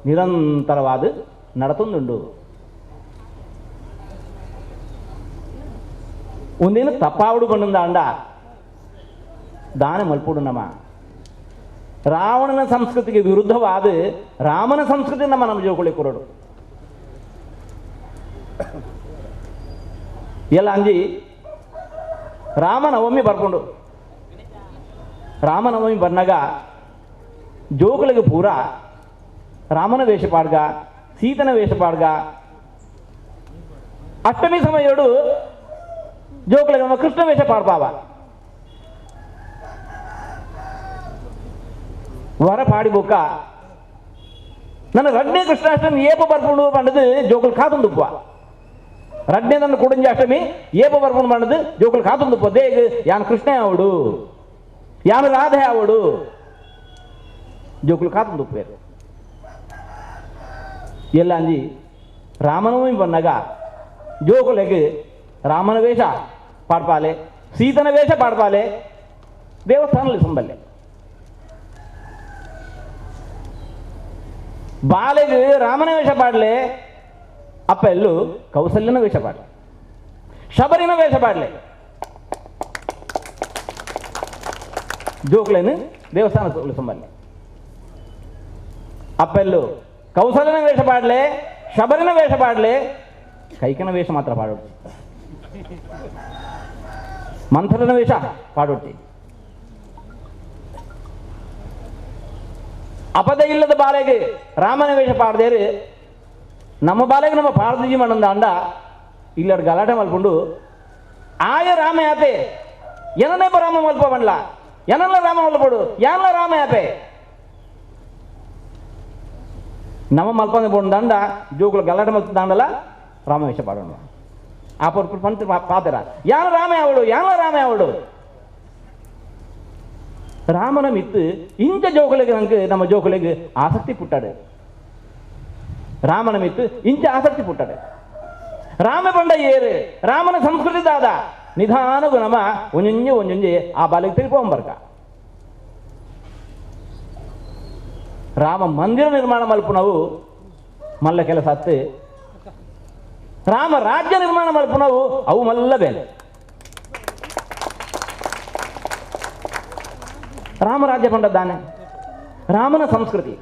Speaker 15: ನಿರಂತರವಾದ ನಡತೊಂದುಂಡು. ಒಂದೇನು ತಪ್ಪಾವಡು ಬಂದಂದ ದಾನ ಮಲ್ಪುಡು ನಮ್ಮ ರಾವಣನ ಸಂಸ್ಕೃತಿಗೆ ವಿರುದ್ಧವಾದ ರಾಮನ ಸಂಸ್ಕೃತಿ ನಮ್ಮ ನಮ್ಮ ಜೋಕುಳಿ ಕೊರಡು. ಎಲ್ಲ ಅಂಜಿ ರಾಮನವಮಿ ಬರ್ಕೊಂಡು ರಾಮನವಮಿ ಬಂದಾಗ ಜೋಕುಳಿಗೆ ಪೂರ ರಾಮನ ವೇಷ ಪಾಡ್ಗ ಸೀತನ ವೇಷ ಪಾಡ್ಗ ಅಷ್ಟಮಿ ಸಮಯಡು ಜೋಕುಲೆಗ್ ನಮ್ಮ ಕೃಷ್ಣ ವೇಷ ಪಾಡ್ಪಾವ ವರ ಪಾಡಿ ಬೊಕ್ಕ ನನ್ನ ರಡ್ನೇ ಕೃಷ್ಣಾಷ್ಟಮಿ ಏಪ ಬರ್ಪುಂಡು ಪಂಡದು ಜೋಕುಲು ಕಾತೊಂದುಪ್ಪ ರಡ್ನೇ ನನ್ನ ಕುಡಂಜಿ ಅಷ್ಟಮಿ ಏಪ ಬರ್ಪುಂಡು ಪಂಡದು ಜೋಕುಲು ಕಾತೊಂದುಪ್ಪ ದೇಗ್ ಯಾನ್ ಕೃಷ್ಣ ಆವಡು ಯಾನ್ ರಾಧೆ ಆವಡು ಜೋಕುಲು ಕಾತೊಂದುಪ್ಪೇರು ಎಲ್ಲಾಂಜಿ ರಾಮನವಮಿ ಬಂದಾಗ ಜೋಕುಲೆಗ್ ರಾಮನ ವೇಷ ಪಾಡ್ಪಾಲೆ ಸೀತನ ವೇಷ ಪಾಡ್ಪಾಲೆ ದೇವಸ್ಥಾನದಲ್ಲಿ ಸಂಬಲ್ಲೆ ಬಾಲೆಗ್ ರಾಮನ ವೇಷ ಪಾಡ್ಲೆ ಅಪ್ಪ ಎಲ್ಲು ಕೌಸಲ್ಯನ ವೇಷ ಪಾಡ್ಲೆ ಶಬರಿನ ವೇಷ ಪಾಡ್ಲೆ ಜೋಕ್ಲೇನು ದೇವಸ್ಥಾನ ಸಂಬಲ್ಲೆ ಅಪ್ಪ ಎಲ್ಲು ಕೌಸಲ್ಯನ ವೇಷ ಪಾಡ್ಲೆ ಶಬರಿನ ವೇಷ ಪಾಡ್ಲೆ ಕೈಕನ ವೇಷ ಮಾತ್ರ ಪಾಡೋಡ್ತಿ ಮಂಥರನ ವೇಷ ಪಾಡೋಡ್ತಿ ಅಪದ ಇಲ್ಲದ ಬಾಲೆಗೆ ರಾಮನ ವೇಷ ಪಾಡದೇರು ನಮ್ಮ ಬಾಲೆಗೆ ನಮ್ಮ ಪಾಡದಿಜಿ ಮಣ್ಣಂದ ಅಂಡ ಇಲ್ಲಡ್ ಗಲಾಟೆ ಮಲ್ಕೊಂಡು ಆಯ ರಾಮ ಯಾಪೆ ಏನನೇ ರಾಮ ಮಲ್ಪ ಬಂಡ್ಲ ಏನಲ್ಲ ರಾಮ ಮಲ್ಪಡು ಯಾನಲ್ಲ ರಾಮ ಯಾಪೆ ನಮ್ಮ ಮಲ್ಪಂದ ಬೋಂಡ ಜೋಗುలు ಗಲಾಟೆ ಮಲ್ಪ ದಾಂಡಲ ರಾಮ ವೇಷ ಪಾಡೋಣ ಆ ಪೊರ್ಪು ಪಂತ ಪಾತರ ಯಾನ ರಾಮ ಯಾವಡು ಯಾನ ರಾಮ ಯಾವಡು ರಾಮನ ಮಿತ್ತು ಇಂಚ ಜೋಕುಲೆಗ್ ನಂಗೆ ನಮ್ಮ ಜೋಕುಲೆಗ್ ಆಸಕ್ತಿ ಪುಟ್ಟಾಡು ರಾಮನ ಮಿತ್ತು ಇಂಚ ಆಸಕ್ತಿ ಪುಟ್ಟಾಡು ರಾಮ ಬಂಡ ಏರು ರಾಮನ ಸಂಸ್ಕೃತಿ ದಾದ ನಿಧಾನಗು ನಮ್ಮ ಒಂಜೊಂಜೆ ಒಂಜೊಂಜೆ ಆ ಬಾಲಿಗೆ ತಿಳ್ಕೊಂಬರ್ಕ ರಾಮ ಮಂದಿರ ನಿರ್ಮಾಣ ಮಲ್ಪುನವು ಮಲ್ಲ ಕೆಲಸ ಅತ್ತು ರಾಮ ರಾಜ್ಯ ನಿರ್ಮಾಣ ಮಲ್ಪುನವು ಅವು ಮಲ್ಲ ಬೇಲೆ ರಾಮರಾಜ್ಯ ಪಂಡದ್ದಾನೆ ರಾಮನ ಸಂಸ್ಕೃತಿ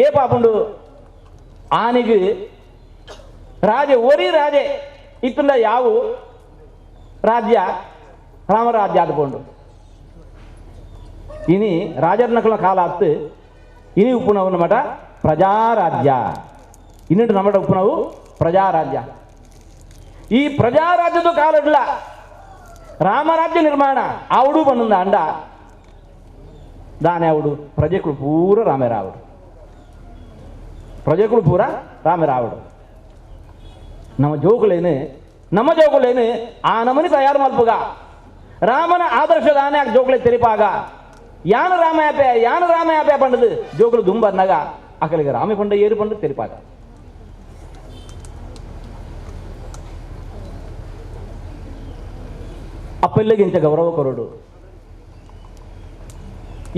Speaker 15: ಏ ಪಾಪುಂಡು ಆನೆಗೆ ರಾಜೆ ಒರಿ ರಾಜೆ ಇತ್ತುಂಡ ಯಾವು ರಾಜ್ಯ ರಾಮರಾಜ್ಯ ಆದುಕೊಂಡು ಇನಿ ರಾಜರ್ನಕುಲ ಕಾಲ ಅತ್ತು ಇನಿ ಉಪ್ಪುನವು ನಮಟ ಪ್ರಜಾರಾಜ್ಯ ಇನ್ನಿಟ್ಟು ನಮಟ ಉಪ್ಪುನವು ಪ್ರಜಾರಾಜ್ಯ ಈ ಪ್ರಜಾರಾಜ್ಯದ ಕಾಲಡ್ಲ ರಾಮರಾಜ್ಯ ನಿರ್ಮಾಣ ಆవుడు ಬಂದ ಅಂಡ ದಾನೆ ಆవుಡು ಪ್ರಜೆಗಳು ಪೂರ ರಾಮರಾవుడు ಪ್ರಜೆಗಳು ಪೂರ ರಾಮರಾవుడు ನಮ್ಮ ಜೋಕುಲೇನು ನಮ್ಮ ಜೋಕುಲೇನು ಆ ನಮನಿ ತಯಾರು ಮಲ್ಪುಗ ರಾಮನ ಆದರ್ಶ ದಾನೆ ಜೋಕುಲೆ ತೆರಿಪಾಗ ಯಾನ ರಾಮ ಯಾಪೆ ಯಾನ ರಾಮ ಯಾಪೆ ಪಂಡದು ಜೋಕುಲು ದುಂಬನ್ನಾಗ ಅಕಲಿಗೆ ರಾಮೆ ಪಂಡ ಏರು ಪಂಡ ತೆರಿಪಾಗ ಅಪ್ಪೆಲ್ಲಿಗಿಂತ ಗೌರವ ಕೊರಡು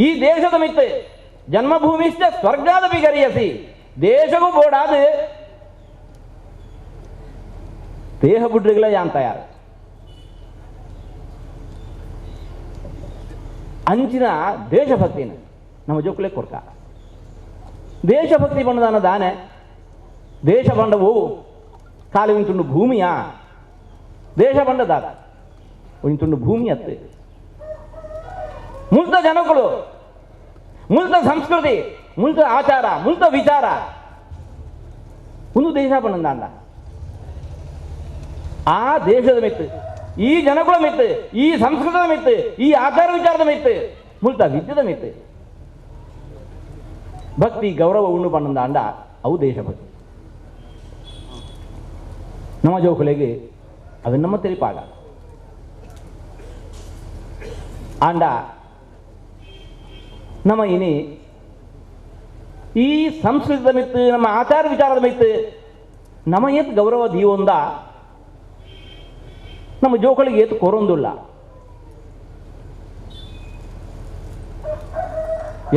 Speaker 15: ಈ ದೇಶದ ಮಿತ್ತು ಜನ್ಮಭೂಮಿಶ್ಚ ಸ್ವರ್ಗಾದಪಿ ಗರಿಯಸಿ ದೇಶಗೂ ಬೋಡಾದ ದೇಹ ಬುಡ್ರಿಗಳ ಯಾನ್ ತಯಾರು ಅಂಚಿನ ದೇಶಭಕ್ತಿನ ನಮ್ಮ ಜೋಕುಲೆ ಕೊರ್ಕ ದೇಶಭಕ್ತಿ ಬಂಡದಾನ ದಾನೆ ದೇಶ ಬಂಡವು ಖಾಲಿ ಒಂದು ಭೂಮಿಯ ದೇಶ ಬಂಡದಾದ ಒಂದು ಭೂಮಿ ಅತ್ತೆ ಮುಲ್ತ ಜನಗಳು ಮುಲ್ತ ಸಂಸ್ಕೃತಿ ಮುಲ್ತ ಆಚಾರ ಮುಲ್ತ ವಿಚಾರ ಒಂದು ದೇಶ ಬಂದಂದ ಆ ದೇಶದ ಮಿತ್ತು ಈ ಜನಗಳ ಮಿತ್ತು ಈ ಸಂಸ್ಕೃತದ ಮಿತ್ತು ಈ ಆಚಾರ ವಿಚಾರದ ಮಿತ್ತು ಮುಲ್ತ ವಿದ್ಯದ ಮಿತ್ತು ಭಕ್ತಿ ಗೌರವ ಉಣ್ಣು ಬಂದಂದ ಅಂಡ ಅವು ದೇಶಭಕ್ತಿ ನಮ್ಮ ಜೋಕುಲೆಗೆ ಅದನ್ನು ನಮ್ಮ ತೆರಿಪಾಗ ಆಂಡ ನಮ್ಮ ಇನಿ ಈ ಸಂಸ್ಕೃತದ ಮಿತ್ತು ನಮ್ಮ ಆಚಾರ ವಿಚಾರದ ಮಿತ್ತು ನಮ್ಮ ಏತ್ ಗೌರವ ದೀವೊಂದ ನಮ್ಮ ಜೋಕಳಿಗೆ ಏತು ಕೊರೊಂದುಲ್ಲ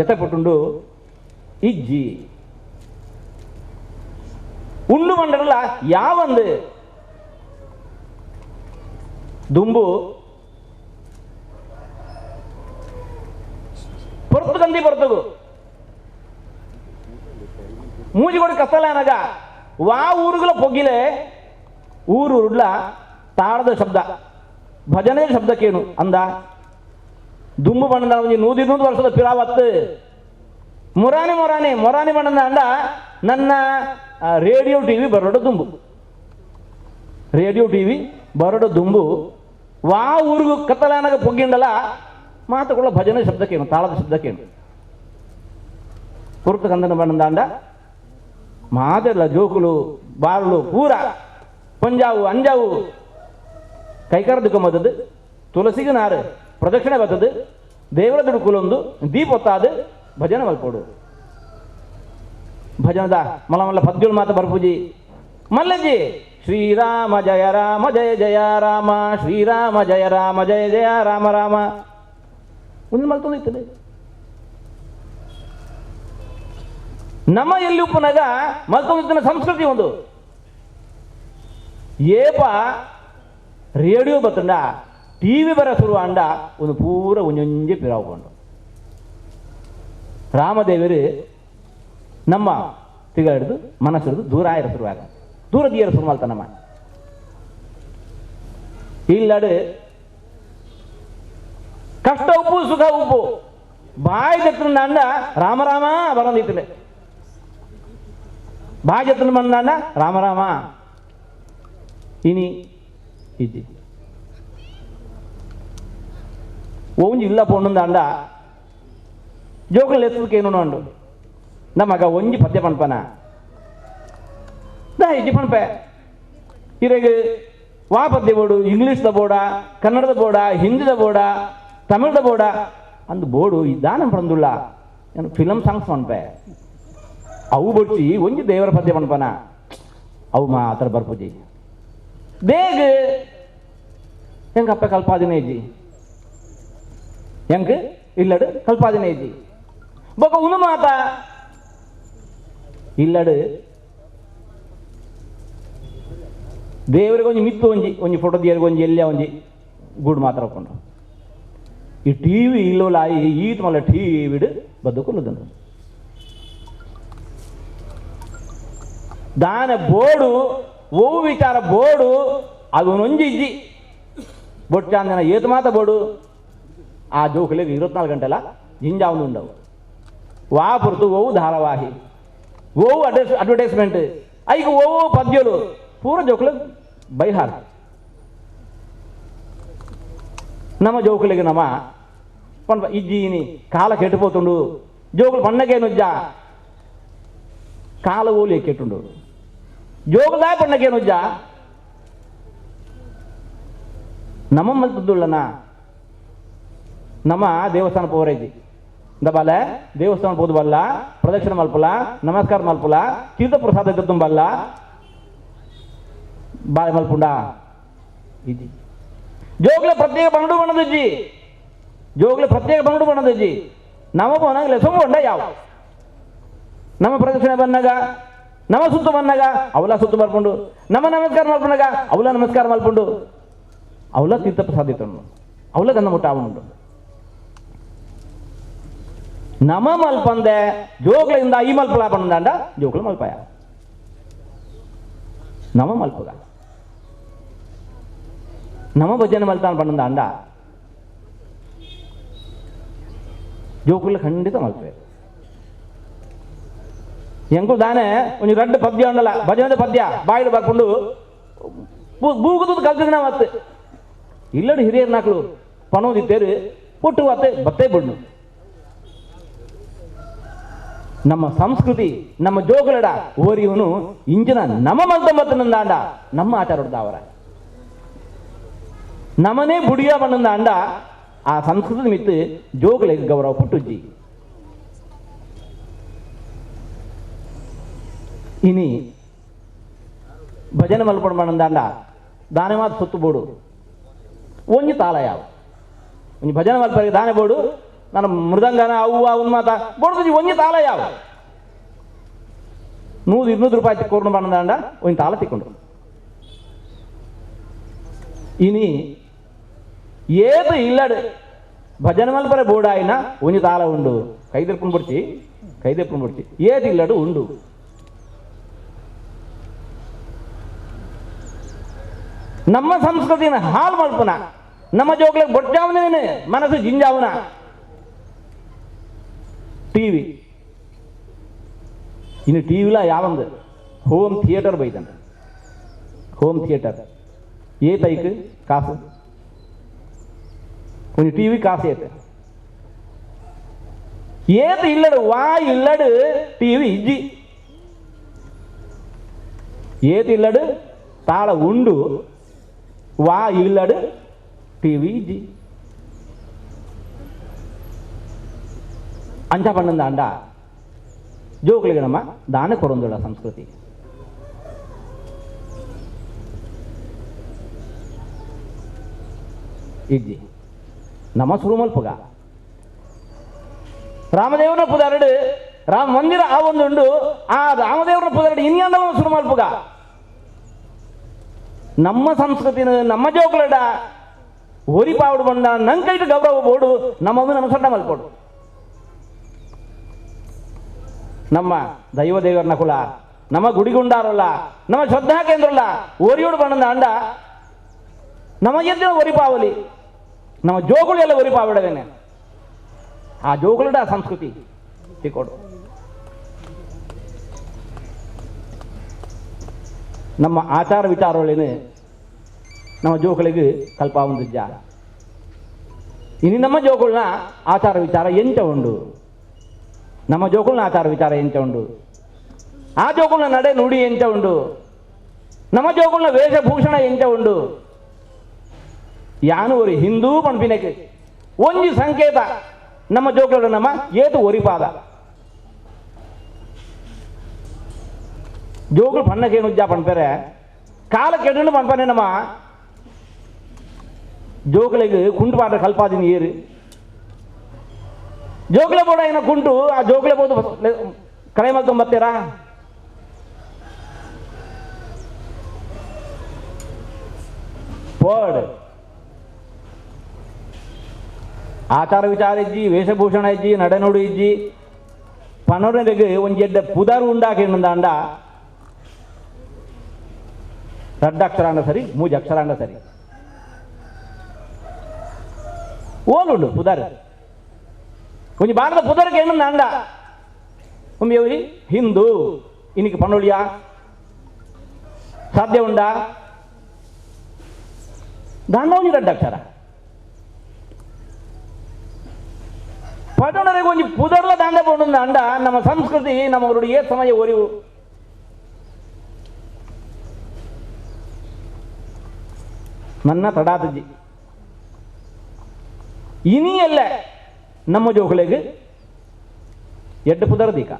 Speaker 15: ಎತ ಪಟ್ಟುಂಡು ಇಜ್ಜಿ ಉಂಡು ಮಂಡಲ ಯಾವಂದು ದುಂಬು ಪೊರ್ತು ಕಂದಿ ಪೊರ್ತಗು ಮೂಜಿ ಕೊಡು ಕತ್ತಲ ಅನಗ ವಾ ಊರುಗಳ ಪೊಗ್ಗಿಲೆ ಊರು ಉರುಡ್ಲ ತಾಳದ ಶಬ್ದ ಭಜನೆ ಶಬ್ದಕ್ಕೇನು ಅಂದ ದುಂಬು ಬಣ್ಣದ ಒಂಜಿ 100 ವರ್ಷದ ಪಿರಾವತ್ತು ಮೊರಾನಿ ಮೊರಾನಿ ಮೊರಾನಿ ಬಣ್ಣದ ಅಂಡ ನನ್ನ Radio TV ಬರೋಡ ದುಂಬು, ರೇಡಿಯೋ ಟಿವಿ ಬರೋಡ ದುಂಬು ವಾ ಊರಿಗೂ ಕತ್ತಲಾನಾಗ ಪೊಗ್ಗಿಂಡಲ ಮಾತುಗಳ ಭಜನೆ ಶಬ್ದಕ್ಕೇನು, ತಾಳದ ಶಬ್ದಕ್ಕೇನು. ಪುರ್ತ ಕಂದನ ಬಣ್ಣದಾಂಡ ಮಾತೆಲ್ಲ ಜೋಕುಲು ಬಾರಲು ಪೂರ ಪಂಜಾವು ಅಂಜಾವು ಕೈಕಾರ ದುಃಖ ತುಳಸಿಗೆ ನಾರು ಪ್ರದಕ್ಷಿಣೆ ಬರ್ತದೆ, ದೇವರ ದುಡುಕುಲೊಂದು ದೀಪೊತ್ತಾದ ಭಜನೆ ಮಲ್ಪೋಡು. ಭಜನದ ಮಲ್ಲ ಮಲ್ಲ ಪದ್ಯಗಳು ಮಾತ ಬರ್ಪೂಜಿ ಮಲ್ಲಜ್ಜಿ ಶ್ರೀರಾಮ ಜಯ ರಾಮ ಜಯ ಜಯ ರಾಮ ಶ್ರೀರಾಮ ಜಯ ರಾಮ ಜಯ ಜಯ ರಾಮ ರಾಮ ಒಂದು ಮಲ್ತೊಂದಿರ್ತದೆ. ನಮ್ಮ ಎಲ್ಲಿ ಉಪ್ಪನಾಗ ಮಲ್ತೊಂದಿತ್ತಿನ ಸಂಸ್ಕೃತಿ ಒಂದು ಏಪ ರೇಡಿಯೋ ಬತ್ತಂಡ ಟಿವಿ ಬರ ಶುರು ಅಂಡ ಒಂದು ಪೂರ ಒಂಜೊಂಜೆ ಪಿರಾವುಕೊಂಡು ರಾಮದೇವರು ನಮ್ಮ ತಿಗ ಹಿಡಿದು ಮನಸ್ಸು ಹಿಡಿದು ದೂರ ಆಯಿರ ಶುರುವಾಗ ದೂರ ದಿಯರ ಶುರು ಮಾಡ್ತ ನಮ್ಮ ಇಲ್ಲಡು ಕಷ್ಟ ಉಪ್ಪು ಸುಖ ಉಪ್ಪು ಬಾಯಿ ಜತ್ರ ರಾಮ ರಾಮ ಬರಂದಿತ್ತಲೆ ಬಾಯಿ ಜತ್ರ ಬಂದ ರಾಮ ರಾಮ ಇನಿ ಇಜ್ಜಿ ಒಂಜಿ ಇಲ್ಲ ಪೊಣ್ಣುಂದಾಂಡ ಜೋಕುಲು ಎತ್ತುಕೇನು ಉಂಡು ನಮಗ ಒಂಜಿ ಪದ್ಯ ಪನ್ಪನ ದಾ ಇಜ್ಜಿ ಪನ್ಪೆ ಇರೆಗ್ ವಾ ಪದ್ಯ ಬೋಡು, ಇಂಗ್ಲೀಷ್ದ ಬೋಡ, ಕನ್ನಡದ ಬೋಡ, ಹಿಂದಿದ ಬೋಡ, ತಮಿಳ್ದ ಬೋಡ ಅಂದು ಬೋಡು ಇದಾನ ಪಂದುಲ್ಲ ಫಿಲಮ್ ಸಾಂಗ್ಸ್ ಪನ್ಪೆ ಅವು ಬೊಡ್ಚಿ ಒಂಜಿ ದೇವರ ಪದ್ಯ ಪನ್ಪನ ಅವು ಮಾತ್ರ ಬರ್ಪುಜಿ ದೇಗ್ ಹೆಂಗಪ್ಪ ಕಲ್ಪಾದಿನೇ ಇಜ್ಜಿ ಹೆಂಗ್ ಇಲ್ಲಡು ಕಲ್ಪಾದಿನೇ ಇಜ್ಜಿ ಬೊಕ ಉನು ಮಾತ ಇಲ್ಲಡು ದೇವರಿಗೆ ಒಂಜಿ ಮಿತ್ತು ಒಂಜಿ ಒಂಜಿ ಫೋಟೋ ದಿಯರಿಗೆ ಒಂಜಿ ಎಲ್ಲ ಒಂಜಿ ಗೂಡು ಮಾತ್ರ ಹಾಕೊಂಡು ಈ ಟಿವಿ ಇಲ್ಲೋಲಾಯಿ ಈತ ಮಲ್ಲ ಟಿವಿಡು ಬದುಕುಲ್ಲದಂಡು ದಾನ ಬೋಡು ಓವು ವಿಚಾರ ಬೋಡು ಅದು ಒಂಜಿ ಇಜ್ಜಿ ಬೊಟ್ಟಾಂದನ ಏತು ಮಾತ ಬೋಡು ಆ ಜೋಕುಲೆಗ್ 24 ಗಂಟೆಲ ಜಿಂಜಾವೊಂದು ఉండವು ವಾ ಪುರ್ತು ಓವು ಧಾರಾವಾಹಿ ಓವು ಅಡ್ವರ್ಟೈಸ್ಮೆಂಟ್ ಐಕ್ ಓವು ಪದ್ಯಲು ಪೂರ ಜೋಕುಲು ಬೈಹಾರ್. ನಮ್ಮ ಜೋಕುಲಿಗೆ ನಮ್ಮ ಪನ್ಪ ಇಜ್ಜಿ ಕಾಲ ಕೆಟ್ಟುಪೋತುಂಡು ಜೋಕುಲು ಪಣ್ಣಗೇನುಜ್ಜ ಕಾಲ ಓಲಿ ಕೆಟ್ಟುಂಡು ಜೋಕುಲ ಪಣ್ಣಗೇನುಜ್ಜ ನಮ್ಮ ಮಲ್ತದ್ದುಳ್ಳನ ನಮ್ಮ ದೇವಸ್ಥಾನ ಪೋರೈತಿ ದಬಾಲೆ ದೇವಸ್ಥಾನ ಪೋದು ಬಲ್ಲ ಪ್ರದಕ್ಷಿಣೆ ಮಲ್ಪುಲ ನಮಸ್ಕಾರ ಮಲ್ಪುಲ ತೀರ್ಥ ಪ್ರಸಾದ ತುಂಬಲ್ಲ ಬಾಳೆ ಮಲ್ಪುಂಡ ಇಜ್ಜಿ ಜೋಗ್ಲೆ ಪ್ರತ್ಯೇಕ ಬಂಡು ಬಣ್ಣದಿಜ್ಜಿ ಜೋಗ್ಲೆ ಪ್ರತ್ಯೇಕ ಬಂಡು ಬಣ್ಣದಿಜ್ಜಿ ನಮ್ಮ ಪೋನಾಗಲೆ ಸೊಂಬ ಯಾವ ನಮ್ಮ ಪ್ರದಕ್ಷಿಣೆ ಬಂದಾಗ ನಮ್ಮ ಸುತ್ತು ಬಂದಾಗ ಅವಲ ಸುತ್ತು ಬರ್ಕೊಂಡು ನಮ್ಮ ನಮಸ್ಕಾರ ಮಲ್ಪುಂಡಾಗ ಅವಲ ನಮಸ್ಕಾರ ಮಲ್ಪುಂಡು ಅವಲ ತೀರ್ಥ ಪ್ರಸಾದ ಇತ್ತು ಅವಲ ಗಂಧ ಮುಟ್ಟ ಅವನುಂಡು ನಮ ಮಲ್ಪಂದೆ ಜೋಗ್ಲಿಂದ ಈ ಮಲ್ಪಲ ಬಂದಂಡ ಜೋಗ್ಲ ಮಲ್ಪಾಯ ನಮ ಮಲ್ಪಗ ನಮ ಭಜನೆ ಮಲ್ತಾನ ಬಂದ ಅಂಡ ಜೋಕುಲ ಖಂಡಿತ ಮಲ್ಪೆ ಎಂಕು ದಾನೆ ಒಂಜಿ ರಡ್ಡು ಪದ್ಯ ಉಂಡಲ್ಲ ಭಜನೆ ಪದ್ಯ ಬಾಯಿಲು ಬರ್ಕೊಂಡು ಬೂಗುದು ಕಲ್ತಿದ್ ನಾವು ಮತ್ತೆ ಇಲ್ಲಡು ಹಿರಿಯರ್ ನಾಕ್ಲು ಪಣೋದಿತ್ತೇರು ಪುಟ್ಟು ಅತ್ತೆ ಬತ್ತೇ ಬಣ್ಣು. ನಮ್ಮ ಸಂಸ್ಕೃತಿ ನಮ್ಮ ಜೋಗುಲಡ ಓರಿಯವನು ಇಂಜಿನ ನಮ್ಮ ಮಲ್ತಂಬತ್ತನಂದಾಂಡ ನಮ್ಮ ಆಚಾರ ನಮನೇ ಬುಡಿಯ ಬಣ್ಣಂದಾಂಡ ಆ ಸಂಸ್ಕೃತಿ ಮಿತ್ತು ಜೋಗುಲಿಗೆ ಗೌರವ ಪುಟ್ಟುಜ್ಜಿ. ಇನಿ ಭಜನೆ ಮಲ್ಪಡ ಬಣ್ಣಂದಾಂಡ ದಾನೆ ಮಾತು ಸುತ್ತು ಬೋಡು ಒಂಜಿ ತಾಳ ಯಾವ ಒಂಜಿ ಭಜನೆ ಮಲ್ಪರಿಗೆ ದಾನೆ ಬೋಡು ನಾನು ಮೃದಂಗನ ಅವ್ವ ಒಂದು ಮಾತ ಬೋಡ್ದು ಒಂಜಿ ತಾಳ ಯಾವ 100 200 ರೂಪಾಯಿ ಕೋರ್ಣ ಬಣ್ಣದಾಂಡ ಒಂಜಿ ತಾಳ ತಿಕ್ಕೊಂಡು. ಇನಿ ಏದು ಇಲ್ಲಡು ಭಜನೆ ಮಲ್ಪರೆ ಬೋಡಾಯಿನ ಒಂಜಿ ತಾಳ ಉಂಡು ಕೈದೆರ್ಕೊಂಡು ಬಿಡ್ತಿ ಕೈದೆರ್ಕೊಂಡು ಬಿಡ್ತಿ ಏದು ಇಲ್ಲಡು ಉಂಡು. ನಮ್ಮ ಸಂಸ್ಕೃತಿನ ಹಾಳು ಮಲ್ಪನ ನಮ್ಮ ಜೋಗ್ಲಿಗೆ ಬೊಟ್ಟಾವನೇ ಮನಸ್ಸು ಜಿಂಜಾವನ ಟಿವಿ ಇನ್ನು ಟಿವಿಲ ಯಾವಂದು Home theatre ಬೈದನ್. Home theatre ಏತೈಕ್ ಕಾಸು ಒಂಜಿ ಟಿವಿ ಕಾಸು ಏತ ಏತ ಇಲ್ಲಡು ವಾ ಇಲ್ಲಡು ಟಿವಿ ಇಜ್ಜಿ ಏತ ಇಲ್ಲಡು ತಾಳ ಉಂಡು ವಾ ಇಲ್ಲಡು ಟಿವಿ ಇಜ್ಜಿ ಅಂಚ ಪಣ್ಣಂದ ಅಂಡ ಜೋಕುಲಿಗೆ ನಮ್ಮ ದಾನ ಕೊರೊಂದುಳ್ಳ ಸಂಸ್ಕೃತಿ ಇಜ್ಜಿ ನಮ್ಮ ಸುರುಮಲ್ಪುಗ ರಾಮದೇವನ ಪುದಾರಡು ರಾಮ ಮಂದಿರ ಆ ಒಂದುಂಡು ಆ ರಾಮದೇವನ ಪುದಾರಡು ಇನ್ಯಂಡಲ ಸುರುಮಲ್ಪುಗ ನಮ್ಮ ಸಂಸ್ಕೃತಿನ ನಮ್ಮ ಜೋಕುಲಡ ಒರಿ ಪಾವಡು ಬಂದ ನಂಕೈಟ್ ಗೌರವ ಬೋಡು ನಮ್ಮನ್ನು ಅನುಸರಣೆ ಮಲ್ಪೋಡು ನಮ್ಮ ದೈವ ದೇವರನ ಕುಲ ನಮ್ಮ ಗುಡಿಗುಂಡಾರಲ್ಲ ನಮ್ಮ ಶ್ರದ್ಧಾ ಕೇಂದ್ರಲ್ಲ ಒರಿಯೋಡು ಬಂದ ಅಂಡ ನಮ್ಮ ಎದ್ದಿನ ಒರಿಪಾವಲಿ ನಮ್ಮ ಜೋಗುಳು ಎಲ್ಲ ಒರಿಪಾವಿಡವೇನೆ ಆ ಜೋಗುಳುಡ ಸಂಸ್ಕೃತಿ ತಿಕ್ಕೋಡು ನಮ್ಮ ಆಚಾರ ವಿಚಾರಗಳೇನು ನಮ್ಮ ಜೋಕುಳಿಗೆ ಕಲ್ಪ ಒಂದಿಜ್ಜ ಇನ್ನು ನಮ್ಮ ಜೋಗುಳನ್ನ ಆಚಾರ ವಿಚಾರ ಎಂಚ ಉಂಡು ನಮ್ಮ ಜೋಕುಲ್ನ ಆಚಾರ ವಿಚಾರ ಎಂಚ ಉಂಡು ಆ ಜೋಕುಲ್ನ ನಡೆ ನುಡಿ ಎಂಚ ಉಂಡು ನಮ್ಮ ಜೋಕುಲ್ನ ವೇಷಭೂಷಣ ಎಂಚ ಉಂಡು ಯಾನು ஒரு ಹಿಂದೂ ಪನ್ಪಿನಕ್ಕೆ ಒಂಜಿ ಸಂಕೇತ ನಮ್ಮ ಜೋಕುಲ ನಮ್ಮ ಏತು ಒರಿಪಾದ ಜೋಕುಲು ಪನ್ನಕೇನು ಉಜ್ಜ ಪನ್ಪೆರೆ ಕಾಲ ಕೆಡುನು ಪನ್ಪನೆ ನಮ್ಮ ಜೋಕುಲಿಗೆ ಕುಂಟು ಪಾಟ ಕಲ್ಪಾದಿನ ಏರು ಜೋಕುಲೆ ಬೋಡ ಏನ ಕುಂಟು ಆ ಜೋಕುಲೆ ಬೋದು ಕಳೆ ಮಲ್ತೊಂಬತ್ತೀರಾ ಪೋಡ್ ಆಚಾರ ವಿಚಾರ ಇಜ್ಜಿ ವೇಷಭೂಷಣ ಇಜ್ಜಿ ನಡೆನುಡಿ ಇಜ್ಜಿ ಪನೊರನಿಗೆ ಒಂಜಿ ಎಡ್ಡೆ ಪುದಾರು ಉಂಡಾಕಿಂದ ರಡ್ಡ ಅಕ್ಷರಾಂಡ ಸರಿ ಮೂಜಿ ಅಕ್ಷರಾಂಡ ಸರಿ ಓಲುಂಡು ಪುದಾರು ಒಂಜಿ ಭಾರತ ಪುದರ್ಗೆ ಏನಂದ ಅಂಡ ಒಮ್ಮೆ ಹಿಂದೂ ಇನ್ನಿಗೆ ಪನ್ನೊಳಿಯ ಸಾಧ್ಯ ಉಂಡಾ ದಾಂಡ ಒಂಜಿ ರಡ್ಡ ಅಕ್ಷರ ಪಟೋಣರಿಗೆ ಒಂಜಿ ಪುದರ್ಲ ದಾಂಡ ಪೋಂಡ ಅಂಡ ನಮ್ಮ ಸಂಸ್ಕೃತಿ ನಮ್ಮವರುடைய ಸಮಯ ಒರಿವು ನನ್ನ ತಡಾತಜ್ಜಿ ಇನಿಯಲ್ಲ ನಮ್ಮ ಜೋಕುಲೆಗ್ ಎಡ್ಡು ಪುದರ ದೀಕ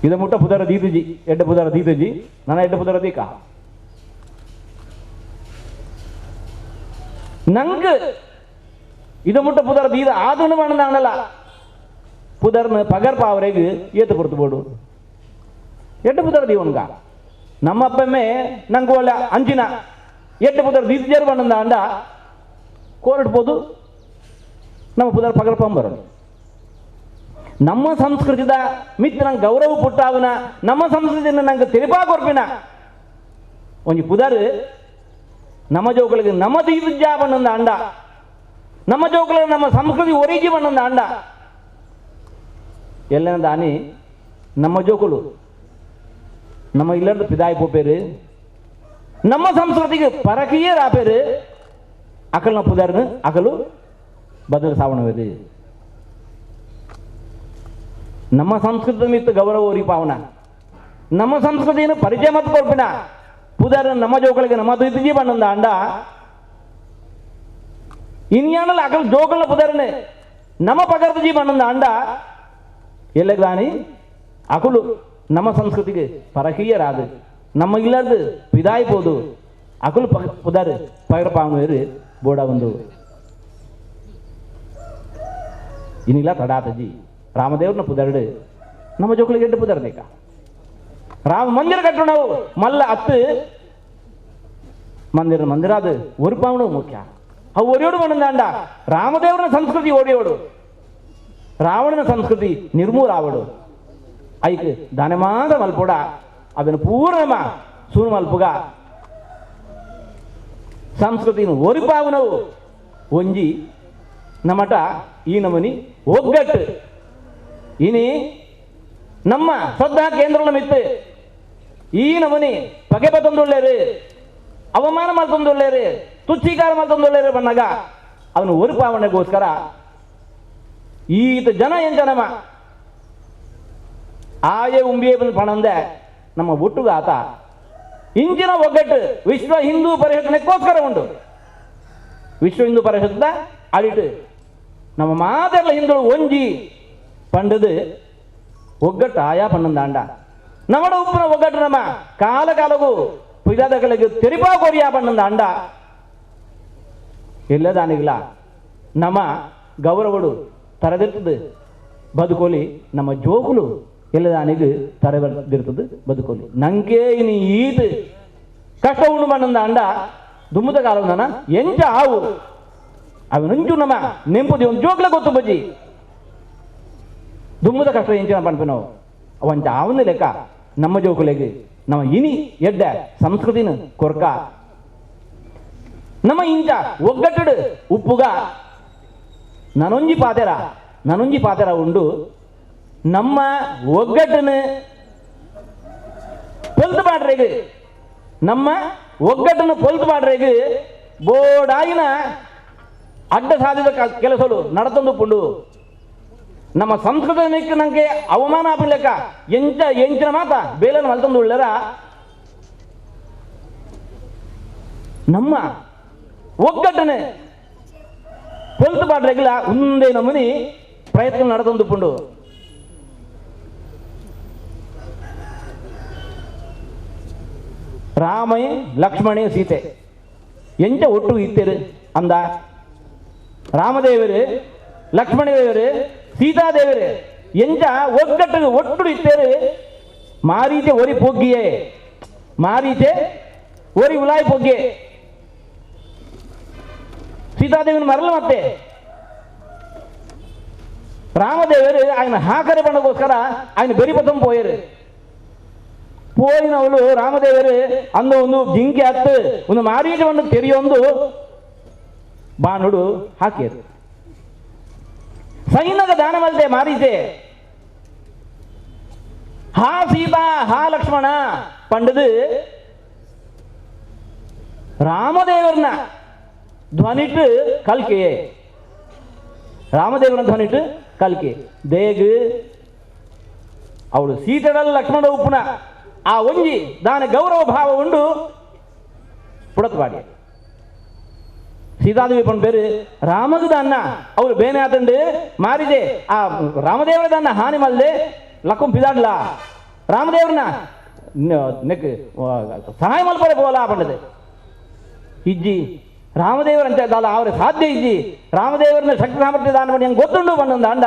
Speaker 15: ಇದ ಮುಟ್ಟ ಪುದರ ದೀತಜಿ ಎಡ್ಡು ಪುದರ ದೀತಜಿ ನನ್ನ ಎಡ್ಡು ಪುದರ ದೀಕ ನಂಗೆ ಇದ ಮುಟ್ಟ ಪುದರ ದೀದ ಆದುನು ಮಣ್ಣಲ್ಲ ಪುದರ್ನ ಪಗರ್ಪ ಅವರಿಗೆ ಏತು ಪೊರ್ತು ಬೋಡು ಎಡ್ಡು ಪುದರ ದೀವನ್ಗ ನಮ್ಮ ಅಪ್ಪಮ್ಮೆ ನಂಗೆ ಒಳ್ಳೆ ಅಂಚಿನ ಎಡ್ಡು ಪುದರ ದೀತಜರು ಬಣ್ಣಂದ ಅಂಡ ಕೋರಡ್ಬೋದು ನಮ್ಮ ಪುದರ್ ಪಗರ್ಪಂಬರೋದು ನಮ್ಮ ಸಂಸ್ಕೃತಿದ ಮಿತ್ ನಂಗೆ ಗೌರವ ಪುಟ್ಟಾವನ ನಮ್ಮ ಸಂಸ್ಕೃತಿನ ನಂಗೆ ತೆರಿಪಾ ಕೊರ್ಪಿನ ಒಂಜಿ ಪುದರ್ ನಮ್ಮ ಜೋಕುಲಿಗೆ ನಮ್ಮ ದೀತಜ್ಜಾ ಬಣ್ಣಂದ ಅಂಡ ನಮ್ಮ ಜೋಕುಲ ನಮ್ಮ ಸಂಸ್ಕೃತಿ ಒರಿಜಿ ಬಣ್ಣಂದ ಅಂಡ ಎಲ್ಲ ದಾನಿ ನಮ್ಮ ಜೋಕುಲು ನಮ್ಮ ಇಲ್ಲದ ಪಿದಾಯಿ ಪೋಪೇರು ನಮ್ಮ ಸಂಸ್ಕೃತಿಗೆ ಪರಕಿಯೇ ರಾಪೇರು ಅಕಲ್ನ ಪುದರ್ನ ಅಕಲು ಬದಲು ಸಾವಣವೇರು ನಮ್ಮ ಸಂಸ್ಕೃತಿ ಮಿತ್ತು ಗೌರವ ಒರಿಪಾವನ ನಮ್ಮ ಸಂಸ್ಕೃತಿಯನ್ನು ಪರಿಚಯ ಮತ್ತು ಕೊರ್ಪಿನ ಪುದರ್ ನಮ್ಮ ಜೋಕುಲಿಗೆ ನಮ್ಮ ದ್ವಿತೀಯ ಬಣ್ಣಂದ ಅಂಡ ಇನ್ಯಾನಲ್ಲ ಅಕಲ್ ಜೋಕುಲ್ನ ಪುದರ್ನೆ ನಮ್ಮ ಪಗರ್ದ ಜೀ ಬಣ್ಣಂದ ಅಂಡ ಎಲ್ಲದಾನಿ ಅಕಲು ನಮ್ಮ ಸಂಸ್ಕೃತಿಗೆ ಪರಕೀಯರಾದು ನಮ್ಮ ಇಲ್ಲದು ಪಿದಾಯ್ಬೋದು ಅಕಲು ಪುದರ್ ಪಗರ್ಪಾವನವೇರು ಬೋಡ ಒಂದು ಇನ್ನಿಲ್ಲ ತಡಾತಜಿ ರಾಮದೇವ್ರನ್ನ ಪುದರ್ಡು ನಮ್ಮ ಜೋಕುಲಿಗೆ ಎಡ್ಡು ಪುದರ್ ಬೇಕಾ ರಾಮ ಮಂದಿರ ಕಟ್ಟು ನಾವು ಮಲ್ಲ ಅತ್ತು ಮಂದಿರ ಮಂದಿರ ಅದು ஒரு ಪಾವನು ಮುಖ್ಯ ಅವು ಒರಿಯೋಡು ಮಣ್ಣಂದ ರಾಮದೇವರ ಸಂಸ್ಕೃತಿ ಒಡೆಯೋಡು ರಾವಣನ ಸಂಸ್ಕೃತಿ ನಿರ್ಮೂಲ ಆವಡು ಐಕ್ ದಾನಮಾದ ಮಲ್ಪೊಡ ಅದನ್ನು ಪೂರ್ಣಮ ಸೂನು ಮಲ್ಪುಗ ಸಂಸ್ಕೃತಿನ ಒರಿಪಾವನವು ಒಂಜಿ ನಮಟ ಈ ನಮನಿ ಒಗ್ಗಟ್ಟು ಇನಿ ನಮ್ಮ ಶ್ರದ್ಧಾ ಕೇಂದ್ರಗಳ ಮಿತ್ತು ಈ ನಮನಿ ಪಗೆ ಬತ್ತೊಂದುಳ್ಳೇರು, ಅವಮಾನ ಮಾಡ್ತೊಂದುಳ್ಳೇರು, ತುಚ್ಛೀಕಾರ ಮಾಡ್ತೊಂದುಳ್ಳೇರು ಬಣ್ಣಾಗ ಅವನು ಒರುಪಾವಣೆಗೋಸ್ಕರ ಈತ ಜನ ಎಂಜನಮ ಆಯೆ ಉಂಬಿಯೇ ಬಂದು ಪಣಂದೆ ನಮ್ಮ ಒಟ್ಟುಗ ಆತ ಇಂಚಿನ ಒಗ್ಗಟ್ಟು ವಿಶ್ವ ಹಿಂದೂ ಪರಿಷತ್ನಕ್ಕೋಸ್ಕರ ಉಂಟು. ವಿಶ್ವ ಹಿಂದೂ ಪರಿಷತ್ದ ಅಡಿಟ್ಟು ನಮ್ಮ ಮಾತೆಲ್ಲ ಹಿಂದೂ ಒಂಜಿ ಪಂಡದು ಒಗ್ಗಟ್ಟು ಆಯಾ ಪಣ್ಣಂದಾಂಡ ನಮ್ಮಡ ಉಪ್ಪಿನ ಒಗ್ಗಟ್ಟು ನಮ್ಮ ಕಾಲ ಕಾಲಗೂ ಪಿದಾದಗಳಿಗೆ ತೆರಿಪಾ ಕೊರಿಯಾ ಪಣ್ಣಂದಾಂಡ ಎಲ್ಲದಾನಿಲ್ಲ ನಮ್ಮ ಗೌರವಡು ತರದಿರ್ತದೆ ಬದುಕೋಲಿ, ನಮ್ಮ ಜೋಕುಲು ಎಲ್ಲದಾನಿಗೆ ತರದಿರ್ತದೆ ಬದುಕೋಲಿ. ನಂಗೆ ಇನ್ನು ಈತ ಕಷ್ಟ ಉಂಡು ಪಣ್ಣಂದಾಂಡ ದುಮ್ಮದ ಕಾಲ ಎಂಚ ಆವು ಅವನುಂಚು ನಮ್ಮ ನೆಂಪುದಿ ಒಂದು ಜೋಕ್ಲೆ ಗೊತ್ತು ಬಜ್ಜಿ ದುಮ್ಮದ ಕಷ್ಟ ಎಂಚಿನ ಪನ್ಪಿನವು ಅವಂಚ ಆವನ್ನ ಲೆಕ್ಕ ನಮ್ಮ ಜೋಕುಲೆಗೆ ನಮ್ಮ ಇನಿ ಎಡ್ಡ ಸಂಸ್ಕೃತಿನ ಕೊರ್ಕ ನಮ್ಮ ಇಂಚ ಒಗ್ಗಟ್ಟಡು ಉಪ್ಪುಗ ನನೊಂಜಿ ಪಾತೆರ ಉಂಡು. ನಮ್ಮ ಒಗ್ಗಟ್ಟನ ಪೊಲ್ತು ಪಾಡ್ರೆಗ್, ನಮ್ಮ ಒಗ್ಗಟ್ಟನ್ನು ಪೊಲ್ತು ಪಾಡ್ರೆಗ್ ಬೋಡಾಯಿನ ಅಡ್ಡ ಸಾಧಿದ ಕೆಲಸಲು ನಡತೊಂದು ಪುಂಡು. ನಮ್ಮ ಸಂಸ್ಕೃತಕ್ಕೆ ನಂಗೆ ಅವಮಾನ ಆಪಿನ ಲೆಕ್ಕ ಎಂಚ ಎಂಚಿನ ಮಾತ ಬೇಲನ್ನು ಮಲ್ತೊಂದು ಉಳ್ಳರ ನಮ್ಮ ಒಗ್ಗಟ್ಟನೆ ಪೊಲ್ತು ಪಾಡ್ರೆಗಿಲ್ಲ ಒಂದೇ ನಮೂನಿ ಪ್ರಯತ್ನ ನಡತೊಂದು ಪುಂಡು. ರಾಮೈ ಲಕ್ಷ್ಮಣೆ ಸೀತೆ ಎಂಚ ಒಟ್ಟು ಇತ್ತೇರು ಅಂದ ರಾಮದೇವರು ಲಕ್ಷ್ಮಣದೇವರು ಸೀತಾದೇವರು ಎಂಚ ಒಗ್ಗಟ್ಟು ಒಟ್ಟು ಇತ್ತೇರು. ಮಾರೀಚೆ ಒರಿ ಪೊಗ್ಗಿಯೇ, ಮಾರೀಚೆ ಒರಿ ಉಲಾಯಿ ಪೊಗ್ಗೆ, ಸೀತಾದೇವಿನ ಮರಲು ಮತ್ತೆ ರಾಮದೇವರು ఆయన ಹಾಕರೆ ಬಣ್ಣಗೋಸ್ಕರ ఆయన ಬೆರಿಪತಂ ಪೋಯರು. ಪೋಯಿನವಳು ರಾಮದೇವರು ಅಂದ ಒಂದು ಜಿಂಕೆ ಹತ್ತು ಒಂದು ಮಾರೀಚವನ್ನು ತೆರೆಯೊಂದು ಬಾನುಡು ಹಾಕಿಯರು. ಸೈನ್ಯದ ದಾನ ಮಲ್ತೆ ಮಾರೀಚೆ ಹಾ ಸೀತಾ ಹಾ ಲಕ್ಷ್ಮಣ ಪಂಡದು ರಾಮದೇವರನ್ನ ಧ್ವನಿಟ್ಟು ಕಲ್ಕೆ, ರಾಮದೇವರ ಧ್ವನಿಟ್ಟು ಕಲ್ಕೆ ದೇಗು ಅವಳು ಸೀತೆಡಲ್ ಲಕ್ಷ್ಮಣ ಉಪ್ಪುನ ಆ ಒಂಜಿ ದಾನ ಗೌರವ ಭಾವ ಉಂಡು ಪುಡತ್ವಾಡಿ. ಸೀತಾದೇವಿ ಪಂಡ പേര് ರಾಮಗ ದಾನ್ನ ಅವಳು ಬೇನೆ ಆತಂಡು ಮಾರಿದೆ ಆ ರಾಮದೇವರ ದಾನ್ನ ಹಾನಿ ಮಲ್ದೆ ಲಕ್ಕಂ ಪಿದಾಡ್ಲ ರಾಮದೇವ್ರನ್ನ ನೆಕ್ ಸಹಾಯ ಮಲ್ಪರೆ ಪೋಲ ಪಂಡದೆ ಇಜ್ಜಿ ರಾಮದೇವರಂತೆ ದಾಲ ಅವರ ಸಾಧ್ಯ ಇಜ್ಜಿ ರಾಮದೇವರನ್ನ ಶಕ್ತಿ ಸಾಮರ್ಥ್ಯ ದಾನ ಮಾಡಿ ಹೆಂಗೆ ಗೊತ್ತುಂಡು ಬಂದೊಂದು ಅಂಡ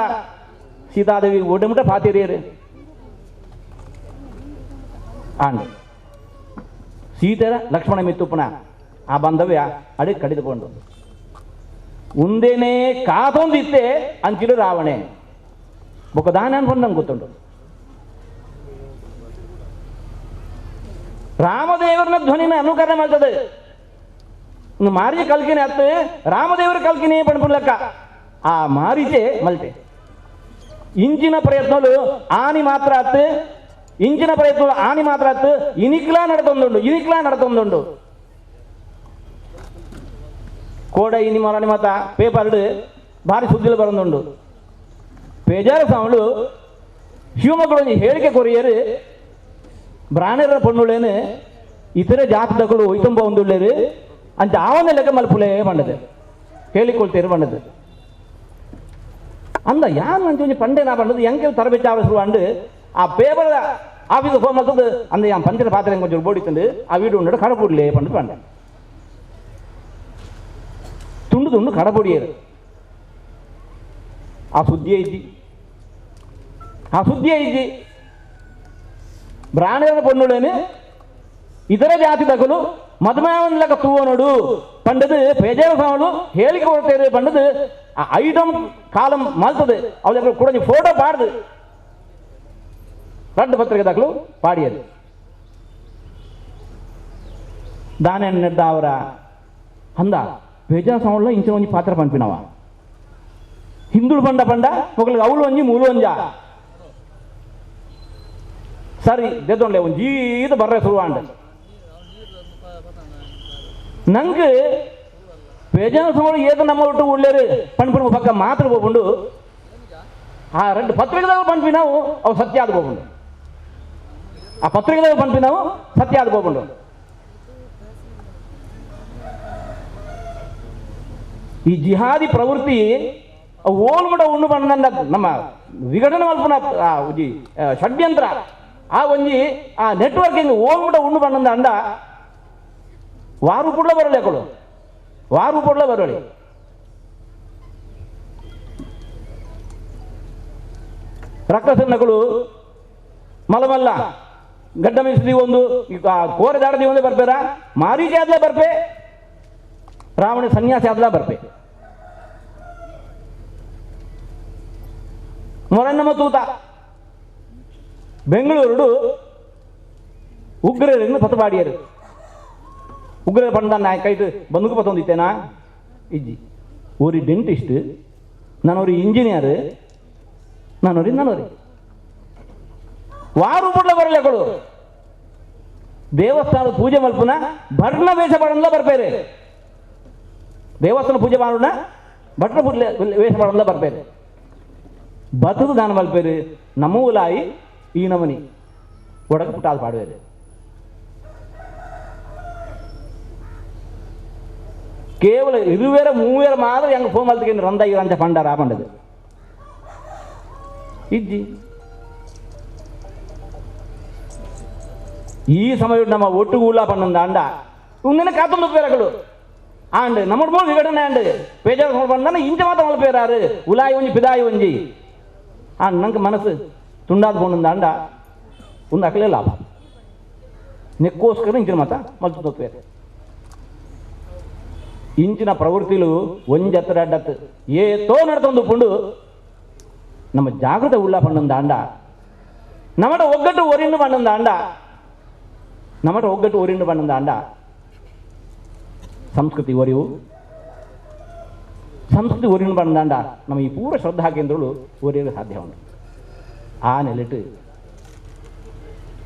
Speaker 15: ಸೀತಾದೇವಿ ಒಡೆಮುಟ ಪಾತಿರಿಯರು ಆಂಡ ಸೀತೆರ ಲಕ್ಷ್ಮಣ ಮಿತ್ತುಪ್ಪನ ಆ ಬಾಂಧವ್ಯ ಅಡಿ ಕಡಿದುಕೊಂಡು ಉಂದೇನೆ ಕಾತೊಂದಿತ್ತೆ ಅಂಚಿಡು ರಾವಣೆ ಬೊಕ್ಕ ದಾನ ಅನ್ಕೊಂಡು ನಂಗೆ ಗೊತ್ತುಂಟು. ರಾಮದೇವರನ್ನ ಧ್ವನಿನ ಅನುಕರಣೆ ಮಾಡ್ತದೆ ಮಾರಿ ಕಲ್ಕಿನಿ ಅತ್ತ ರಾಮದೇವರ ಕಲ್ಕಿನಿ ಪಣಪುಲಕ್ಕ ಆ ಮಾರಿಚೆ ಮಲ್ತೆ ಇಂಚಿನ ಪ್ರಯತ್ನలు ಆನಿ ಮಾತ್ರ ಅತ್ತು, ಇಂಚಿನ ಪ್ರಯತ್ನలు ಆನಿ ಮಾತ್ರ ಅತ್ತು ಇನಿಕ್ಲಾ ನಡತೊಂದುಂಡು, ಇನಿಕ್ಲಾ ನಡತೊಂದುಂಡು. ಕೋಡ ಇನಿ ಮೊರಾನಿ ಮಾತ ಪೇಪರ್ ಭಾರಿ ಸುದ್ದಿಲು ಬರಂದುಂಡು. ಬೇಜಾರ ಸ್ವಾಮಿಗಳು ಶಿವಮೊಗ್ಗದೊಂದು ಹೇಳಿಕೆ ಕೊರಿಯರು ಬ್ರಾಣರ ಪೊಣ್ಣುಳೇನು ಇತರೆ ಜಾತಿದಗಳು ಒಯ್ತುಂಬ ಒಂದುಳ್ಳೇರು ಅಂತ ಆವನ್ನ ಲೆಕ್ಕ ಮಲ್ಪುಲೇ ಬಂಡದು ಹೇಳಿಕೊಳ್ತೇರು ಬಂಡದು ಅಂದ ಯಾರು ಅಂತ ಒಂಜಿ ಪಂಡೆ ನಾ ಬಂಡದು ಎಂಕೆ ತರಬೇತಿ ಆವಸರು ಅಂಡು ಆ paper office phone ಮಾಡ್ತದ್ದು ಅಂದ ಯಾನ್ ಪಂಚರ ಪಾತ್ರೆ కొంచెం ಬೋಡಿತಂಡು ಆ ವೀಡು ಉಂಡು ಕಡಪುಡ್ಲೆ ಪಂಡು ಪಂಡೆ ತುಂಡು ತುಂಡು ಕಡಪುಡಿಯರು ಆ ಸುದ್ದಿ ಐತಿ, ಆ ಸುದ್ದಿ ಐತಿ ಬ್ರಾಹ್ಮಣರ ಪೊಣ್ಣುಳೇನು ಇತರ ಜಾತಿದಕಲು ಮದುಮಾವನ್ಲಕ ತೂವನೋಡು ಪಂಡದು ಪೇಜಾರ ಸ್ವಾಮಿಗಳು ಹೇಳಿಕೆ ಕೊಡ್ತೇವೆ ಪಂಡದು ಆ ಐಟಮ್ ಕಾಲಂ ಮಲ್ತದೆ ಅವಳ ಕೂಡ ಫೋಟೋ ಪಾಡ್ದು ರಡ್ಡು ಪತ್ರಿಕೆ ದಾಖಲು ಪಾಡಿಯದು ದಾನೆ ನೆಡ್ದ ಅವರ ಅಂದ ಬೇಜಾರ ಸ್ವಾಮಿಗಳ ಇಂಚಿನ ಒಂಜಿ ಪಾತ್ರ ಪನ್ಪಿನವ ಹಿಂದುಳು ಬಂಡ ಪಂಡ ಮೊಗಲಿಗೆ ಅವಳು ಒಂಜಿ ಮೂಲು ಒಂಜ ಸರಿ ದೆದೊಂಡೆ ಒಂಜೀದ ಬರ್ರೆ ಶುರುವಾಂಡ ನಂಗೆ ಬೇಜಾರು ಸಮಯ ಏದ ನಮ್ಮ ಒಟ್ಟು ಉಳ್ಳೇರು ಪಣ್ಪುಣ ಪಕ್ಕ ಮಾತ್ರ ಹೋಗ್ಬಂಡು ಆ రెండు ಪತ್ರಿಕೆದಾಗ ಪನ್ಪಿ ನಾವು ಅವು ಸತ್ಯ ಆದ ಹೋಗ್ಬಂಡು ಆ ಪತ್ರಿಕೆದಾಗ ಪನ್ಪಿ ನಾವು ಸತ್ಯ ಆದ ಹೋಗ್ಬಂಡು ಈ ಜಿಹಾದಿ ಪ್ರವೃತ್ತಿ ಓಲ್ಮುಡ ಉಂಡು ಬಂದ ನಮ್ಮ ವಿಘಟನೆ ಮಲ್ಪುನ ಆ ಒಂಜಿ ಷಡ್ಯಂತ್ರ ಆ ಒಂಜಿ ಆ ನೆಟ್ವರ್ಕಿಂಗ್ ಓಲ್ಮುಡ ಉಂಡು ಬಂದ ಅಂಡ ವಾರು ಕೂಡಲೇ ಬರಲಿ ಅಕಳು ವಾರು ಕೂಡಲೇ ಬರಲಿ ರಕ್ತಸನ್ನಗಳು ಮಲಮಲ್ಲ ಗಡ್ಡ ಮೀಸದಿ ಒಂದು ಕೋರೆ ದಾಡದಿ ಒಂದೇ ಬರ್ಪೇರ ಮಾರೀಚಿ ಆದ್ಲೇ ಬರ್ಪೆ ರಾವಣ ಸನ್ಯಾಸಿ ಆದ್ಲೇ ಬರ್ಪೆ ಮೊರನ್ನಮ ತೂತ ಬೆಂಗಳೂರು ಉಗ್ರರಿಂದ ಪತಪಾಡಿಯರು ಉಗ್ರರ ಪಂಡ ನಾಯಕ ಇದು ಬಂದುಕು ಪತ್ತೊಂದಿತ್ತೇನಾ ಇಜ್ಜಿ ஒரு டென்டிஸ்ட்டு நான் ஒரு ಇಂಜಿನಿಯರ್ ನಾನೋರಿ ನಾನೋರಿ ವಾರು ಬುಡ್ಲ ಬರಲ್ಲ ಕೊಡು ದೇವಸ್ಥಾನದ ಪೂಜೆ ಮಲ್ಪುನ ಭಟ್ನ ವೇಷ ಮಾಡಲ್ಲ ಬರ್ಪೇರೆ ದೇವಸ್ಥಾನ ಪೂಜೆ ಮಾಡೋಣ ಭಟ್ನ ವೇಷ ಮಾಡಲ್ಲ ಬರ್ಪೇರೆ ಬತದ ದಾನ ಮಲ್ಪೇರು ನಮ್ಮ ಉಲಾಯಿ ಈ ನಮನಿ ಒಡಕ ಪುಟ್ಟಾದ ಪಾಡುವೇರು ಕೇವಲ ಇರುವೇರ ಮೂವೇರ ಮಾತ್ರ ಹೆಂಗೆ ಫೋನ್ ಮಲ್ತಿಗೆ ರಂದ ಇರಂತ ಪಂಡಾರ ಪಂಡದು ಇಜ್ಜಿ ಈ ಸಮಯ ನಮ್ಮ ಒಟ್ಟುಗೂಲ ಪಣ್ಣಂದ ಅಂಡ ಉಂದಿನ ಕಾತೊಂದು ಪೇರಗಳು ಆಂಡ್ ನಮ್ಮ ಮೂಲ ವಿಘಟನೆ ಆಂಡ್ ಬೇಜಾರು ಬಂದಾನ ಇಂಚ ಮಾತ್ರ ಮಲ್ಪೇರಾರು ಉಲಾಯಿ ಒಂಜಿ ಪಿದಾಯಿ ಒಂಜಿ ಆಂಡ್ ನಂಗೆ ಮನಸ್ಸು ತುಂಡಾದ ಪೋಣಂದ ಅಂಡ ಒಂದು ಅಕಲೇ ಲಾಭ ನೆಕ್ಕೋಸ್ಕರ ಇಂಚಿನ ಮಾತ ಮಲ್ತು ಪೇರು ಇಂಚಿನ ಪ್ರವೃತ್ತಿಲು ಒಂಜತ್ತು ರಡ್ಡತ್ತು ಏತೋ ನಡ್ತೊಂದು ಪುಂಡು ನಮ್ಮ ಜಾಗೃತ ಉಳ್ಳ ಪಣ್ಣಂದ ಅಂಡ ನಮ್ಮಟ ಒಗ್ಗಟ್ಟು ಒರಿಂಡು ಪಣ್ಣಂದ ಅಂಡ ನಮ್ಮಟ ಒಗ್ಗಟ್ಟು ಒರಿಂಡು ಪಣ್ಣಂದ ಅಂಡ ಸಂಸ್ಕೃತಿ ಒರಿವು ಸಂಸ್ಕೃತಿ ಒರಿಂಡು ಪಣ್ಣಂದ ಅಂಡ ನಮ್ಮ ಈ ಪೂರ್ವ ಶ್ರದ್ಧಾ ಕೇಂದ್ರಗಳು ಒರಿಯಲು ಸಾಧ್ಯ ಉಂಟು. ಆ ನೆಲೆಟ್ಟು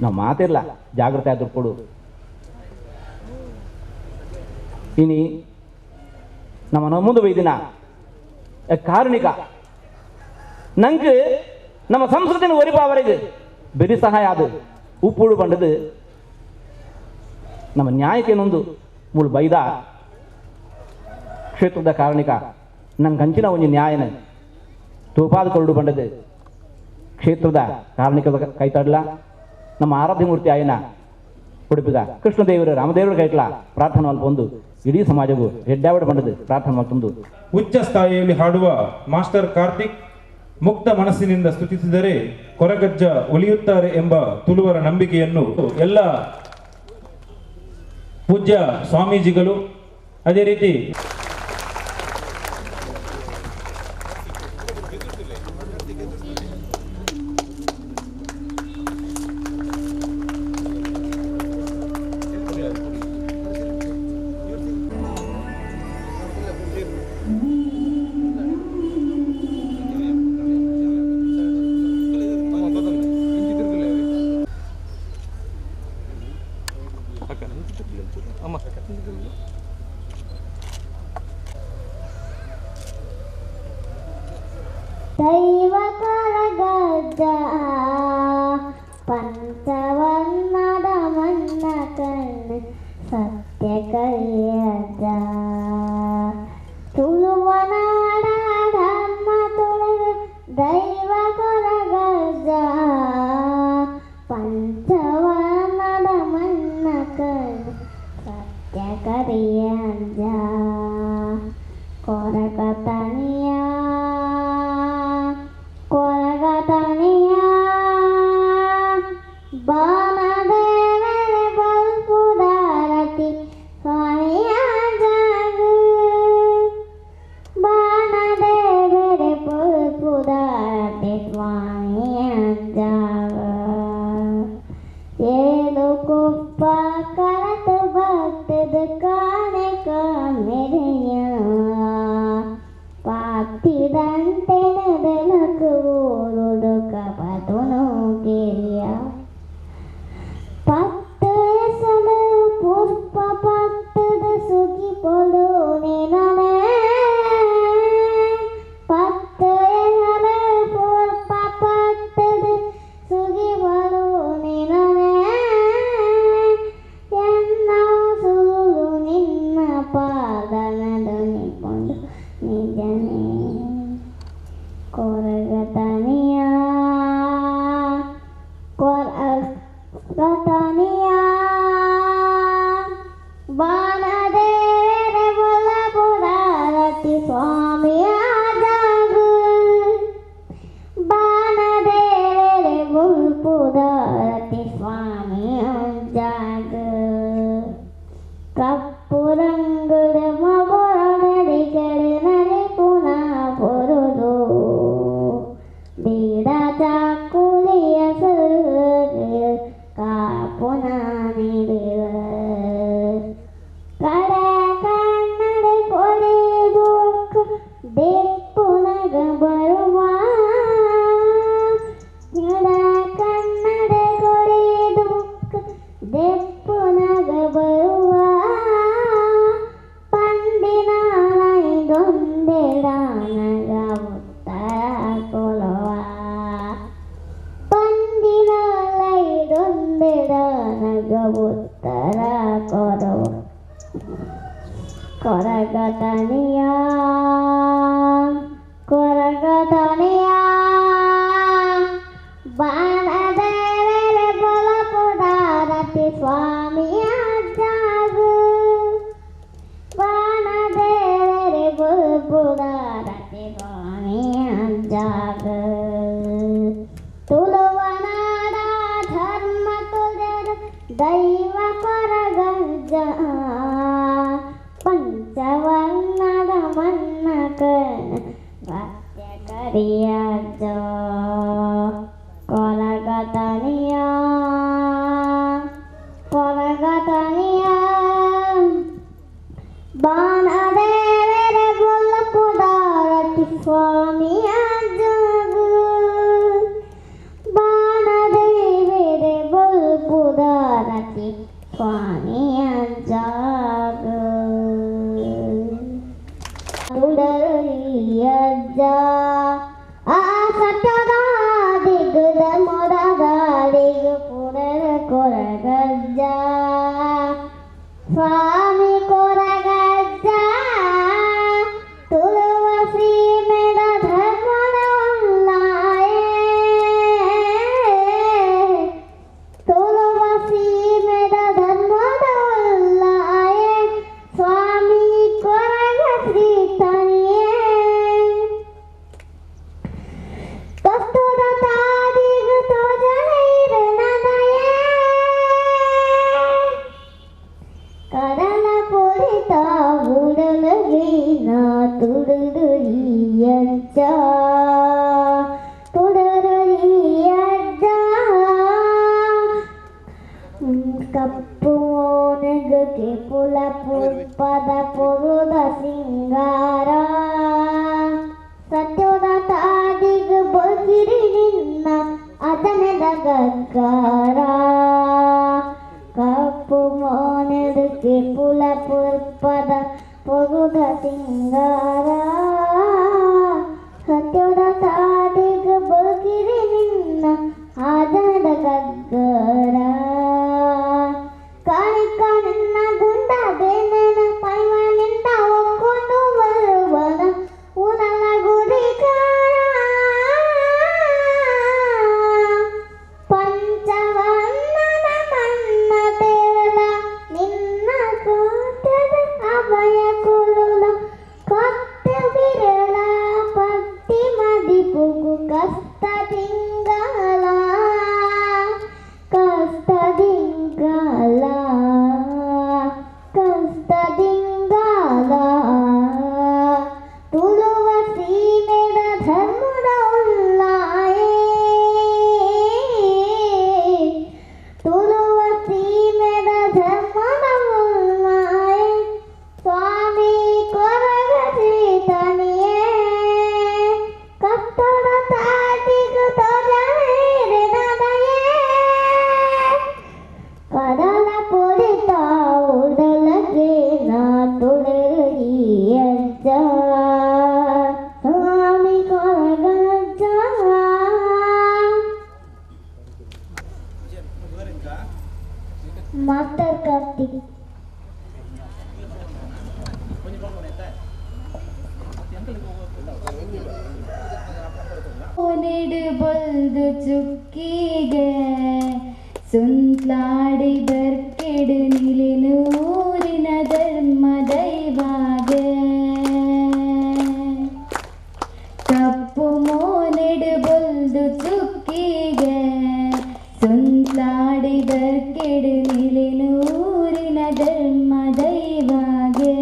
Speaker 15: ನಾವು ಮಾತಿರಲ್ಲ ಜಾಗೃತಿ ಆದ್ರೂ ಕೊಡು. ಇನಿ ನಮ್ಮ ನಮ್ಮದು ಬೈದಿನ ಕಾರಣಿಕ ನಂಗೆ ನಮ್ಮ ಸಂಸ್ಕೃತಿನ ಒರಿಪಾವರೆಗೆ ಬೆರಿ ಸಹಾಯ ಅದು ಉಪ್ಪುಳು ಬಂಡದು ನಮ್ಮ ನ್ಯಾಯಕ್ಕೇನೊಂದು ಮೂಳು ಬೈದ ಕ್ಷೇತ್ರದ ಕಾರಣಿಕ ನಂಗೆ ಹಂಚಿನ ಒಂದು ನ್ಯಾಯನ ತೋಪಾದ ಕೊರಡು ಬಂಡದು ಕ್ಷೇತ್ರದ ಕಾರಣಿಕದ ಕೈತಾಡಲ ನಮ್ಮ ಆರಾಧ್ಯ ಮೂರ್ತಿ ಆಯನ ಉಡುಪಿದ ಕೃಷ್ಣದೇವರು ರಾಮದೇವರು ಕೈಟ್ಲ ಪ್ರಾರ್ಥನೆ ಮಲ್ಪೊಂದು ಇಡೀ ಸಮಾಜಕ್ಕೂ ಎಡ್ಡಾವಡ ಬಂಡದು ಪ್ರಾರ್ಥನೆ ಮಲ್ಪೊಂದು.
Speaker 16: ಉಚ್ಚ ಸ್ಥಾಯಿಯಲ್ಲಿ ಹಾಡುವ ಮಾಸ್ಟರ್ ಕಾರ್ತಿಕ್ ಮುಕ್ತ ಮನಸ್ಸಿನಿಂದ ಸ್ತುತಿಸಿದರೆ ಕೊರಗಜ್ಜ ಒಲಿಯುತ್ತಾರೆ ಎಂಬ ತುಳುವರ ನಂಬಿಕೆಯನ್ನು ಎಲ್ಲ ಪೂಜ್ಯ ಸ್ವಾಮೀಜಿಗಳು ಅದೇ ರೀತಿ
Speaker 9: ದೈವ ಕೊರಗಜ್ಜ ಪಂಚವರ್ಣದ ಮನ್ನ ಕಣ್ಣು ಸತ್ಯ ಕರಿಯಜ್ಜ ತುಳುವನಾಡ ಧರ್ಮ ತುಳುವ ದೈವ ಕೊರಗಜ್ಜ ಪಂಚವರ್ಣದ ಮನ್ನ ಕಣ್ಣು ಸತ್ಯ ಕರಿಯಜ್ಜ ಕೊರಗತನಿಯ ಕೊರಗತನಿಯ ಬಾನದೇವರೆ ಬಲ್ಪುದಾರತಿ ಸ್ವಾಮಿಯ ಜಾಗು ಬಾನದೇವರೆ ಬಲ್ಪುದಾರತಿ ಸ್ವಾಮಿಯ ಜಾಗ ಏಳು ಕುಪ್ಪ ಕರತು ಭಕ್ತದ ಕಾಣೆ ಕಾಮೆರೆಯ ಪಾತಿದಂತೆ ಬೆಳಕು ಊರುಡು ಕೊರಗತನಿಯ ಕೊರಗತನಿಯ ಬಾಣದೇವರ ಬೊಲಪುದಾರತಿ ಸ್ವಾಮಿಯ ಜಾಗು ಬಾಣದೇವರ ಬೊಲ್ಪುದಾರತಿ ಸ್ವಾಮಿಯ ಜಾಗು ಕಪ್ಪು ರಂಗುಡ ಮೊಬರ ನಡಿಗಡೆ ನರಿ ಪುನಃ ಪೊರುದು ಬೀಡ ಚಾಕುಲಿಯ ಸರುಗು ಕಾಪುನ ನೀಡುವ ಕಡ ಕನ್ನಡ ಕೊಡೆದೋಕ ದೆಪ್ಪುನಗ ಬರುವ ಕಡ ಕನ್ನಡ ಕೊಡೆದೋಕ ದೆಪ್ಪುನಗ ಬರುವ ಪಂಡಿನ ಐದೊಂದೆಡಾನಗ ಉತ್ತರ ಕೊಲುವ ಪಂಡಿನ ಐದೊಂದೆಡಾನಗ ಉತ್ತರ ಕೊಡುವ ಕೊರಗತನಿಯ ಕೊರಗತನಿಯ ಬಾಣದೇವರ ಬೊಲಪುದಾರತಿ ಸ್ವಾಮಿಯ ಜಾಗು ಬಾಣದೇವರ ಬೊಲಪುದಾರತಿ ಸ್ವಾಮಿಯ ಜಾಗು ತುಳುವನಾಡ ಧರ್ಮ ತುಜರ ದೈವ ಕೊರಗಜ್ಜ ಪಂಚವರ್ಣದ ಮನ್ನ ಕಣ ಸತ್ಯ ಕರಿಯಜ್ಜ ಕೊರಗತನಿಯ ಕೊರಗತನಿಯ ಬಾಣದೇವರ ಬೊಲಪುದಾರತಿ ಸ್ವಾಮಿಯ ಜಾಗು ಬಾಣದೇವರ ಬೊಲಪುದಾರತಿ ಸ್ವಾಮಿಯ ಜಾಗು ತುಡರಿಯಜ್ಜ ಆ ಸತ್ಯದ ದಿಗ್ಗದ ಮೊದದ ದಿಗ್ ಪುರರ ಕೊರಗಜ್ಜ ಸ್ವಾಮಿ ಕೊರಗಜ್ಜ ತುಳುವ ಸೀಮೆದ ಧರ್ಮದ ಉಲ್ಲಾಯೇ ತುಳುವ ಸೀಮೆದ ಧರ್ಮದ ಉಲ್ಲಾಯೇ ಸ್ವಾಮಿ ಕೊರಗ ಶ್ರೀ ತನಿಯೇ ಕಸ್ತದ ತಾದಿಗು ತೋಜಲೈರಣದಯೇ ಕಡಲ ಪೊರಿತ ಉಡಲಗೇನ ತುಡುದುರಿಯಜ್ಜ ತುಡರುರಿಯಜ್ಜ ಕಪ್ಪು ಮೋನಗಕ್ಕೆ ಪುಲ ಪುಷ್ಪದ ಪೊರುದ ಸಿಂಗಾರ ಸತ್ಯದ ತಾದಿಗ ಬಗಿರಿ ನಿನ್ನ ಅದನದ ಗಗ್ಗಾರ ಕಪ್ಪು ಮೋನದಕ್ಕೆ ಪುಲ ಪುಷ್ಪದ ಪೊರುದ ಸಿಂಗಾರ ಸತ್ಯದ ತಾದಿಗ ಬಗಿರಿ ನಿನ್ನ ಅದನದ ಗಗ್ಗರ ಕಾಣಿಕ ನಿನ್ನ ಗುಂಡ ಬೇನೆನ ಪೈವನಿಂದ ಒಕ್ಕೊಂಡು ಬರುವನ ಉನಲ ಗುಡಿಕಾರ ಪಂಚವರ್ಣನ ಮನ್ನ ದೇವಲ ನಿನ್ನ ಕೋಟದ ಅಭಯ ಕೊರುಲ ಕೊತ್ತ ಬಿರಳ ಪತ್ತಿ ಮದಿಪುಗು ಕಷ್ಟ ತಿಂಗಳ ಕಷ್ಟ ದಿಂಗಾಲ ಕಷ್ಟ ದಿಂಗಾಲ ತುಳುವ ಸೀಮೆದ ಧರ್ಮದ ಉಲ್ಲಾಯೇ ತುಳುವ ಸೀಮೆದ ಧರ್ಮದ ಉಲ್ಲಾಯೇ ಸ್ವಾಮಿ ಕೊರಗ ಶ್ರೀತನಿಯೇ ಕತ್ತಡ ತಾಟಿಗು ತೋಜಲೇರಿನದಯೇ ಕಡಲ ಪೊರಿತ ಉಡಲಗೆ ನಾ ತುಳರಿಯಜ್ಜ ಸ್ವಾಮಿ ಕೊರಗಜ್ಜ ಮಾಸ್ಟರ್ ಕಾರ್ತಿಕ್
Speaker 8: ಮೋನೆಡು ಬೊಲ್ದು ಚುಕ್ಕಿಗೆ ಸುಂತ್ಲಾಡಿ ಬರ್ಕೆಡು ನಿಲಿನೂರಿನ ಧರ್ಮ ದೈವಾಗೆ ಕಪ್ಪು ಮೋನೆಡು ಬೊಲ್ದು ಚುಕ್ಕಿಗೆ ಸುಂತ್ಲಾಡಿ ಬರ್ಕೆಡು ನಿಲಿನೂರಿನ ಧರ್ಮ ದೈವಾಗೆ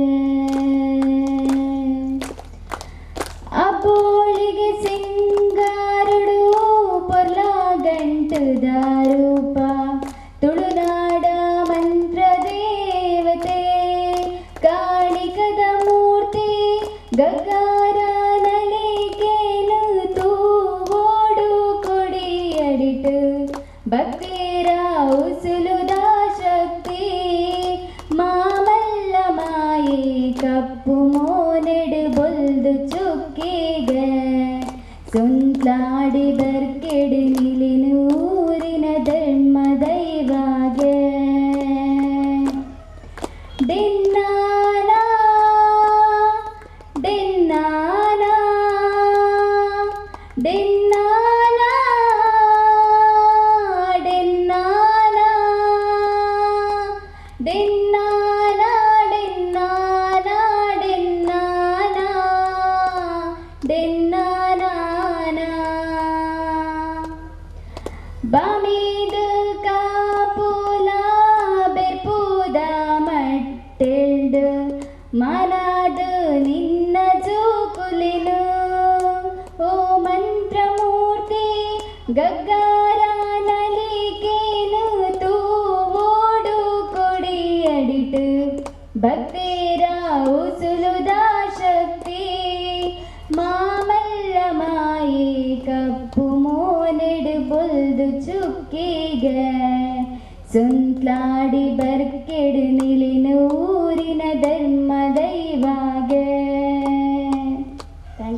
Speaker 8: ಅಬೋಳಿಗೆ ಸಿಂಗಾರುಡು ಪೊರ್ಲ ಗಂಟುದಾರೂಪ ತುಳುನಾಡ ಮಂತ್ರ ದೇವತೆ ಕಾಳಿಕದ ಮೂರ್ತಿ ಗಗ್ಗಾರ ನಲಿಕೇನು ತೂವೋಡು ಕೊಡಿಯಡಿಟು ಭಕ್ತಿರ ಉಸುಲುದ ಶಕ್ತಿ ಮಾಮಲ್ಲ ಮಾಯೆ ಕಪ್ಪು ಮೋನೆಡು ಬೊಲ್ದು ಚುಕ್ಕಿಗೆ ಸುಂತ್ಲಾಡಿ ಬರ್ಕೆಡು ನಿಲಿನೂರಿನ ಧರ್ಮ ದೈವಾಗೆ ಡಿನ್ನಾನ ಡಿನ್ನಾನ ಡಿನ್ನಾನ ಡಿನ್ನಾನ ಡಿನ್ನಾನ ಡಿನ್ನಾನ ಡಿನ್ನಾನ ಡಿನ್ನಾನ ಬಾಮೀದ ಕಾಪುಲ ಬೆರ್ಪುದ ಮಟ್ಟೆಲ್ಡ್ ಮಾನಾದ ನಿನ್ನ ಜೋಕುಲಿನು ಓ ಮಂತ್ರಮೂರ್ತಿ ಗಗ್ಗಾರ ನಲಿಕೇನು ತೂವೋಡು ಕೊಡಿಯಡಿಟು ಭಕ್ತಿರ ಉಸುಲುದ ಶಕ್ತಿ ಮಾಮಲ್ಲ ಮಾಯೆ ಕಪ್ಪು ಮೋನೆಡು ಬೊಲ್ದು ಚುಕ್ಕಿಗೆ ಸುಂತ್ಲಾಡಿ ಬರ್ಕೆಡು ನಿಲಿನೂರಿನ ಧರ್ಮ ದೈವಾಗೆ.